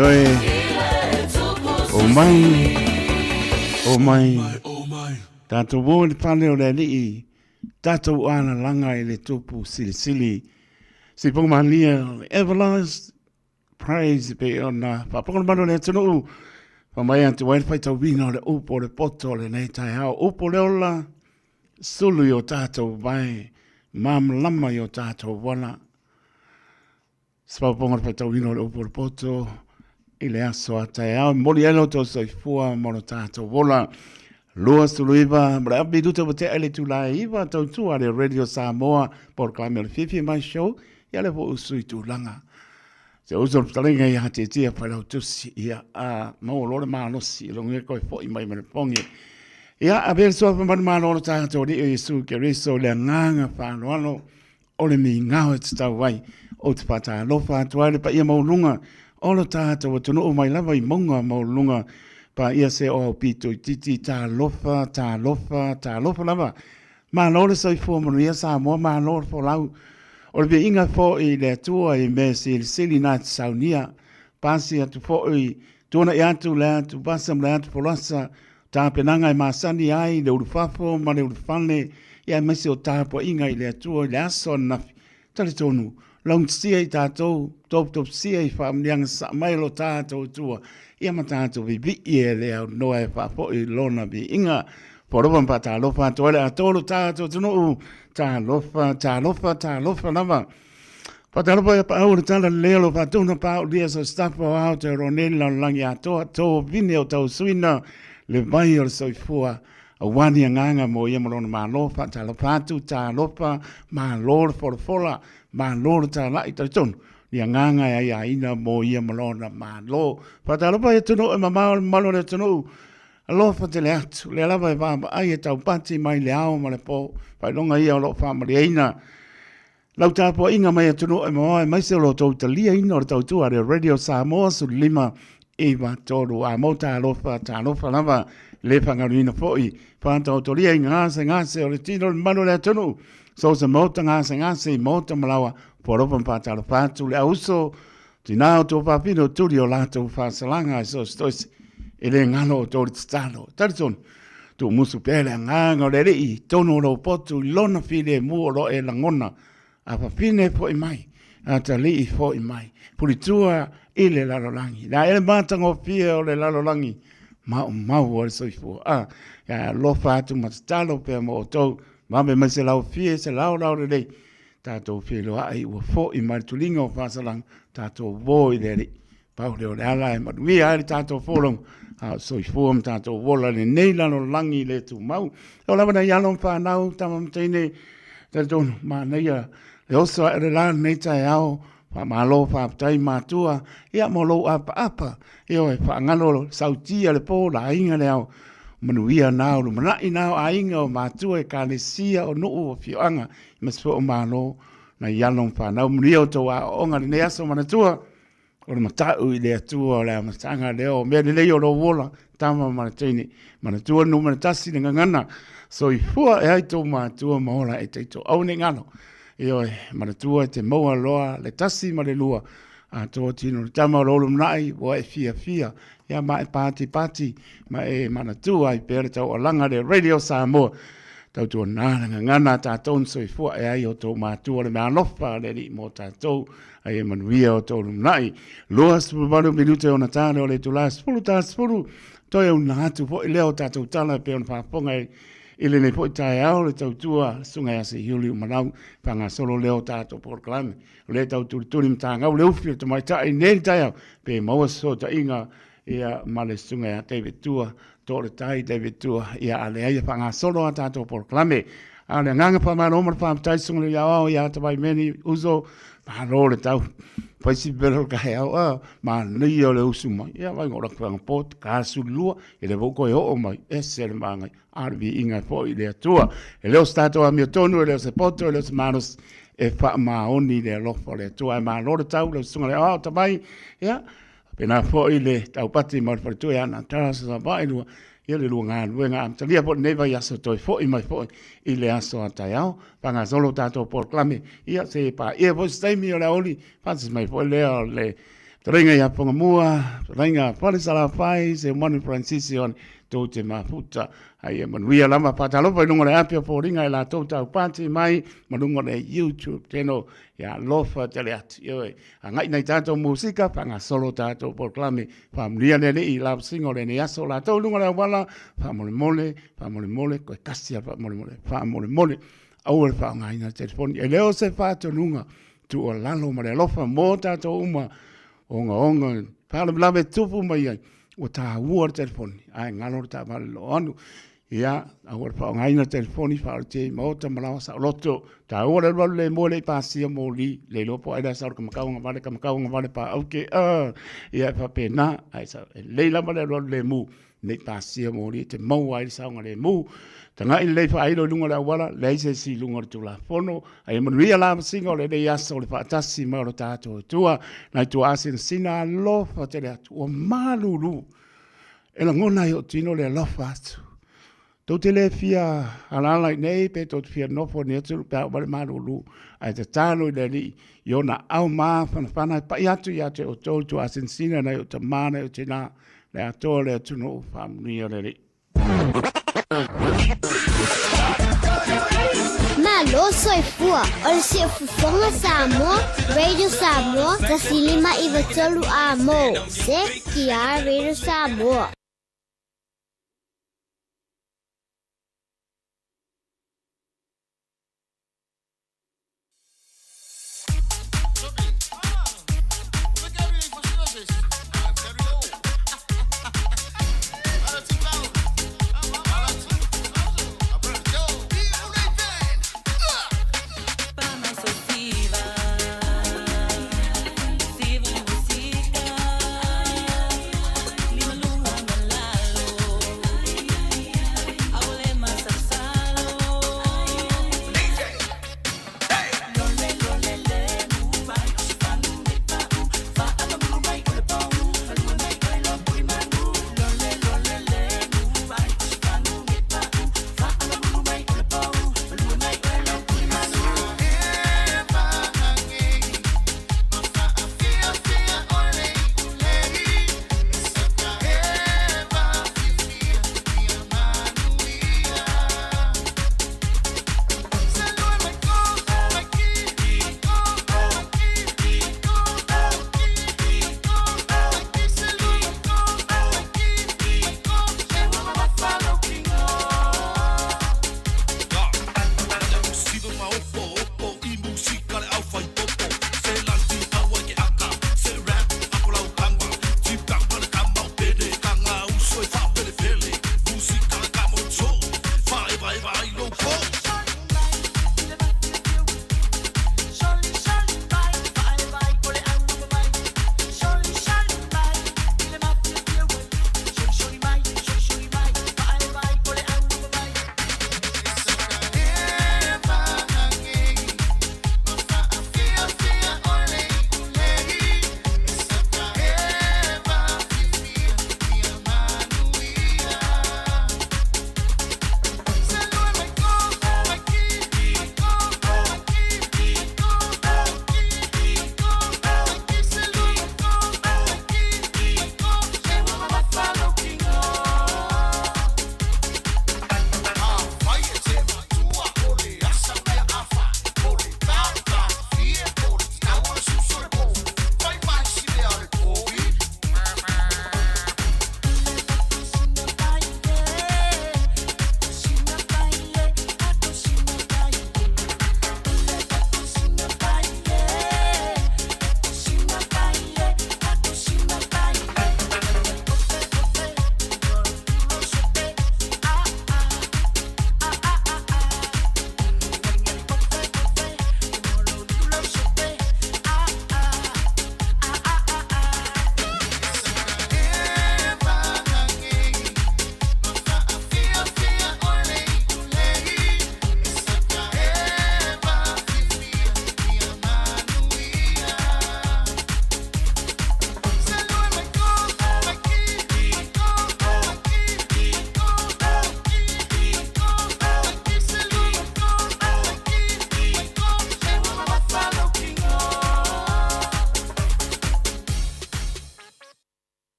Ioe, o mai, o mai, tātou o i le fale o le Alii, tātou alalaga i le tupu silisili, Sipomalia, Everlast, Praise be ona faafofoga o le atunuu. Faamai atu ai le faitauina o le upu o le poto o lenei taeao. Upu o le ola, sulu i o tātou vae. Malamalama i o tātou wala. Se paopaoga o le faitauina o le upu o le poto i le aso a taeao. E momoli ai lo outou soifua ma lo tatou ola. 29 ma le api luta ua tea i le itula e 9 tautua le Radio Samoa polokalame o le Fiafia Mai Show ia le foi usu i tulaga. Se uso o le fetalaiga ia Tietia Failautusi ia a maua loa le malosi i logo koe foi mai ma le poge. Ia avea le suafa manumalo o lo tatou Alii o Iesu Keriso i le agaga faaaloalo o le migao e tatau ai. Ou te faatalofa atu ai le paia maualuga o lo tatou atunuu mai lava i mauga maualuluga paia se o aupito itiiti talofa, talofa, talofa lava. Malo le soifua manuia Samoa, malo le folau. O le viiga foi i le Atua i mea silisili na te saunia. Pasi atu foi, tuanai atu le atu pasa ma le atu folasa, tapenaga e masani ai le ulufafo ma le ulufale, ia aemaise o tapuaiga i le Atua i le aso ananafi. Talitonu, laugatasia i tatou, toputopisia i faamanuiaga sasaa mai o lo tatou Atua, ia ma tatou vivii e le aunoa e faafoi lona viiga. Foalofa ma faatalofa atu ai le atoa o lo tatou atunuu. Talofa, talofa, talofa lava. Faatalofa ia paau o le tala lelei o lo faatuna paaulia so staff o Aotearoa nei le lalolagi atoa, tovine o tausuina le vai o le soifua aua ni agaga mo ia ma lona Malo. Faatalofa atu, talofa, malo le folafola, malo le talai, talitonu ni agaga e aiaina mo ia ma lona Malo. Faatalofa i atunuu e mamao le mamalu o le atunuu, alofa tele atu, lea lava e vaavaai e taupati mai le ao ma le po, faailoga ia o lo o faamalieina Lau tapuaiga mai atunuu e mamao aemaise o lo outou taliaina o le tautua a le Radio Samoa 15 9 3 a mo talofa talofa lava le faagaluina foi faataotolia i gasegase o le tino le mamalu o le atunuu so se maota gasegase i maota malawa foalofa ma faatalofa atu le auso tinā o tou fafine o tuli o latou faasalaga e so se toese e le galo o tou le tatalo talitonu tuumusu pea le agaga o le Alii i totonu o lou potu i lona filemu o lo o e lagona a fafine foi mai atalii foi mai pulitua i le lalolagi le a e le matagofie o le lalolagi maumau o le soifua a ia alofa atu ma tatalo pea mo outou vave mai se laofie se laolao lelei tatou feiloai ua foi mai le tuliga o faasalaga tatou uo i le Alii. Pau lea o le ala e manuia ai le tatou folauga, a o soifua ma tatou ola i lenei lalolagi le tumau. E oo lava nai alo ma fanau, tama ma teine, talitonu, manaia le oso ae o le la lenei taeao, faamalo faafetai matua, ia mo lou apaapa, ioe, faagalo sautia le po, laina le ao, manuia na o lumanai na o aiga o matua, ekalesia, o nuu, o afioaga, aemaise foi o Malo, nai alo ma fanau, manuia outou aoaoga i lenei aso manatua, o le matau i le Atua o le amataga lea o mea lelei o lou ola, tama ma le teine, manatua le numera tasi le gagana, soifua e ai tou matua ma ola e taito aua ne i galo. Ioe, manatua e te maua loa le tasi ma le lua, atoa tino le tama o lou lumanai, ua e fiafia, ia ma e patipati, ma e manatua ai pea le taualaga le Radio Samoa. Tautuana le gagana a tatou na soifua e ai o tou matua le meaalofa a le Alii mo tatou, ai e manuia o tou lumanai. 28 minute ona ta lea o le itula 10 ta 10, toe una atu foi lea o tatou tala e pei ona faafofoga i lenei foi taeao le tautua Susuga ia Seiuli Umalau faagasolo lea o tatou polokalame. O lea e tau tulituli matagau le ufi o le tamaitai i lenei taeao pe maua se fesootaiga ia ma le susuga ia David Tua, to le tai David Tua, ia a leai e faagasolo a tatou polokalame. A o le agaga faamalo ma le faafetai susuga le Aoao ia Tavaimeni Uso, malo le tau. Fai si pelo ka he au, a, manaia o le usu mai. Ia vai ngora kuanga po, ka sulua, e le voko e oo mai, ese le maangai, a le viiga foi i le Atua. E le o se tatou amiotonu, e le o se poto, e le o se malosi, e faamaoni i le alofa o le Atua. Ae malo le tau, lau susuga le Aoao Tavai, ia, Pena foi le taupati ma le faletua ia Natara sa Vailua, ia le lua galuega amatalia foi lenei vaiaso toe foi mai foi i le aso a taeao. Faagasolo tatou polokalame, ia se paia foi se taimi o le aoauli, faatasi mai foi lea o le fetalaiga ia Fagamua, fetalaiga Fale Salafai, Seumanu Francis Ione, tou te mafuta. Ai e manuia lava, faatalofa i luga o le api o foliga e latou taupati mai ma luga o le YouTube channel ia alofa tele atu. Ioe, Agai nai tatou musika, faagasolo tatou polokalame, faamanuia le Alii i lavasiga o lenei aso, latou i luga o le auala, faamolemole, faamolemole, koe kasi lava faamolemole, faamolemole. Aua le faaaogaina le telefoni. E le o se faatonuga tuualalo ma le alofa mo tatou uma ogaoga faalavelave e tupu mai ai, ua taua le telefoni, ae galo le taavale loanu. Ia, aua le faaaogaina le telefoni, faaolatia i maota ma laoa saoloto. Taua le alualu le moe le i pasia moli, le iloa po o ai le sau le kamakau agavale, kamakau agavale paauke, ia e faapena, ae e lelei lava le alualu lemu, ne i pasia moli e te maua ai le saogalemu. Tagai lelei faailo i luga o le auala, leai se isi i luga o le Tulafono. Ae ia manuia lavasiga o lenei aso o le faatasi mai o lo tatou Atua. Nai tuaasinasina alofa tele atu, ua malulu. E lagona ai ou tino le alofa atu. Tou te le fia alaala i nei pe tou te fia nofo ni atunuu pe a oo mai le malulu, ae tatalo i le Alii i ona aao mafanafana e pai atu ia te outou tuaasinasina nai ou tama nai ou tina, le atoa o le atunuu, faamanuia le Alii. Malo soifua o le Siufofoga Samoa, Radio Samoa, 105 93 Amo, CKR Radio Samoa.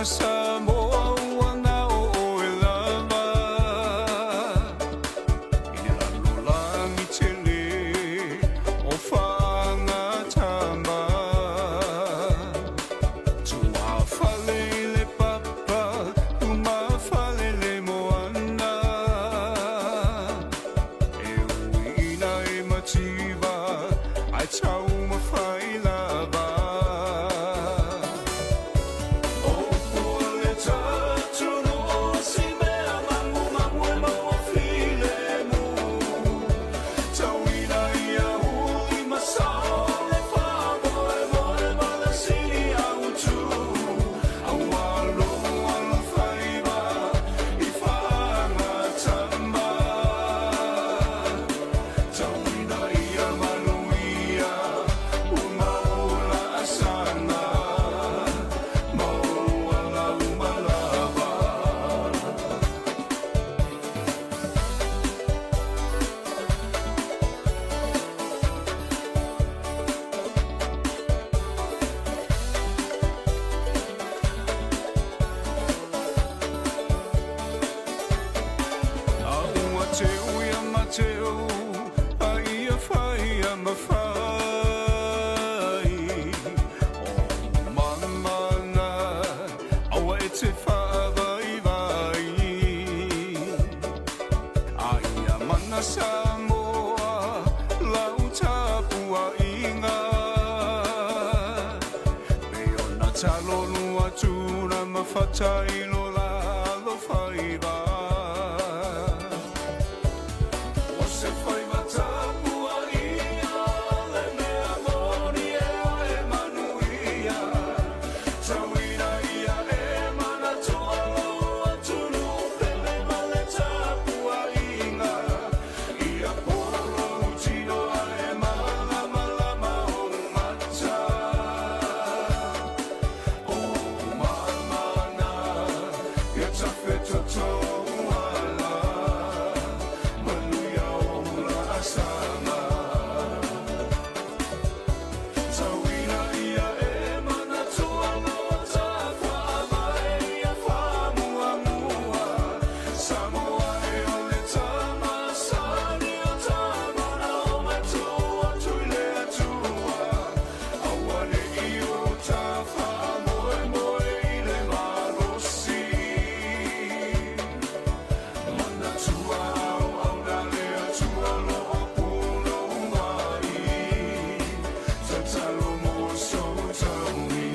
mana Samoa ua na o oe lava I le lalolagi tele o faagatama Tuafale i le papa lumafale le moana E ui ina e mativa ae taumafai lava O upu a le tatunuu o si mea magumagu e maua filemu Tauina ia uli ma sao le faamoemoe ma le sili autu Aua lou alofaiva i faagatama Tauina ia manuia ua mau laasaga Maua lau malava. A ua teu ia Mateo, a ia fai ia mafai. O mamana, aua e te faavaivai. A ia mana Samoa, lau tapuaiga. Pei ona talonu atu na mafata i lo la alofaiva. O se faiva tapuaia le mea moni e oe manuia. Tauina ia e manatua lou atunuu pele ma le tapuaiga. Ia po lou tino ae malamalama ou mata. O mamana, ia tafetoto ou ala. Manuia ou laasaga. Tauina ia e manatua lo ta faavae ia faamuamua. Samoa e o le tama sani o tama na o matua atu i le Atua. Aua ne i o ta faamoemoe i le malosi. Manatua auauna le Atua o lo o punou ai. Tatalo mo sou taui.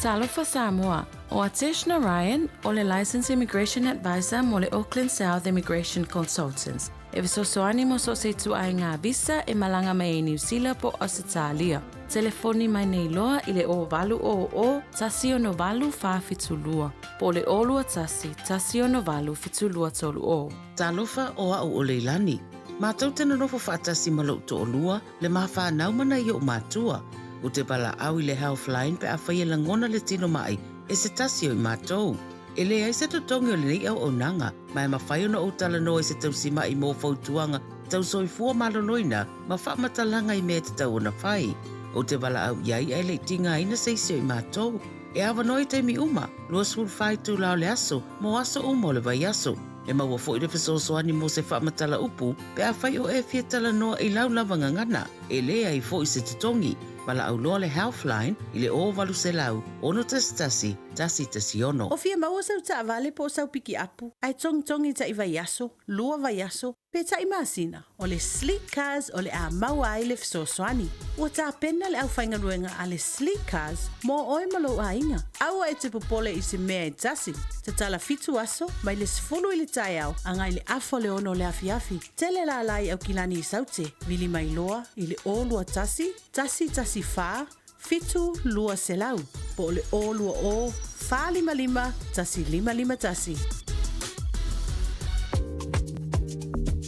Talofa Samoa, ʻO Atesh Narayan, o le Licensed Immigration Advisor mo le Auckland South Immigration Consultants, e fesoasoani mo so o se ituaiga visa e malaga mai ai Niu Sila po o Ausetalia. Telefoni mai nei loa i le 0800 168 472 po o le 021 168 7230. Talofa o a'u o Leilani. Matou te nonofo faatasi ma lo'u to'alua, le ma fanau ma nai o'u matua. Ou te valaau i le Healthline pe afai e lagona le tino ma'i e se tasi o i matou. E leai se totogi o lenei auaunaga, ma e mafai ona ou talanoa i se tausima'i mo fautuaga tau soifua maloloina ma faamatalaga i mea e tatau ona fai. Ou te valaau i ai ae le i tigaina se isi o i matou. E avanoa i taimi uma, 24 itula o le aso, mo aso uma o le vaiaso. E maua foi le fesoasoani mo se faamatala upu pe afai o e fia talanoa i lau lava gagana. E leai foi se totogi. Valaau loa le Healthline i le 0800 611 116. O fia maua sau taavale po o sau pikiapu, ae togitogi taʻi vaiaso, lua vaiaso, pe taʻi masina, o le Sleek Cars o le a maua ai le fesoasoani. Ua tapena le aufaigaluega a le Sleek Cars mo oe ma lou aiga. Aua e te popole i se mea e tasi. Tatala fitu aso, mai le 10 i le taeao agai le afa o le ono o le afiafi. Tele lala i Aukilani i Saute, vili mai loa i le 021 114 7200 po o le 020 455 1551.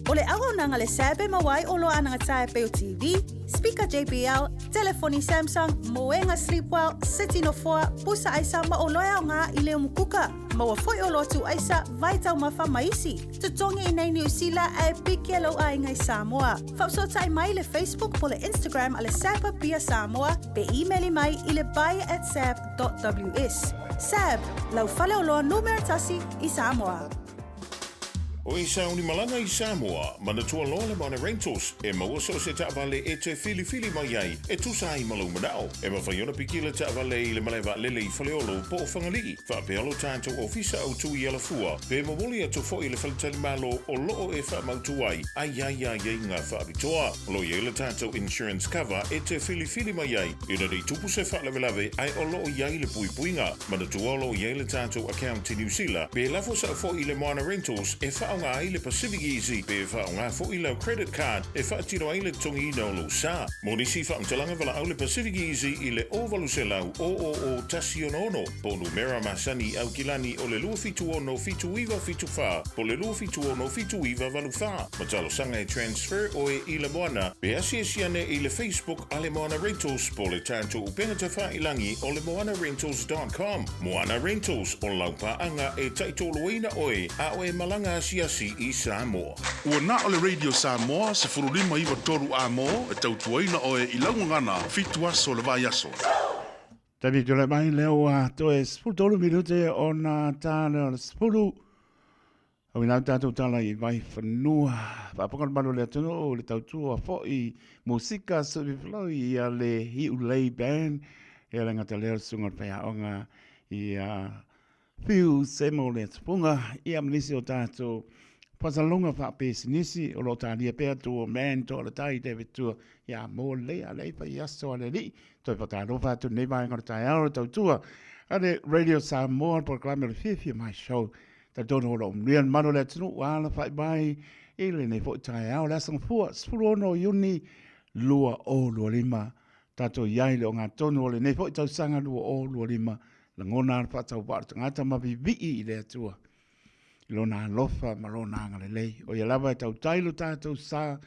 O le auaunaga Tautunaga le SAB e maua ai oloa anagata e pei o TV, speaker JBL, telefoni Samsung, moega Sleepwell, seti nofoa, pusa aisa ma oloa e aoga i le umukuka. Maua foi oloa tuuaisa, vai taumafa ma isi. Totogi i nei Niu Sila ae piki lou aiga i Samoa. Faafesootai mai i le Facebook po le Instagram a le SAB Apia Samoa pe imeli mai i le buy at sab.ws. SAB, lau faleoloa numera tasi i Samoa. O e sauni malaga i Samoa, manatua loa le Moana Rentals, e maua so o se taavale e te filifili mai ai e tusa ai ma lou manao. E mafai ona piki le taavale i le malae vaalele i Faleolo po o Fagalii, faapea lo tatou ofisa autu i Alafua, pe momoli atu foi i le faletalimalo o loo e faamautu ai a i ai aiaiga faapitoa. O lo o i ai le tatou insurance cover e te filifili mai ai ina nei tupu se faalavelave ae o lo o i ai le puipuiga. Manatua o lo o i ai le tatou account i Niu Sila, pe lafo sao foi i le Moana Rentals e faaaoga ai le Pacific Easy pe faaaoga foi lau credit card e faatino ai le totogiina o lou sa. Mo nisi faamatalaga valaau le Pacific Easy i le 0800 000 166 po o numera masani i Aukilani o le 276 7974 po o le 276 7984. Ma talosaga e transfer oe i le Moana pe asiasi ane i le Facebook a le Moana Rentals po o le tatou upega tafailangi o le moanarentals.com. Moana Rentals, o lau paaga e taitoluaina oe a o e malaga asiasi i Samoa. Ua na o le Radio Samoa 15 9 3 A-mo e tautuaina oe i lau gagana fitu aso o le vaiaso. Taimi tulai mai lea ua toe 13 minute ona ta lea o le 10. Au ina tatou tala i vai whanua. Whaaponga le malu le atunuu le tautua foi musika Sui ia le Hi'ulei Band ia le ngata leo sunga le whaiaonga ia Whiu Semo le tupunga ia ma nisi o tatou Pasalonga whaapesinisi o lo talia pea tua man toa le tai David Tua ia mō le a lei whai aso a le lii toi whakalofa atu nei vaenga o le taeao le tautua a le Radio Samoa le polokalame o le fiafia mai show Talitonu o lo o manuia le mamalu o le atunuu ua alafai mai i lenei foi taeao le aso Gafua 16 Iuni 2025. Tatou i ai i le ogatotonu o lenei foi tausaga 2025, lagona le faatauvaa o le tagata ma vivii i le Atua i lona alofa ma lona agalelei. O ia lava e tautai lo tatou sa,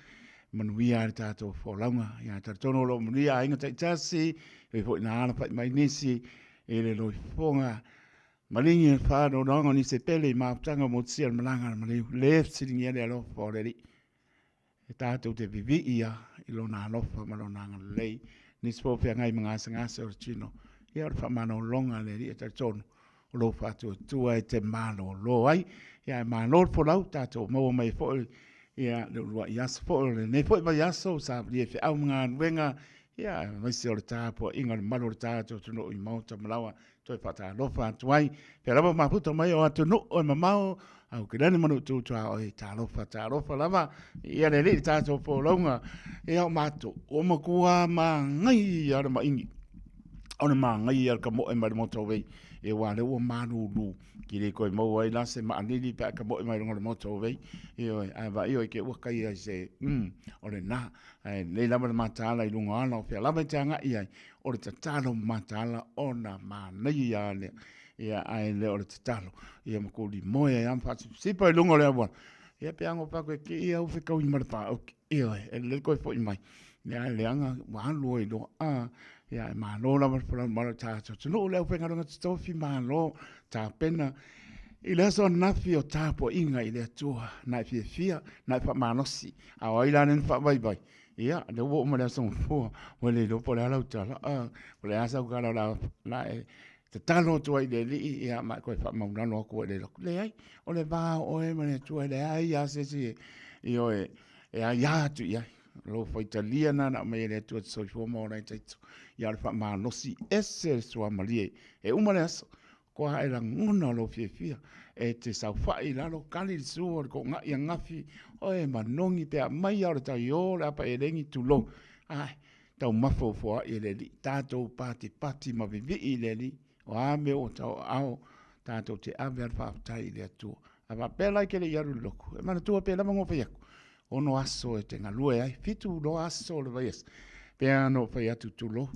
manuia ai le tatou folauga. Ia talitonu o lo o manuia aiga taitasi, e foi na alafai mai nisi i le loifofoga Maligi e whānonoanga o nisi e pele i mafutaga mo tia le malaga a le maliu. Le fesiligia le alofa o le Alii. E tātou te vivii ia i lona alofa ma lona agalelei. Nisi po feagai ma gasegase o le tino. Ia o le faamanologa a le Alii e talitonu o lou faatuatua e te malōlō ai. Ia e malo le folau tātou maua mai foi ia le uluai aso foi o lenei foi vaiaso sa valia i feau ma galuega ia aemaise o le tapuaiga o le malu o le tatou atunuu i maota ma laoa Toe faatalofa atu ai, pea lava mafuta mai o atunuu e mamao, au ke lani manu tū tua oi, talofa, talofa lava, ia le lii tātou pōlaunga, ia o mātou, o makua māngai a le maingi, o le māngai a le kamoe mai le motorway, e wā le ua malūlū, ki le koe mau ai la se maanili pe a kamoe mai runga le motorway, e oi, ai wa i oi ke ua kai ai se, o le nā, ai nei lava le mataala i lunga ala o pea lava i te anga i ai, o le tatalo mataala ona manaia ia lea. Ia ae le o le tatalo. Ia ma ko limoe ai am whaasipasipa i lunga o le auala. Ia pe ango pako e ki ia uwhi kau i mara pā. Ok, ia e le koe fo i mai. Ia le anga wa alu i loa. A, ia e malo lava le folau malo tātou. Tunu le au whengarunga te tofi malo tā pena. I le aso anafi o tāpo inga i le atua. Nai fia fia, nai wha manosi. A o ai la nena wha vai vai. Ia, lea ua oo mai le aso Gafua, ua le iloa po o le a lau tala, a, o le a sau kala la, la e tatalo atu ai i le Alii, ia, ma e toe faamaulalo atu ai i le lotu. Leai, o le va o oe ma le Atua, e leai lava se isi e, ioe, e aia atu i ai. O lou faitalia lena na aumai e le Atua e te soifua ma ola ai taito. Ia, o le faamalosi ese le suamalie. E uma le aso, Kua e lagona lou fiafia e te saofai i lalo, kali le sua o le koʻogaʻi agafi, oe manogi pe aumai a o le taiō le apa elegi tulou. Ae, taumafa ua foaʻi e le Alii, tatou patipati ma vivii i le Alii, o a mea ua tauaao, tatou te ave a le faafetai i le Atua. A faapea la e ke le i alu i le loku, e manatua pe lava ngo fai aku, ono aso e te galue ai, fitu loa aso o le vaiaso, pe ana o fai atu tulou.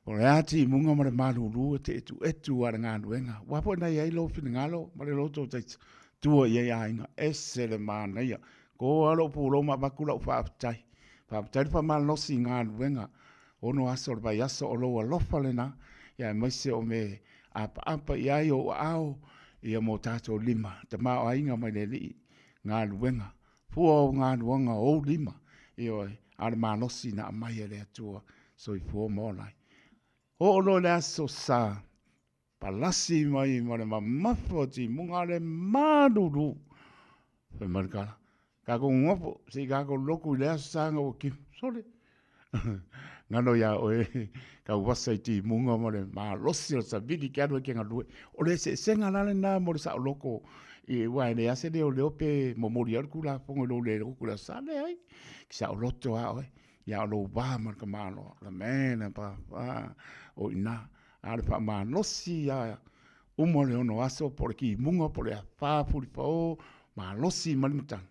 O le a timuga ma le malūlū e te etuetu a le galuega. Ua foi na i ai lou finagalo ma le loto taita tua i ai aiga, ese le manaia. Ko a lou pulou ma avatu lau faafetai. Faafetai le faamalosi i galuega ono aso o le vaiaso o lou alofa lena, ia aemaise o me apaapa i ai ou aao ia mo tatou lima, tamaoaiga mai le Alii, galuega, fua o galuega o ou lima, ioe, a o le malosi na aumai e le Atua, soifua ma ola ai. Oo loa i le aso sa palasi mai ma le mamafa o timuga a le malulu. Fai mai le tala, tatou nonofo, se i tatou lotu i le aso sa ina ua timu. Sole! Galo ia oe tau vasa i timuga ma le malosi o le savili ke alu ai ke galue. O le eseesega la lena mo le saoloto i aua e leai lava se leoleo pe momoli atu le Tulafono i lou le lotu i le aso Sa, leai. E saoloto lava oe, ia o lou va ma le tamaloa, o le mea lena papa o i ina. A o le faamalosi ia uma le ono aso po o le timuga po o le afa fulifao, malosi mai le matagi,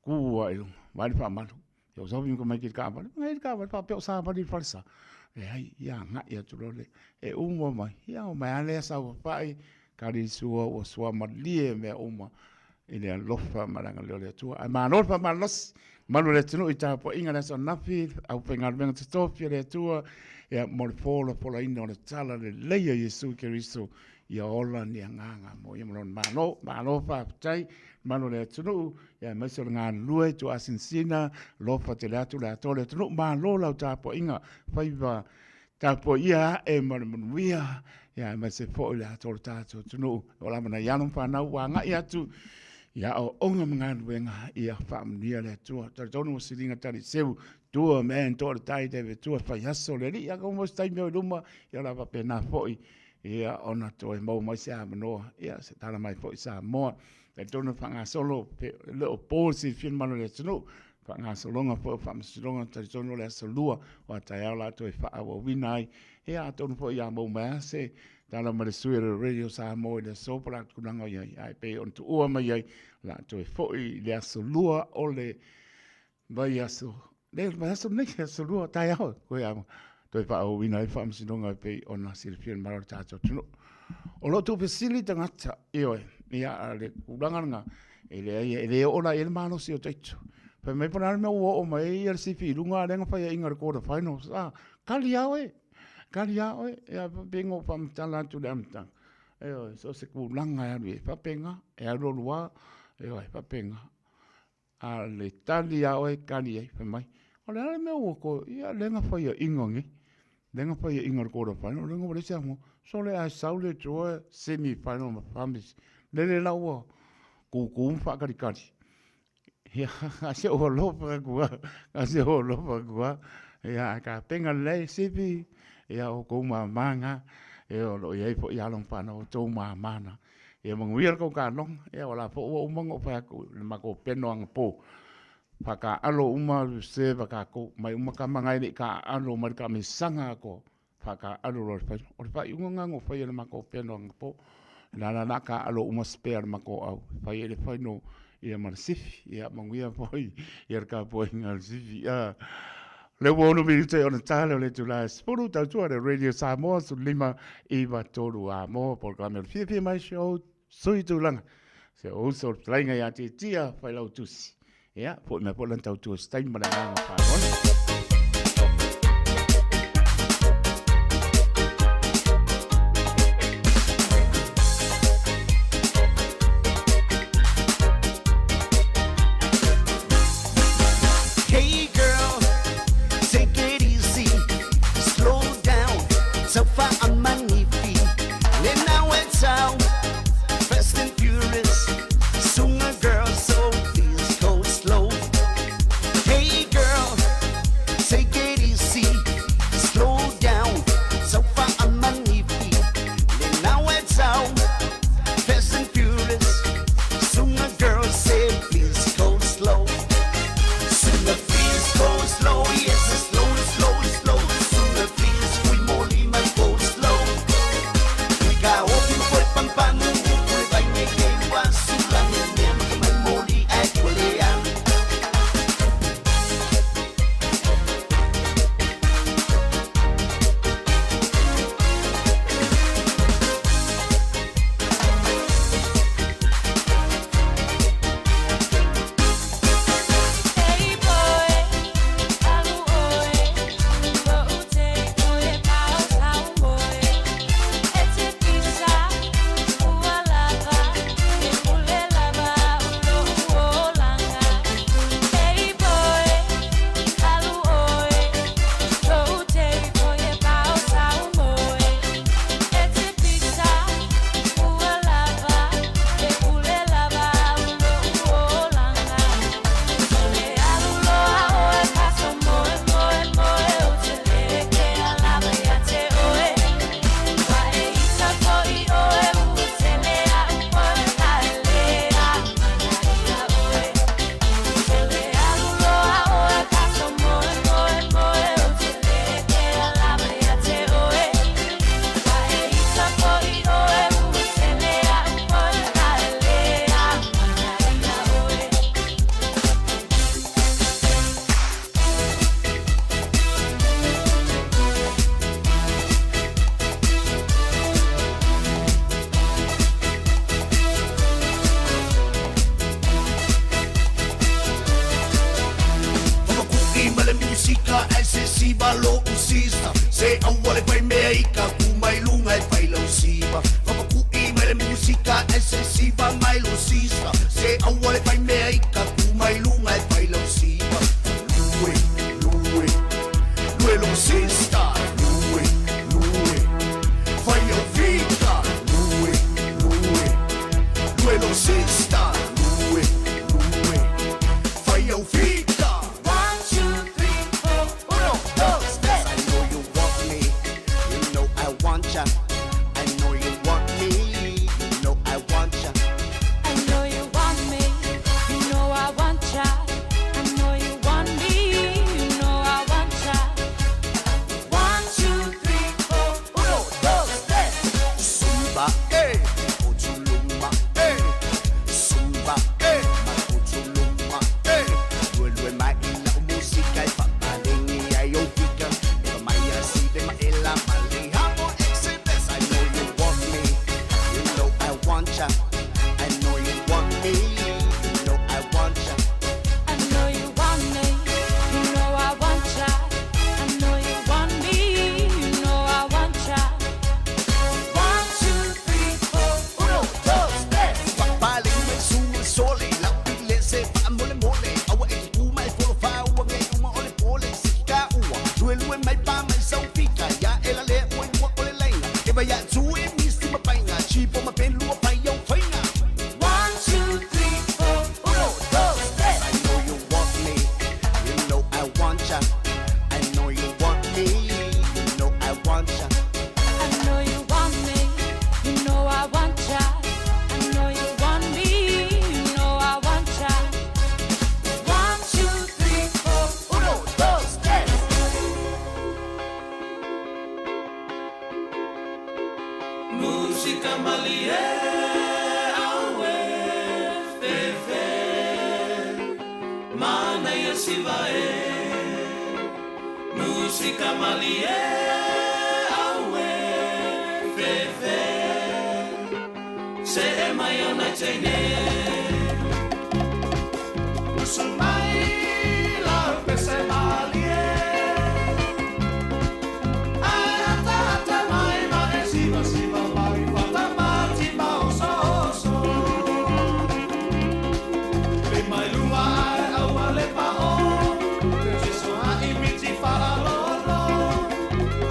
tu lava i luga, vaai le faamalu. Ia ua sau tamaiti i le taavale, nai le taavale faapea o savali i le falesa. Leai, ia agai atu loa le, e uma mai, ia omai lava lea saofafai, tali le sua ua suamalie mea uma i le alofa ma le agalelei o le Atua. Ae malo le faamalosi, malu o le atunuu i tapuaiga i le aso ananafi, aufaigaluega totofi a le Atua, ia mo le folafolaina o le tala lelei a Iesu Keriso, ia ola ni agaga mo ia ma lona Malo. Malo faafetai, malu o le atunuu, ia aemaise o le galulue, tuuasinasina, alofa tele atu le atoa o le atunuu. Malo lau tapuaiga, faiva tapuaia ae ma le manuia, ia aemaise foi le atoa o le tatou atunuu. O lava nai alo ma fanau ua agai atu i aoaoga ma galuega, ia faamanuia le Atua. Talitonu ua siliga tali seu, tua man, toa le tai, teve tua, fai aso le alii, a kau se taimi o i luma, ia o le a faapena foi, ia ona toe maua mai se avanoa, ia se tala mai foi Samoa. Talitonu e faagasolo, e le o po le silafia le mamalu o le atunuu, faagasologa foi o faamasinoga, talitonu o le aso Lua o a taeao la toe faaauauina ai. Ia atonu foi ia maua mai lava se tala mai le sui o le Radio Samoa i le aso po o le a tulaga o i ai, ae pei ona tuua mai ai, o le a toe foi i le aso Lua o le vaiaso, le vaiaso nei, aso Lua taeao, koe a toe faaauauina ai le faamasinoga e pei ona silafia e le mamalu o le tatou atunuu. O lo o tuufesili tagata, ioe, ia a le tulaga lena, e leai, e le oo la i ai le malosi o taito. Fai mai po o le a le mea ua oo mai ai ia le sifi i luga a o lea na faiaina i le quarter finals, a, kali lava oe, kali lava oe, ia pei ona ou faamatala atu i le amataga, ioe, so o se tulaga e alu i ai, e faapena, e alu alu lava, ioe, e faapena. A o le tali a oe, tali ai, fai mai, o le a le mea ua toe, ia lea na faiaina nei, lea na faiaina i le quarter final, lea na ua leai se avanoa. Sole ae sau le Atua semi final ma faamasino, lele la ua tutu ma faatalitali. Ia, a se ou alofa atu lava, a se ou alofa atu lava. Ia, ae tapena lelei Sipi, ia o outou mama na, ia o lo o i ai foi alo ma fanau o outou mama na. Ia manuia le tou taaloga, ia o la foi ua uma ona ou fai atu i le matou peno anapo, faataaalo uma reserve a tatou, mai uma tama na e le i taaalo mai le taamilosaga atoa, faataaalo loa i le faia. O le faaiuga lena na ou faia i le matou peno anapo, o la o le a taaalo uma spare a le matou au e fai ai le final ia ma le Sifi. Ia manuia foi ia le tapuaiga a le Sifi. O lea ua 6 minute ona ta lea o le itula e 10, tautua le Radio Samoa 15 9 3 a mo polokalame o le fiafia mai show sui tulaga. Se o uso o le fetalaiga ia Tiatia Failautusi. Ia, foi mai foi lana tautua se taimi ma le agaga faaaloalo. Hey girl, take it easy, slow down, so far I'm magnifique. Then now it's out, fast and furious, sooner girl, so please go slow. Hey girl, take it easy, slow down, so far I'm magnifique. Then now it's out, fast and furious, sooner girl, say please go slow. Sunga please musika ai se siva lo usista Se aua le fai mea i ka ku mai lunga e fai lau siva Whakaku'i mai le musika ai se siva mai lo sista Se aua le fai mea i ka ku mai lunga e fai lau siva Lue, lue, lue lo sista Lue, lue, fai au fika Lue, lue, lue lo sista Lue, lue, fai au fika 1, 2, 3, 4, 1, 2, 3. I know you want me, you know I want ya. I know you want me, you know I want ya. I know you want me, you know I want ya. I know you want me, you know I want ya. 1, 2, 3, 4, 1, 2, 3. Zumba, eh, Otuluma, eh. Zumba, eh, Otuluma, eh. Lue lue mai la musika e fapalengi ai o fika. Eva mai asi de ma ela mali hamo exhibits. I know you want me, you know I want ya. I know you want me, you know I want ya. I know you want me, you know I want ya. I know you want me, you know I want ya. 1, 2, 3, 4, 1, 2, 3. Papale mai suma sole, la pile se fa mole mole. Awa e ki mai folo fa ua ngai uma ole pole se ki ka ua. Lue lue mai pa mai sau fika, ya ela le ua ua ole laina. Eva ya tu e misti ma painga, chipo ma pen lua pai au fainga. 1, 2, 3, 4, 1, 2, 3. I know you want me, you know I want ya. I know you want me, you know I want ya. I know you want me, you know I want ya. I know you want me, you know I want ya. 1, 2, 3, 4, 1, 2, 3. Música malie aue fefe Mana ia siva e Música malie aue fefe Se e mai ona teine Usu mai la pese malie Ai ata ata mai ma e siva siva mai fata mati ma oso oso Le mai lua ai aua le pa o Te so a i miti wha lolo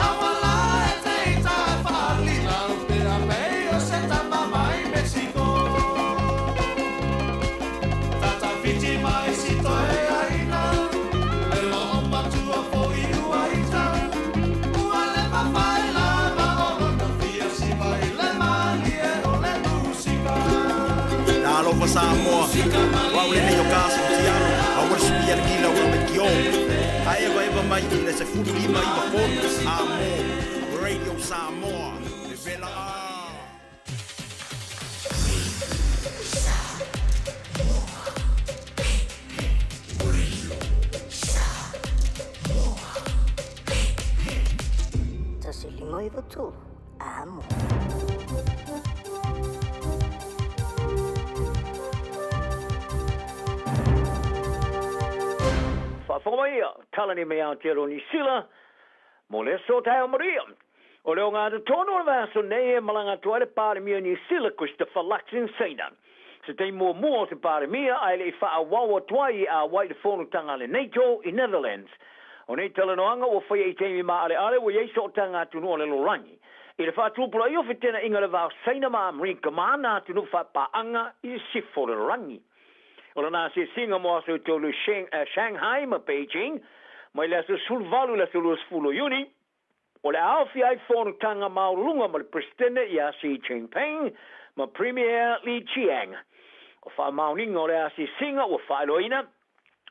Awa la e te ita wha lila o te a mei o se tama mai Mexico Tata whiti mai si toe aina Le lo o matua fo i ua ita Ua le mawhai la ma o lona fia si mai le malie o le musika Alofa Samoa, wau le nei o kaso tiaro, a ua suia le kila ua me kio. A eva eva mai i le se fulu lima i wa a mo, Radio Samoa, le vela a. Tasi lima i tolu. Amo. Faafofoga mai ia, Kalani me Aotearoa Niu Sila, mo le aso taeao Maria. O le ogatotonu o le vaiaso nei e malaga atu ai le Palemia o Niu Sila Christopher Luxon Saina. Se taimi muamua o te Palemia ae le i faaauau atu ai i auai le fonotaga a le NATO i Netherlands. O nei talanoaga ua faia i taimi maaleale ua i ai sootaga atunuu o le lalolagi i le faatupulaia o fetenaiga i le va o Saina ma Amerika ma ana atunuu faapaaga i sisifo o le lalolagi. O lana asiasiga mo aso e tolu i Shanghai ma Beijing mai le aso 18 i le aso 20 o Iuni, o le a aofia ai fonotaga maualuluga ma le Peresetene ia Xi Jinping ma Premier Li Qiang. O faamaoniga o le asiasiga ua faailoaina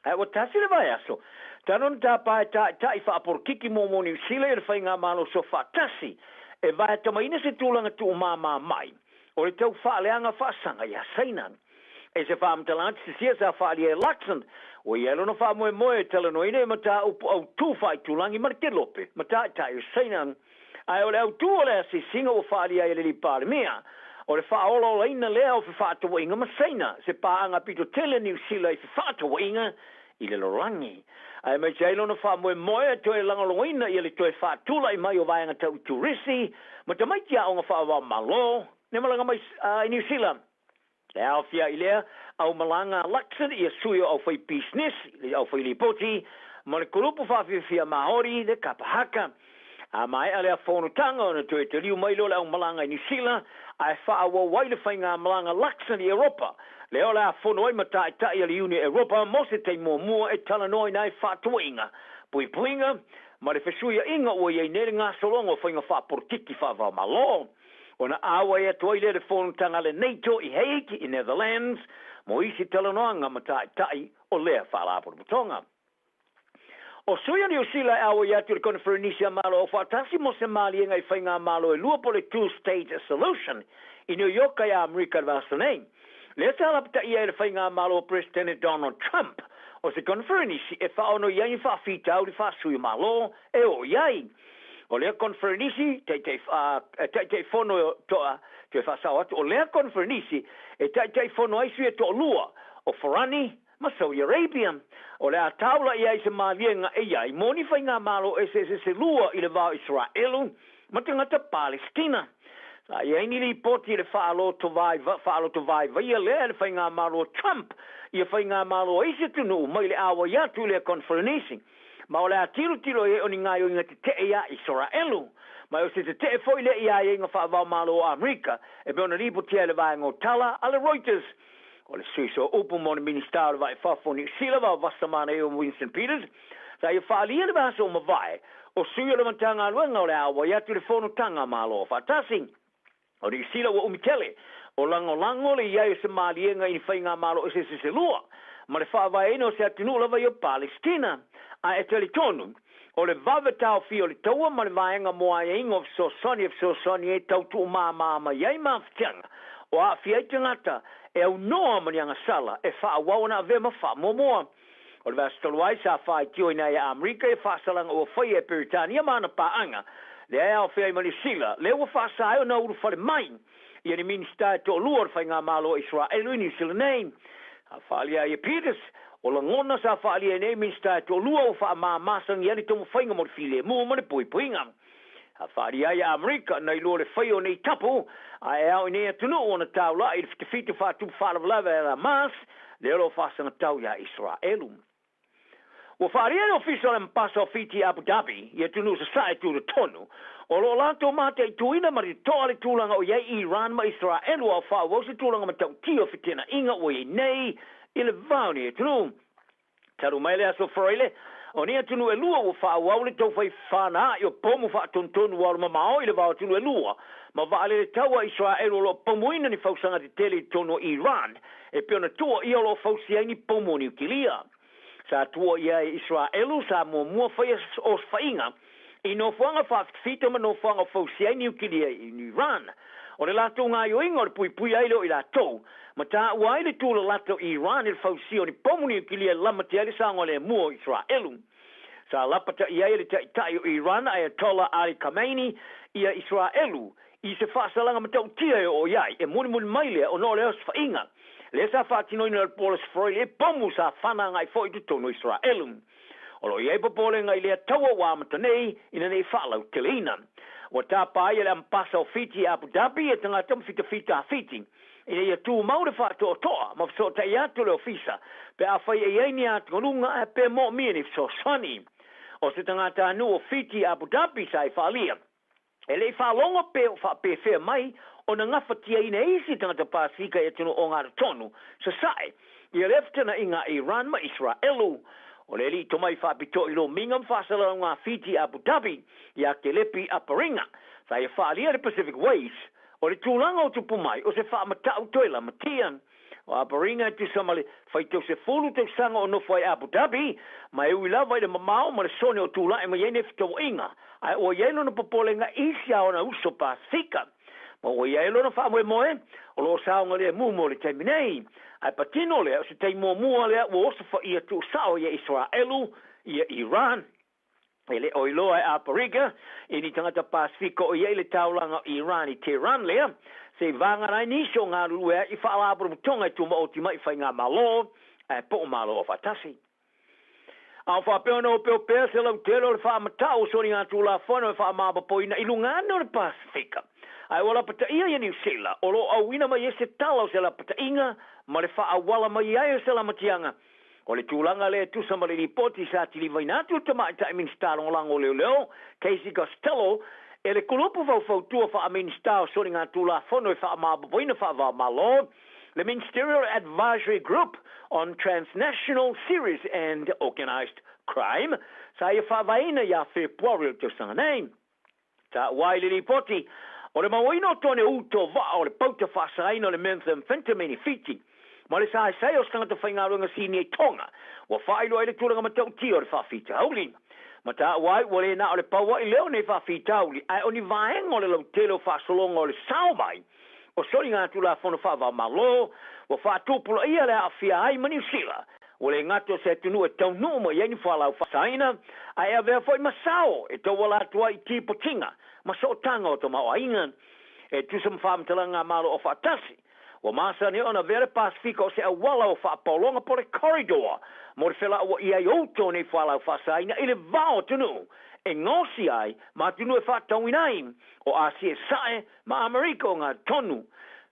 ae ua tasi le vaiaso talu ona tapa e taitai faapolokiki muamua o Niu Sila i le faigamalo soafaatasi e vaeatamaina se tulaga tuumāmā mai o le tau faaleaga faasaga iā Saina. E se faamatalaga sisia sa faaalia e Luxon, ua i ai lona faamoemoe e talanoaina i mataupu autū faaitulagi ma le kelope ma taitai o Saina. Ae o le autū o le asiasiga ua faaalia ai e le alii Palemia, o le faaolaolaina lea o fefaatauaiga ma Saina, se paaga pito tele a Niu Sila i fefaatauaiga i le lalolagi. Aemaise ai lona faamoemoe e toe lagolagoina ia le toe faatula'i mai o vaega tau i turisi ma tamaiti aoga faava-o-Malo ne malaga mai i Niu Sila. E aofia i lea aumalaga a Luxon ia sui o aufaipisinisi, le aufailipoti ma le kulupu faafiafia Māori, le kapa haka. A maea lea fonotaga ona toe taliu mai lea o le aumalaga i Niu Sila ae faaauau ai le faigamalaga Luxon i Europa, lea o le a fono ai ma taitai a le Iuni Europa mo se taimi muamua e talanoaina ai faatauaiga, puipuiga ma le fesuiaiga ua i ai nei le gasologa o faiga faapolokiki faava-o-Malo. Ona auai atu ai lea i le fonotaga a le NATO i Hague i Netherlands mo isi talanoaga ma taitai o lea faalapotopotoga. O sui o Niu Sila e auai atu i le Koneferenisi a Malo Aufaatasi mo se maliega i faigamalo e lua po o le Two State Solution i New York i Amerika i le vaiaso nei. Lea sa lapataia e le faigamalo o Peresetene Donald Trump o se koneferenisi e faaono i ai ni faafitauli faasui o Malo e oo i ai. O lea koneferenisi taitai e taitaifono toa toe faasao atu o lea koneferenisi e taitaifono ai sui e toalua o Farani ma Saudi Arabia. O le a taula i ai se maliega e i ai mo ni faigamalo eseese se lua i le va o Isaraelu ma tagata Palesitina. Sa i ai ni lipoti i le faalotovaivaia lea e le faigamalo o Trump ia faigamalo a isi atunuu mai le auai atu i lea koneferenisi. Ma o le a tilotilo i ai o ni gaoioiga tetee iā Isaraelu. Ma o se tetee foi lea i aiaiga faava-o-Malo o Amerika e pei ona lipotia e le vaega o tala a le Reuters. O le sui sooupu mo le Minisita o le Vaa i Fafo o Niu Sila va Vasa Manaia o Winston Peters, sa ia faaalia le vaiaso ua mavae, o sui o le Matagaluega o le a auai atu i le Fonotaga a Malo Afaatasi o Niu Sila ua umi tele o lagolago le i ai o se maliega i ni faigamalo eseese se lua ma le faavaeina o se atunuu lava ia o Palesitina. Ae e talitonu, o le vave taofia o le taua ma le vaega mo aiaiga o fesoasoani e fesoasoani ai tau tuumāmā mai ai mafatiaga o aafia ai tagata e aunoa ma ni agasala e faaauau ona avea ma faamuamua. O le vaiaso talu ai sa faaitioina ai e Amerika ia faasalaga ua faia e Peretania ma ana paaga, lea e aofia ai ma Niu Sila, lea ua faasa ai ona ulufale mai ia ni Minisita e toalua o le Faigamalo o Isaraelu i Niu Sila nei. Sa faaalia ai e Peters, o lagona sa faaalia ai nei Minisita e toalua ua faamāmāsagi ai le taumafaiga mo le filemu ma le puipuiga. Sa faaalia ai e Amerika nai lua le faia o nei tapu, ae e ao i nei atunuu ona taula'i i le fitafitu faatupu faalavelave a Hamas, lea o lo o faasagatau iā Isaraelu. Ua faaalia le Ofisa o le Amepasa o Fiti i Abu Dhabi i atunuu sasae tutotonu o lo o latou mataituina ma le totoa le tulaga o i ai Iran ma Isaraelu a o faaauau se tulaga matautia o fetenaiga ua i ai nei i le va o nei atunuu. Talu mai le aso Faraile, o nei atunuu e lua ua faaauau le taufai fana a'i o pomu faatonutonu ua alu mamao i le va o atunuu e lua ma vaalele taua a Isaraelu o lo o pomuina ni fausaga tetele i totonu o Iran e pei ona tuuaia o lo o fausia ai ni pomu o Niukilia. Sa tuuaia e Isaraelu sa muamua faia osofaiga i nofoaga faafitafita ma nofoaga o fausia ai niukilia i Iran. O le latou gaoioiga o le puipuia ai lea o i latou, ma taua ai le tulalata o Iran i le fausia o ni pomu niukilia e lamatia ai le saogalemu o Isaraelu. Sa lapataia ai e le taitai o Iran Ayatollah Ali Khamenei ia Isaraelu i se faasalaga matautia e oo i ai, e mulimuli mai lea ona o le osofaiga lea sa faatinoina e le Paulus Freud e pomu sa fana agai foi i totonu o Isaraelu. O lo o i ai popolega i lea taua ua amata nei ina ne i faalauteleina. Ua tapa ai e le Amepasa o Fiti i Abu Dhabi e tagata ma fitafita a Fiti ina ia tumau le faatoatoa ma fesootai atu le ofisa pe afai e i ai ni atugaluga ae pe moomia ni fesoasoani. O se tagatanuu o Fiti i Abu Dhabi sa i faaalia E le i faalogo pe o faapefea mai ona gafatiaina e isi tagata Pasefika i atunuu ogatotonu sasae ia lea fetenaiga a Iran ma Isaraelu. O le alii tomai faapitoa i lomiga ma faasalalauga a Fiti i Abu Dhabi ia Kelepi Aparinga sa ia faaalia le Pacific Waves o le tulaga o tupu mai o se faamatau toe lamatia. O Aparinga e tusa ma le faitau 10 tausaga o nofo ai Abu Dhabi, ma e ui lava i le mamao ma le sone o tula'i mai ai nei fetauaiga, ae ua i ai lona popolega i isi a ona uso Pasefika. Ma ua i ai lona faamoemoe, o lo o saogalemu mo le taimi nei. Ae patino lea, o se taimi muamua lea ua osofaia tuusao ia Isaraelu, ia Iran, E le o iloa e Aperika i ni tagata Pasefika o i ai le taulaga o Iran i Tehran lea, se i vāgana ai nisi o galulue ai i faalapotopotoga e tumaoti mai i faigamalo ae po o Malo Aufaatasi. A o faapea ona opeopea se lautele o le faamatau o soligatulafono e faamaopoopoina i luga ane o le Pasefika. Ae ua lapataia ia Niu Sila, o lo o auina mai ai se tala o se lapataiga ma le faaauala mai ai o se lamatiaga. O le tulaga lea e tusa ma le lipoti sa tilivaina atu e le Tamaitai Minisita Lagolago o Leoleo, Casey Costello, e le Kulupu Faufautua Faa-Minisita o Soligatulafono e Faamaopoopoina Faava-o-Malo, le Ministerial Advisory Group on Transnational Serious and Organised Crime, sa ia faavaeina ia Fepuari o le tausaga nei. Taua ai le lipoti, o le mauaina o tone uto vaa o le pauta faasaina o le methamphetamine i Fiti, ma le saesae o se tagata faigaluega sinia i Tonga, ua faailoa ai le tulaga matautia o le faafitauli. Ma taua ai ua le na o le pauaʻi lea o nei faafitauli, ae o ni vaega o le lautele o faasologa o le sao mai o soligatulafono faava-o-Malo ua faatupulaia le aafia ai ma Niu Sila, ua le gata o se atunuu e taunuu mai ai ni fualaau faasaina, ae avea foi ma sao e tauala atu ai i tipotiga ma sootaga o tamaoaiga e tusa ma faamatalaga a Malo Aufaatasi. Ua masani ona avea le Pasefika o se auala o faapaologa po o le corridor mo le felauaia ai o uta o nei fualaau faasaina i le va o atunuu e gaosia ai ma atunuu e faatauina ai o Asia i Sasae ma Amerika o ngā tonu.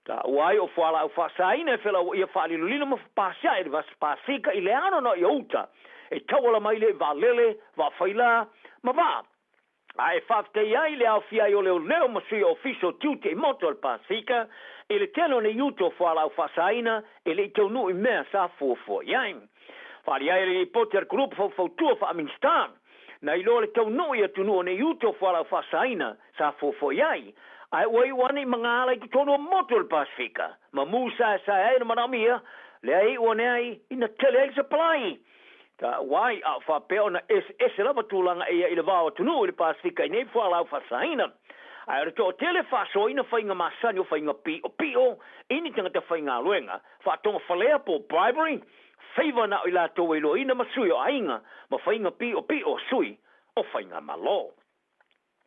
Taua ai o fualaau faasaina e felauaia faalilolilo ma fapasiae i le vasa Pasefika i le ano i uta e tauala mai lea i vaalele, vaafaila, ma vaa. A e faafetai ai le aofia ai o leoleo ma sui o ofisa o tiute i motu o le Pasefika i le tele o nei uta o fualaau faasaina e le i taunuu i mea sa fuafua i ai. Faaalia ai le lipoti a le Kulupu Faufautua Faa-Minisita na iloa le taunuu i atunuu o nei uta o fualaau faasaina sa fuafua i ai, ae ua iu ane i magaala i totonu o motu o le Pasefika, ma mū saesae ai ona manaomia, lea e iu ane ai ina tele ai le sapalai. Taua ai, a o faapea ona eseese lava tulaga e ia i le va o atunuu i le Pasefika i nei fualaau faasaina. Ae o le toatele faasoaina faiga masani o faiga piʻopiʻo i ni tagata faigaluega, faatogafalea po o bribery, favour na o i latou e iloaina ma sui o aiga ma faiga piʻopiʻo a sui o faigamalo.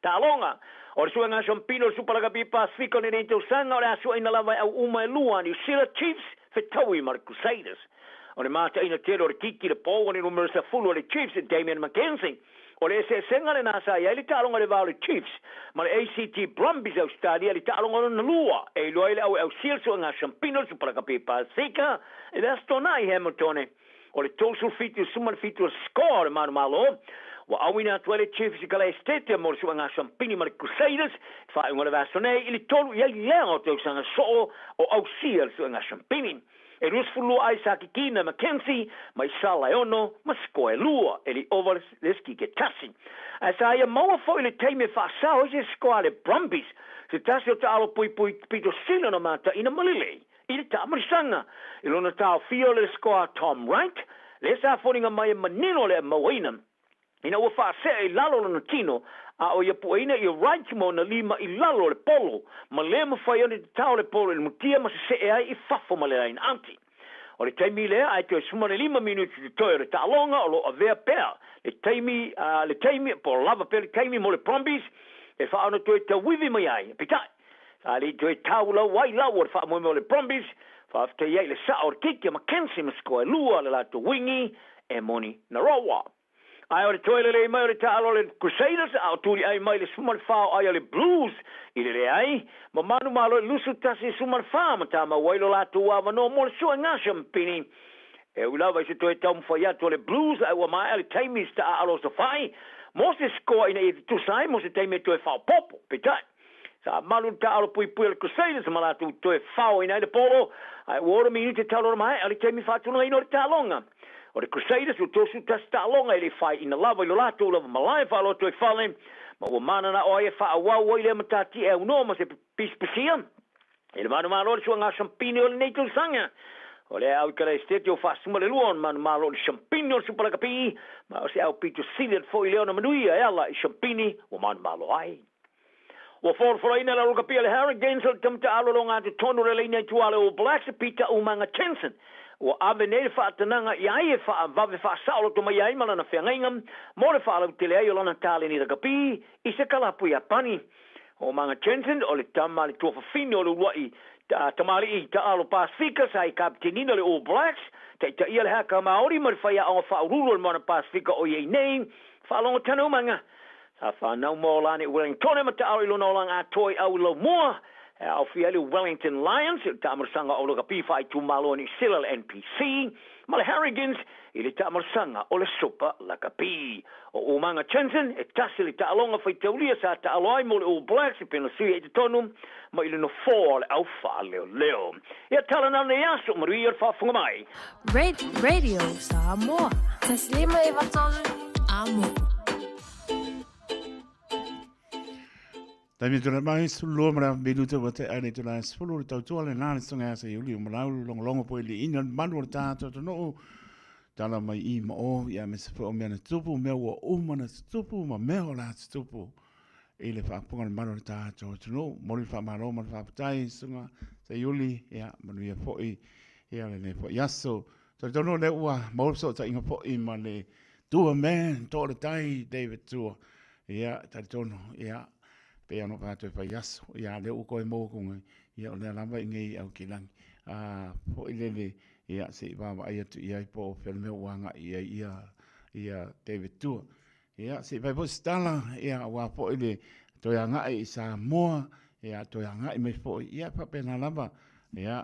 Taaloga, O le suega Shampino o le Supa Lakapi Pasefika o lenei tausaga o le a suaina lava e au uma e lua a Niu Sila Chiefs fetaui ma le Crusaders. O le mataina tele o le kiki le pou o le numera 10 o le Chiefs Damian McKenzie. O le eseesega lena sa i ai le taaloga i le va o le Chiefs ma le ACT Brumbies Ausetalia i le taaloga lona lua e iloa ai le au e ausia le suega Shampino o le Supa Lakapi Pasefika i le Aso Toonai i Hamiltone. O le 37 o le score o le manumalo ua auina atu ai le Chiefs i Kalae Stadium mo le suega Shampini ma le Crusaders i faaiuga o le vaiaso nei i le tolu i ai lea o tausaga soo o ausia le suega Shampini. E 22 ai sa kikina e McKenzie mai sala e ono ma score e lua e le ova le sikike tasi. Ae sa ia maua foi le taimi e faasao ai se score a le Brumbies se tasi o taalo puipui pito sili ona mataina ma lelei i le taamalisaga i lona taofia o le score a Tom Wright, lea sa foliga mai e manino le mauaina ina ua faasee i lalo lona tino a o ia pueina i Wright ma ona lima i lalo o le polo ma le mafai ona tatao le polo i le mutia ma sesee ai i fafo ma le line out. O le taimi lea ae toe 15 minute totoe o le taaloga o lo o avea pea le taimi le taimi po o lava pea le taimi mo le Brumbies e faaono toe tauivi mai ai. Peitai, Sa le toe taulau ai lau o le faamoemoe o le Brumbies, faafetai ai i le sao o le keiki a McKenzie ma sikoa e lua le latou wingi e moni Naroa. Ae o le toe lelei mai o le taalo a le Crusaders a o tuliʻai mai le 14 o ai a le Blues i le leai ma manumalo i le 21 14 ma tamau ai lo latou avanoa mo le suega siampini. E ui lava i se toe taumafai atu a le Blues ae ua maea le taimi i se taaalo o Safai mo se sikoa ina ia tutusa ai mo se taimi e toe faaopoopo. Peitai, Sa malu le taaalo puipui a le Crusaders ma latou toe faoina ai le polo, ae ua ono minute talu ona maea le taimi faatulagaina o le taaloga. O le Crusaders ua 31 taaloga e le i faaiina lava i lo latou lava malae faaloto i fale, ma ua mananao ai e faaauau ai lea matati e aunoa ma se pisipisia i le manumalo o le suaga Shampini o lenei tausaga. O le au i Kalaesetete o faasuma le lua o le manumalo o le Shampini o le Supalakapi, ma o se au pito sili atu foi lea ona manuia e ala i Shampini ua manumalo ai. Ua folafolaina le alokapia a le Hurricanes o le tama taaalo o lo gatotonu o le laina i tua a le All Blacks, Peter Umaga Jensen. Ua ave nei le faatanaga i ai e faavave faasaoloto mai ai ma lana feagaiga mo le faalautele ai o lana taleni lakapi i se kalapu Iapani. O Umaga Jensen o le tama a le tuafafine o le uluai tamalii taaalo Pasefika sa i kapitenina le All Blacks Taitaia le haka Maori ma le faiaoga faauluulu o le Moana Pasefika o i ai nei, Faalogo Tanumaga. Sa fanau ma ola ane i Wellingtone ma taalo i lona olaga atoa i au i Laumua, e aofia ai le Wellington Lions i le taamalosaga o Lakapi faaitumalo o Niu Sila le NPC, ma le Harrigans i le taamalosaga o le Supa Lakapi. O Umaga Jensen, e tasi le taaloga faitaulia sa taalo ai mo le All Blacks i Penasui i totonu ma i le nofoa o le au faaleoleo. Ia tala na nei aso, manuia le faafofoga mai. Radio Samoa. 153 Amo. Taimi tuna mai sulu ma la minuta wa te ane tuna sulu le tautua le nā le songa asa i uli o malau longolongo po i le ina malu o le tātou tonu tala mai i ma o ia me se o mea na tupu mea ua uma na tupu ma mea o la tupu i le faafofoga a le malu o le tatou atunuu. Momoli le faamalo ma le faafetai i Susuga Seiuli, ia manuia foi ia lenei foi aso. Talitonu o lea ua maua le fesootaiga foi ma le Tua Man, Toa o le Tai, David Tua. Ia, talitonu, ia, pei ona ou fai atu e fai aso, ia, lea ua toe maua atu nei, ia, o lea lava i inei i Aukilani. A, foi lele, ia, se i vaavaai atu i ai po o fea le mea ua agai i ai ia, ia David Tua. Ia, se i fai foi se tala, ia, aua foi le toe agai i Samoa, ia, toe agai mai foi, ia, faapena lava, ia.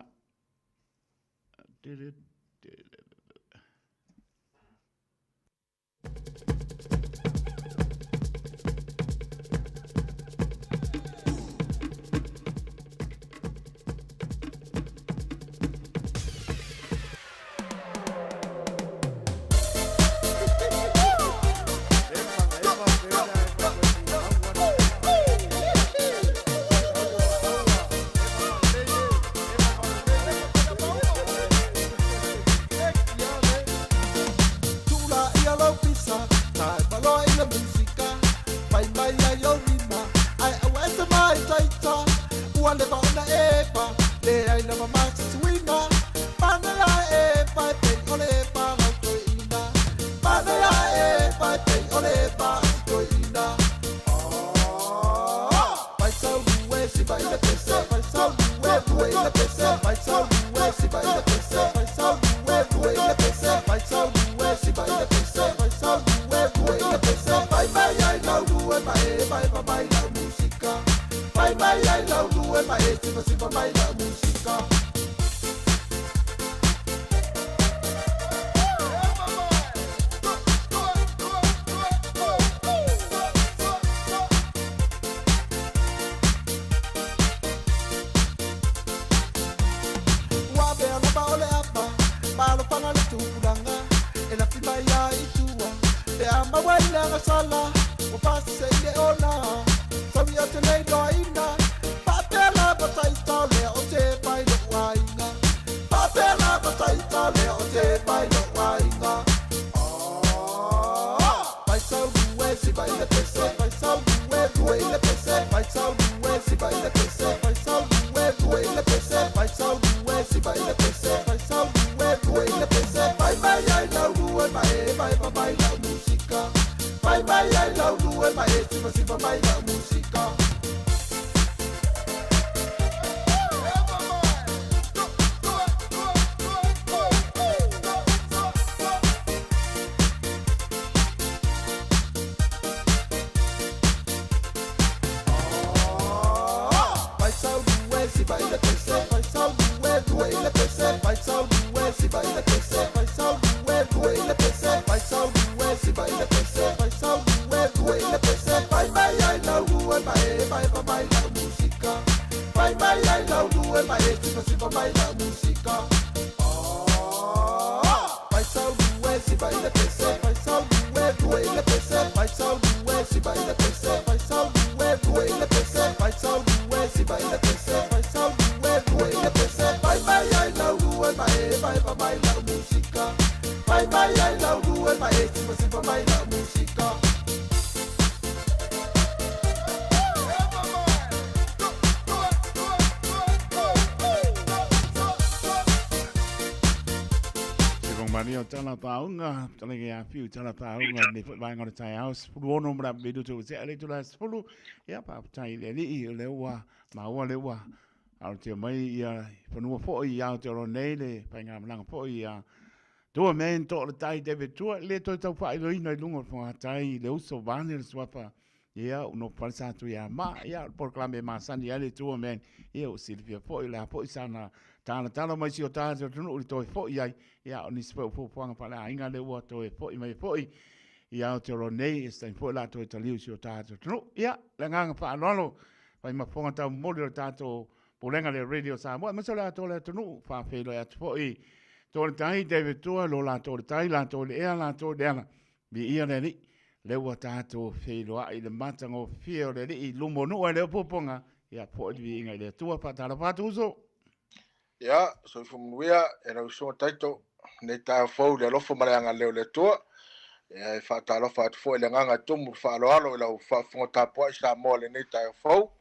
Tala nei foi vaega o le taeao, 16 ma le minutu ua tea le itula e 10. Ia, faafetai i le Alii o lea ua maua lea ua aotea mai ia fanua foi i Aotearoa nei le faigamalaga foi ia Tua man to le tai David Tua, le toe tau faailoina i luga o le fogatai i le uso vaeane le suafa. Ia, ua nofo fale sa atu ia ma, ia, o le polokalame e masani ai le Tua man. Ia, ua silafia foi, o le a foi sana talatala mai si o tatou atunuu i le toe foi ai. Ia, o nisi foi o fuafuaga faaleaiga lea ua toe foi mai foi i Aotearoa nei, i se taimi foi o le a toe taliu i si o tatou atunuu. Ia, le agaga faaaloalo, fai ma fofoga taumomoli o le tatou Pulega le Radio Samoa, aemaise o le atoa o le atunuu, faafeiloai atu foi to le tai, David Tua, lo latou le tai, latou le ea, latou le ala, viia le Alii, lea ua tatou feiloai i le matagofie o le Alii i luma o nuu ai le opopoga, ia foi le viiga i le Atua, faatalofa atu uso. Ia, soifua manuia e lau susuga Taito, lenei taeao fou i le alofa ma le agalelei o le Atua. Ia, e faatalofa atu foi i le agaga e tumu le faaaloalo i lau faafofoga tapuai Samoa i lenei taeao fou.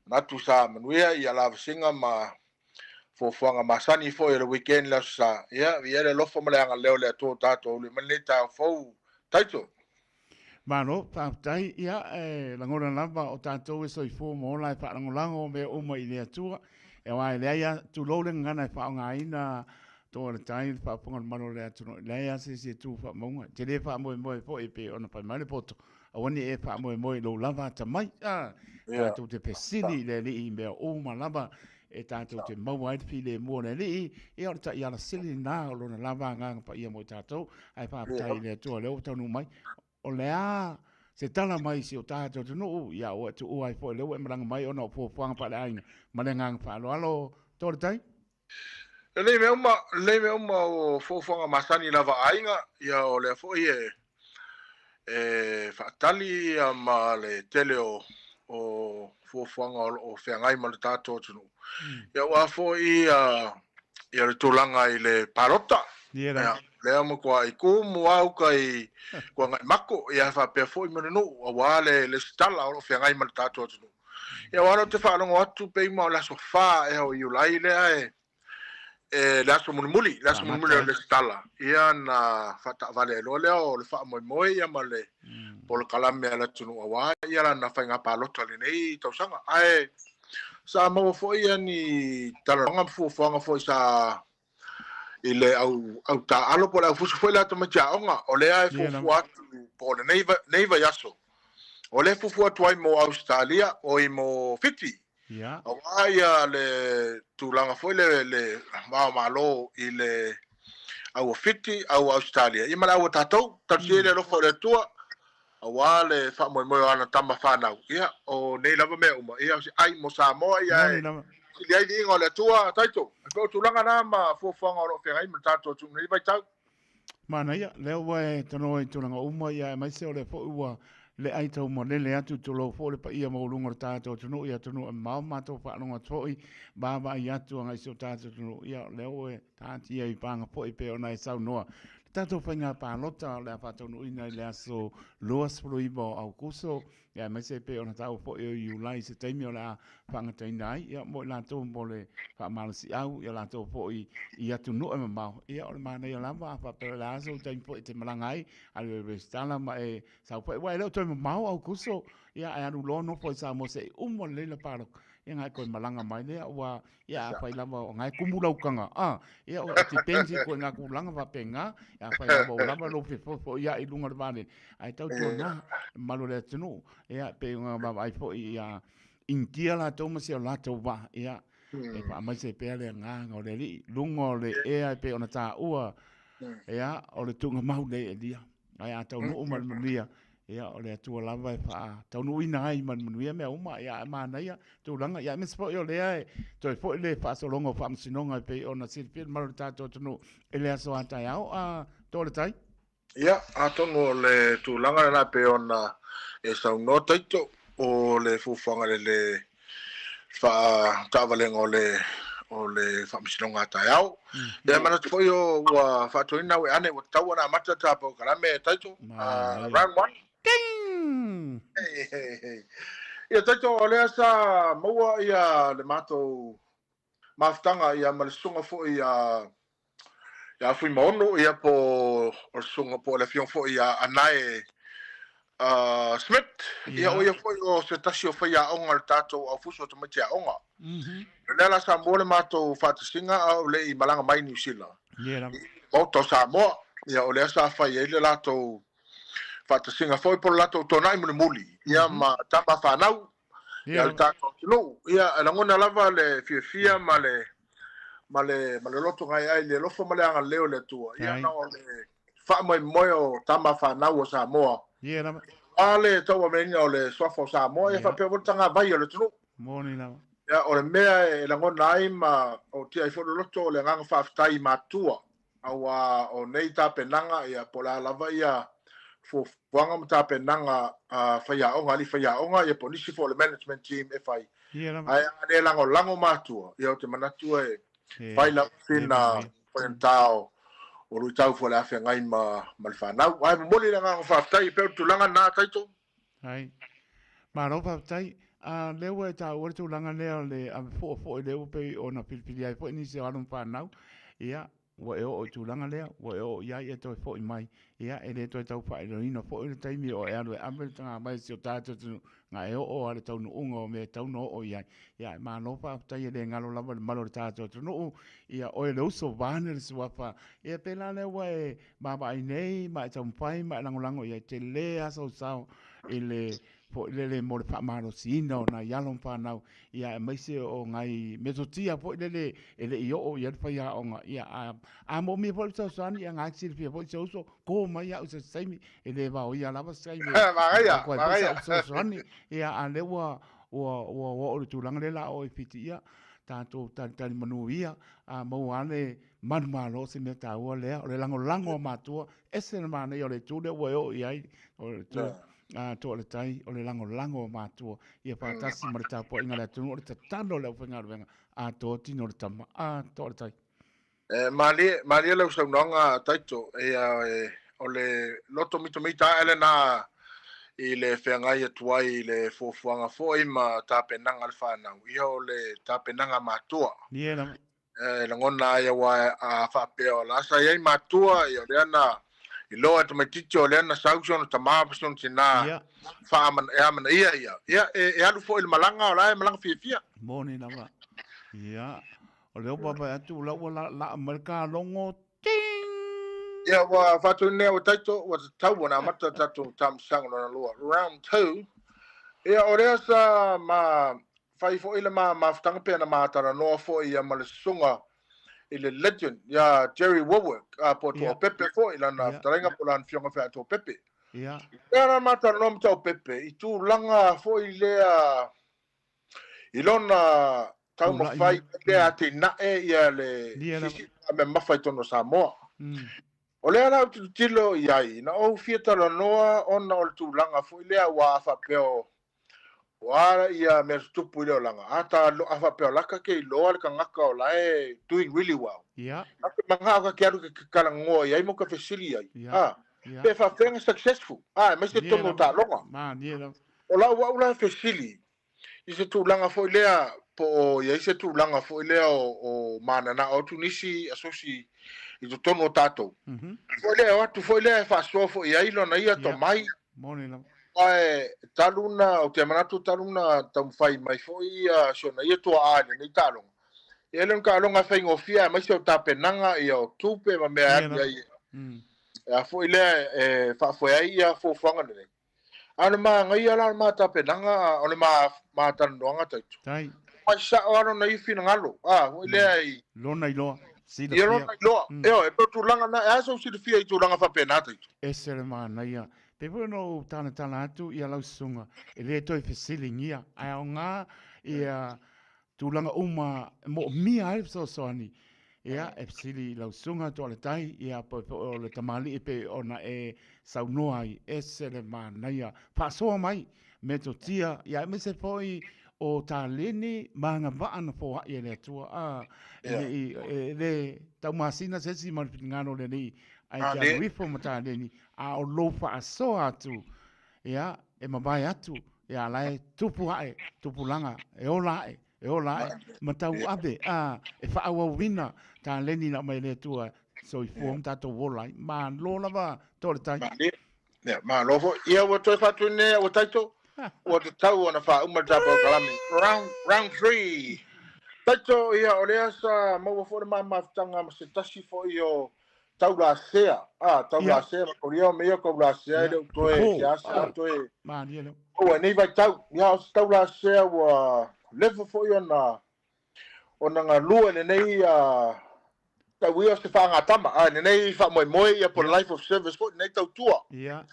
Manatu sa manuia ia lavasiga ma fuafuaga masani foi o le weekend le Aso Sa. Ia, viia le alofa ma le agalelei o le Atua ua tatou auli mai lenei taeao fou Taito. Malo, faafetai. Ia, e lagona lava o tatou e soifua ma ola e faalagolago mea uma i le Atua. E aua e leai a, tulou le gagana e faaaogaina toa le tai, le faafofoga a le malu o le atunuu, e leai lava se isi e tu faamauga. E te le faamoemoe foi e pei ona fai mai le poto, aua ne i e faamoemoe i lou lava atamai. A, tatou te fesili i le Alii i mea uma lava e tatou te maua ai le filemu o le Alii, ia o le taiala sili lena o lona lava agaga paia mo i tatou, ae faafetai i le Atua o lea ua taunuu mai. O le a se tala mai i si o tatou atunuu, ia ua e tuua ai foi o lea ua e malaga mai ona o fuafuaga faaleaiga ma le agaga faaaloalo. Toaletai. Lelei mea uma, lelei mea uma o fuafuaga masani lava a aiga, ia o lea foi e e faatali ia ma le tele o o fuafuaga o lo o feagai ma le tatou atunuu. Ia aua foi ia ia le tulaga i le palota. Ia la. Ia, lea matuai tumu lava uta i Tuanaimato, ia faapea foi ma le nuu, aua le lesitala o lo o feagai ma le tatou atunuu. Ia aua o lea ou te faalogo atu pei ma o le aso 4 ea o Iulai lea e e le aso mulimuli, le aso mulimuli o le lesitala, ia na faataavale ai loa lea o le faamoemoe ia ma le polokalame a le atunuu aua ia lana faiga palota i lenei tausaga. Ae sa maua foi ia ni talanoaga ma fuafuaga foi sa i le au, au taaalo po o le au fusi foi lea a tamaiti aoga, o lea e fuafua atu po o lenei, nei vaiaso, o lea e fuafua atu ai mo Ausetalia, oi mo Fiti. Yeah. Aua ia le tulaga foi le, le va o Malo i le au a Fiti, au a Ausetalia, ia ma le au a tatou, talosia i le alofa o le Atua, aua le faamoemoe o ana tama fanau. Ia, o nei lava mea uma, ia, o se ai mo Samoa, ia, e sili ai viiga o le Atua, Taito. E pei o tulaga na ma fuafuaga o lo o feagai ma le tatou atunuu i lenei vaitau. Manaia, lea ua e tanoa i tulaga uma, ia, aemaise o lea foi ua le ai taumalele atu, tulou foi le paia maualuga o le tatou atunuu i atunuu e mamao, matou faalogo atu foi, vaavaai atu agai i si o tatou atunuu, ia, o lea ua e taatia i paga foi e pei ona e saunoa. Le tatou faiga palota o le a faataunuuina i le aso 29 o Aokuso, ia, aemaise e pei ona taua foi o Iulai se taimi o le a faagataina ai, ia, mo i latou mo le faamalosiau, ia latou foi i atunuu e mamao, ia, o le manaia lava, a faapea o le a sou taimi foi e te malaga ai, alu e resitala ma e sau foi, aua e le o toe mamao Aokuso, ia, ae alu loa nofo i Samoa se i uma lelei le palota, ia ona e toe malaga mai lea, ua Ia, afai lava o na e kumu lau ukaga, a, ia, o depends i ituaiga tulaga faapena, afai lava ua lava lou fefoifoiai i luga o le vaalele, ae tautuana le mamalu o le atunuu, ia, pei ona vaavaai foi ia Initia latou ma si o latou vaa, ia, e faamaise pea le agaga o le Alii, luga o le ea e pei ona taua, ia, o le tuugamau nei Elia. Ae a taunuu ma le manuia, ia, o le Atua lava e faataunuuina ai ma le manuia mea uma, ia, ae manaia tulaga. Ia, aemaise foi o lea e toe foi le faasologa o faamasinoga e pei ona silafia le mamalu o le tatou atunuu i le aso a taeao. A to le tai. Ia, atonu o le tulaga lena e pei ona e saunoa Taito, o le fuafuaga i le faataavalega o le o le faamasinoga a taeao. Ia manatu foi o ua faatuina ua ane ua tatau ona amata ta polokalame Taito. Round 1. Ding! Hey, hey, hey. Ia Taito, o lea sa maua ia le matou mafutaga ia ma le susuga foi ia ia Fuimaono, ia po o le susuga po o le afioga foi ia Anae uh, Smith, ia o ia foi o se tasi o faiaoga o le tatou aufuso o tamaiti aoga. Mm -hmm. O lea la sa mua le matou faatasiga a o le i malaga mai Niu Sila. Yeah, lava. Maota o Samoa, ia, o lea sa fai ai le latou faatasiga foi po o le latou tona'i mulimuli, ia, ma tama fanau, ia, le tatou atunuu. Ia, e lagona lava le fiafia ma le ma le ma le loto gaeae i le alofa ma le agalelei o le Atua, ia, na o le faamoemoe o tama fanau o Samoa. Ia lava. A le tauameina o le suafa o Samoa, ia faapea foi le tagavai o le atunuu. Moni lava. Ia, o le mea e lagona ai ma ootia ai foi le loto o le agaga faafetai i matua, auā o nei tapenaga, ia, po o le a lava ia fuafuaga ma tapenaga a faiaoga, alii faiaoga, ia po o nisi foi o le management team e fai. Ia lava. Ae a le lagolago matua, ia ou te manatu e fai lava sina faigata o luitau foi o le a feagai ma le fanau. Ae momoli le agaga faafetai e pei o le tulaga lena, Taito. Ai. Malo faafetai. A lea ua e taua le tulaga lea o le ave fua foi lea ua pei ona filifili ai foi nisi o alo ma fanau. Ia, ua e oo i tulaga lea, ua e oo i ai e toe foi mai. Ia, e le toe tau faailoaina foi le taimi o e alu e ave le tagavai i si o tatou atunuu, na e oo lava i le taunuuga o mea e tatau ona oo i ai. Ia, ae malo faafetai e le galo lava i le malu o le tatou atunuu. Ia, oe le uso vaeane le suafa. Ia, pēlā lea ua e vaavaai nei ma e taumafai ma e lagolago i ai, tele lava sou sao i le foi lele mo le faamalosiina o nai alo ma fanau, ia aemaise o nai metotia foi lele e le i oo i ai le faiaoga. Ia, a, a moomia foi le fesoasoani, ia na e te silafia foi si ou uso, ko mai au i se isi taimi, e le vaoia lava se taimi e Manaia, avatu ai foi manaia. sau fesoasoani. Ia, a o lea ua, ua, ua oo i le tulaga lea la o e Fiti, ia, tatou talitali manu ia, a maua lava le manumalo, o se mea taua lea, o le lagolago a matua, ese le manaia o le itu lea ua e oo i ai, o le itu a Toa o le Tai, o le lagolago a matua, ia faatasi ma le tapuaiga a le atunuu, o le tatalo a le aufaigaluega, atoa tino o le tama, a Toa o le Tai. E malie, malie lau saunoaga Taito, ia e, o le loto mitamita ae lena i le feagai atu ai i le fuafuaga foi ma tapenaga a le fanau, ia o le tapenaga matua. Ia lava. E lagona ai aua a faapea o la sa i ai matua, ia o lea na iloa e tamaitiiti o lea na sau si ona tama ma si ona tinā Ia. whaamana, e amanaia ia. Ia, e, e alu foi i le malaga, o la e malaga fiafia. Moni lava. Ia. O lea ua vaavaai atu, o la ua laa mai le kalogo, ting! Ia, ua faatonu nei ua taito, ua tatau ona amata le tatou taamisaga lona lua, round 2. Ia, o lea sa ma fai foi le ma mafutaga pei ona ma talanoa foi ia ma le susuga i le legend ia Jerry Wallwork, a po o Toapepe foi lana fetalaiga po o lana afioga foi ia Toapepe. Ia. Lea na ma talanoa ma Toapepe i tulaga foi lea i lona taumafai lea atinae ia le sisi mamafa i totonu o Samoa. O lea la ou te tilotilo i ai, na ou fia talanoa ona o le tulaga foi lea ua a faapea o o a ia mea tutupu i le olaga, a ta a faapea o la ka ke iloa le tagata o la e doing really well. Ia. A ke manao ka ke alu ke talanoa i ai mo ka fesili ai. Ia. A, Ia. pe faafefea na successful. A, aemaise Ia totonu o lava. taaloga. Malie lava. O lau au la fesili, i se tulaga foi lea, po o i ai se tulaga foi lea o, o mananao atu nisi asosi i totonu o tatou. Foi lea, o atu foi lea e faasoa foi i ai lona ia tomai. Moni lava. Ae talu na, ou te manatu talu na taumafai mai foi ia si ona ia tuaa i lenei taaloga. E le o ni taaloga e faigofie aemaise o tapenaga ia o tupe ma mea e alu i ai. E a foi lea e faafoe ai ia fuafuaga lenei. A o le manaia la o le ma tapenaga, o le ma, ma talanoaga Taito. Tai. Mai sao lava lona ia finagalo, a, foi lea i... Lona iloa, silafia. Ia lona iloa, ioe, e pei o tulaga na, e a sou silafia i tulaga faapena Taito? Ese le manaia. Pei foi ona ou talatala atu ia lau susuga, e le toe fesiligia, ae aoga ia tulaga uma e moomia ai le fesoasoani, ia, e fesili i lau susuga Toaletai, ia, po o le tamalii e pei ona e saunoa ai, ese le manaia. Faasoa mai, metotia, ia, aemaise foi o taleni ma agavaa na foai e le Atua, a, e le i, e le taumasina se isi ma le finagalo o le Alii, ae te alu ifo ma taleni, a o lou faasoa atu, ia, e mavae atu, ia, la e tupu ae, tupulaga, e ola ae, e ola ae, ma tauave, a, e faaauauina taleni na aumai e le Atua, soifua ma tatou ola ai. Malo lava, Toaletai. Malie. Ia, malo foi. Ia, ua toe faatuina nei au e Taito, ua tatau ona faauma le ta polokalame. Round, round 3. Taito, ia, o lea sa maua foi le ma mafutaga ma se tasi foi o. taulasea, a, taulasea, ma kaulia o mea taulasea e le o toe, seasea toe. Malie lava. Maua i nei vaitau, ia, o se taulasea ua leva foi ona, ona galue i lenei, a, tau ia o se faagatama, a, i lenei faamoemoe ia po o le life of service foi lenei tautua. Ia,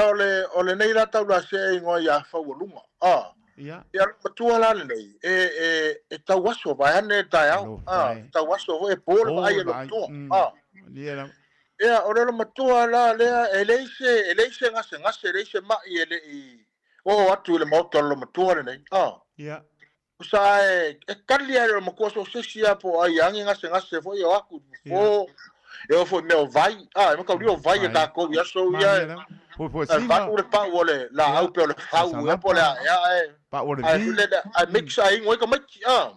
o le, o lenei la taulasea e igoa ia Faualuga, a. Ia, le matua la lenei, e, e, e tauaso vaeane le taeao, a, tauaso foi e po le vaai a le matua, a. Ia, o le matua la lea, e leai se, e leai se gasegase, e leai se mai e le i oo atu i le maota o le matua lenei, a. Usa e, e kali lava e le matua so o se isi lava po o ai lava ni gasegase foi e o atu i le fofo, e oo foi i mea o vai, a, e mataulia o vai a tatou i aso ia, e valu le pau o le laau pe o le fau ea po o le a ea, ae, ae mix ae inu ai tamaiti, a.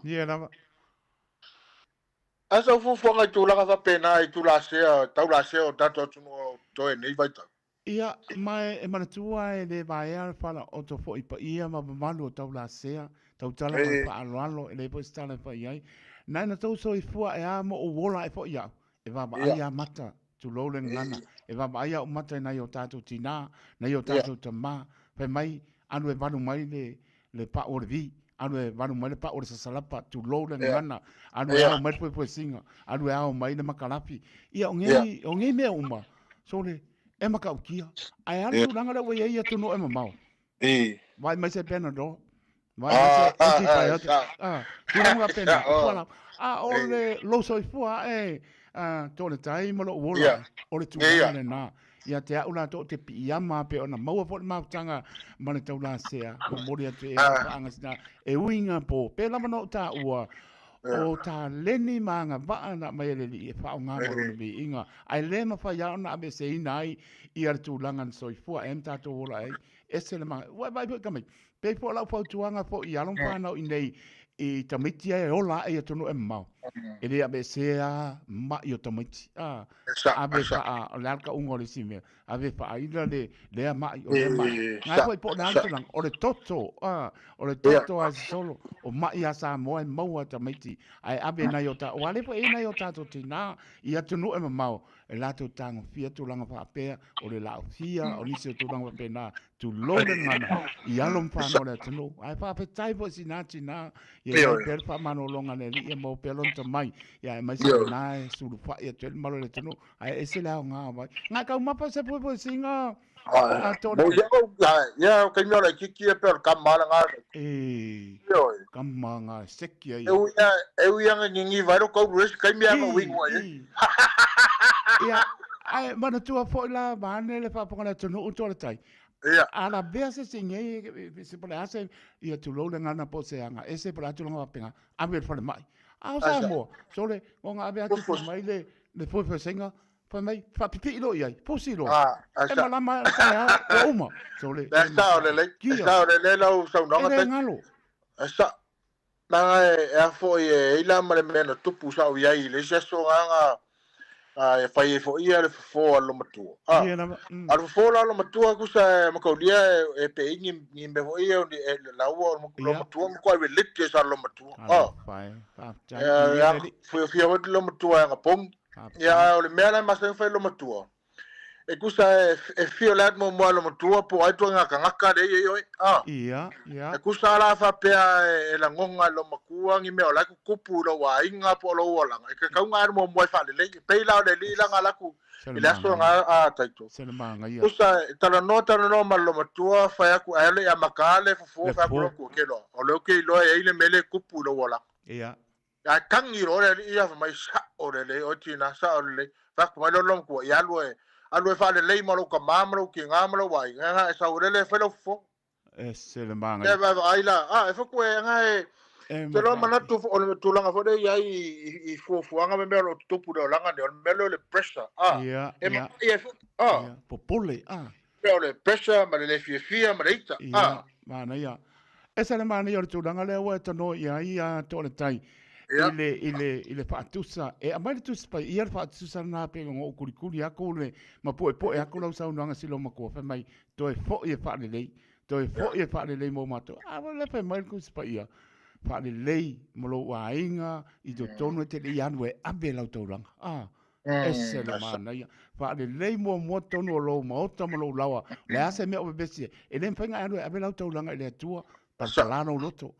A sau fuafuaga i tulaga faapena i tulasea, taulasea o tatou atunuu o totoe i lenei vaitau? Ia, ma e manatua e le vaea le falaoto foi paia ma mamalu o taulasea, tautala ma le faaaloalo, e leai foi se tala e fai ai. Na ina tou soifua e a ma ou ola ae foi au, e vaavaai a mata, tulou le gagana, e vaavaai au mata i nai o tatou tinā, nai o tatou tamā, fai mai, alu e valu mai le, le pau o le vi, alu e valu mai le pau o le sasalapa, tulou le gagana, alu e ao mai le fuefuesiga, alu e ao mai le makalafi. Ia, o nei, o nei mea uma, sole, e matautia. Ae a le tulaga lea ua i ai atunuu e mamao? Vaai mai se Panadol, vaai mai se antibiotic, tulaga faapena, fualau. A o le lou soifua ae toletai ma lou ola, o le tulaga lena. Ia te au la ou te piiama pei ona maua foi le mafutaga ma le taulasea, momoli atu i ai le faagasina e ui ngā pō. Pē lava na ou tāua, o taleni ma agavaa na aumai e le Alii e faaaoga mo lona viiga, ae le mafai lava ona aveeseina ai ia le tulaga na soifua ai ma tatou ola ai. Ese le manaia. Ua e vaai foi tamaiti, pei foi o lau fautuaga foi i alo ma fanau i inei i tamaiti ia e ola ae i atunuu e mamao, e le aveesea ma'i o tamaiti. Ave faa, o le a le tauga o le isi mea, ave faaila le lea ma'i, o lea ma'i. Ngai foi po o le a le tulaga, o le toto, o le toto a sosolo, o ma'i a Samoa e maua e tamaiti, ae ave nai o tatou, aua o lea foi e i ai nai o tatou tinā i atunuu e mamao, e latou tagofia tulaga faapea, o le laofia, o nisi o tulaga faapena, tulou le gagana i alo ma fanau o le atunuu. Ae faafetai foi sina tinā, ia i ai pea le faamalologa a le Alii ia maua pea lona tomai, ia aemaise o lena e sulufai atu ai le mamalu o le atunuu, ae ese le aoga o vai. Ngā taumapa se puepuesiga a tō Mo ia au, ia o kaimi o laitiiti ia pe o le kama ala ngā. E, kama ngā seki ai. E ui e ui anga ngingi vai ro kauru esi kaimi anga wingo ai. Ia, ae manatua foi la vaane le faafofoga le atunuu tō le tai. Ia. A lavea se isi nei, se po o le a se, ia tulou le gagana po o se aga ese po o le a tulaga faapena, ave i le falemai. A o Samoa, sole, ona ave atu fai mai le, le fuefuesega, fai mai, faapipii loa i ai, pusi loa. E malama ai le taeao, ua uma. Sole, E sao lelei, e sao lelei lau saunoaga. E le galo. E sao. Leaga e a foi e ai la ma le mea na tupu sa ou i ai i le isi aso lena e fai ai foi ia le fofo a le loomatua. A, Ia lava. a le fofo la o le loomatua tusa e mataulia e pei ni ni mea foi ia e laua o le loomatua matua religious a le loomatua. A, Alofa e, faafetai. Viia le Alii. fiafia foi le loomatua e anapogi. Ia, a o le mea la e masani ona fai e le loomatua, E tusa e, e feel out muamua e loomatua po o ai ituaiga tagata lea e i ai oe. A. Ia, ia. E tusa la faapea e, e lagona e loomatua ni mea o la e tutupu i lou aiga po o lou olaga, e tatau ona alu muamua e faalelei. E pei la o le alii la na alu atu i le aso lena a Taito. Se le manaia. Tusa e talanoa talanoa ma le loomatua, fai atu ae le i amata le fofo, fai atu loa, ke loa, o lea ou te iloa e i ai le mea lea e tupu i lou olaga. Ia. Ae tagi loa le alii ia fai mai, Sao lelei oe tina, sao lelei. Fai atu mai loa le loomatua, Ia alu e, alu e faalelei ma lou tama ma lou tina ma lou aiga, e sau lele e fai lau fofo. Ese le manaia. E vaavaai la, a, e fai atu e aga e, te loa manatu o le tulaga foi lea i ai i fuafuaga ma mea o lo o tutupu i le olaga nei, o le mea lea o le pressure, a, e matai ai foi, a. Ia, popole, a. Pei o le pressure ma le le fiafia ma le ita, a. Ia, manaia. Ese le manaia o le tulaga lea ua e tanoa i ai a Toaletai i le, i le, i le faatusa. E aumai le Tusi Paia le faatusa lena pei ona ou kulikuli atu le, ma puepu'e atu lau saunoaga si loomatua fai mai, toe foi e faalelei, toe foi e faalelei mo matou. A o lea fai mai le Tusi Paia, faalelei mo lou aiga i totonu e te le i alu e ave lau taulaga. A. Ese le manaia. Faalelei muamua tonu o lou maota ma lou laoa. O le a se mea o vevesi ai, e le mafai ona e alu e ave lau taulaga i le Atua, palapala lou loto.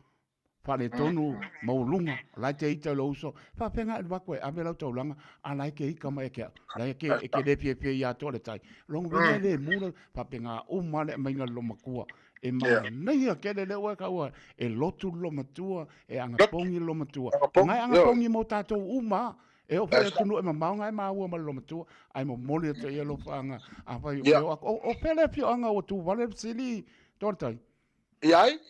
Faaletonu maualuga, o la e te ita i lou uso. E faapefea ona e alu atu e ave lau taulaga, a la e te ita mai ia te au. O la e te le fiafia ia atoa le tai. O lona uiga e le mu lau, faapena uma lava le aumaiga a le loomatua. E manaia tele lea ua e taua, e lotu le loomatua, e anapogi le loomatua. Na e anapogi mo tatou uma lava. E oo foi i atunuu e mamao na e maua ma le loomatua, ae momoli atu i ai alofaaga. Afai o atu, o fea le afioaga ua tuvale le fesili, Toaletai? I ai?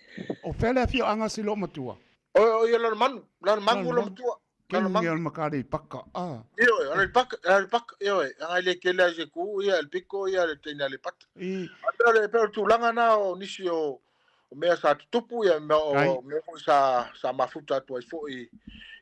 O fea le afioaga si loomatua? O ia Lalomanu, Lalomanu loomatua. Kengi o le Makaleipaka, a. Ioe, o Aleipaka, Aleipaka, ioe, agai le tele ai se ku, ia, le piko, ia, le teine Aleipata. I. A pei o le, pei o le tulaga na o nisi o, o mea sa tutupu, ia, mea o, mea foi sa, sa mafuta atu ai foi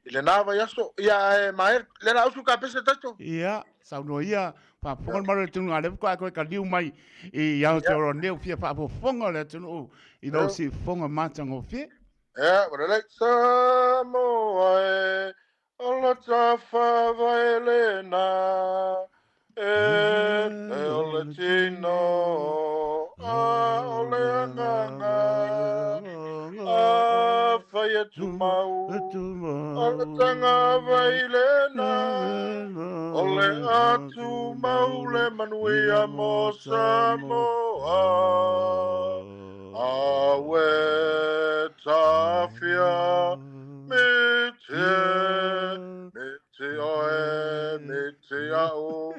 i lena vaiaso. Ia, ae maea, le la usu ka pese taito. Ia, saunoa ia, faafofoga le malu o le atunuu, a o lea faatoa e toe taliu mai i Aotearoa nei, ua fia faafofoga le atunuu i lau siufofoga matagofie. Ia, ua lelei. Samoa e, o la tafaavae lena, e, e o le tino, a o le agaga, a fai e tumau, o le tagavai lena, o le a tumau le manuia mo Samoa. Aue tafia miti, miti oe, miti a'u,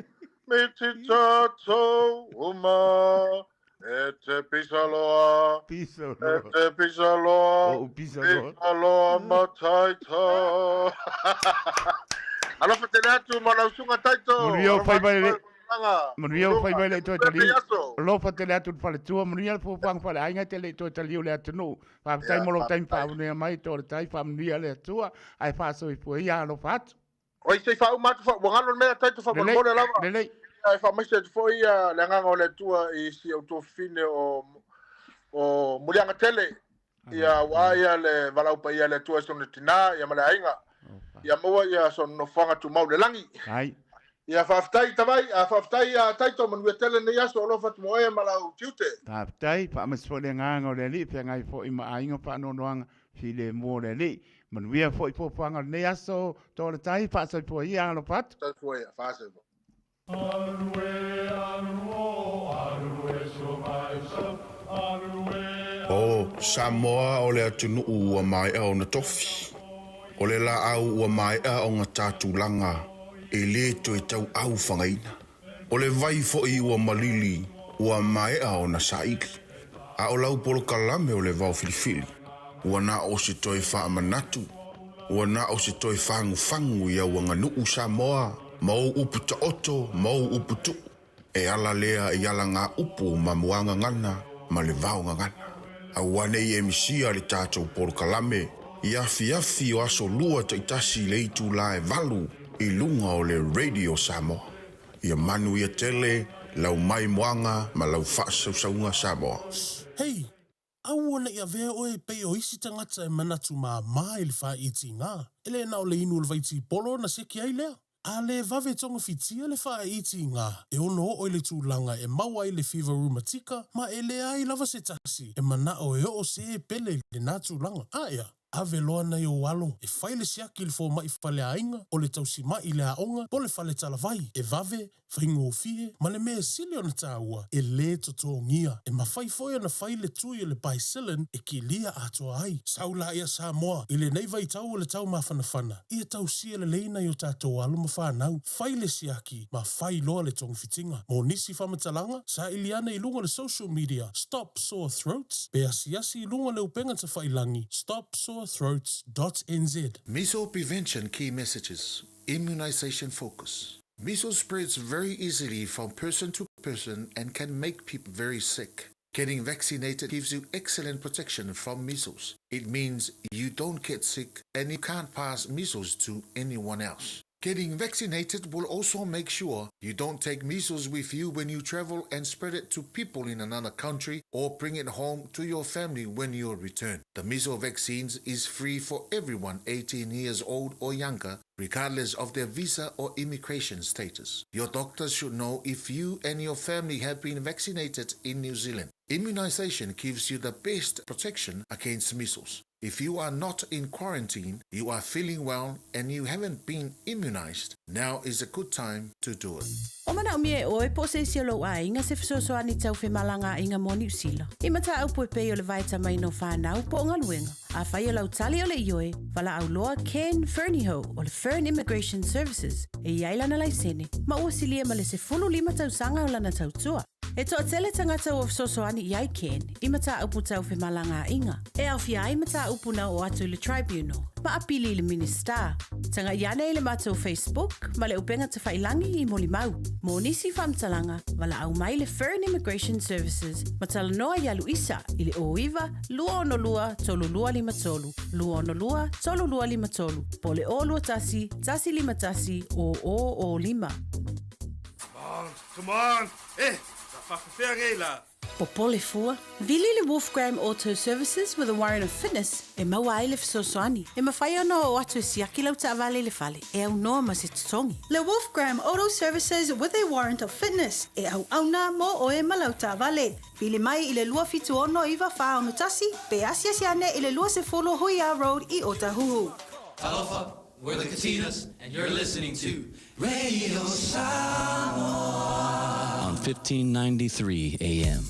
miti tatou uma, e te pisa loa, Pisa e te pisa loa, O'u pisa loa. pisa loa ma Taito. Alofa tele atu ma lau susuga Taito. Manuia o fai mai le Manuia o fai mai le toe taliu. Aso. Alofa tele atu le faletua, manuia le fuafuaga faaleaiga e te le i toe taliu le atunuu. Faafetai mo lou taimi faaavanoa mai to le tai, faamanuia le Atua ae faasoifua ia alofa atu. Oi, se i faauma atu, ua galo le mea Taito faamolemole lava. Lelei. Ia, e faamaise atu foi ia le agaga o le Atua i si ou tuafafine o o Muliaga Tele. Ia aua ia le valaau paia a le Atua i sona tina ia ma le aiga. Ia maua ia sona nofoaga tumau i le lagi. Ai. Ia faafetai Tavai, a faafetai ia Taito manuia tele lenei aso alofa atu mo oe ma lau tiute. Faafetai, faamaise foi le agaga o le Alii, feagai foi ma aiga faanoanoaga filemu o le Alii. Manuia foi fuafuaga o lenei aso, toa le tai, faasoifua ia alofa atu. Soifua ia, faasoifua. O Samoa o le atunuu ua maea ona tofi. O le laau ua maea ona ta tulaga e lē toe tauau fagaina. O le vai foi ua malili ua maea ona saili. A o lau polokalame o le vao filifili, ua na o se toe faamanatu, ua na o se toe fagufagu i au aganuu Samoa ma ou upu taoto ma ou upu tuu. E ala lea i alagaupu ma muagagana ma le vaogagana. Aua ne i e misia le tatou polokalame i afiafi o aso lua taitasi i le itula e valu i luga o le Radio Samoa. Ia manuia tele lau maimoaga ma lau faasausauga Samoa. Hei, aua ne i avea oe e pei o isi tagata e manatu māmā i le faaitiga. E le na o le inu o le vaitipolo ona seki ai lea. A le vave togafitia le faaitiga, e ono oo i le tulaga e maua ai le fiva rumatika ma e leai lava se tasi e manao e oo se pele i lena tulaga. A ea, ave loa nai ou alo e fai le siaki i le fomai faleaiga, o le tausimai i le aoga po o le fale talavai, e vave, faigofie, ma le mea sili ona taua, e lē totogia. E mafai foi ona fai le tui o le Bicillin e kilia atoa ai. Sau laia Samoa, i lenei vaitau o le tau mafanafana, ia tausia lelei nai o tatou alo ma fanau, fai le siaki ma fai loa le togafitiga. Mo nisi faamatalaga, saili ane i luga o le social media Stop Sore Throats pe asiasi i luga o le upega tafailagi stopsorethroats.nz. Measles prevention key messages, immunization focus. Measles spreads very easily from person to person and can make people very sick. Getting vaccinated gives you excellent protection from measles. It means you don't get sick and you can't pass measles to anyone else. Getting vaccinated will also make sure you don't take measles with you when you travel and spread it to people in another country or bring it home to your family when you return. The measles vaccines is free for everyone 18 years old or younger. regardless of their visa or immigration status. Your doctor should know if you and your family have been vaccinated in New Zealand. Immunization gives you the best protection against measles. If you are not in quarantine, you are feeling well, and you haven't been immunized, now is a good time to do it. O manaomia e oe po o se isi o lou aiga se fesoasoani tau femalagaaiga mo Niu Sila. I mataupu e pei o le vaetamaina o fanau po o galuega. Afai o lau tali o le ioe, valaau loa Ken Fernihough o le Fern Immigration Services e i ai lana laisene ma ua silia ma le 15 tausaga o lana tautua. E toatele tagata ua fesoasoani i ai Ken i mataupu tau femalagaaiga, e aofia ai mataupu na oo atu i le Tribunal ma apili i le Minisita. Tagai ane i le matou Facebook ma le upega tafailangi i molimau. Mo nisi faamatalaga, valaau mai le Fern Immigration Services ma talanoa ia Luisa i le 09 262 3253, 262 3253, po o le 021 151 0005. Come on, come on! Eh, sa faafefea nei la? Popole fua, vili le Wolfgram Auto Services with a warrant of fitness e maua ai le fesoasoani. E mafai ona oo atu e siaki lau taavale i le fale e aunoa ma se totogi. Le Wolfgram Auto Services with a warrant of fitness e auauna mo oe ma lau taavale. Vili mai i le 276 9461 pe asiasi ane i le 20 Huia Road i Otahuhu. Talofa, we're the Katinas, and you're listening to Radio Samoa on 1593 AM.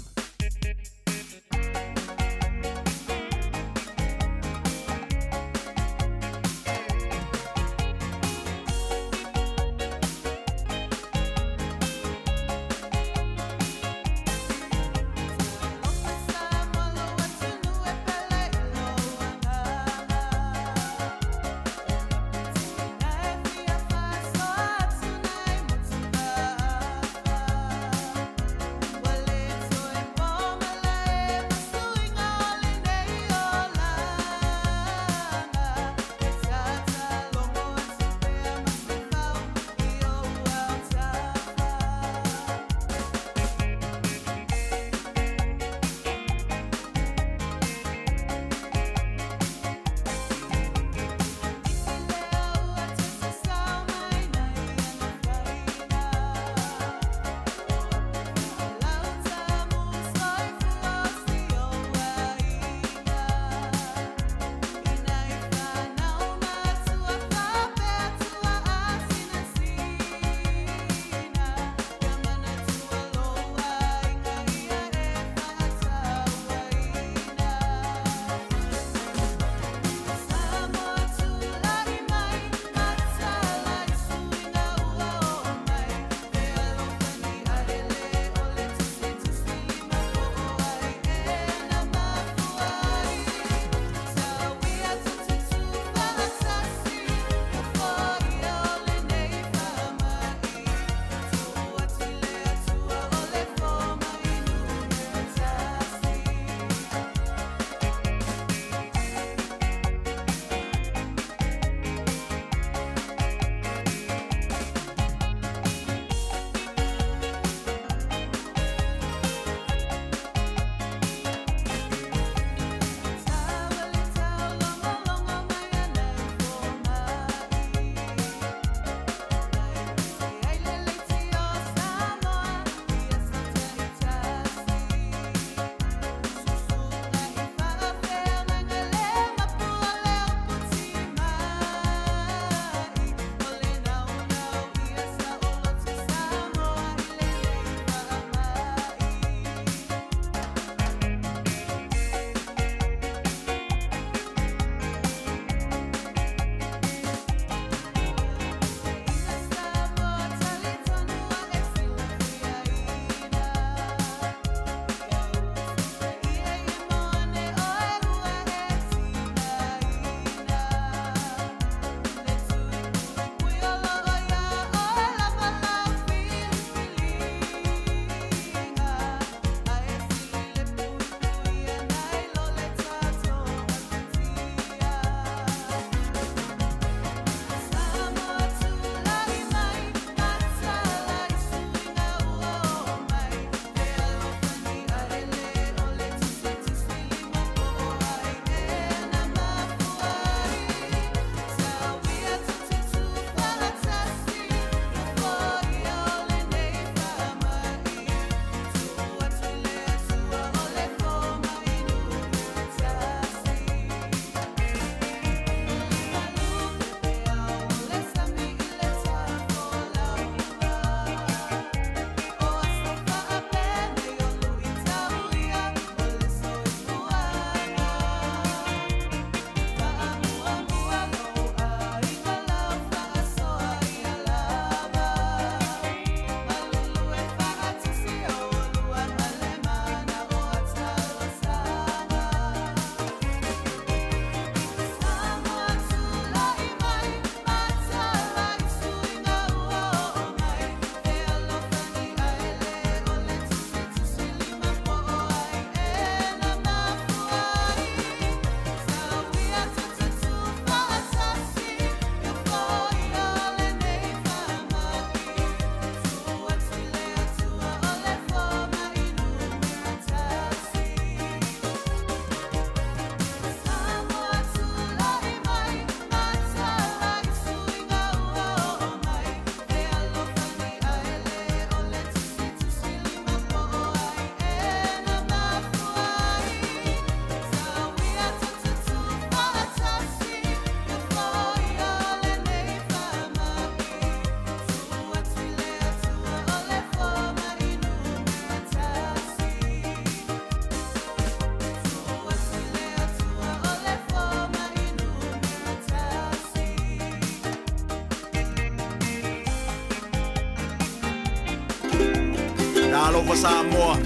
Alofa Samoa,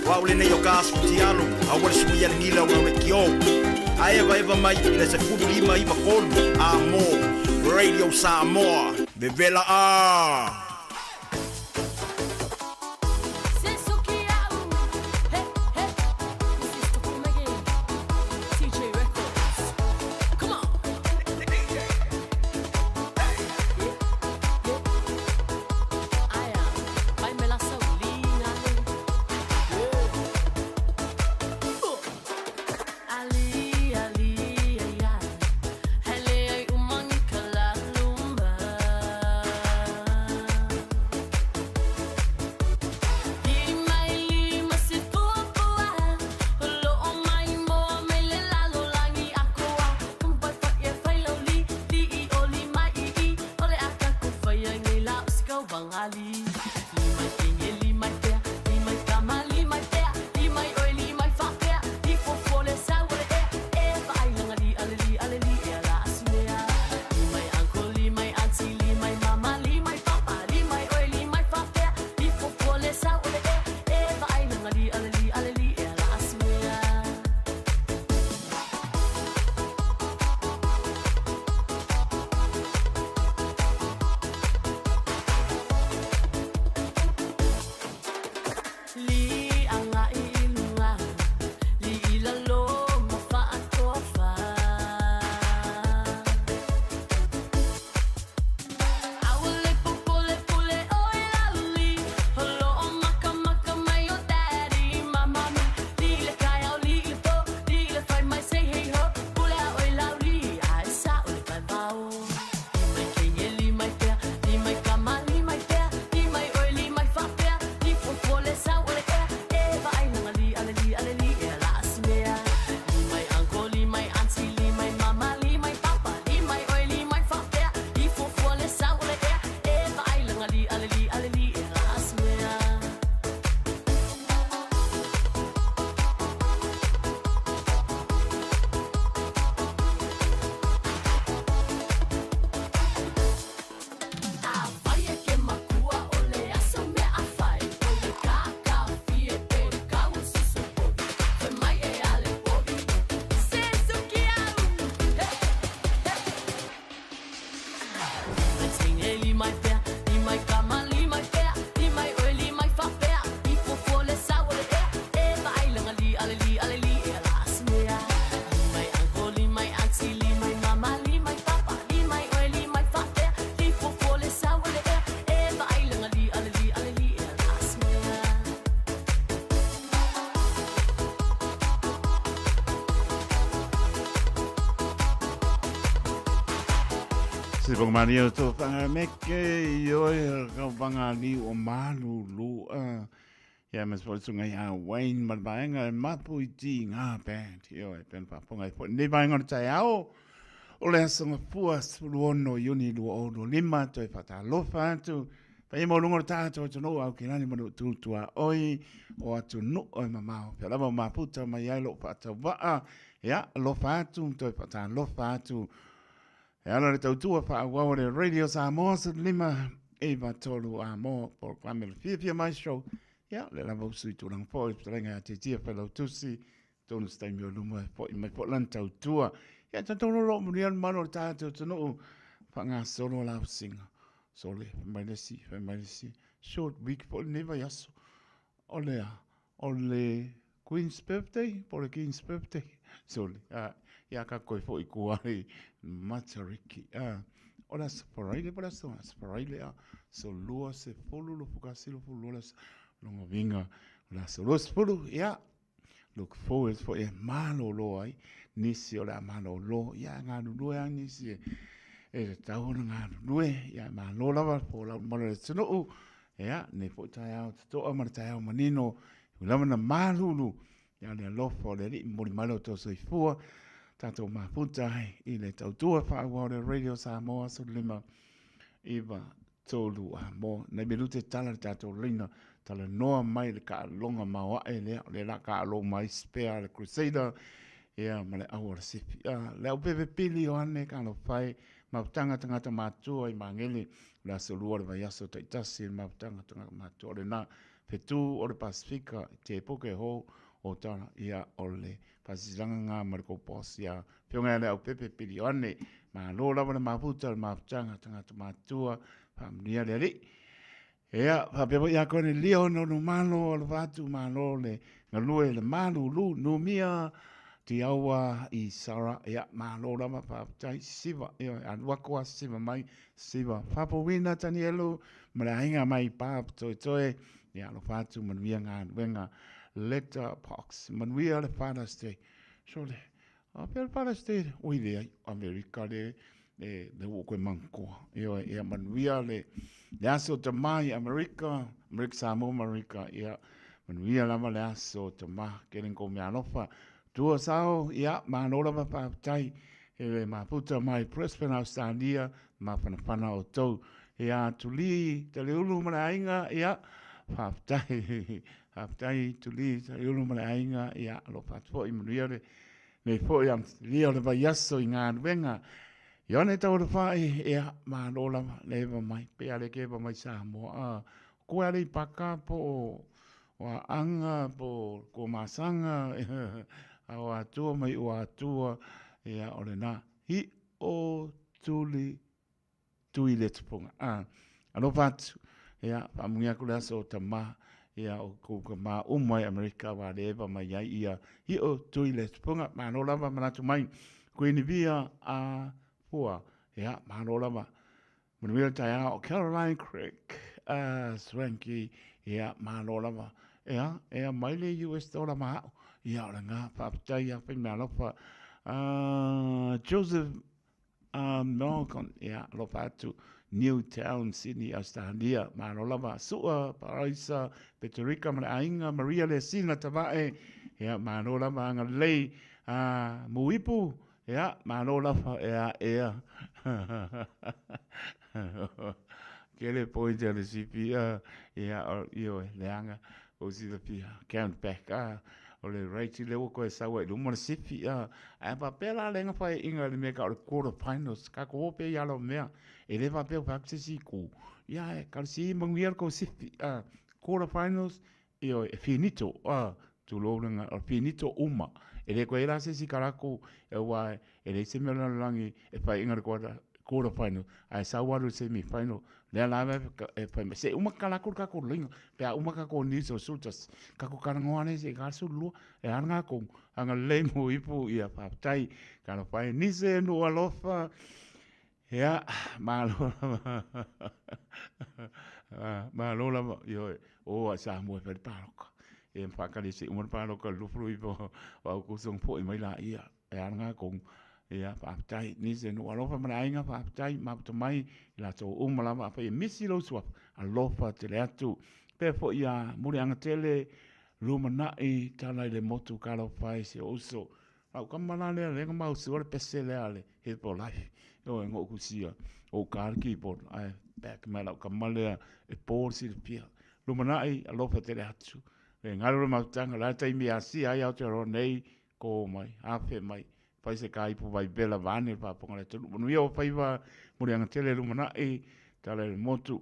o au lenei o Gas Futialo, aua le suia le gila o le kio. A evaeva mai i le 1593 a mo Radio Samoa. Vevela a! Se pong mani o tō whanga meke i oi ka whanga ni o malu lua. Ia mas po sunga ia Wayne ma vaenga e mapu i ti ngā band. I oi pen whaponga i po. Nei vaenga o tai ao. O le aso ngā 16 Iuni 2025 toi whatalofa atu. Whai mo lunga o tātou atu no au ki rani manu tūtua oi o atu no oi mamao. Pea lava o maputa mai ai lo whaatawaa. Ia, alofa atu, toi whatalofa atu. E ala le tautua whaauau le Radio Samoa sa lima e va tolu a mo programe le fiafia mai show. Ia, le lava usu i tūranga po i putarenga a te tia whailau tusi, tōnu staimi o luma e po i mai po lan tautua. Ia, tātou roro muri anu mano le tātou tonu wha solo la usinga. Sole, mai le si, mai le si. Short week po le vai aso. O le a, o le Queen's birthday, po le King's birthday. Sole, a, ia ka koe fo i kuai Matariki. A, o la saparaile, po la so, saparaile a, so lua se fulu, lo fuka se lo fulu, la longa vinga, la so lo se fulu, ia, look forward for e malo lo ai, nisi o la malo lo, ia ngā nunue a nisi e, e te tau ona ngā nunue, ia malo lava, po la malo le tunuu, ia, ne po tai ao te toa ma le tai ao manino, i lava na malulu, ia le alofa o le alii moli mai lo tō soifua, tātou maputa ai i le tautua whaauau le Radio Samoa so lima iwa tolu a mo. Nei me lute tala le tātou leina, tala noa mai le ka longa maoae lea, le la ka alo mai spare le Crusader, ia ma le au o le sipi. A, le au pepe pili o ane ka lo whai, maputanga tangata mātua i mangele, le aso lua le vaiaso taitasi, maputanga tangata mātua le nā, Whetū o le Pasifika i te poke hou o Tara, ia o le Faasilasilaga ngā ma le kou boss ia Fioga ia Leaupepe Pili Ioane. Malo lava le mafuta le mafutaga tagata matutua faamanuia le Alii. Ia, faapea foi ia Konelia ona ono malo alofa atu malo le galue le malulu numia Tiaua i Sara, ia malo lava faafetai siva, ia alu aku a siva mai siva Fapowina Tanielu ma le aiga mai Barb Toetoe, ia alofa atu manuia galuega Letter Box, manuia le Father's Day. Sole, a pea le Father's Day, oi leai, Amerika le, le, le ua koe manatua. Ioe, ia manuia le, le aso tamā i Amerika, Amerika Samoa ma Amerika, ia, manuia lava le aso tamā, kele kou mea alofa. Tua sao, ia, malo lava faafetai, e le mafuta mai Brisbane, Australia, mafanafana outou. Ia, Tuli, Taliulu ma le aiga, ia, faafetai, faafetai Tuli, Taliulu ma le aiga, ia, alofa atu foi, manuia le, nei foi amatalia o le vaiaso i galuega. Ioane Taualofai, ia, malo lava le eva mai, pe a le ke eva mai Samoa, a, koe a le i paka po o, o Aanga, po o Komasaga, a o Atua mai o Atua, ia, o lena, hi o tuli tui le tupunga. A, alofa atu, ia, faamuia aku le aso o tamā, ia, o kou kamā uma i Amerika, wā le eva mai ai ia, hi o tui le tupunga, malo lava manatu mai, Guinevere a Pua, ia, malo lava. Manuia le taeao o Caroline Creek, a Swanky, ia, malo lava. Ia, ea mai le US dollar ma au, ia, o le ngā, faafetai ia whai mea alofa. Joseph A Melbourne, ia, alofa atu, Newtown, Sydney, Australia, malo lava, Sua, Paraisa, Peterika ma le aiga, Maria Lesina Tavae, ia, malo lava, agalelei, a Muipu, ia, malo lava, ia, ia. Kele point a le sipi, ia, ioe, leaga, kou silafia, count back, a, o le rate lea ua koe sau ai i luma o le sipi, a, ae faapea la le faaiuga i le mea ka o le quarter finals, ka ko ope i ala o mea, e le faapea ua fai atu se isi itu, ia e talosia ia manuia le kou sipi, a, quarter finals, ioe, e finito, a, tulou le o le finito uma, e le koe i ai la se isi kalako, aua e leai se mea o le lalolagi e faaiuga i le quarter, quarter final, ae sau alu i le semi final, lea lava e fai mai, se i uma kalako le kakou loiga, pe a uma kakou news o le 11, kakou talanoa lea se i 12, e a lena kou, agalelei mo ipu, ia faafetai, talofa e nise nuu alofa, ia, malo lava, malo lava, ioe, o a Samoa e fai le paloka, e whakari se uma le paloka le 29 o Aukuso na fo'i mai laia. E ala ngā kou, ia, faafetai, nisi nuu alofa ma le aiga, faafetai, mafuta mai i latou uma lava, afai e misi lou suafa, alofa tele atu. Pea foi ia Muliaga tele, lumanai, tala i le motu, talofa e si ou uso. Lau tama la lea, lea na mausua le pese lea a le Herbalife, ioe, na ou tusia, ou ka le keyboard, ae back mai lau tama lea e po le silafia. Lumanai, alofa tele atu. Le galu le mafutaga, o le a le taimi e asia ai Aotearoa nei, Kō mai, afe mai, fai se kāipu vai vela vaeane le faafofoga a le atunuu. Manuia ua faiva, muliaga tele lumanai, tala i le motu,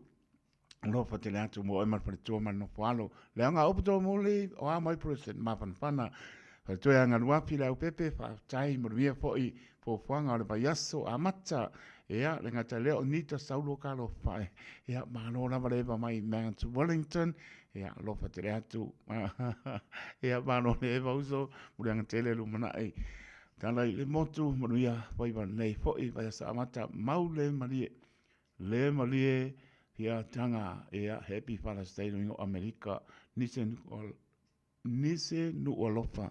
alofa tele atu mo oe ma le faletua ma le nofo alo. Leaga upu tōmuli, o a mai President mafanafana. Faletua ia Galuafi le aupepe, faafetai, manuia foi fuafuaga o le vaiaso amata. Ia, le gata lea o Nita Saulo talofa e. Ia, malo lava le eva mai Mount Wellington. Ia, alofa tele atu. Ia, malo le eva uso, muliaga tele lumanai. Tala i le motu, manuia faiva nei foi, vaiaso amata, mau le malie. Le malie, ia tanga, ia, happy Father's Day no ingoa Amerika, nise Nise nuu alofa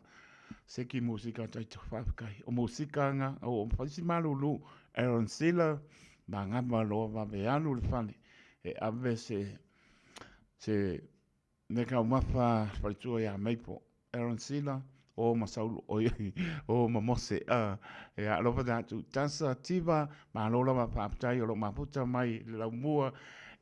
seki musika taito faafetai o musika nga o faisi malulu Aaron Sila ma ngama loa vave alu le fale e ave se se me taumafa faletua ia Maple Aaron Sila o ma Saulo oi o ma Mose a e alofa tatou tasa tiva malo lava faafetai o lo mafuta mai le laumua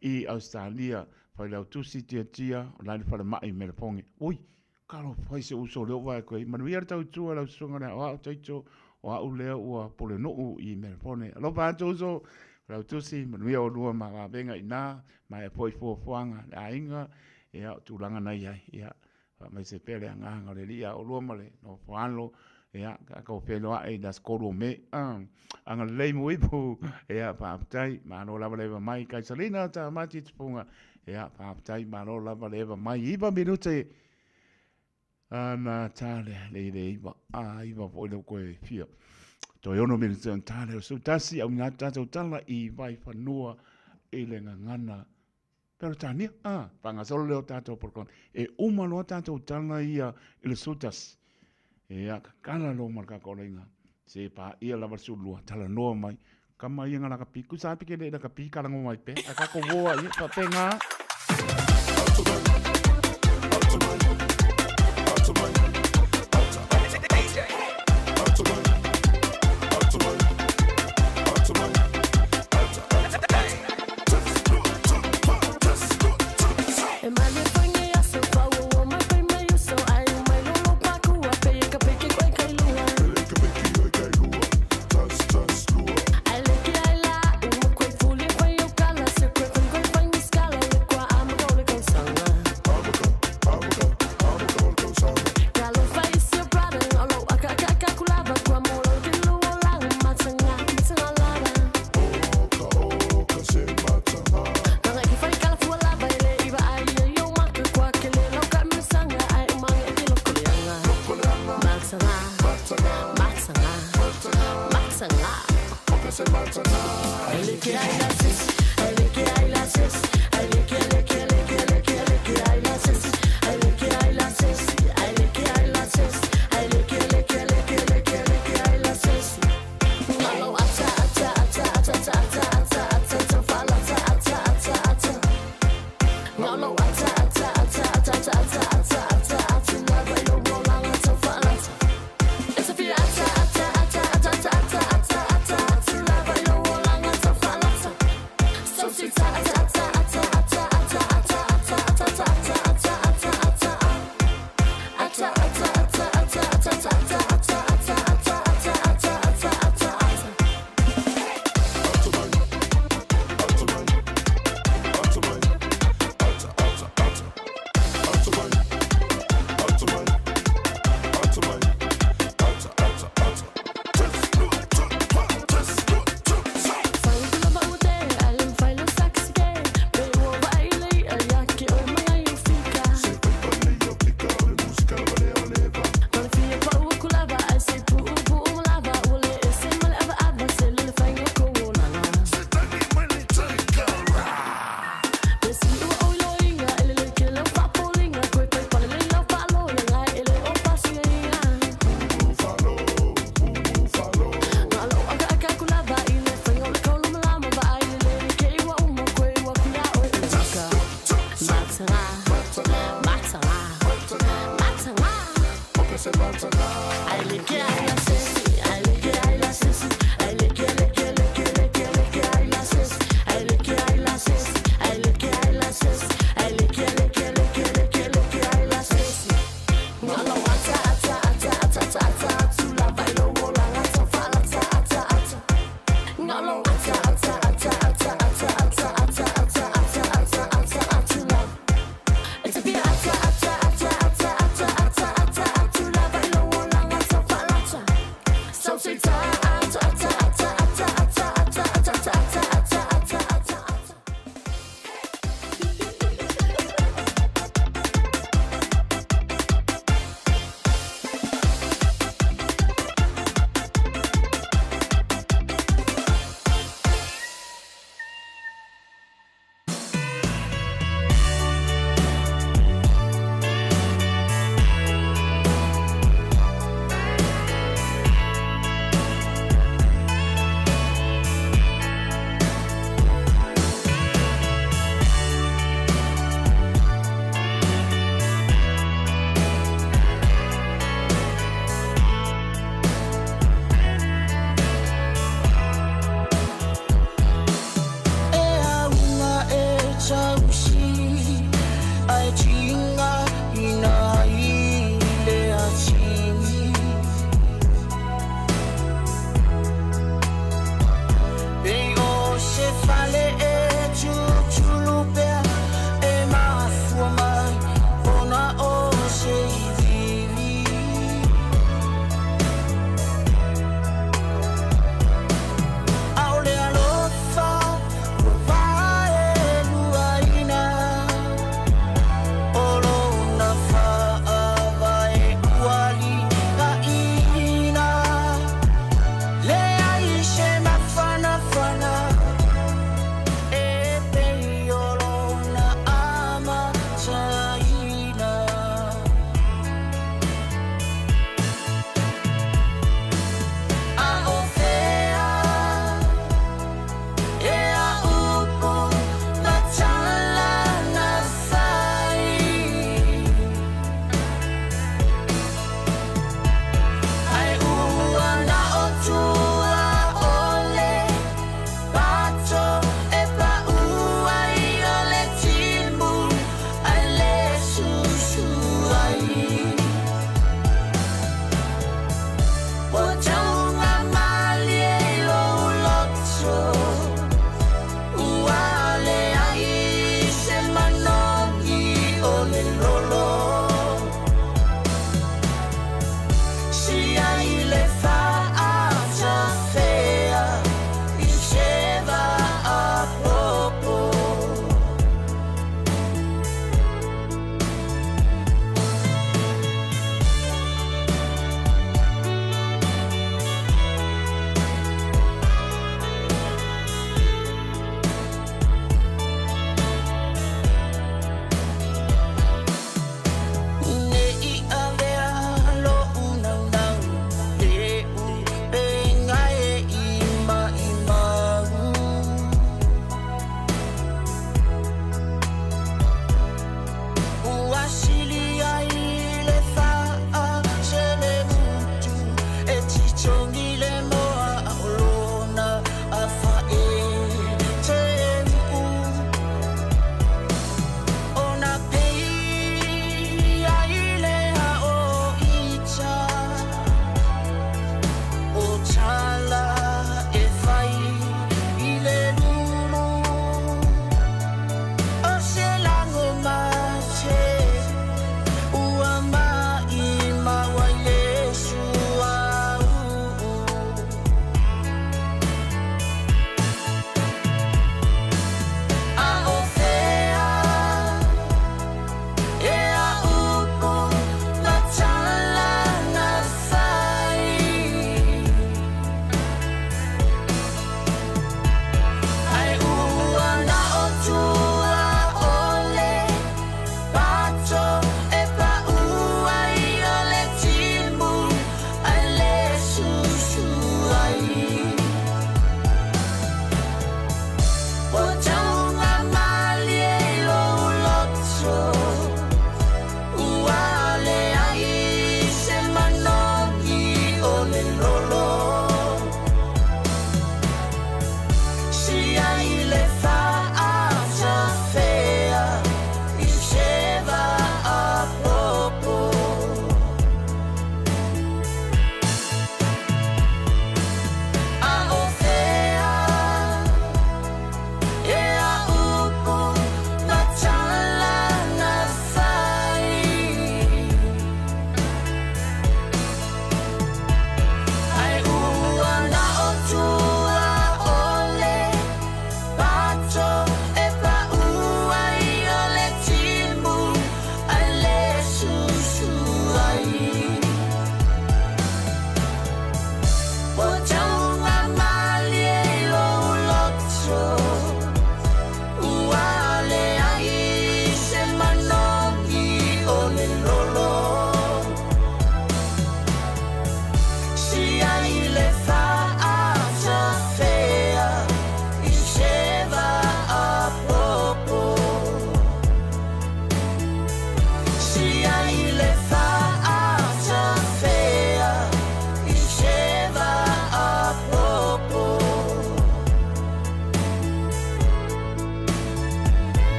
i Australia Failautusi Tiatia, o la i le falemai i Meleponge. Ui, talofa i se uso lea ua vaai atu ai. Manuia le tautua lau susuga le aoao taito, o au lea ua pulenuu i Melepone. Alofa atu uso, Failautusi, manuia olua ma vavega i ina, maea foi fuafuaga a le aiga. Ia, o tulaga na i ai, ia, faamaise pea le agaga o le Alii ia oulua ma le nofo alo, ia, tatou feiloai i le aso 3 o Me. Agalelei mo ipu, ia, faafetai, malo lava le eva mai, Kaisalina Tamati Tupunga, ia, faafetai, malo lava le eva mai, 9 minute ana tā lea, le le iva, a iva foi lea ua toe fia. Toe 6 minute ona tā lea o le 11, auina atu tatou tala i Vaifanua i le gagana Peretania, a, faagasolo lea o tatou polokalame. E uma loa tatou tala ia i le 11, ia, tatala loa ma le tatou alaiga. Se paia lava le 12, talanoa mai. Kama ia nga lakapi, kusa api ke le lakapi kalango mai pe. A kako voa ia, faapena.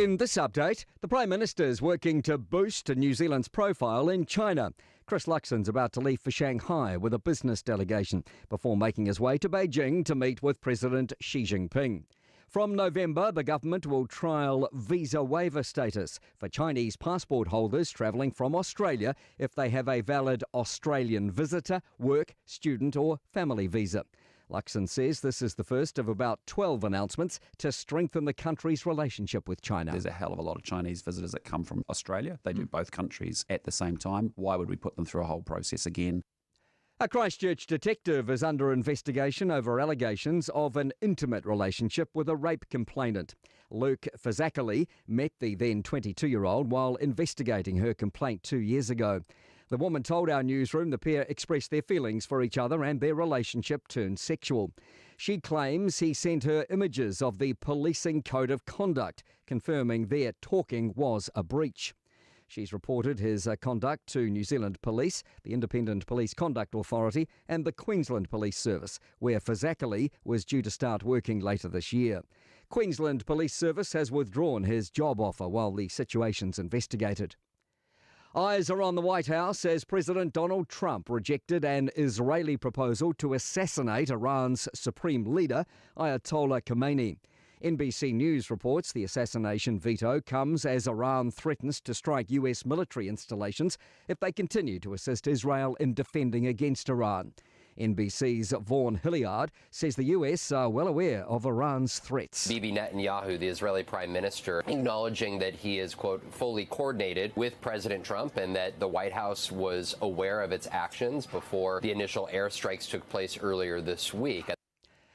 In this update, the Prime Minister is working to boost New Zealand's profile in China. Chris Luxon's about to leave for Shanghai with a business delegation before making his way to Beijing to meet with President Xi Jinping. From November, the government will trial visa waiver status for Chinese passport holders travelling from Australia if they have a valid Australian visitor, work, student, or family visa. Luxon says this is the first of about 12 announcements to strengthen the country's relationship with China. There's a hell of a lot of Chinese visitors that come from Australia. They do both countries at the same time. Why would we put them through a whole process again? A Christchurch detective is under investigation over allegations of an intimate relationship with a rape complainant. Luke Fazakerley met the then 22 year old while investigating her complaint two years ago. The woman told our newsroom the pair expressed their feelings for each other and their relationship turned sexual. She claims he sent her images of the policing code of conduct, confirming their talking was a breach. She's reported his uh, conduct to New Zealand Police, the Independent Police Conduct Authority, and the Queensland Police Service, where Fazakerley was due to start working later this year. Queensland Police Service has withdrawn his job offer while the situation's investigated. Eyes are on the White House as President Donald Trump rejected an Israeli proposal to assassinate Iran's supreme leader, Ayatollah Khamenei. NBC News reports the assassination veto comes as Iran threatens to strike US military installations if they continue to assist Israel in defending against Iran. NBC's Vaughn Hilliard says the US are well aware of Iran's threats. Bibi Netanyahu, the Israeli prime minister, acknowledging that he is, quote, fully coordinated with President Trump and that the White House was aware of its actions before the initial airstrikes took place earlier this week.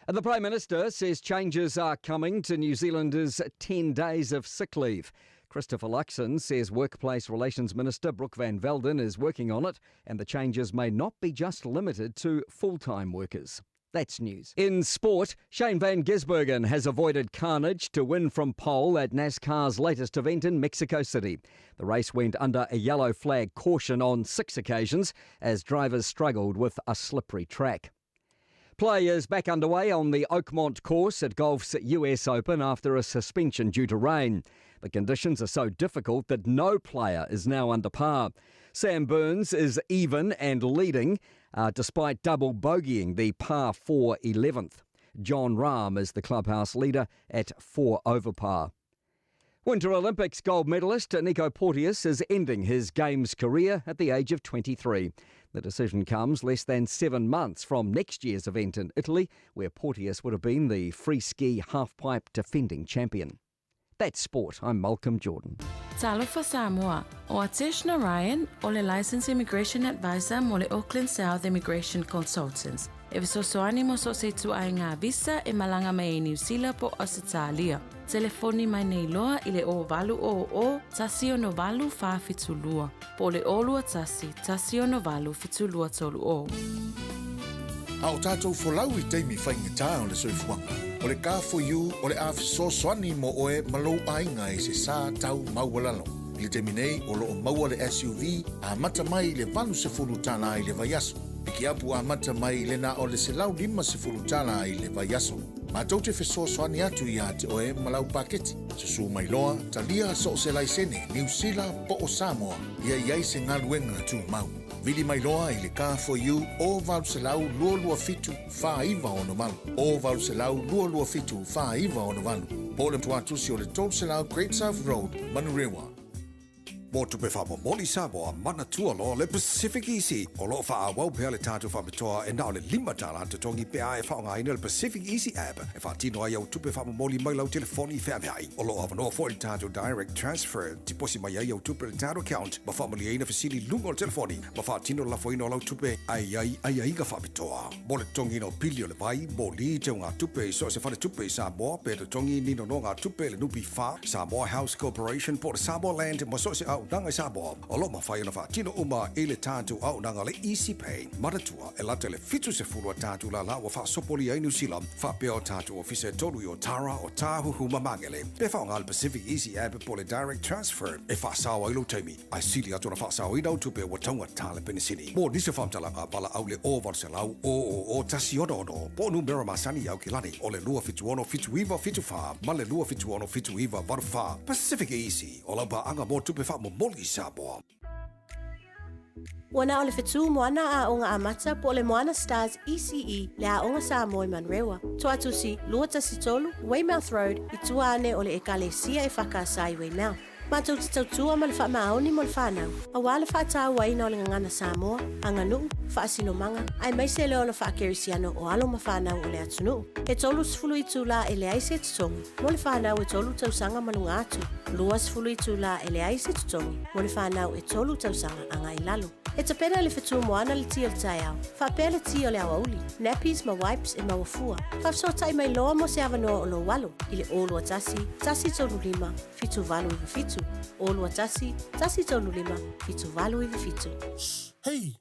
And the Prime Minister says changes are coming to New Zealanders' 10 days of sick leave. Christopher Luxon says Workplace Relations Minister Brooke Van Velden is working on it, and the changes may not be just limited to full time workers. That's news. In sport, Shane Van Gisbergen has avoided carnage to win from pole at NASCAR's latest event in Mexico City. The race went under a yellow flag caution on six occasions as drivers struggled with a slippery track. Play is back underway on the Oakmont course at golf's US Open after a suspension due to rain. The conditions are so difficult that no player is now under par. Sam Burns is even and leading uh, despite double bogeying the par 4 11th. Jon Rahm is the clubhouse leader at 4 over par. Winter Olympics gold medalist Nico Porteous is ending his Games career at the age of 23. The decision comes less than seven months from next year's event in Italy, where Porteous would have been the free ski halfpipe defending champion. That's sport. I'm Malcolm Jordan. Talofa Samoa. O Atesh Narayan, o le Licensed Immigration Advisor mo le Auckland South Immigration Consultants. E fesoasoani mo so se ituaiga visa e malaga mai ai Niu Sila po o Ausetalia. Telefoni mai nei loa i le 0800 168 472 po o le 021 168 7230. A o tātou folau i taimi faigata o le soifuaga, o le Car4U o le a fesoasoani mo oe ma lou aiga i se sa tau maualalo. I le taimi nei, o lo o maua le SUV amata mai i le $80 i le vaiaso. Pikiapu amata mai i le na o le $150 i le vaiaso. Matou te fesoasoani atu iā te oe ma lau paketi. Susū mai loa, talia so o se laisene, Niu Sila po o Samoa, ia i ai se galuega tumau. Vili mai loa i le Car4U o 800 227 4968, o 800 227 4968, po o le tuatusi o le 300 Great South Road, Manurewa. Mo tupe faamomoli Samoa, manatua loa le Pacific Easy. O lo o faaauau pea le tatou faapitoa e na o le $5 totogi pe a e faaaogaina le Pacific Easy app e faatino ai au tupe faamomoli mai lau telefoni feaveai. O lo o avanoa foi le tatou Direct Transfer, tiposi mai ai au tupe i le tatou account ma faamalieina fesili i luga o le telefoni ma faatino le lafoina o lau tupe ae i ai aiaiga faapitoa. Mo le totogiina o pili o le vai, moli, teugatupe i so o se faletupe i Samoa, pe totogi ni nonogatupe i le NPF, Samoa House Corporation po o le Samoa Land ma so o se auaunaga i Samoa, o lo o mafai ona faatino uma i le tatou auaunaga le Easy Pay. Manatua, e lata i le 70 a tatou lala ua faasopolia i Niu Sila, faapea o tatou ofisa e tolu i Otara, Otāhuhu ma Māngere. Pe faaaoga le Pacific Easy App po o le Direct Transfer e faasao ai lou taimi, ae sili atu ona faasaoina au tupe ua taugata le penisini. Mo nisi o faamatalaga, valaau le 0800 000 166 po o numera masani i Aukilani o le 276 7974 ma le 276 7984. Pacific Easy, o lau paaga mo tupe faamomoli i Samoa. Ua na o le fetu moana aoga amata po o le Moana Stars ECE le Aoga Samoa i Manurewa. Toatusi, 213, Weymouth Road, i tua ane o le Ekalesia e Whakaasa i Weymouth. Matou te tautua ma le faamaoni mo le whanau, auā le whaatauaina o le gagana Samoa, aganuu, faasinomaga, aemaise le ola faakerisiano o alo ma fanau o le atunuu. E 30 itulā e leai se totogi mo le fanau e tolu tausaga ma luga atu, 20 itulā e leai se totogi mo le fanau e tolu tausaga agai i lalo. E tapena le fetu moana le ti o le taeao, faapea le ti o le aoauli, nappies ma wipes e maua fua. Faafesootai mai loa mo se avanoa o lou alo i le 021 135 7897, 021 135 7897. Hei,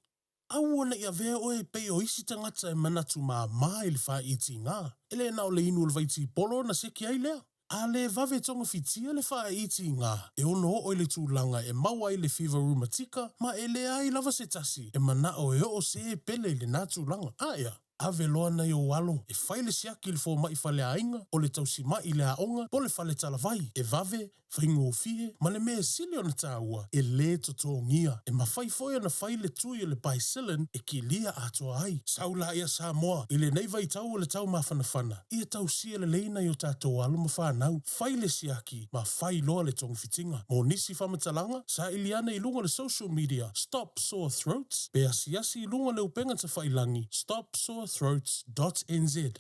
aua ne i avea oe e pei o isi tagata e manatu māmā i le fāiitiga, e le na o le inu o le vaitipolo ona seki ai lea. A le vave togafitia le fāiitiga, e ono oo i le tulaga e maua ai le fiva rumatika ma e leai lava se tasi e manao e oo se e pele i lenā tulaga. Aea, ave loa nai ou alo e fai le siaki i le fomai faleaiga, o le tausimai i le aoga, po o le fale talavai, e vave, faigofie, ma le mea e sili ona taua, e lē totogia. E mafai foi ona fai le tui o le Bicillin e kilia atoa ai. Sau laia Samoa, i lenei vaitau o le tau mafanafana, ia tausia lelei nai o tatou alo ma fanau, fai le siaki ma fai loa le togafitiga. Mo nisi faamatalaga, saili ane i luga o le social media Stop Sore Throats pe asiasi i luga o le upega tafailangi stopsorethroats dot nz.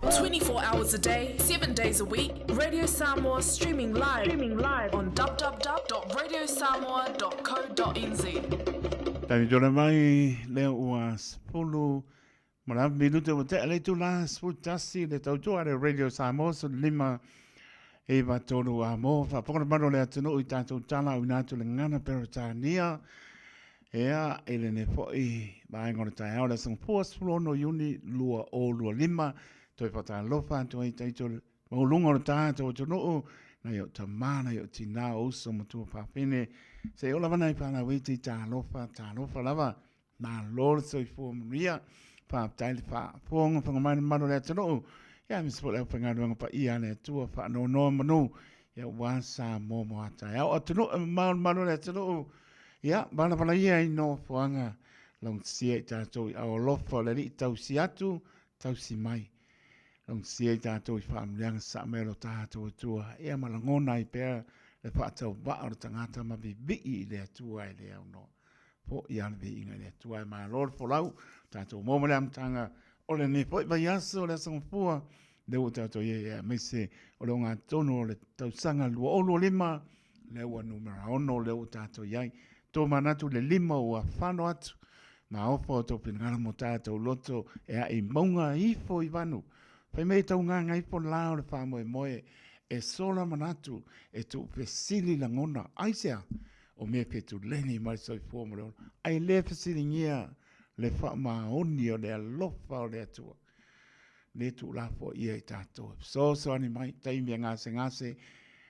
24 hours a day, 7 days a week, Radio Samoa streaming live, streaming live on www.radiosamoa.co.nz. Taimi tona mai lea ua 10 ma le minute ua tea le itula 11 le tautua le Radio Samoa 15 9 3 a mo faafofoga mamalu o le atunuu i tatou tala auina atu le gagana Peretania ea i lenei foi vaega o le taeao le aso Gafua 16 Iuni 2025 toe faatalofa atu ai taito maualuga o le tatou atunuu nai o tamā nai o tinā o uso ma tuafafine se i oo lava nai fanau iti talofa talofa lava Malo le soifua manuia. Faafetai le faafogafoga mai le mamalu o le atunuu. Ia aemaise foi le aufaigaluega paia a le Atua faanonoa manu. Ia aua Samoa mo a taeao. Atunuu e mamao le mamalu o le atunuu. Ia valavala ia i nofoaga laugatasia i tatou i ao alofa o le Alii tausi atu, tausi mai. Laugatasia i tatou i faamanuiaga sasaa mai o lo tatou Atua. Ia ma lagona ai pea le faatauvaa o le tagata ma vivii i le Atua e le aunoa. Foi a le viiga i le Atua e malo le folau, tatou maua mai le amataga o lenei foi vaiaso o le Aso Gafua, lea ua tatou i ai aemaise o le ogatotonu o le tausaga 2025, lea ua numera 6 lea ua tatou i ai. Tomanatu le lima ua fano atu, maofa o tou finagalo mo tatou loto e ae i mauga ifo i vanu. Fai mai e taugaga ifo la o le faamoemoe e sola manatu e tuufesili lagona. Aisea? O mea fetuleni mai le soifua ma le ola, ae le fesiligia le faamaoni o le alofa o le Atua. Le tuulafoaia i tatou e fesoasoani mai taimi e gasegase,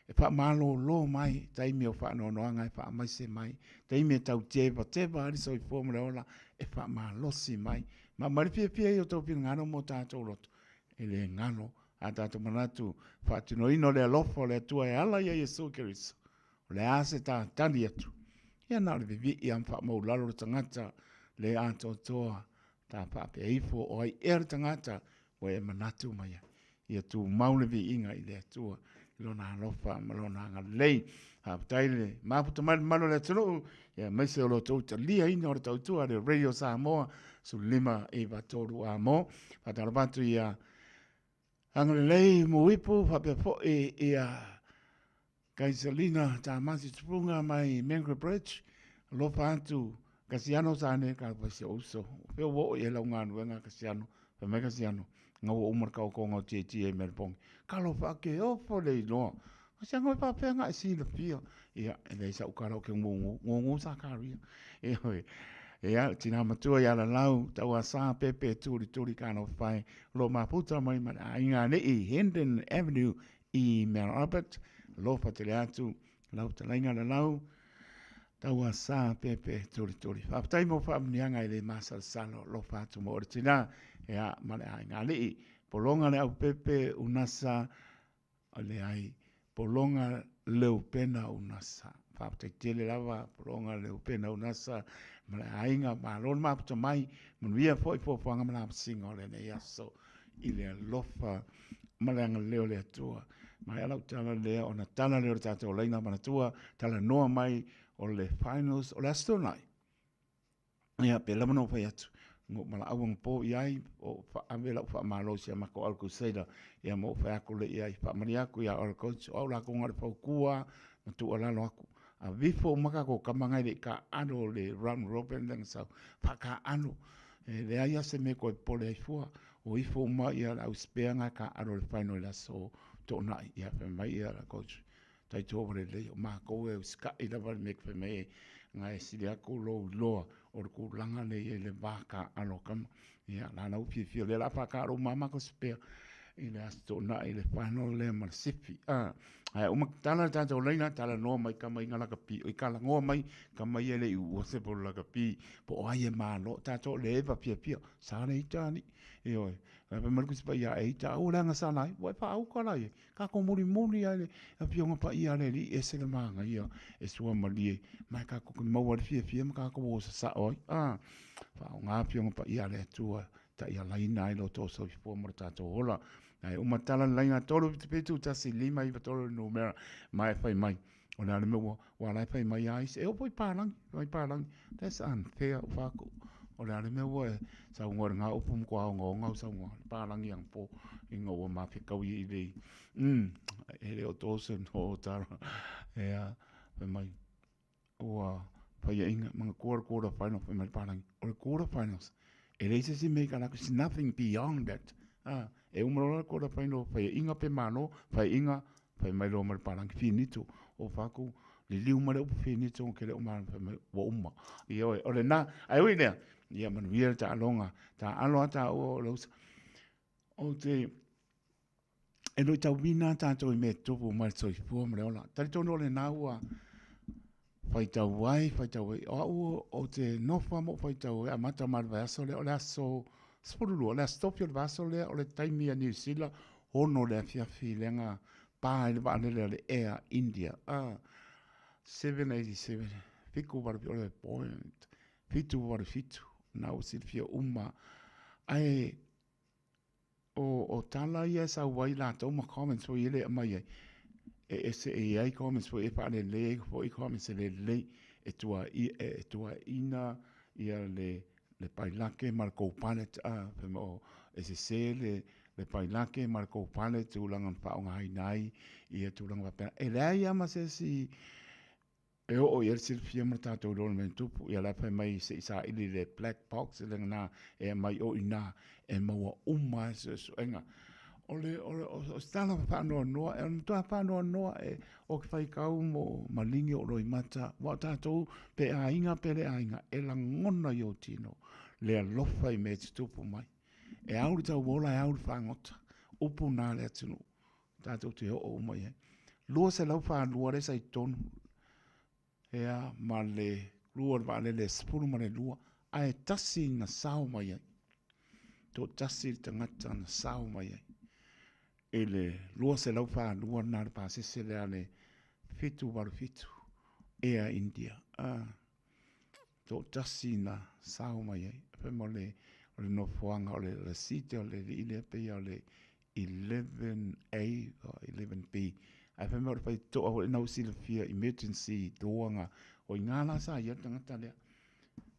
e faamalolo mai taimi o faanoanoaga e faamaise mai, taimi e tau tevateva ai le soifua ma le ola e faamalosi mai. Ma aumai le fiafia i o outou finagalo ma o tatou loto, e le galo a tatou manatu faatinoina o le alofa o le Atua e ala ia Iesu Keriso. O le a se tatali atu? Ia na o le vivii a ma faamaulalo le tagata le atoatoa ta faapea ifo o ai ea le tagata ua e manatu mai ai. Ia tumau le viiga i le Atua i lona alofa ma lona agalelei. Faafetai le mafuta mai le mamalu o le atunuu, ia aemaise o lo outou taliaina o le tautua a le Radio Samoa 15 93 a mo. Faatalofa atu ia Agalelei Muipu faapea foi ia Kaisalina Tamasi Tupunga mai Mangere Bridge, alofa atu Kasiano Sane ka fai si ou uso. O fea ua oo i ai lau galuega Kasiano? Fai mai Kasiano, Nga ua uma le kaokoga o tietie i Melbourne. Ka alofa ake ofo le iloa. O se anga faapea nga e silafia. Ia, e leai sa'u kala o ke ngōngō. Ngōngō sa karia. Ioe. Ia, tina matua ia Lalau, Tauasa, Pepe, Turi Turi, Kāna Whai, lo mafuta mai ma le aiga alii, Hendon Avenue i Mount Albert, alofa tele atu, lau fetalaiga Lalau, Tauasa, Pepe, Turi Turi. Faafetai mo faamanuiaga e le masalosalo, alofa atu mo le tina, ia, ma le aiga alii. Pologa le aupepe, unasa, Leai, pologa Leupena Unasa. Faafetai tele lava pologa Leupena Unasa ma le aiga. Malo le mafuta mai, manuia foi fuafuaga ma lavasiga o lenei aso i le alofa ma le agalelei o le Atua. Maea lau tala lea ona tala lea o le tatou laina manatua, talanoa mai o le finals o le Aso Toonai. Ia, pe lava na ou fai atu, na ou valaau anapo i ai, o ave lau faamalo i si a matou Al Crusader, ia ma ou fai atu lea i ai, faamalie atu ia oe le coach, o au latou na o le fautua ma tuualalo atu. Aveifo uma tatou tama na e le i taaalo le round robin lea na sau, faataaalo. E leai lava se mea e toe popole ai fua, o ifo uma ia le au spare na e taaalo i le final i le aso Toonai. Ia fai mai ia le coach, Taitoa lelei, o matou e usitai lava i le mea e fai mai ai, na e sili atu lou iloa o le tulaga lea e i ai le va taaalo o tama. Ia, la la ua fiafia, o lea o le a faataaalo uma lava matou spare i le Aso Toonai i le final lea ma le Sifi. Ae uma tala le tatou laina, talanoa mai tama i lakapi, oi talanoa mai tama ia e le i uua se polo lakapi, po o ai e malo, tatou o le eva fiafia, sa le ita alii. Ioe, fai mai le Tusi Paia, e ita, aua leaga sala ai, ua e faauka la i ai. Tatou mulimuli lava i le Afioga Paia a le Alii, e ese le manaia, e suamalie, ma e tatou te maua ai le fiafia ma tatou o sasao ai. A, faaaoga Afioga Paia a le Atua e taialaina ai lo outou soifua ma lo tatou ola. Ae uma tala le laina 377 1 5 9 3 le numera, ma e fai mai. O le a le mea ua, ua ala ai fai mai a isi, e oo foi i palagi, fai palagi, that's unfair u faku. O le a le mea ua e saunoa i lena upu matua ogaoga au saunoa, le palagi anapo ina ua mafetau i le, e le o Dawson o Tara, ea, fai mai, ua faiaina, manatua le quarter final, fai mai le palagi, o le quarter finals, e leai se isi mea i kala atu, it's nothing beyond that. Ah, e uma loa le quarter final, faiaina pe malo, faiaina Fai mai loa ma le palagi, finito, o faku, liliu ma le upu finito, ke le uma, fai mai, ua uma. Ioe, o lena, ae ui lea, ia manuia le taaloga, taalo a taua o le usa. O te, e luitauina tatou i mea e tupu mai le soifua ma le ola. Talitonu o lena ua faitau ai, faitau ai. O au o te nofo lava ma ou faitau ai, amata mai le vaiaso lea, o le aso 12, o le aso tofi o le vaiaso lea, o le taimi a Niu Sila, 6 le afiafi lea na pa ai le vaalele a le Air India, a, 787, 787, o le Boeing 787, na ua silafia uma. Ae o tala ia e sau ai latou ma comments foi ia le aumai ai, e ese e i ai comments foi e faalelei ai foi comments e le lelei e tuuaiina ia le pailake ma le co-pilot a, fai mai o e sese le pailake ma le co-pilot tulaga na faaaogaina ai ia tulaga faapena. E leai lava ma se isi E oo i ai le silafia ma le tatou iloa o le mea na tupu, ia la e fai mai se i saili i le black box le lena e aumai o i ina e maua uma ai suesuega. O le, o le, o se tala faanoanoa, e matua faanoanoa e o ke faitau mo maligi o loimata, aua o tatou pe aiga pe le aiga, e lagona i ou tino le alofa i mea e tutupu mai. E au le tauola, e au le fagota, upu na a le atunuu. tatou te oo uma i ai. 242 lea sa i totonu, ea, ma le lua o le vaalele e 12, ae tasi na sao mai ai. Toatasi le tagata na sao mai ai. I le 242 lena le pasese lea le 787 Air India. Ah, toatasi na sao mai ai. Fai mai o le nofoaga, o le seat o le alii lea pei o le 11A or 11B. Ae fai mai o le faitotoa foi lena ua silafia emergency door nga, o i ina la sa i ai le tagata lea.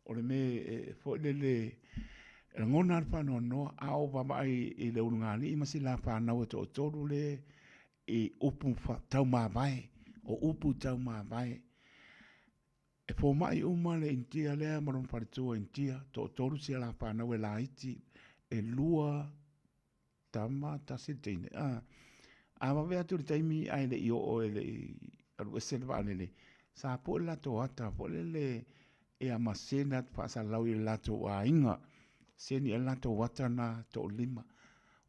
O le mea e foi lele e lagona lava le faanoanoa, a ou vaavaai i le ulugalii ma sila fanau e toatolu le i upu taumavae, o upu taumavae. E fomai uma le Initia lea ma lona faletua Initia, toatolu si a la fanau e laiti, e lua tama, tasi le teine. A, A vave atu i le taimi ae le i oo e le i alu ese le vaalele, sa pue le latou ata foi lele e amaseni atu faasalalau i le latou aiga, seni ai le latou ata na toalima,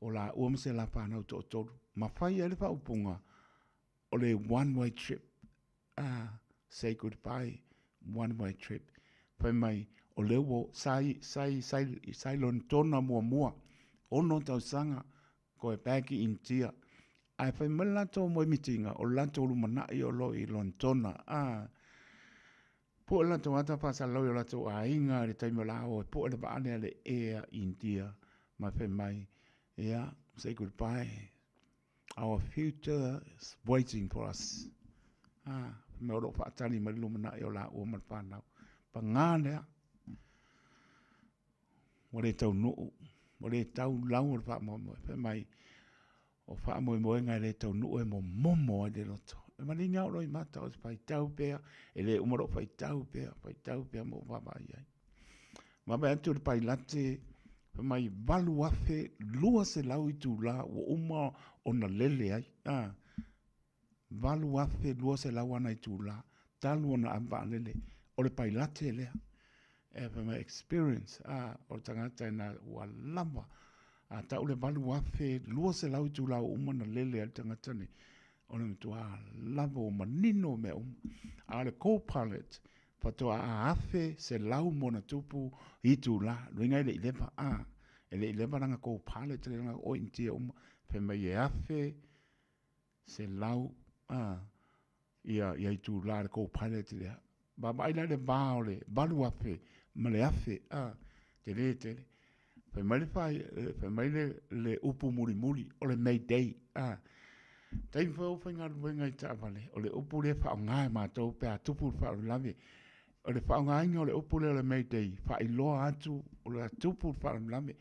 o laua ma se la fanau toatolu, ma fai ai le faaupuga, o le one way trip, ah, say goodbye, one way trip. Fai mai, o lea ua, sa i, sa i, sa i, sa i Lonetona muamua, ono tausaga, koe back i Initia. Ae fai mai le latou moemitiga, o le latou lumanai o lo o i Lonetona, ah. Pue le latou ata faasalalau i o latou aiga i le taimi o le a o e pue le vaa lea le Air India ma fai mai, yeah, say goodbye. Our future is waiting for us. Ah, mea o lo o faatali mai le lumanai o laua ma le fanau. Pagā lea, ua le taunuu, ua le tau lau o le faamoemoe. Fai mai, o faamoemoega e le taunuu e momomo ai le loto. E maligi lava o loimata, o se faitau pea, e le uma lou faitau pea, faitau pea ma ou vaavaai ai. Vaavaai atu le pailate, fai mai 8,200 itula ua uma ona lele ai. Ah, 8,200 ana itula talu ona ave vaalele. O le pailate lea. E fai mai experience, ah, o le tagata ina ua lava. A tau le 8,200 itula ua uma ona lele ai le tagata nei. O le matua lava ua manino mea uma. A o le co-pilot, Faatoa 1,100 ma ona tupu itula, luiga e le i leva, a, e le i leva lana co-pilot le lana o Initia uma, fai mai e 1,100, a, ia, ia itula le co-pilot lea. Vaavaai la i le va o le 8,000 ma le 1,000, a, tele tele. Fai mai le fai, fai mai le, le upu mulimuli, o le May Day. Ah, taimi foi o faigaluega i taavale, o le upu lea faaaoga e matou pe a tupu le faalavelave. O le faaaogaina o le upu lea o le May Day, faailoa atu o le a tupu le faalavelave.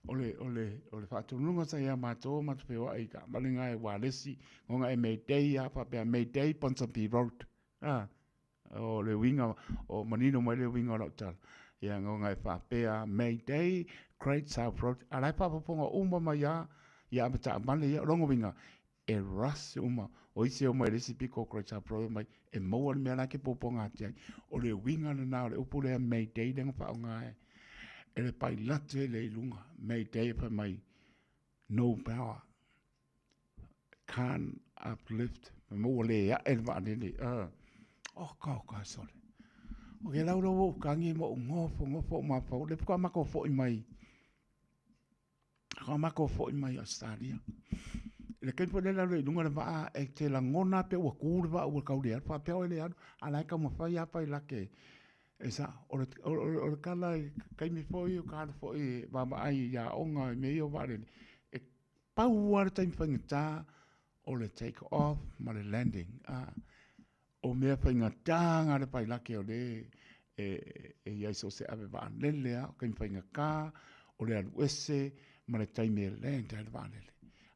O le, o le, o le faatonuga sa ia matou matou feoai i taavale na e ualesi, ngoga e May Day a faapea May Day Ponsonby Road. Ah, O le uiga, o manino mai le uiga o lau tala. Ia goga e faapea, May Day, Great South Road, a la e faafofoga uma mai a ia ave taavale ia. O lona uiga, e rush uma, o isi e omai i le isi pito o Great South Road omai e maua le mea la e te puapuaga atu ai. O le uiga lena o le upu lea May Day lea na faaaoga e, e le pailate lea i luga. May Day e fai mai, no power. Can't uplift. Fai mai ua le ae le vaalele. Uh. Oka, oka, sole. O ke lau lau ou kangi ma ou ngofo, ngofo ou mafau. Le faatoa matou foi mai, faatoa matou foi mai Australia. I le taimi foi lea i luga o le vaa, e te lagona lava pe ua tu le vaa ua tau le alu, faapea oe e le alu, a o la e taumafai lava pailate e sao. O le, o, o le tala i taimi foi o ka alu foi e vaavaai i aoga i mea ia o vaalele, e Pau lava le taimi faigata o le take off ma le landing. A, o mea faigata na le pailake o le e, e i ai so se ave vaalele a, o taimi faigata o le alu ese ma le taimi e land ai le vaalele.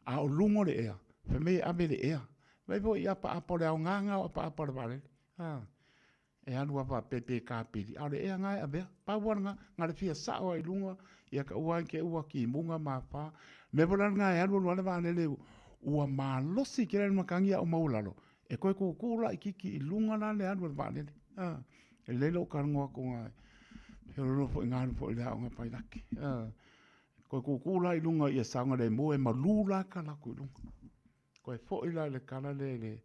A o luga o le ea, fai mai e ave le ea. Vaai foi i apaapa o le aoga na o apaapa o le vaalele. A, E alu lava faapea pe kapili, a o le ea na e avea. Pau lava lena, na o le fia sao lava i luga, ia ka ua ke ua kimuga ma fa. Mea foi la lena e alu alu lava le vaalele ua malosi tele le matagi a o maualalo, e toe tutu laitiiti i luga la le alu a le vaalele. A, e lelei lou talanoa atu na, feoloolo foi na alu foi i le aoga pailate. A, toe tutu la i luga ia saogalemu e malu la tala atu i luga. Koe foi la le tala lea i le,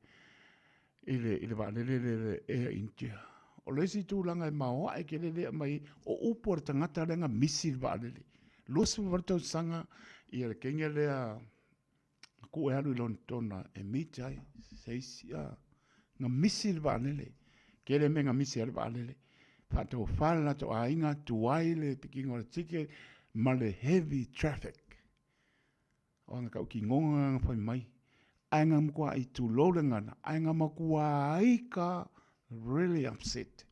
i le, i le vaalele lea le Air India. O le isi tulaga e maoae tele lea aumai ai, o upu a le tagata lea na misi i le vaalele. 28 tausaga ia le teine lea na tuu e alu i Lonetona e meet ai se isi, a, na misi i le vaalele. Tele mea na misi ai le vaalele. Faatofa le latou aiga, tuai le pikiina o le ticket ma le heavy traffic. O ana tautinoga na fai mai, ae na matuai tulou le gagana, ae na matua ika really upset.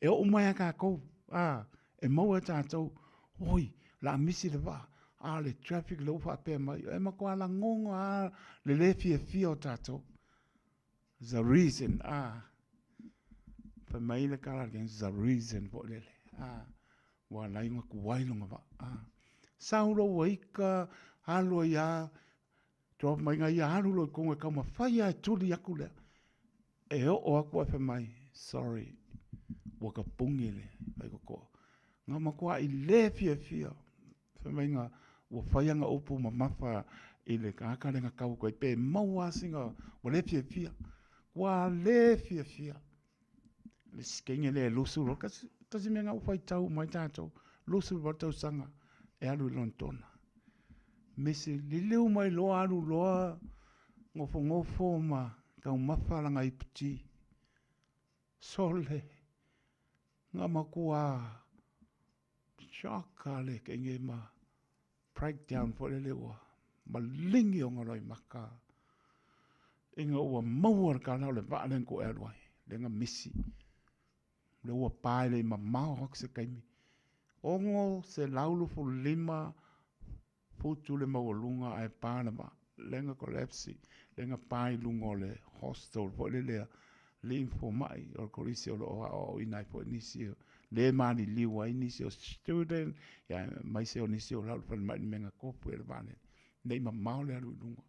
E oo mai a tatou, a, e maua e tatou, oi, o le a misi le vaa, a o le traffic lea ua faapea mai, e matua lagona lava le le fiafia o tatou. The reason, a, fai mai le tala a le the reason foi lele, a, Ua ala ai ona tuai lona vaa. Sau loa ua ika, alu ai lava. Drop mai nga ia alu loa i kongo e taumafai lava e tuli atu lea. E oo atu ae fai mai, sorry, ua tapuni le faitotoa. Na matuai le fiafia, fai mai na ua fai ana upu mamafa i le tagata lea na tau atu ai, pe maua lava sina, ua le fiafia. Ua le fiafia. Le sikeine lea e lusu loa, tasi, tasi mea na ua faitau uma ai tatou, 28 tausaga e alu i Lonetona. Misi, liliu mai loa alu loa, nofonofo ma taumafa lana iputi. Sole, na matua shock a le kenge ma breakdown foi lele ua maligi ona loimaka ina ua maua le tala o le vaa lea na tuu e alu ai, lea na misi. Lea ua pa e le i mamao atu se taimi. 625 futu le maualuga ae pa le vaa. Lea na collapse, lea na pa i luga o le hostel foi lele a alii ma fomai o le kolisi o lo o aoaoina ai foi nisi le maliliu ai nisi o student aemaise o nisi o lau falemai i le mea na tofu ai le vaalele. Ne i mamao le alu i luga.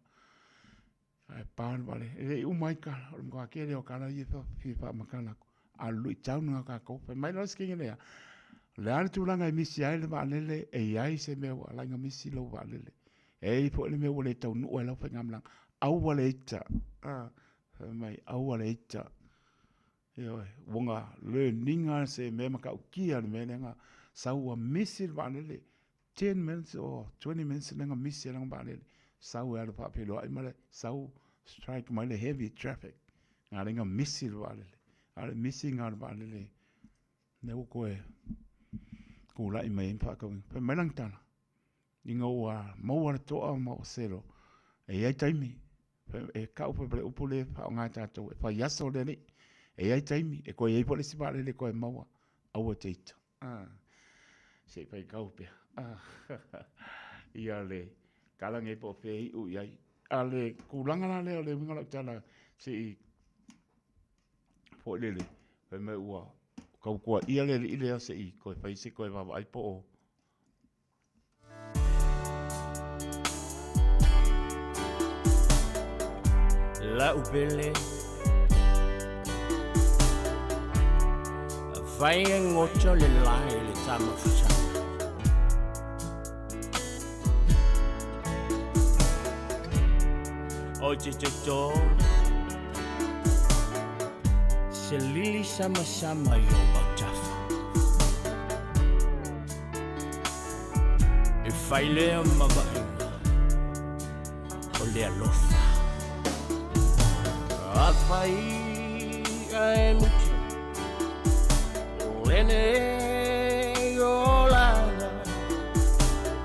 Ae pa le vaalele. E le i uma ai tala, o le matua tele o tala ia e fia faamatala atu. A o le luitau lena o tatou. Fai mai la le sikeina lea, o le a le tulaga e misi ai le vaalele, e i ai se mea ua ala ai ona misi lou vaalele. E i ai foi le mea ua le taunuu ai lau faigamalaga. Aua le ita, fai mai, aua le ita. Ioe, ua na learn ina se mea matautia le mea lea na sau ua misi le vaalele. 10 minutes or 20 minutes lea na misi ai lana vaalele. Sau e alu faafeiloai ma le sau strike mai le heavy traffic. Na ala ai ona misi le vaalele. A o le misi ina o le vaalele, lea ua toe tulai mai ai ma faatauina. Fai mai lana tala, ina ua maua le toa ma ua selo, e i ai taimi, e kau foi ma le upu lea e faaaoga e tatou, e fai aso le alii. E i ai taimi, e toe i ai foi le isi vaalele e toe maua, aua e te ita. Se i faitau pea. Ia le tala nei po o fea e iu i ai. A le tulaga la lea o le uiga o lau tala, se i foi lele, fai mai ua tautua ia le alii lea se i toe fai se toe vaavaai po o La'u pele Fai e goto le lae le tama fusanga O te te tō Se lili samasama i o autafa E fai lea ma vaaiga o le alofa Afai ae muta Lenei olaga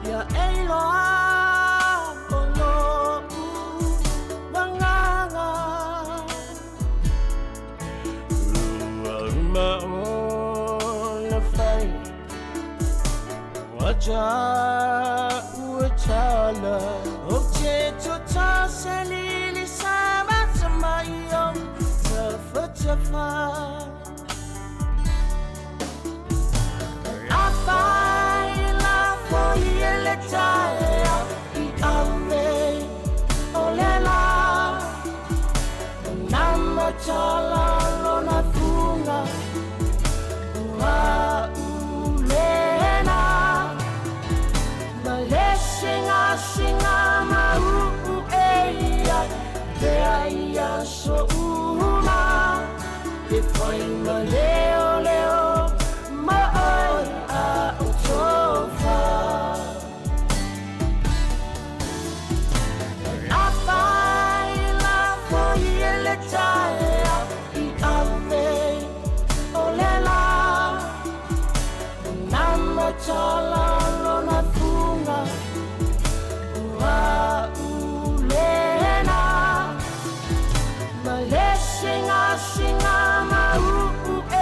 Ia e iloa o lo'u agaga Ua uma ona fai Ua ua tala O te tota se lili sa mata mai o tafatafa Afai la foi e le taea i ave o le la Nama tala lona fuga ua ulena Ma le singasinga ma uu e ia Pea ia so uma E fai ma leo leo ma oi a o tofa Afai la foi e le taea i ave o le la Nama tala lona fuga ua ulena Ma le singasinga ma uu e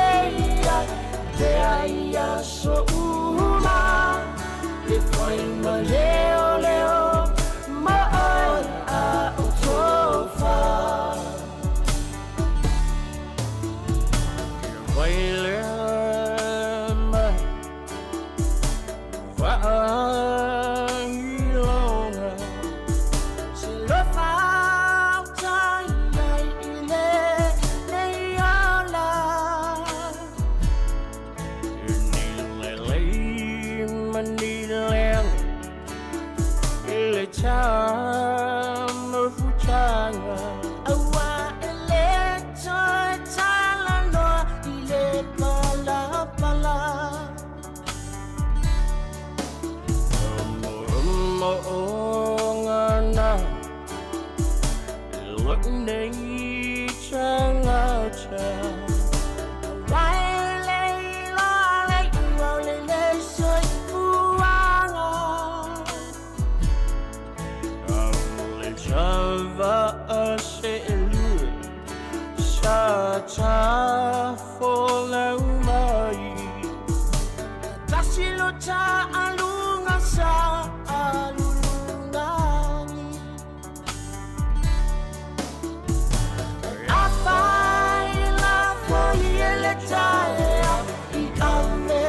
le taeao i ave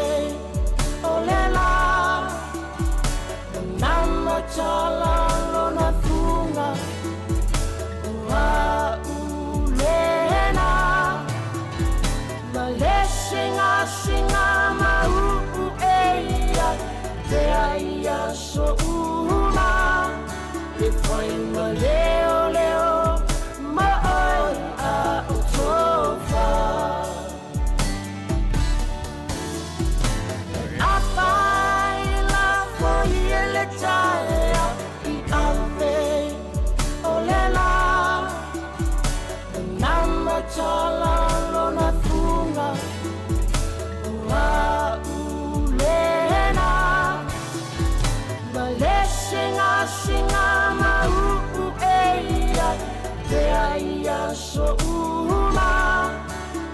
o le lā Na matala lona fuga o a'u lena Ma le sigaasiga mauu e ia pea i aso uma E fai ma leoleo ma oe a o tofa Afai lafo ia le taeao i ave o le lā Na matala lona fuga o a'u lena Ma le sigaasiga mauu e ia pea i aso uma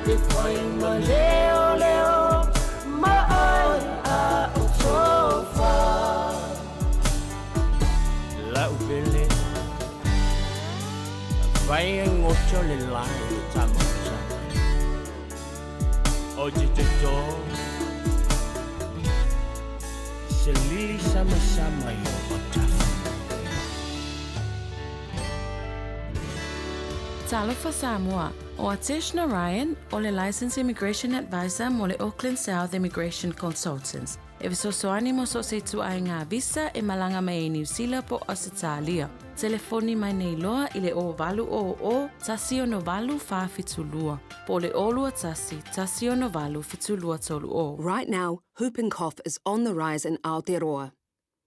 E fai ma leoleo ma oe a o tofa La'u pele Afai e goto le lae i le tamaotaga, ou te toto se lili samasama i ou autafa. Talofa Samoa, o Atesh Narayan, o le Licensed Immigration Advisor mo le Auckland South Immigration Consultants. E fesoasoani mo so o se ituaiga visa e malaga mai ai Niu Sila po o Ausetalia. Telefoni mai nei loa i le 0800 168 472 po o le 021 168 7230. Right now, whooping cough is on the rise in Aotearoa.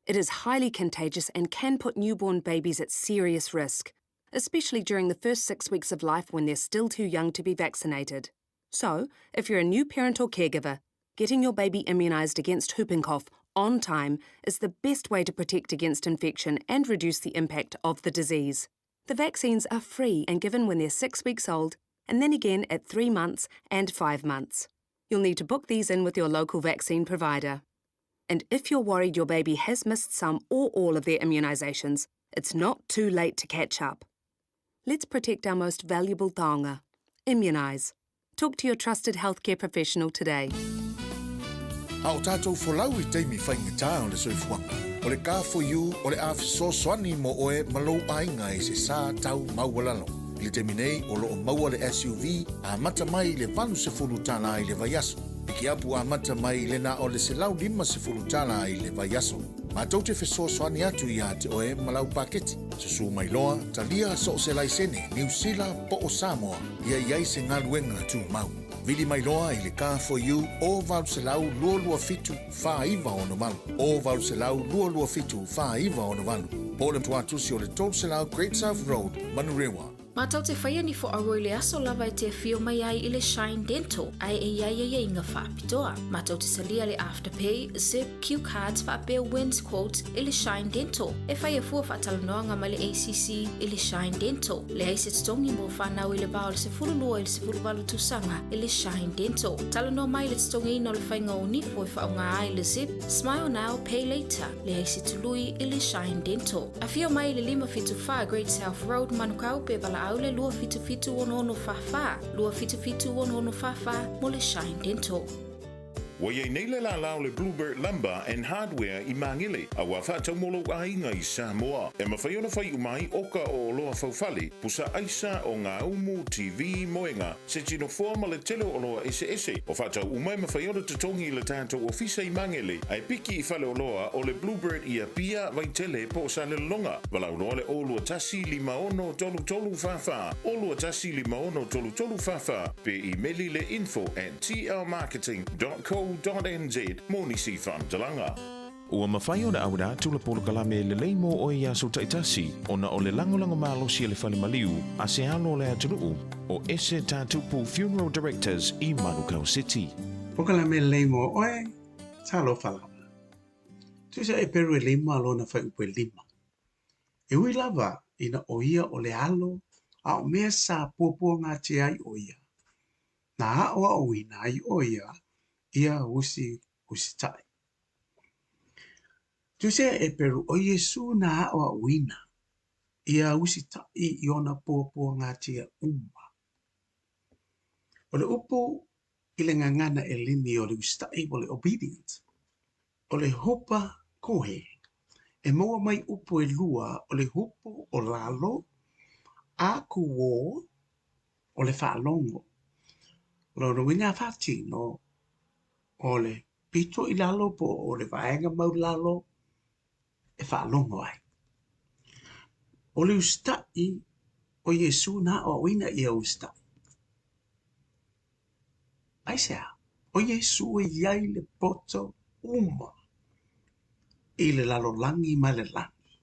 It is highly contagious and can put newborn babies at serious risk, especially during the first six weeks of life when they're still too young to be vaccinated. So, if you're a new parent or caregiver, getting your baby immunised against whooping cough on time is the best way to protect against infection and reduce the impact of the disease. The vaccines are free and given when they're six weeks old, and then again at three months and five months. You'll need to book these in with your local vaccine provider. And if you're worried your baby has missed some or all of their immunisations, it's not too late to catch up. Let's protect our most valuable taonga. Immunise. Talk to your trusted healthcare professional today. A o tātou folau i taimi faigata o le soifuaga, o le Car4U o le a fesoasoani mo oe ma lou aiga i se sa tau maualalo. I le taimi nei, o lo o maua le SUV amata mai i le $80 i le vaiaso. Pikiapu amata mai i le na o le $150 i le vaiaso. Matou te fesoasoani atu iā te oe ma lau paketi. Susū mai loa, talia so o se laisene, Niu Sila po o Samoa, ia i ai se galuega tumau. Vili mai loa i le Car4U o 800 227 4968, o 800 227 4968, po o le tuatusi o le 300 Great South Road, Manurewa. Matou te whaia ni whaaro i le aso lava e te awhio mai ai i le Shine Dental, ae e iai aiaiga faapitoa. Matou te talia le Afterpay, Zip, Q Cards faapea Wins Quote i le Shine Dental. E whaia fua faatalanoaga ma le ACC i le Shine Dental. Leai se totogi mo whanau i le va o le 12 i le 18 tausaga i le Shine Dental. Talanoa mai le totogiina o le faiga o nifo e faaaoga ai le Zip, Smile Now, Pay Later. Leai se tului i le Shine Dental. Afio mai i le 574 Great South Road, Manukau, pe valaau le 277 6644, 277 6644 mo le Shine Dental. Ua i ai nei le lālā o le Bluebird Lumber and Hardware i Māngere, a ua faatau mo lou aiga i Samoa. E mafai ona fai uma ai oka o oloa faufale, pusa aisa, ogaumu, TV, moega, se tinofoa ma le tele o oloa eseese. O faatau uma e mafai ona totogi i le tatou ofisa i Māngere, ae piki i faleoloa o le Bluebird i Apia, Vaitele po o Salelologa. Valaau loa le 021 56 33 44, 021 56 33 44, pe imeli le info@tlmarketing.co.nz mo nisi faamatalaga. Ua mafai ona auina atu le polokalame lelei mo oe i aso taitasi ona o le lagolago malosi a le fale maliu a se alo o le atunuu o Ese Tatupu Funeral Directors i Manukau City. Polokalame lelei mo oe, talofa lava. Tusa e Peru e lima lona fuaiupu e lima. E ui lava ina o ia o le alo a o mea sa puapuagatia ai o ia, na aʻoaʻoina ai o ia ia usi usitaʻi. Tusa e Peru o Iesu na aʻoaʻoina ia usitaʻi i ona puapuagatia uma. O le upu I le gagana eleni o le usitai po o le obedient, o le hupa kohe, e maua mai upu e lua o le hupu o lalo, akuō, o le faalogo. O lona uiga a faatino, o le pito i lalo po o le vaega maulalo e faalogo ai. O le usitai o Iesū na aoaoina ia usitai. Aisea? O Iesū e i ai le poto uma i le lalolagi ma le lagi.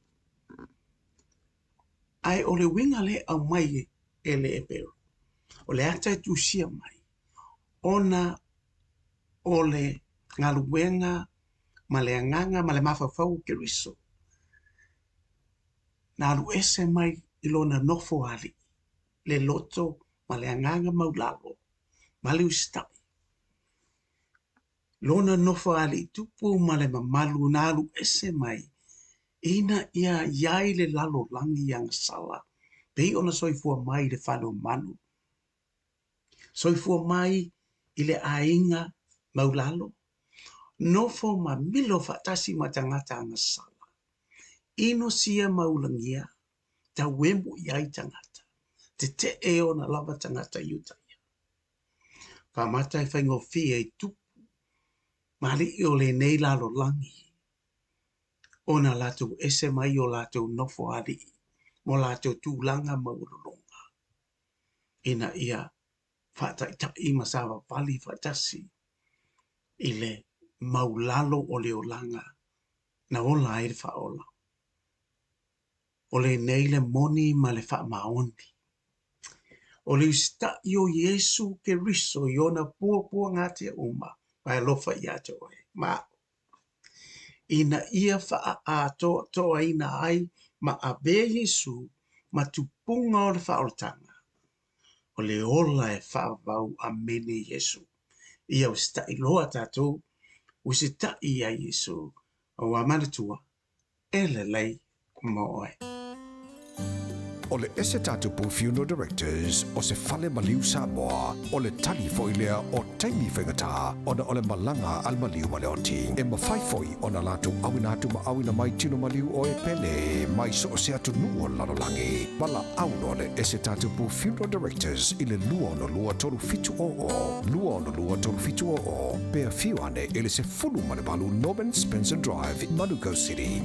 Ae o le uiga lea e aumai e le Eperu, o le ata e tusia mai, ona o le galuega ma le agaga ma le mafaufau o Keriso, na alu ese mai i lona nofo alii, le loto ma le agaga maulalo ma le usitai. Lona nofo alii tupu ma le mamalu na alu ese mai ina ia i ai le lalolagi agasala pei ona soifua mai i le fale o manu, soifua mai i le aiga maulalo, nofo ma milo faatasi ma tagata agasala, inosia ma ulagia, tauemu i ai tagata, tetee ona lava tagata Iutaia. Faamata e faigofie i tupu ma alii o lenei lalolagi ona latou ese mai o latou nofo alii ma o latou tulaga maualuluga ina ia faataitai ma savavali faatasi i le maulalo o le olaga na ola ai le Faaola. O lenei le moni ma le faamaoni. O le usitai o Iesu Keriso i ona puapuagatia uma ma e alofa ia te oe ma au, ina ia faaatoatoaina ai ma avea Iesu ma tupuga o le faaolataga, o le ola e faavavau. Amene Iesu. Ia usitai loa tatou, usitai ia Iesu, aua manatua, e lelei mo oe. O le ese Tatupu Funeral Directors o se fale maliu Samoa, o le tali foi lea o taimi faigata ona o le malaga a le maliu ma le oti. E mafai foi ona latou auina atu ma auina mai tino maliu o e pele mai so o se atunuu o le lalolagi. Valaau loa le ese Tatupu Funeral Directors i le 262 3700, 262 3700, pe afio ane i le 18 Norman Spencer Drive, Manukau City.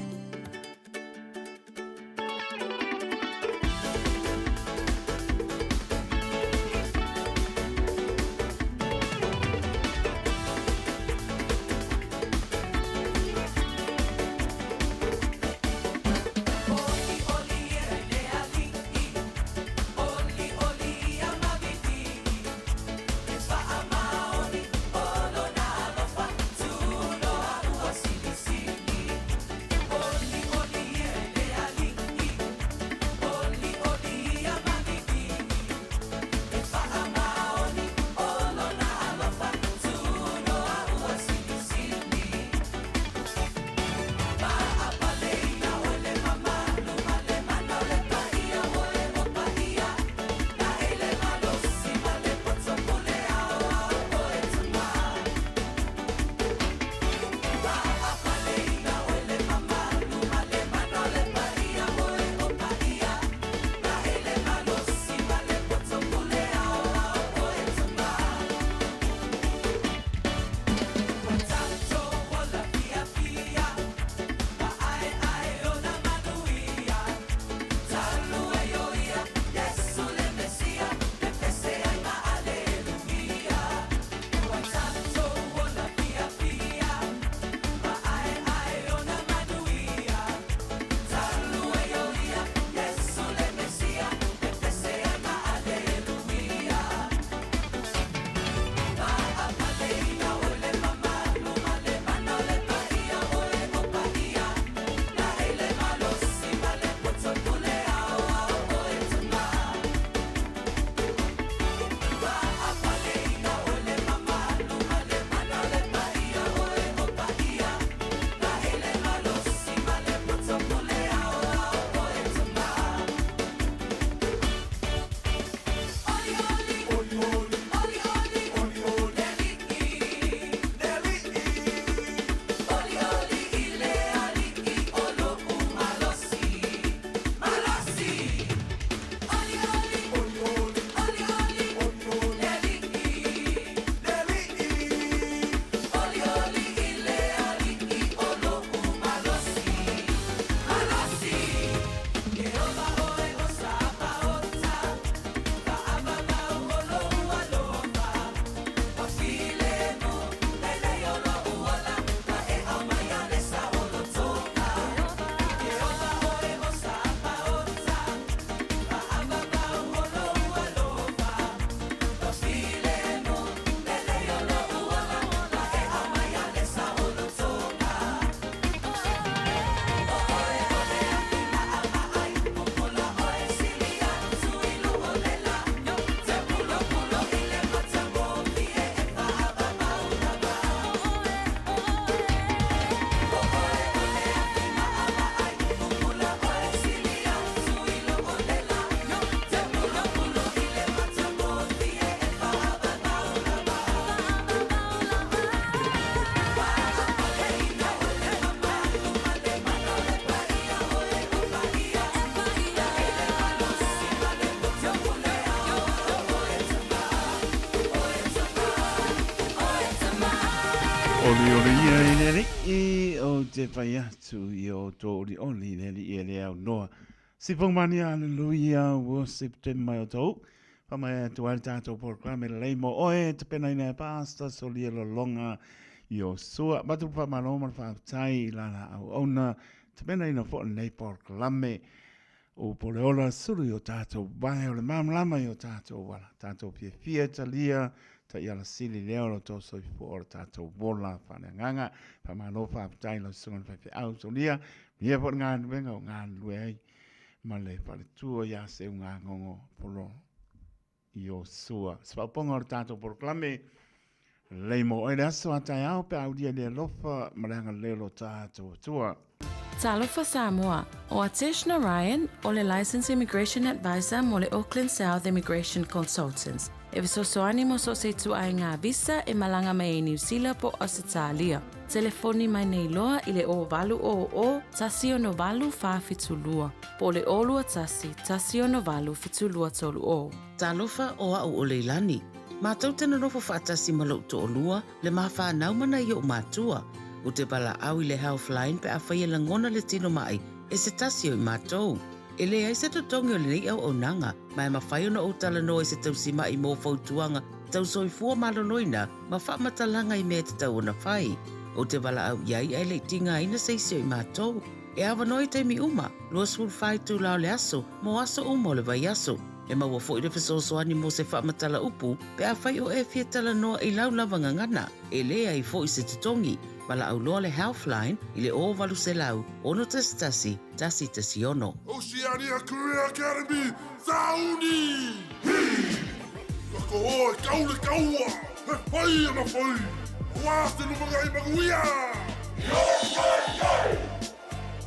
Olioli ia i le alii ou te fai atu i o tō olioli i le alii e le aunoa. Sifong mania, aleluia, worship te mai o tōu. Whamai atu ai le tātou polokalame lelei mo oe, tapenaina e Pastor Solia Lolonga i o sua. Matu le whamalo ma le whaatai i lala auauna, tapenaina fo nei polokalame. Upu o le ola, sulu i o tātou wae, o le māmalama i o tātou wala. Tātou fiafia talia, ta i ala sili lea o lo tō soifua o le tātou wola whaleanganga. Whamalo whaapatai lau susuga le faifeau solia, mia fo le ngā nuenga o ngā nue ai ma le whaletua i a seu ngā ngongo polo i o sua. Se whaoponga o le tātou polokalame, lei mo oe le aso a taeao pe aulia le alofa ma le agalelei o lo tātou Atua. Talofa Samoa, o Atesh Narayan o le Licensed Immigration Advisor mo le Auckland South Immigration Consultants e fesoasoani mo so o se ituaiga visa e malaga mai ai Niu Sila po o Ausetalia. Telefoni mai nei loa i le 0800 168 472 po o le 021 168 7230. Talofa o a'u o Leilani. Matou te nonofo faatasi ma lo'u to'olua, le ma fanau ma nai o'u matua. Ou te valaau i le Healthline pe afai e lagona le tino ma'i e se tasi o i matou. E leai se totogi o lenei auaunaga, ma e mafai ona ou talanoa i se tausima'i mo fautuaga tau soifua maloloina ma faamatalaga i mea e tatau ona fai. Ou te valaau i ai ae le i tigaina se isi o i matou. E avanoa i taimi uma, 24 itula o le aso, mo aso uma o le vaiaso. E maua foi le fesoasoani mo se faamatala upu pe afai o e fia talanoa i lau lava gagana, e leai foi se totogi. Valaau loa le Healthline i le 0800 611 116. Oceania Career Academy, Sauni! Hi! Ka koho e kau le kaua, he whai ana whai, Aua te lumangai manuia!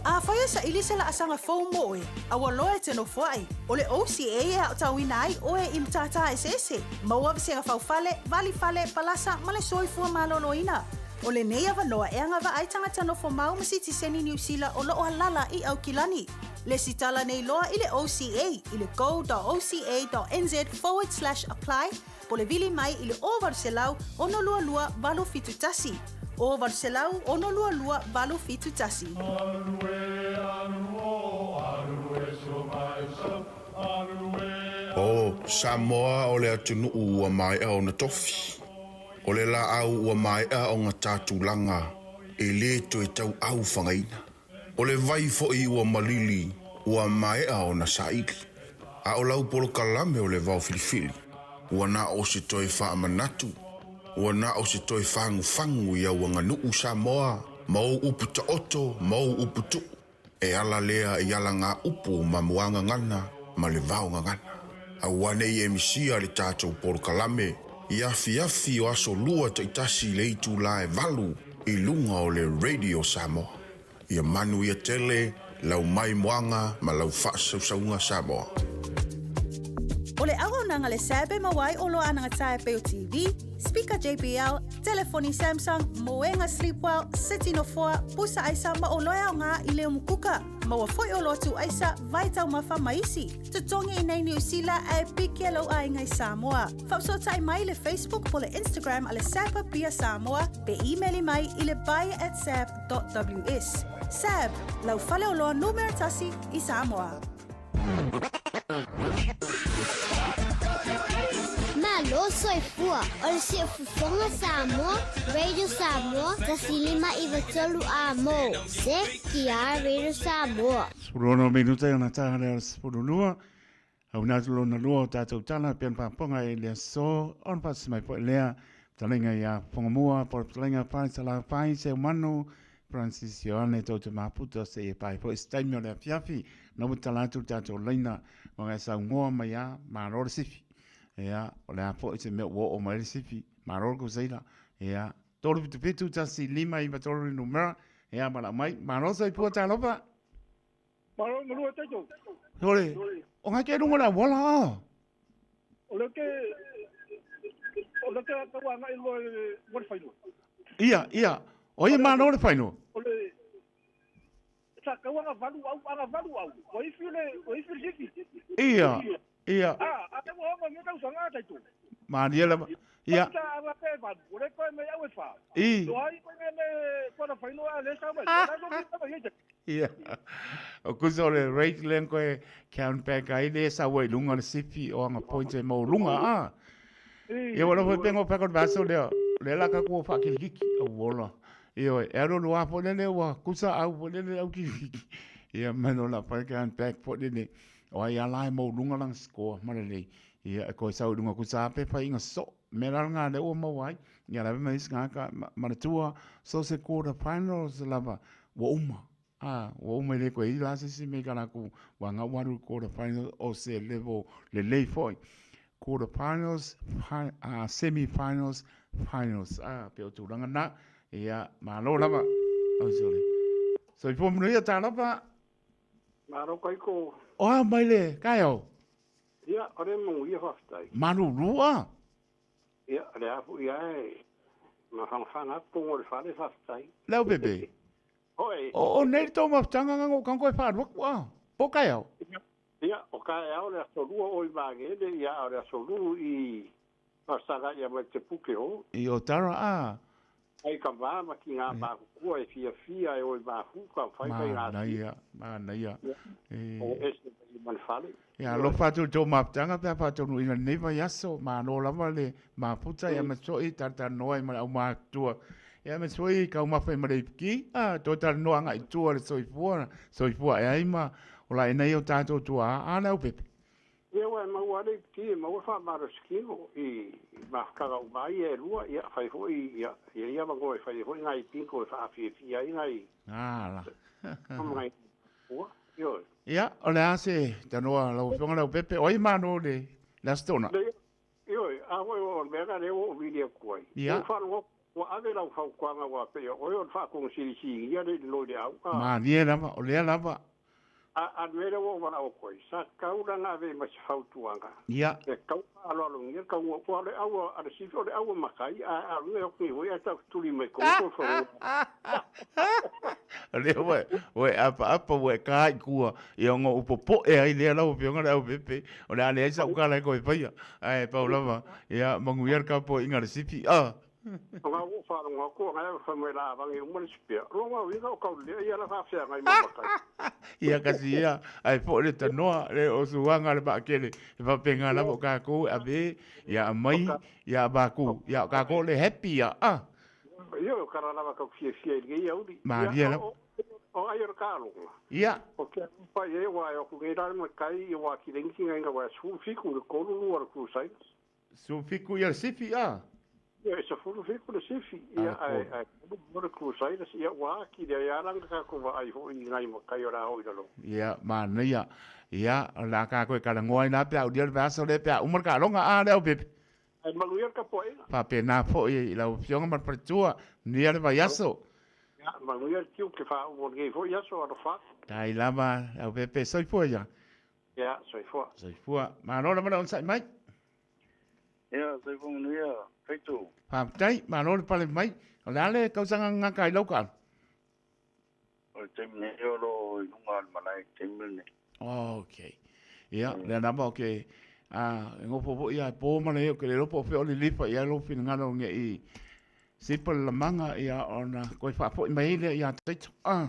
Afai e saili se laasaga fou mo oe, a ua loa e te nofoaʻi, o le OCA e aotauina ai oe i matata eseese, maua vasega faufale, vali fale, palasa ma le soifua maloloina. O lenei avanoa e agavaa ai tagata nofo mau ma sitiseni Niu Sila o loo alala i Aukilani. Lesitala nei loa i le OCA i le go.oca.nz/apply po o le vili mai i le 0800 622 871. 0800 622 871. O Samoa o le atunuu ua maea ona tofi. O le laau ua maea ona ta tulaga e lē toe tauau fagaina. O le vai foi ua malili ua maea ona saili. A o lau polokalame o le vao filifili, ua na o se toe faamanatu, ua na o se toe fagufagu i au aganuu Samoa ma ou upu taoto ma ou upu tuu. E ala lea i alagaupu ma muagagana ma le vaogagana. Aua ne i e misia le tatou polokalame i afiafi o aso lua taitasi i le itulā e valu i luga o le Radio Samoa. Ia manuia tele lau maimoaga ma lau faasausauga Samoa. O le auaunaga le SAB e maua ai oloa anagata e pei o TV, speaker JBL, telefoni Samsung, moega Sleepwell, seti nofoa, pusa aisa ma oloa e aoga i le umukuka. Maua foi oloa tuu aisa, vai taumafa ma isi. Totogi i nei Niu Sila ae piki lou aiga i Samoa. Faafesootai mai i le Facebook po le Instagram a le SAB Apia Samoa pe imeli mai i le buy@sab.ws. SAB, lau faleoloa numera tasi i Samoa. Malo soifua, o le Siufofoga Samoa, Radio Samoa, 1593 A-mo, CKR Radio Samoa. 16 minuta i ona taha lea o le 12. Auina atu lona lua o tātou tala pea na faafofoga i le aso ona faasisi mai foi lea fetalaiga ia Fogamua po o le fetalaiga Fai Salafai Seumanu Francis Ioane tou te mafuta seia pae foi se taimi o le afiafi na ua tala atu le tatou laina ma e saunoa mai a malo le sifi. Ia, o le a foi se mea ua oo mai le sifi, malo le kusaila. Ia, 377 1 5 9 3 le numera. Ia, valaau mai. Malo soifua talofa. Malo galue tatou. Sole, o ngai ke lunga le auala a. O le ke o le ke tau agai loa mo le fainua. Ia, ia. O ia malo le fainua. O le sa tau agavalu au agavalu au. Ua ifi le ua ifi le sifi. Ia, ia. A, a te ua onga nge tausaga a tatou. Malie lava. Ia. I. Ia. O kusa o le rate lea na koe count back ai lea sau ai luga o le sipi o anga points e maualuga a. Ia ua lava penga o peka o le vaiaso lea, lea la ka kua whaakilikiki, au ola. Ia oe, e alu alu a foi lele ua kusa au foi lele au kilikiki. Ia mano la whai count back foi lele. O ai ala e maualuga lana score ma lelei. Ia e koe sau i luga kusa a pe whai inga so. Mea la ngā lea ua maua ai. Ia lawe mai isi ngā ma le tua so se quarter finals lava ua uma. A, ua uma i le koe i la se isi mea i ka lakou wa nga ua alu i quarter finals o se level lelei foi. Quarter finals, fi, semi finals, finals. A, pe o tulaga na. Ia, malo lava. Oh, sorry. Soifua manuia talofa. Malo kaiko. O a mai le kaeo? Ia, o le manuia faafetai. Malulua. Ia, o le a foi a e mafangafanga atu tonu o le fale faafetai. Leo bebe. Hoi. O, o nei le tou mafutaga nga ngo kango e whaalu aku a. Po kaeao? Ia, o kaeao le aso lua o i Magele, ia a o le aso lulu i Whasaga ia mai te puke o. I Otara a. Ai ka ma ma ki ngā mākukua e fiafia e o i māhuka, whai whai ngā Manaia, manaia. E. O ese mai i Manfale. Ia alofa atu i tō mafutaga pe a whaatonuina lenei vaiaso, mānō lava le mafuta ia maso'i talatalanoa ai ma le aumātua. Ia maso'i kaumafa i Maleipiki, a toe talanoa agai i tua le soifua, soifua ae ai ma ola ae nei o tātou tuaa a le aupepe. Ia ua e maua le ipiki e maua faamalosi kino i mafutaga uma ai ia e lua, ia fai foi ia ia ia avanoa e fai ai foi nai bingo e faafiafia ai nai Ala. nai ua, ioe. Ia, o le a se tanoa lau Afioga Leaupepe, o ai malo le le Aso Toona? Leai, ioe, a foi o le mea lena lea ua ou vili atu ai. Ia. Ua faalogo atu, ua ave lau fautuaga aua pei o oe o le faatogasilisiligia le i le au, a. Malie lava, o lea lava. A, a le mea lea ua ou manao atu ai, sa tatau la ona ave ai ma se fautuaga. Ia. E tatau ona faaaloalogia le tauga, aua o le au a le sifi o le au a matai, a alu e atu nei foi ae taufetuli mai totonu toe fanua. O lea ua, ua e apaapa, ua e ka i tua, ia ona ou popoe ai lea lau Afioga Leaupepe, o le a leai sau tala e toe faia, ae pau lava, ia manuia le tapuaiga a le sifi. Ah! O ngā ua wharonga atu, ngai au whamai la avangi uma le sipia. Rua ngā uiga o kaulea ia la whaafeagai ma matai. Ia kasi ia, ae foʻi le tanoa, le o suaga le vaakele, e faapena lava o kākou e ave, ia aumai, ia avatu, ia o kākou le happy ia, ah. Ia o kara lava kau fiafia i lenei auli. Malie lava. O ai o le taaloga. Ia. O ke alofa i ai aua e o atu nei la le matai ia ua kilengiti ngai ina ua 17 le 3 lua o le Crusaders. 17 ia le sifi a? Ia e 17 le sifi ia ae ae 3 le Crusaders ia ua atili ai a la na tatou vaai foi i nai matai o le a oo i lalo. Ia manaia. Ia o le a tatou e talanoa ai la pe a ulia le vaiaso lea pe a uma le taaloga a Leaupepe. Ae manuia le tapuaiga. Faapena foi i lau Afioga ma le faletua, manuia le vaiaso. Ia, manuia le tiute faauma o lenei foi aso, alofa. Tai lava, Leaupepe, soifua ia. Ia, soifua. Soifua. Malo lava le onosai mai. Ia, soifua manuia, Fetu. Faafetai, malo le pale mai. O le a le tausaga gagata i lau tala? O le taimi nei o lo o i luga o le malae i le taimi lenei. Ok. Ia, lea lava o ke, a, e nofo foi ia e pō ma le o ke le iloa po o fea o lilifa i ai lou finagalo nge i sipa le lamaga, ia, ona koe faafoi mai ai lea ia Taito. Ah.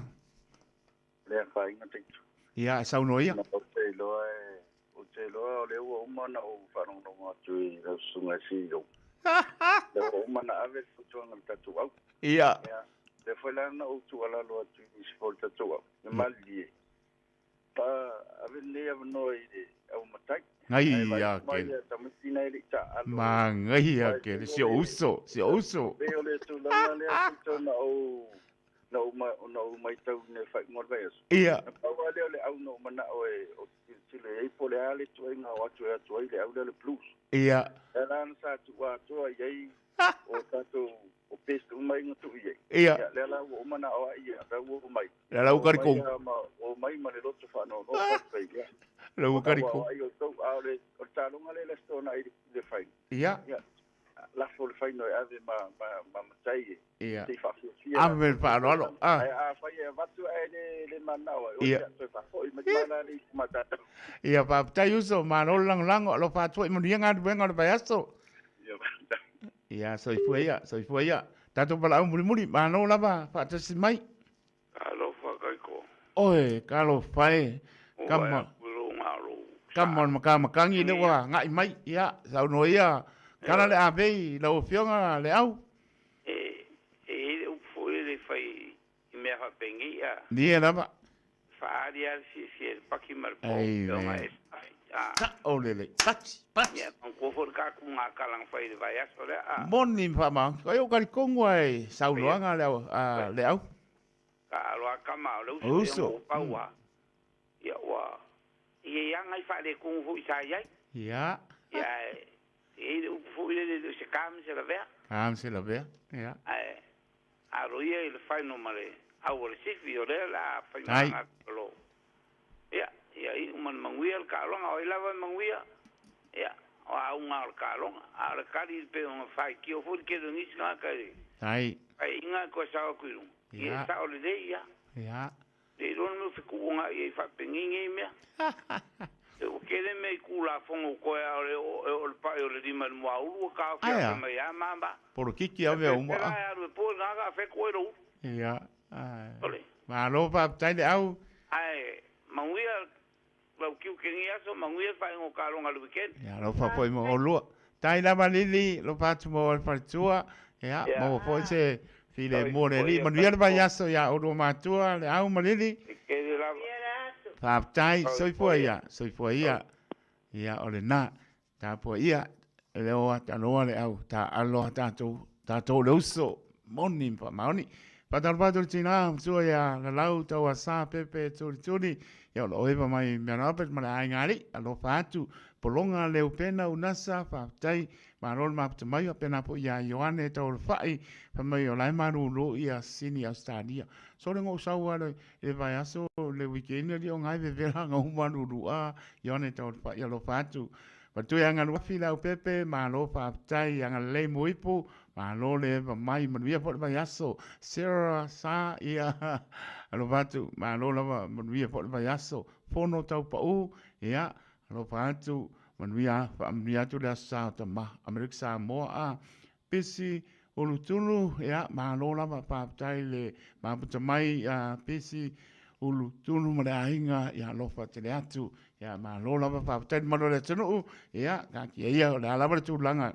Le afaina Taito. Ia, e saunoa ia. Ou te iloa e, ou te iloa o lea ua uma ona ou faalogologo atu i lau susuga e CEO. Lea ua uma ona ave le fautuaga i le tatou au. Ia. Ia, lea foi la na ou tuualalo atu i nisi foi o le tatou au, ia malilie, pa ave lenei avanoa i le au matai. Ngai ia kele. Manaia kele, si ou uso, si ou uso. Pei o le tulaga lea Taito na ou na ou, na ou matau i le faaiuga o le vaiaso. Ia. Na pau lava lea o le au na ou manao e ou te tilotilo i ai po o le a le ituaiga o atu e atu ai le au lea o le blues. Ia. Lea la na sa tuu atoa i ai o tatou o best uma ia na tuu i ai. Ia. Ia, lea la ua uma na aoai ia, la ua omai. Lea la ua kalikou. Omai ma le loto faanoanoa faafetai ia. La ua kalikou. Ua aoai outou, a o le, o le taaloga lea i le Aso Toonai i le final. Ia. Ia. Lafo le faino e ave ma, ma, ma matai e. Ia. Se i faafiafia. Ave le faaaloalo. Ah. Ae afai e avatu ae le, le manao ai, Ia. ia toe faafoi mai ma la le isi matatau. Ia, faafetai uso, malo le lagolago, alofa atu foi manuia galuega o le vaiaso. Ia, faafetai. Ia, soifua ia, soifua ia. Tatou valaau mulimuli, malo lava faatasi mai. Talofa Kaiko. Oe, talofa e. Kama. Kama o le makamakagi lea ua agai mai. Ia, saunoa ia, tala le avei i lau Afioga Leau. E, e i ai le upu foi lele e fai i mea faapenei a. Ia lava. Faaali lava le fiafia i le paki ma le po, e ona e safi. Sao lelei. Pati, pati. Ia, manatua foi le tatou gakala na fai i le vaiaso lea, a. Moni ma faamaoni. Ai o talitonu lava i saunoaga a Leau. Taalo a tama, o le uso lea na ou pau a. Ia, ua i ai lava nai faaletonu foi sa i ai. Ia. Ia, ae e i ai le upu foi lele, e le o se ka ma se lavea. Ka ma se lavea, ia. Ae alo ia i le final ma le au o le sifi, o lea o le a faimalaga atu lo. Ia, ia iu ma le manuia le taaloga, o ai lava e manuia, ia, o auga o le taaloga. A o le tali pei ona faitio foi le tele o nisi tagata i le paeaiga e toe sao atu i luga, ia e sao lelei ia. Ia. Le iloa le mea o fetuunai ai faapenei nei mea. E ua tele mea i Tulafono toe a o le oo le pai o le lima i le muaulu ua taofi Aea. ake mai a mama. Polokiki a mea uma. Pela e alu e po i ngaka a fetu ai lo ulu. Ia. Ae. Ole. Malo faafetai le au. Ae manuia lau tiute nei aso, manuia le faaiga o taaloga i le weekend. Ia alofa foi mo oulua. Tai lava Lili, alofa atu mo oe faletua. Ia, maua foi se filemu o le Alii. Manuia le vaiaso ia oulua matua, le au ma Lili. Faafetai, soifua ia, soifua ia. Ia, o lena. Tapuai ia, e le o ataloa le au taaalo a tatou, tatou le uso, moni ma faamaoni. Faatalofa atu i le tina matua ia Lalau Tauasa Pepe Tulituli, ia o lo o eva mai Mount Albert ma le aiga alii, alofa atu, Pologa Leupena Unasa, faafetai, malo le mafuta mai, faapena foi ia Ioane Taualafai, fai mai o la e malulu ia Sini Ausetalia. Sole na ou sau lava i le vaiaso le weekend alii o na e vevela na ou malulu a Ioane Taualafai, alofa atu. Matua ia Galuafi Leaupepe, malo faafetai, agalelei Muipu, malo le eva mai, manuia foi le vaiaso. Sarah Sa, ia, alofa atu, malo lava, manuia foi le vaiaso. Fono Taupau, ia, alofa atu, manuia, faamanuia atu le Aso Sa o Tama, Amerika Samoa, a. Pisi Ulutulu, ia, malo lava, faafetai le maputa mai, a Pisi Ulutulu ma le aiga, ia, alofa tele atu, ia, malo lava, faafetai le malu o le atunuu, ia, taatia ia, o le a lava le tulaga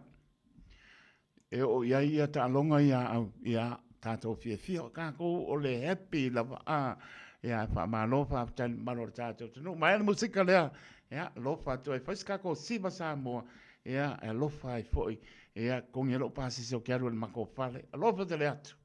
e oo i ai ia taaloga ia au, ia, tatou fiafia, o tatou o le happy lava, a, ia, faamalo, faafetai le mamalu o le tatou atunuu. Maea le musika lea, ia, alofa atu ai, fai se tatou siva Samoa, ia, e alofa ai foi, ia, totogi ai lou pasese ou te alu i le matou fale, alofa tele atu.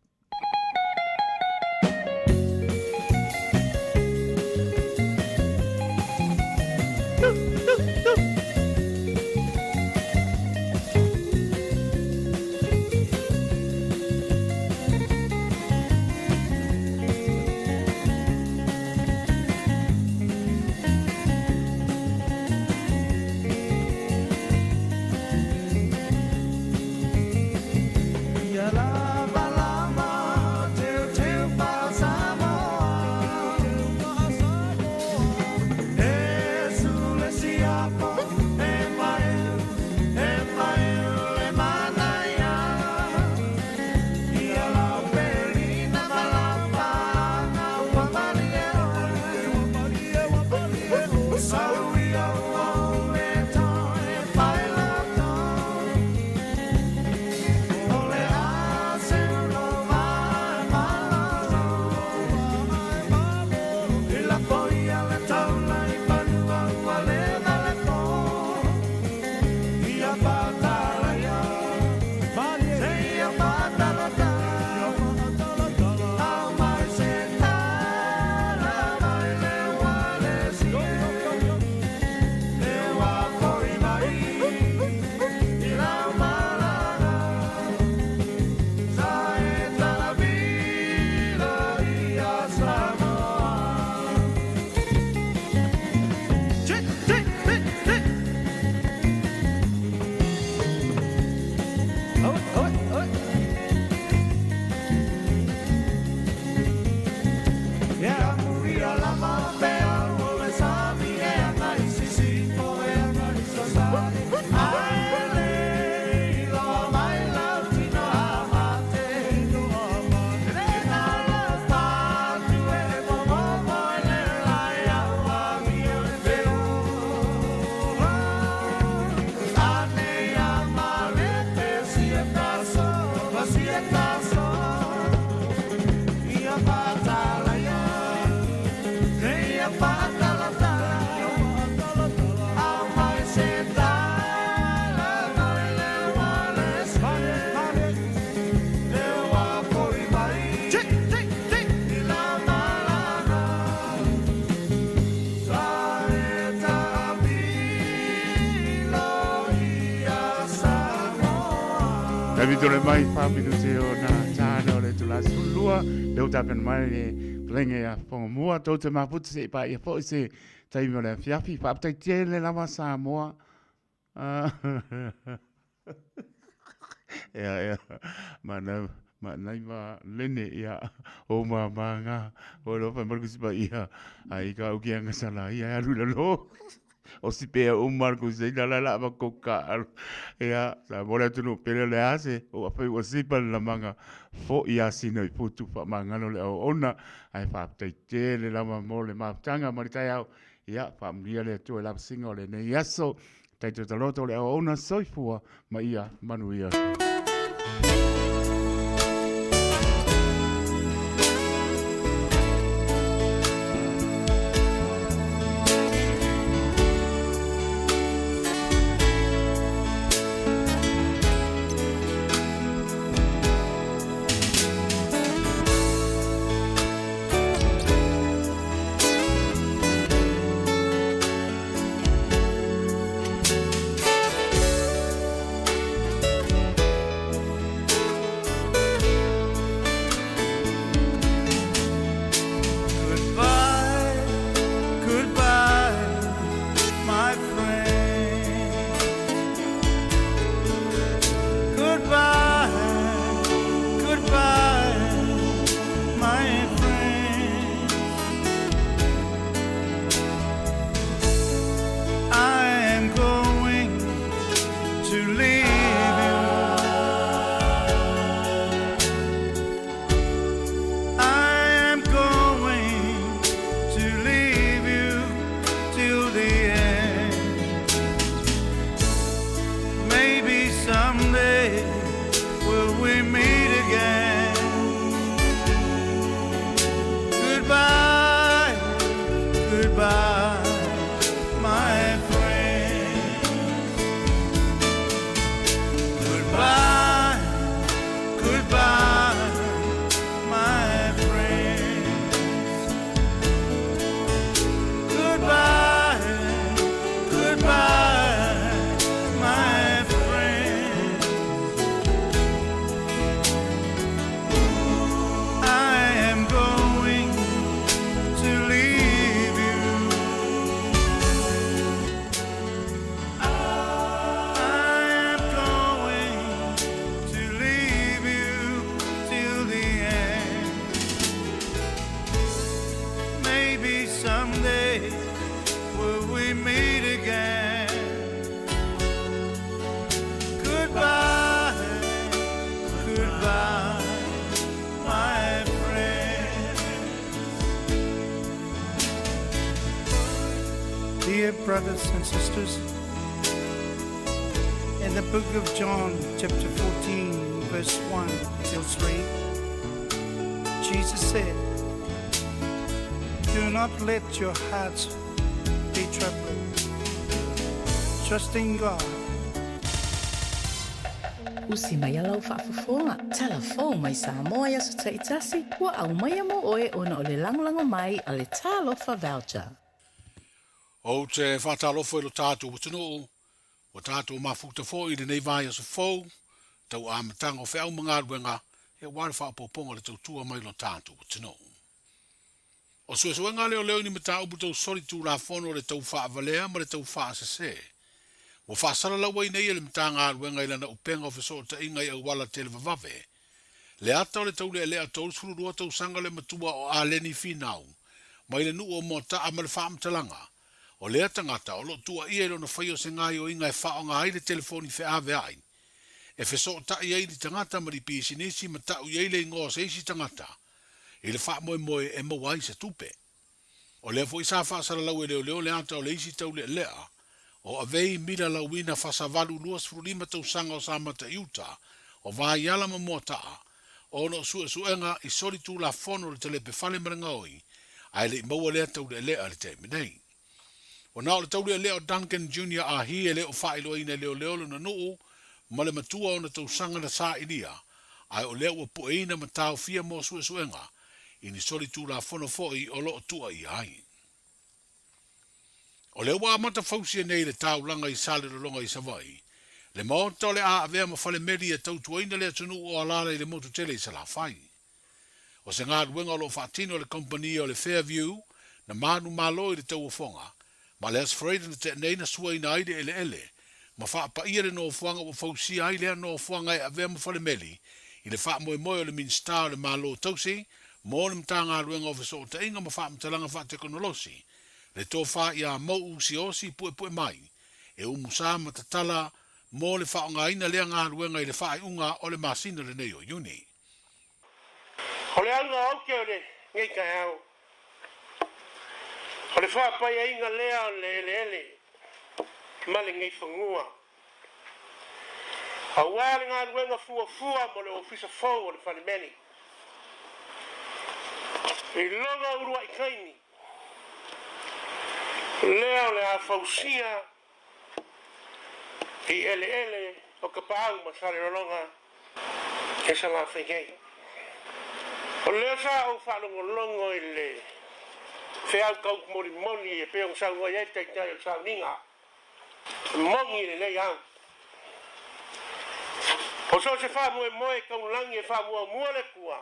Taimi tole mai whāminute o nā tāna o le tula sulua, le o tāpena mai le pelenge a whangamua, tō te maputu se i pā ia fo i se taimi o le awhiawhi, whaaptai tele lava Samoa. Ea, ea, mana, mana i ma lene, ia, o ma manga, o lo whai marukusi pa ia, ai ka uki anga sala, ia alu la lo. O si pea o Marco se la la la ma ko ka ia sa mo le tunu pele le ase o a fai o si pa la manga fo ia sino i putu fa manga no le o ona ai fa te te le la ma mo le ma tanga ma le tai au ia fa mria le tu la singa o le nei aso tai te taloto le o ona soifua ma ia manuia. Dear brothers and sisters, in the book of John, chapter 14, verse 1 till 3, Jesus said, Do not let your hearts be troubled. Trust in God. Usi mai a lau faafofoga, tala fou mai Samoa i aso taitasi, ua aumaia mo oe ona o le lagolago mai a le Talofa Voucher. Ou te faatalofa i lo tatou atunuu, ua tatou mafuta foi i lenei vaiaso fou, tau amataga o feau ma galuega aua le faaopoopoga o le tautua mai lo tatou atunuu. O suesuega a leoleo i ni mataupu tau soli tulafono o le tau faavalea ma le tau faasese, ua faasalalau ai nei e le Matagaluega i lana upega o fesootaiga i auala televavave, le ata o le taulealea 32 tausaga le matua o Aleni Finau mai le nuu o Moataa ma le faamatalaga, o lea tagata o lo o tuuaia i lona faia o se gaoioiga e faaaoga ai le telefoni feaveai e fesootai ai ni tagata ma ni pisinisi ma tau i ai le igoa o se isi tagata i le faamoemoe e maua ai se tupe. O lea foi sa faasalalau e leoleo le ata o le isi taulealea o Avei Mila Lauina Fasavalu 25 tausaga o Samata i uta o Vaiala ma Moataa. ona o suesuega i solitulafono le talepe fale ma le gaoi, ae le i maua lea taulealea i le taimi nei. Ua na o le taulealea o Duncan Junior Ahi e le o faailoaina e leoleo lona nuu ma le matua ona tausaga na sailia, ae o lea ua pueina ma taofia mo suesuega i ni solitulafono foi o lo o tuuaia ai. O lea ua amata fausia nei le taulaga i Salelologa i Savaii, le maota o le a avea ma fale meli e tautuaina le atunuu o alaala i le motu tele i Salafai. O se galuega o lo o faatino e le kamupani o le Fairview na manumalo i le tauofoga, ma le Aso Faraile na tea nei na suaina ai le eleele ma faapaia le nofoaga ua fausia ai lea nofoaga e avea ma fale meli i le faamoemoe o le Minisita o le Malo Tausi mo le Matagaluega o Fesootaiga ma Faamatalaga Faatekonolosi, le tofa ia Mou Siaosi Puepuemai, e umusa ma tatala mo le faaaogaina lea galuega i le faaiuga o le masina lenei o Iuni. O le auga o aute o lenei taeao, o le faapaiaina lea o le eleele ma lenei fanua, aua le galuega fuafua mo le Ofisa fou o le Falemeli. I lona uluai taimi lea o le a fausia i eleele o Kapaau ma Salelologa e Salafai nei. O lea sa ou faalogologo i le feau tau molimoli e pei ona saunoa i ai le Taitai o le Sauniga, e moni lenei au. O so o se faamoemoe taulagi e faamuamua le Atua,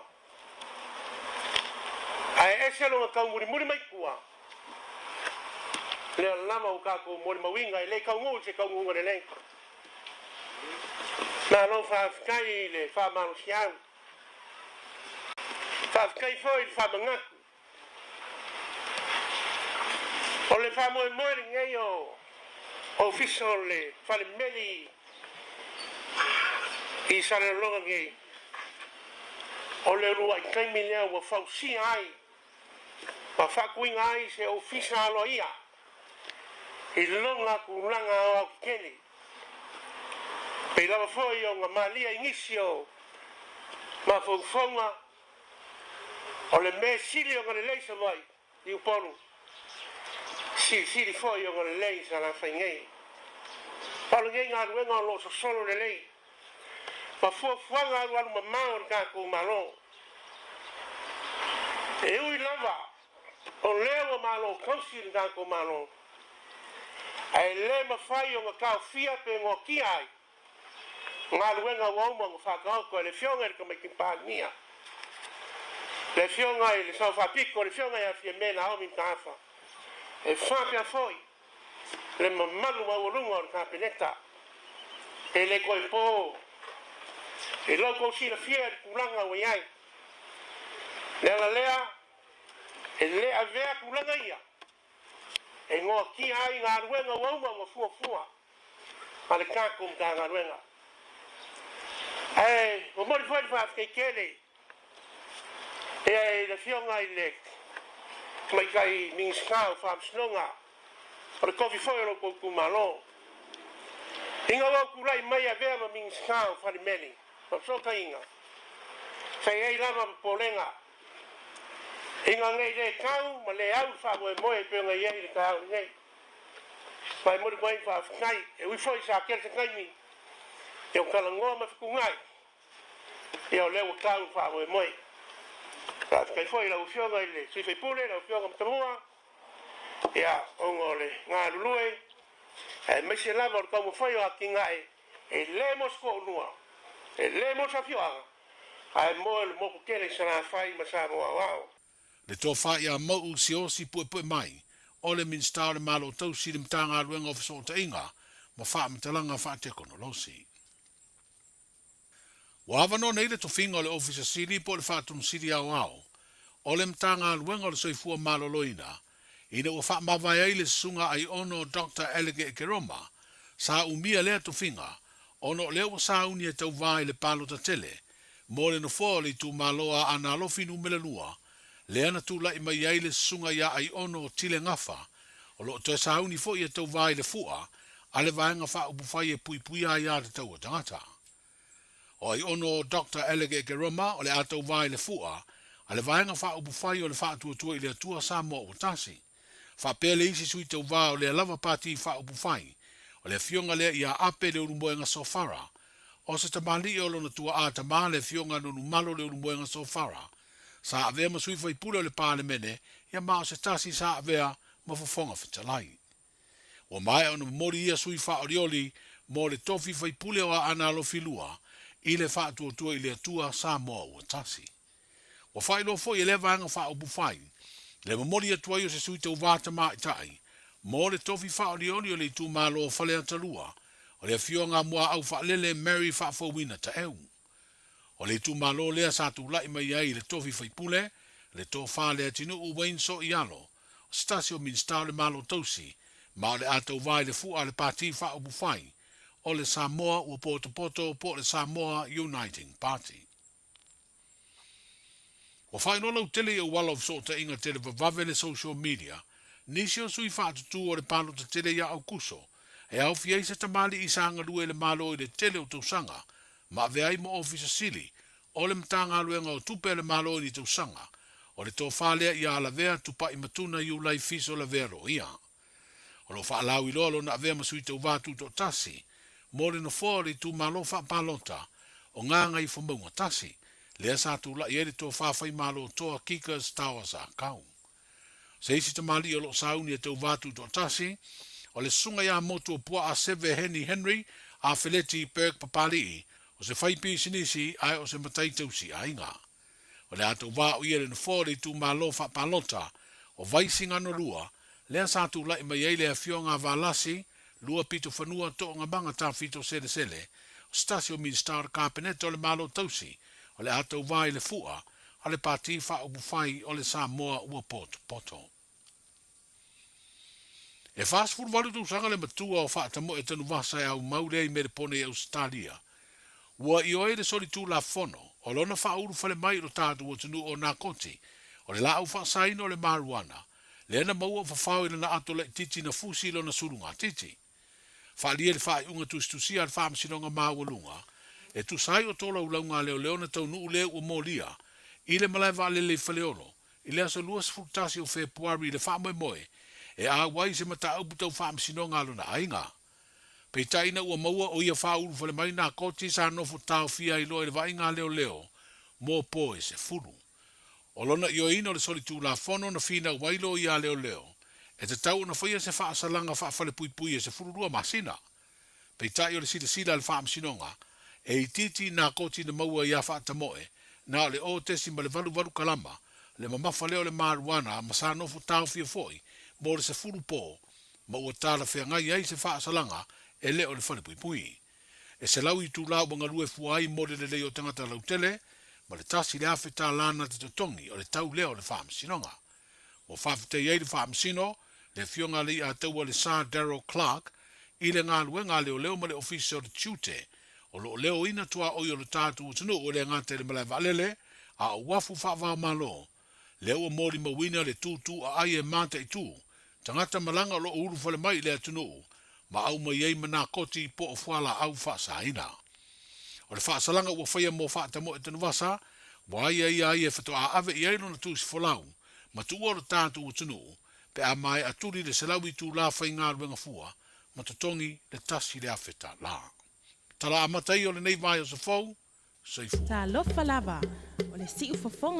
ae ese lona taumulimuli mai tua, lea lava ua tatou molimauina e le taunuu i se taunuuga lelei. Malo faafetai i le faamalosiau. Faafetai foi i le faamanatu. O le faamoemoe lenei o Ofisa o le Fale Meli i Salelologa nei, o le uluai taimi lea ua fausia ai ma faatuina ai se ofisa aloaia i lona tulaga aoaotetele, pei lava foi ona malia i nisi o mafaufauga o le mea sili ona lelei Savaii i Upolu, silisili foi ona lelei i Salafai nei. Ma o lenei galuega o lo o sosolo lelei ma fuafuaga alualu mamao a le tatou Malo. E ui lava o lea ua malo tausi le tatou Malo, ae le mafai ona taofia pe noatia ai galuega ua uma ona faataoto e le Afioga i le Tamaitai Palemia, le Afioga i le Sao Faapito, le Afioga ia Fiame Naomi Mataafa, e faapea foi le mamalu maualuga o le Kapeneta. E le toe po i lo outou silafia i le tulaga ua i ai. Le ala lea, e le avea tulaga ia e noatia ai galuega ua uma ona fuafua a le tatou Matagaluega. Ae momoli foi le faafetai tele i le Afioga i le Tamaitai Minisita o Faamasinoga, o le tofi foi o lo outou itumalo, ina ua ou tulai mai e avea ma Minisita o Falemeli ma Fesootaiga, sa i ai lava popolega ina nei le tau ma le au le faamoemoe e pei ona i ai le taeao lenei. Ma e momoli atu ai le faafetai, e ui foi sa tele se taimi e o talanoa ma fetuunai, Ia o lea ua tau le faamoemoe. Faafetai foi i lau Afioga i le sui usufono, lau Afioga Matamua, ia, ona o le galulue, aemaise lava o le taumafai o atinae e le mo se toalua, e le mo se afioaga, ae mo le motu tele i Salafai ma Samoa aoao. Le tofa ia Mau'u Siaosi Puepuemai, o le Minisita o le Malo Tausi i le Matagaluega o Fesootaiga ma Faamatalaga Faatekonolosi. Ua avanoa nei le tofiga o le Ofisa Sili po o le Faatonu Sili Aoao o le Matagaluega o le Soifua Maloloina ina ua faamavae ai le Susuga Aiono Doctor Alec Ekeroma sa umia lea tofiga ona o lea ua sauni e tauva i le palota tele mo le nofoa o le itumalo a Aana-Alofi Numera 2 lea na tulai mai ai le Susuga ia Aiono Tile Gafa o lo o toe sauni foi e tauva i le fua a le Vaega Faaupufai e Puipuia Aiatatau a Tagata. O Aiono Doctor Alec Ekeroma o le a tauvā i le Fu'a a le Vaega Faaupufai o le Faatuatua i le Atua Samoa Ua Tasi. Faapea le isi sui tauvā o lea lava Pati Faaupufai, o le afioga lea ia Ape Leulumoega Sofara. O se tamalii o lona tuaa tama le afioga Nonumalo Leulumoega Sofara, sa avea ma sui faipule o le Palemene ia ma o se tasi sa avea ma Fofoga Fetalai. Ua maea ona momoli ia sui faaolioli mo le tofi faipule o Aana Alofi 2 i le Faatuatua i le Atua Samoa Ua Tasi. Ua faailoa foi e lea vaega faaupufai le momoli atu ai o se sui tauvā tamaitai mo le tofi faaolioli o le itumalo o Faleata 2, o le Afioga Muaau Faalele Mary Faafouina Taeu. O le itumalo lea sa tulai mai ai i le tofi faipule, le Tofa Leatinuu Wayne Soialo, o se tasi o Minisita o le Malo Tausi, ma o le a tauvā i le fua a le Pati Faaupufai o le Samoa Ua Potopoto po o le Samoa Uniting Party. Ua faailoa lautele i auala o fesootaiga televavave le social media, nisi o sui faatutū o le palota tele ia Aukuso, e aofia ai se tamalii sa galue i le Malo i le tele o tausaga, ma avea ai ma Ofisa Sili o le Matagaluega o Tupe a le Malo i ni tausaga, o le tofa lea ia Alavea Tupai Matuna Iulai Fiso Lavea Loia. O lo o faalauiloa lona avea ma sui tauvā tutoatasi mo le nofoa o le itumalo faapalota o Gagaifomauga 1, lea sa tulai ai le tofa faimalo toa Kikas Towers Akau. Se isi tamalii o lo o sauni e tauvā tutoatasi, o le Susuga ia Motuopuaa Seve Heni Henry a Feleti Burke Papalii, o se faipisinisi ae o se matai tausi aiga. O le a tauvā o ia i le nofoa o le itumalo faapalota o Vaisigano 2, lea sa tulai mai ai le Afioga a Valasi Lua Pitofanua Toogamaga Tafito Selesele, o se tasi o Minisita o le Kapeneta o le Malo Tausi, o le a tauvā i le fua a le Pati Faaupufai o le Samoa Ua Potopoto. E 48 tausaga le matua o Faatamoe Tanuvasa e aumau lea i Melepone i Ausetalia. Ua ioe le solitulafono o lona faaulu fale mai i lo tatou atunuu o Nakoti, o le laau faasaina o le marijuana, lea na maua o fafao i lana ato laititi na fusi i lona sulugatiti. Faaalia le faaiuga tusitusia a le Faamasinoga Maualuga e tusa ai o tolaulauga a leoleo na taunuu le ua molia i le malae vaalele i Faleolo i le aso 21 o Fepuari i le faamoemoe e auai i se mataupu tau faamasinoga a lona aiga. Peitai ina ua maua o ia faaulu fale mai nā koti sa nofo taofia ai loa i le vaaiga a leoleo mo po e 10. O lona ioeina o le solitulafono na finau ai loa ia leoleo, e tatau ona faia se faasalaga faafalepuipui e 12 masina. Peitai o le silasila a le Faamasinoga, e itiiti nā koti na maua iā Faatamoe, na o le 0.88 kalama, le mamafa lea o le marijuana ma sa nofo taofia foi mo le 10 po, ma ua talafeagai ai se faasalaga e le o le falepuipui. E 100 itulā ua galue fua ai mo le lelei o tagata lautele, ma le $1,000 na te totogi o le tau lea o le Faamasinoga. Ua faafetai ai le Faamasino, le Afioga a Leiataua le Sir Darrell Clarke, i le galuega a leoleo ma le Ofisa o le Tiute, o lo o leoina tuaoi o le tatou atunuu e le gata i le malae vaalele, a o uafu faava-o-Malo, lea ua molimauina le tūtū aai e mataitu tagata malaga o lo o ulufale mai i le atunuu ma aumai ai ma nā koti po o fualaau faasaina. O le faasalaga ua faia mo Faatamoe Tanuvasa, ua aiaia ai e faatoa ave i ai lona tusi folau ma tuua lo tatou atunuu pe a maea tuli le 100 itulā faigaluega fua ma totogi le $1,000. Tala amata ia o lenei vaiaso fou, soifua. Talofa lava, o le siufofoga.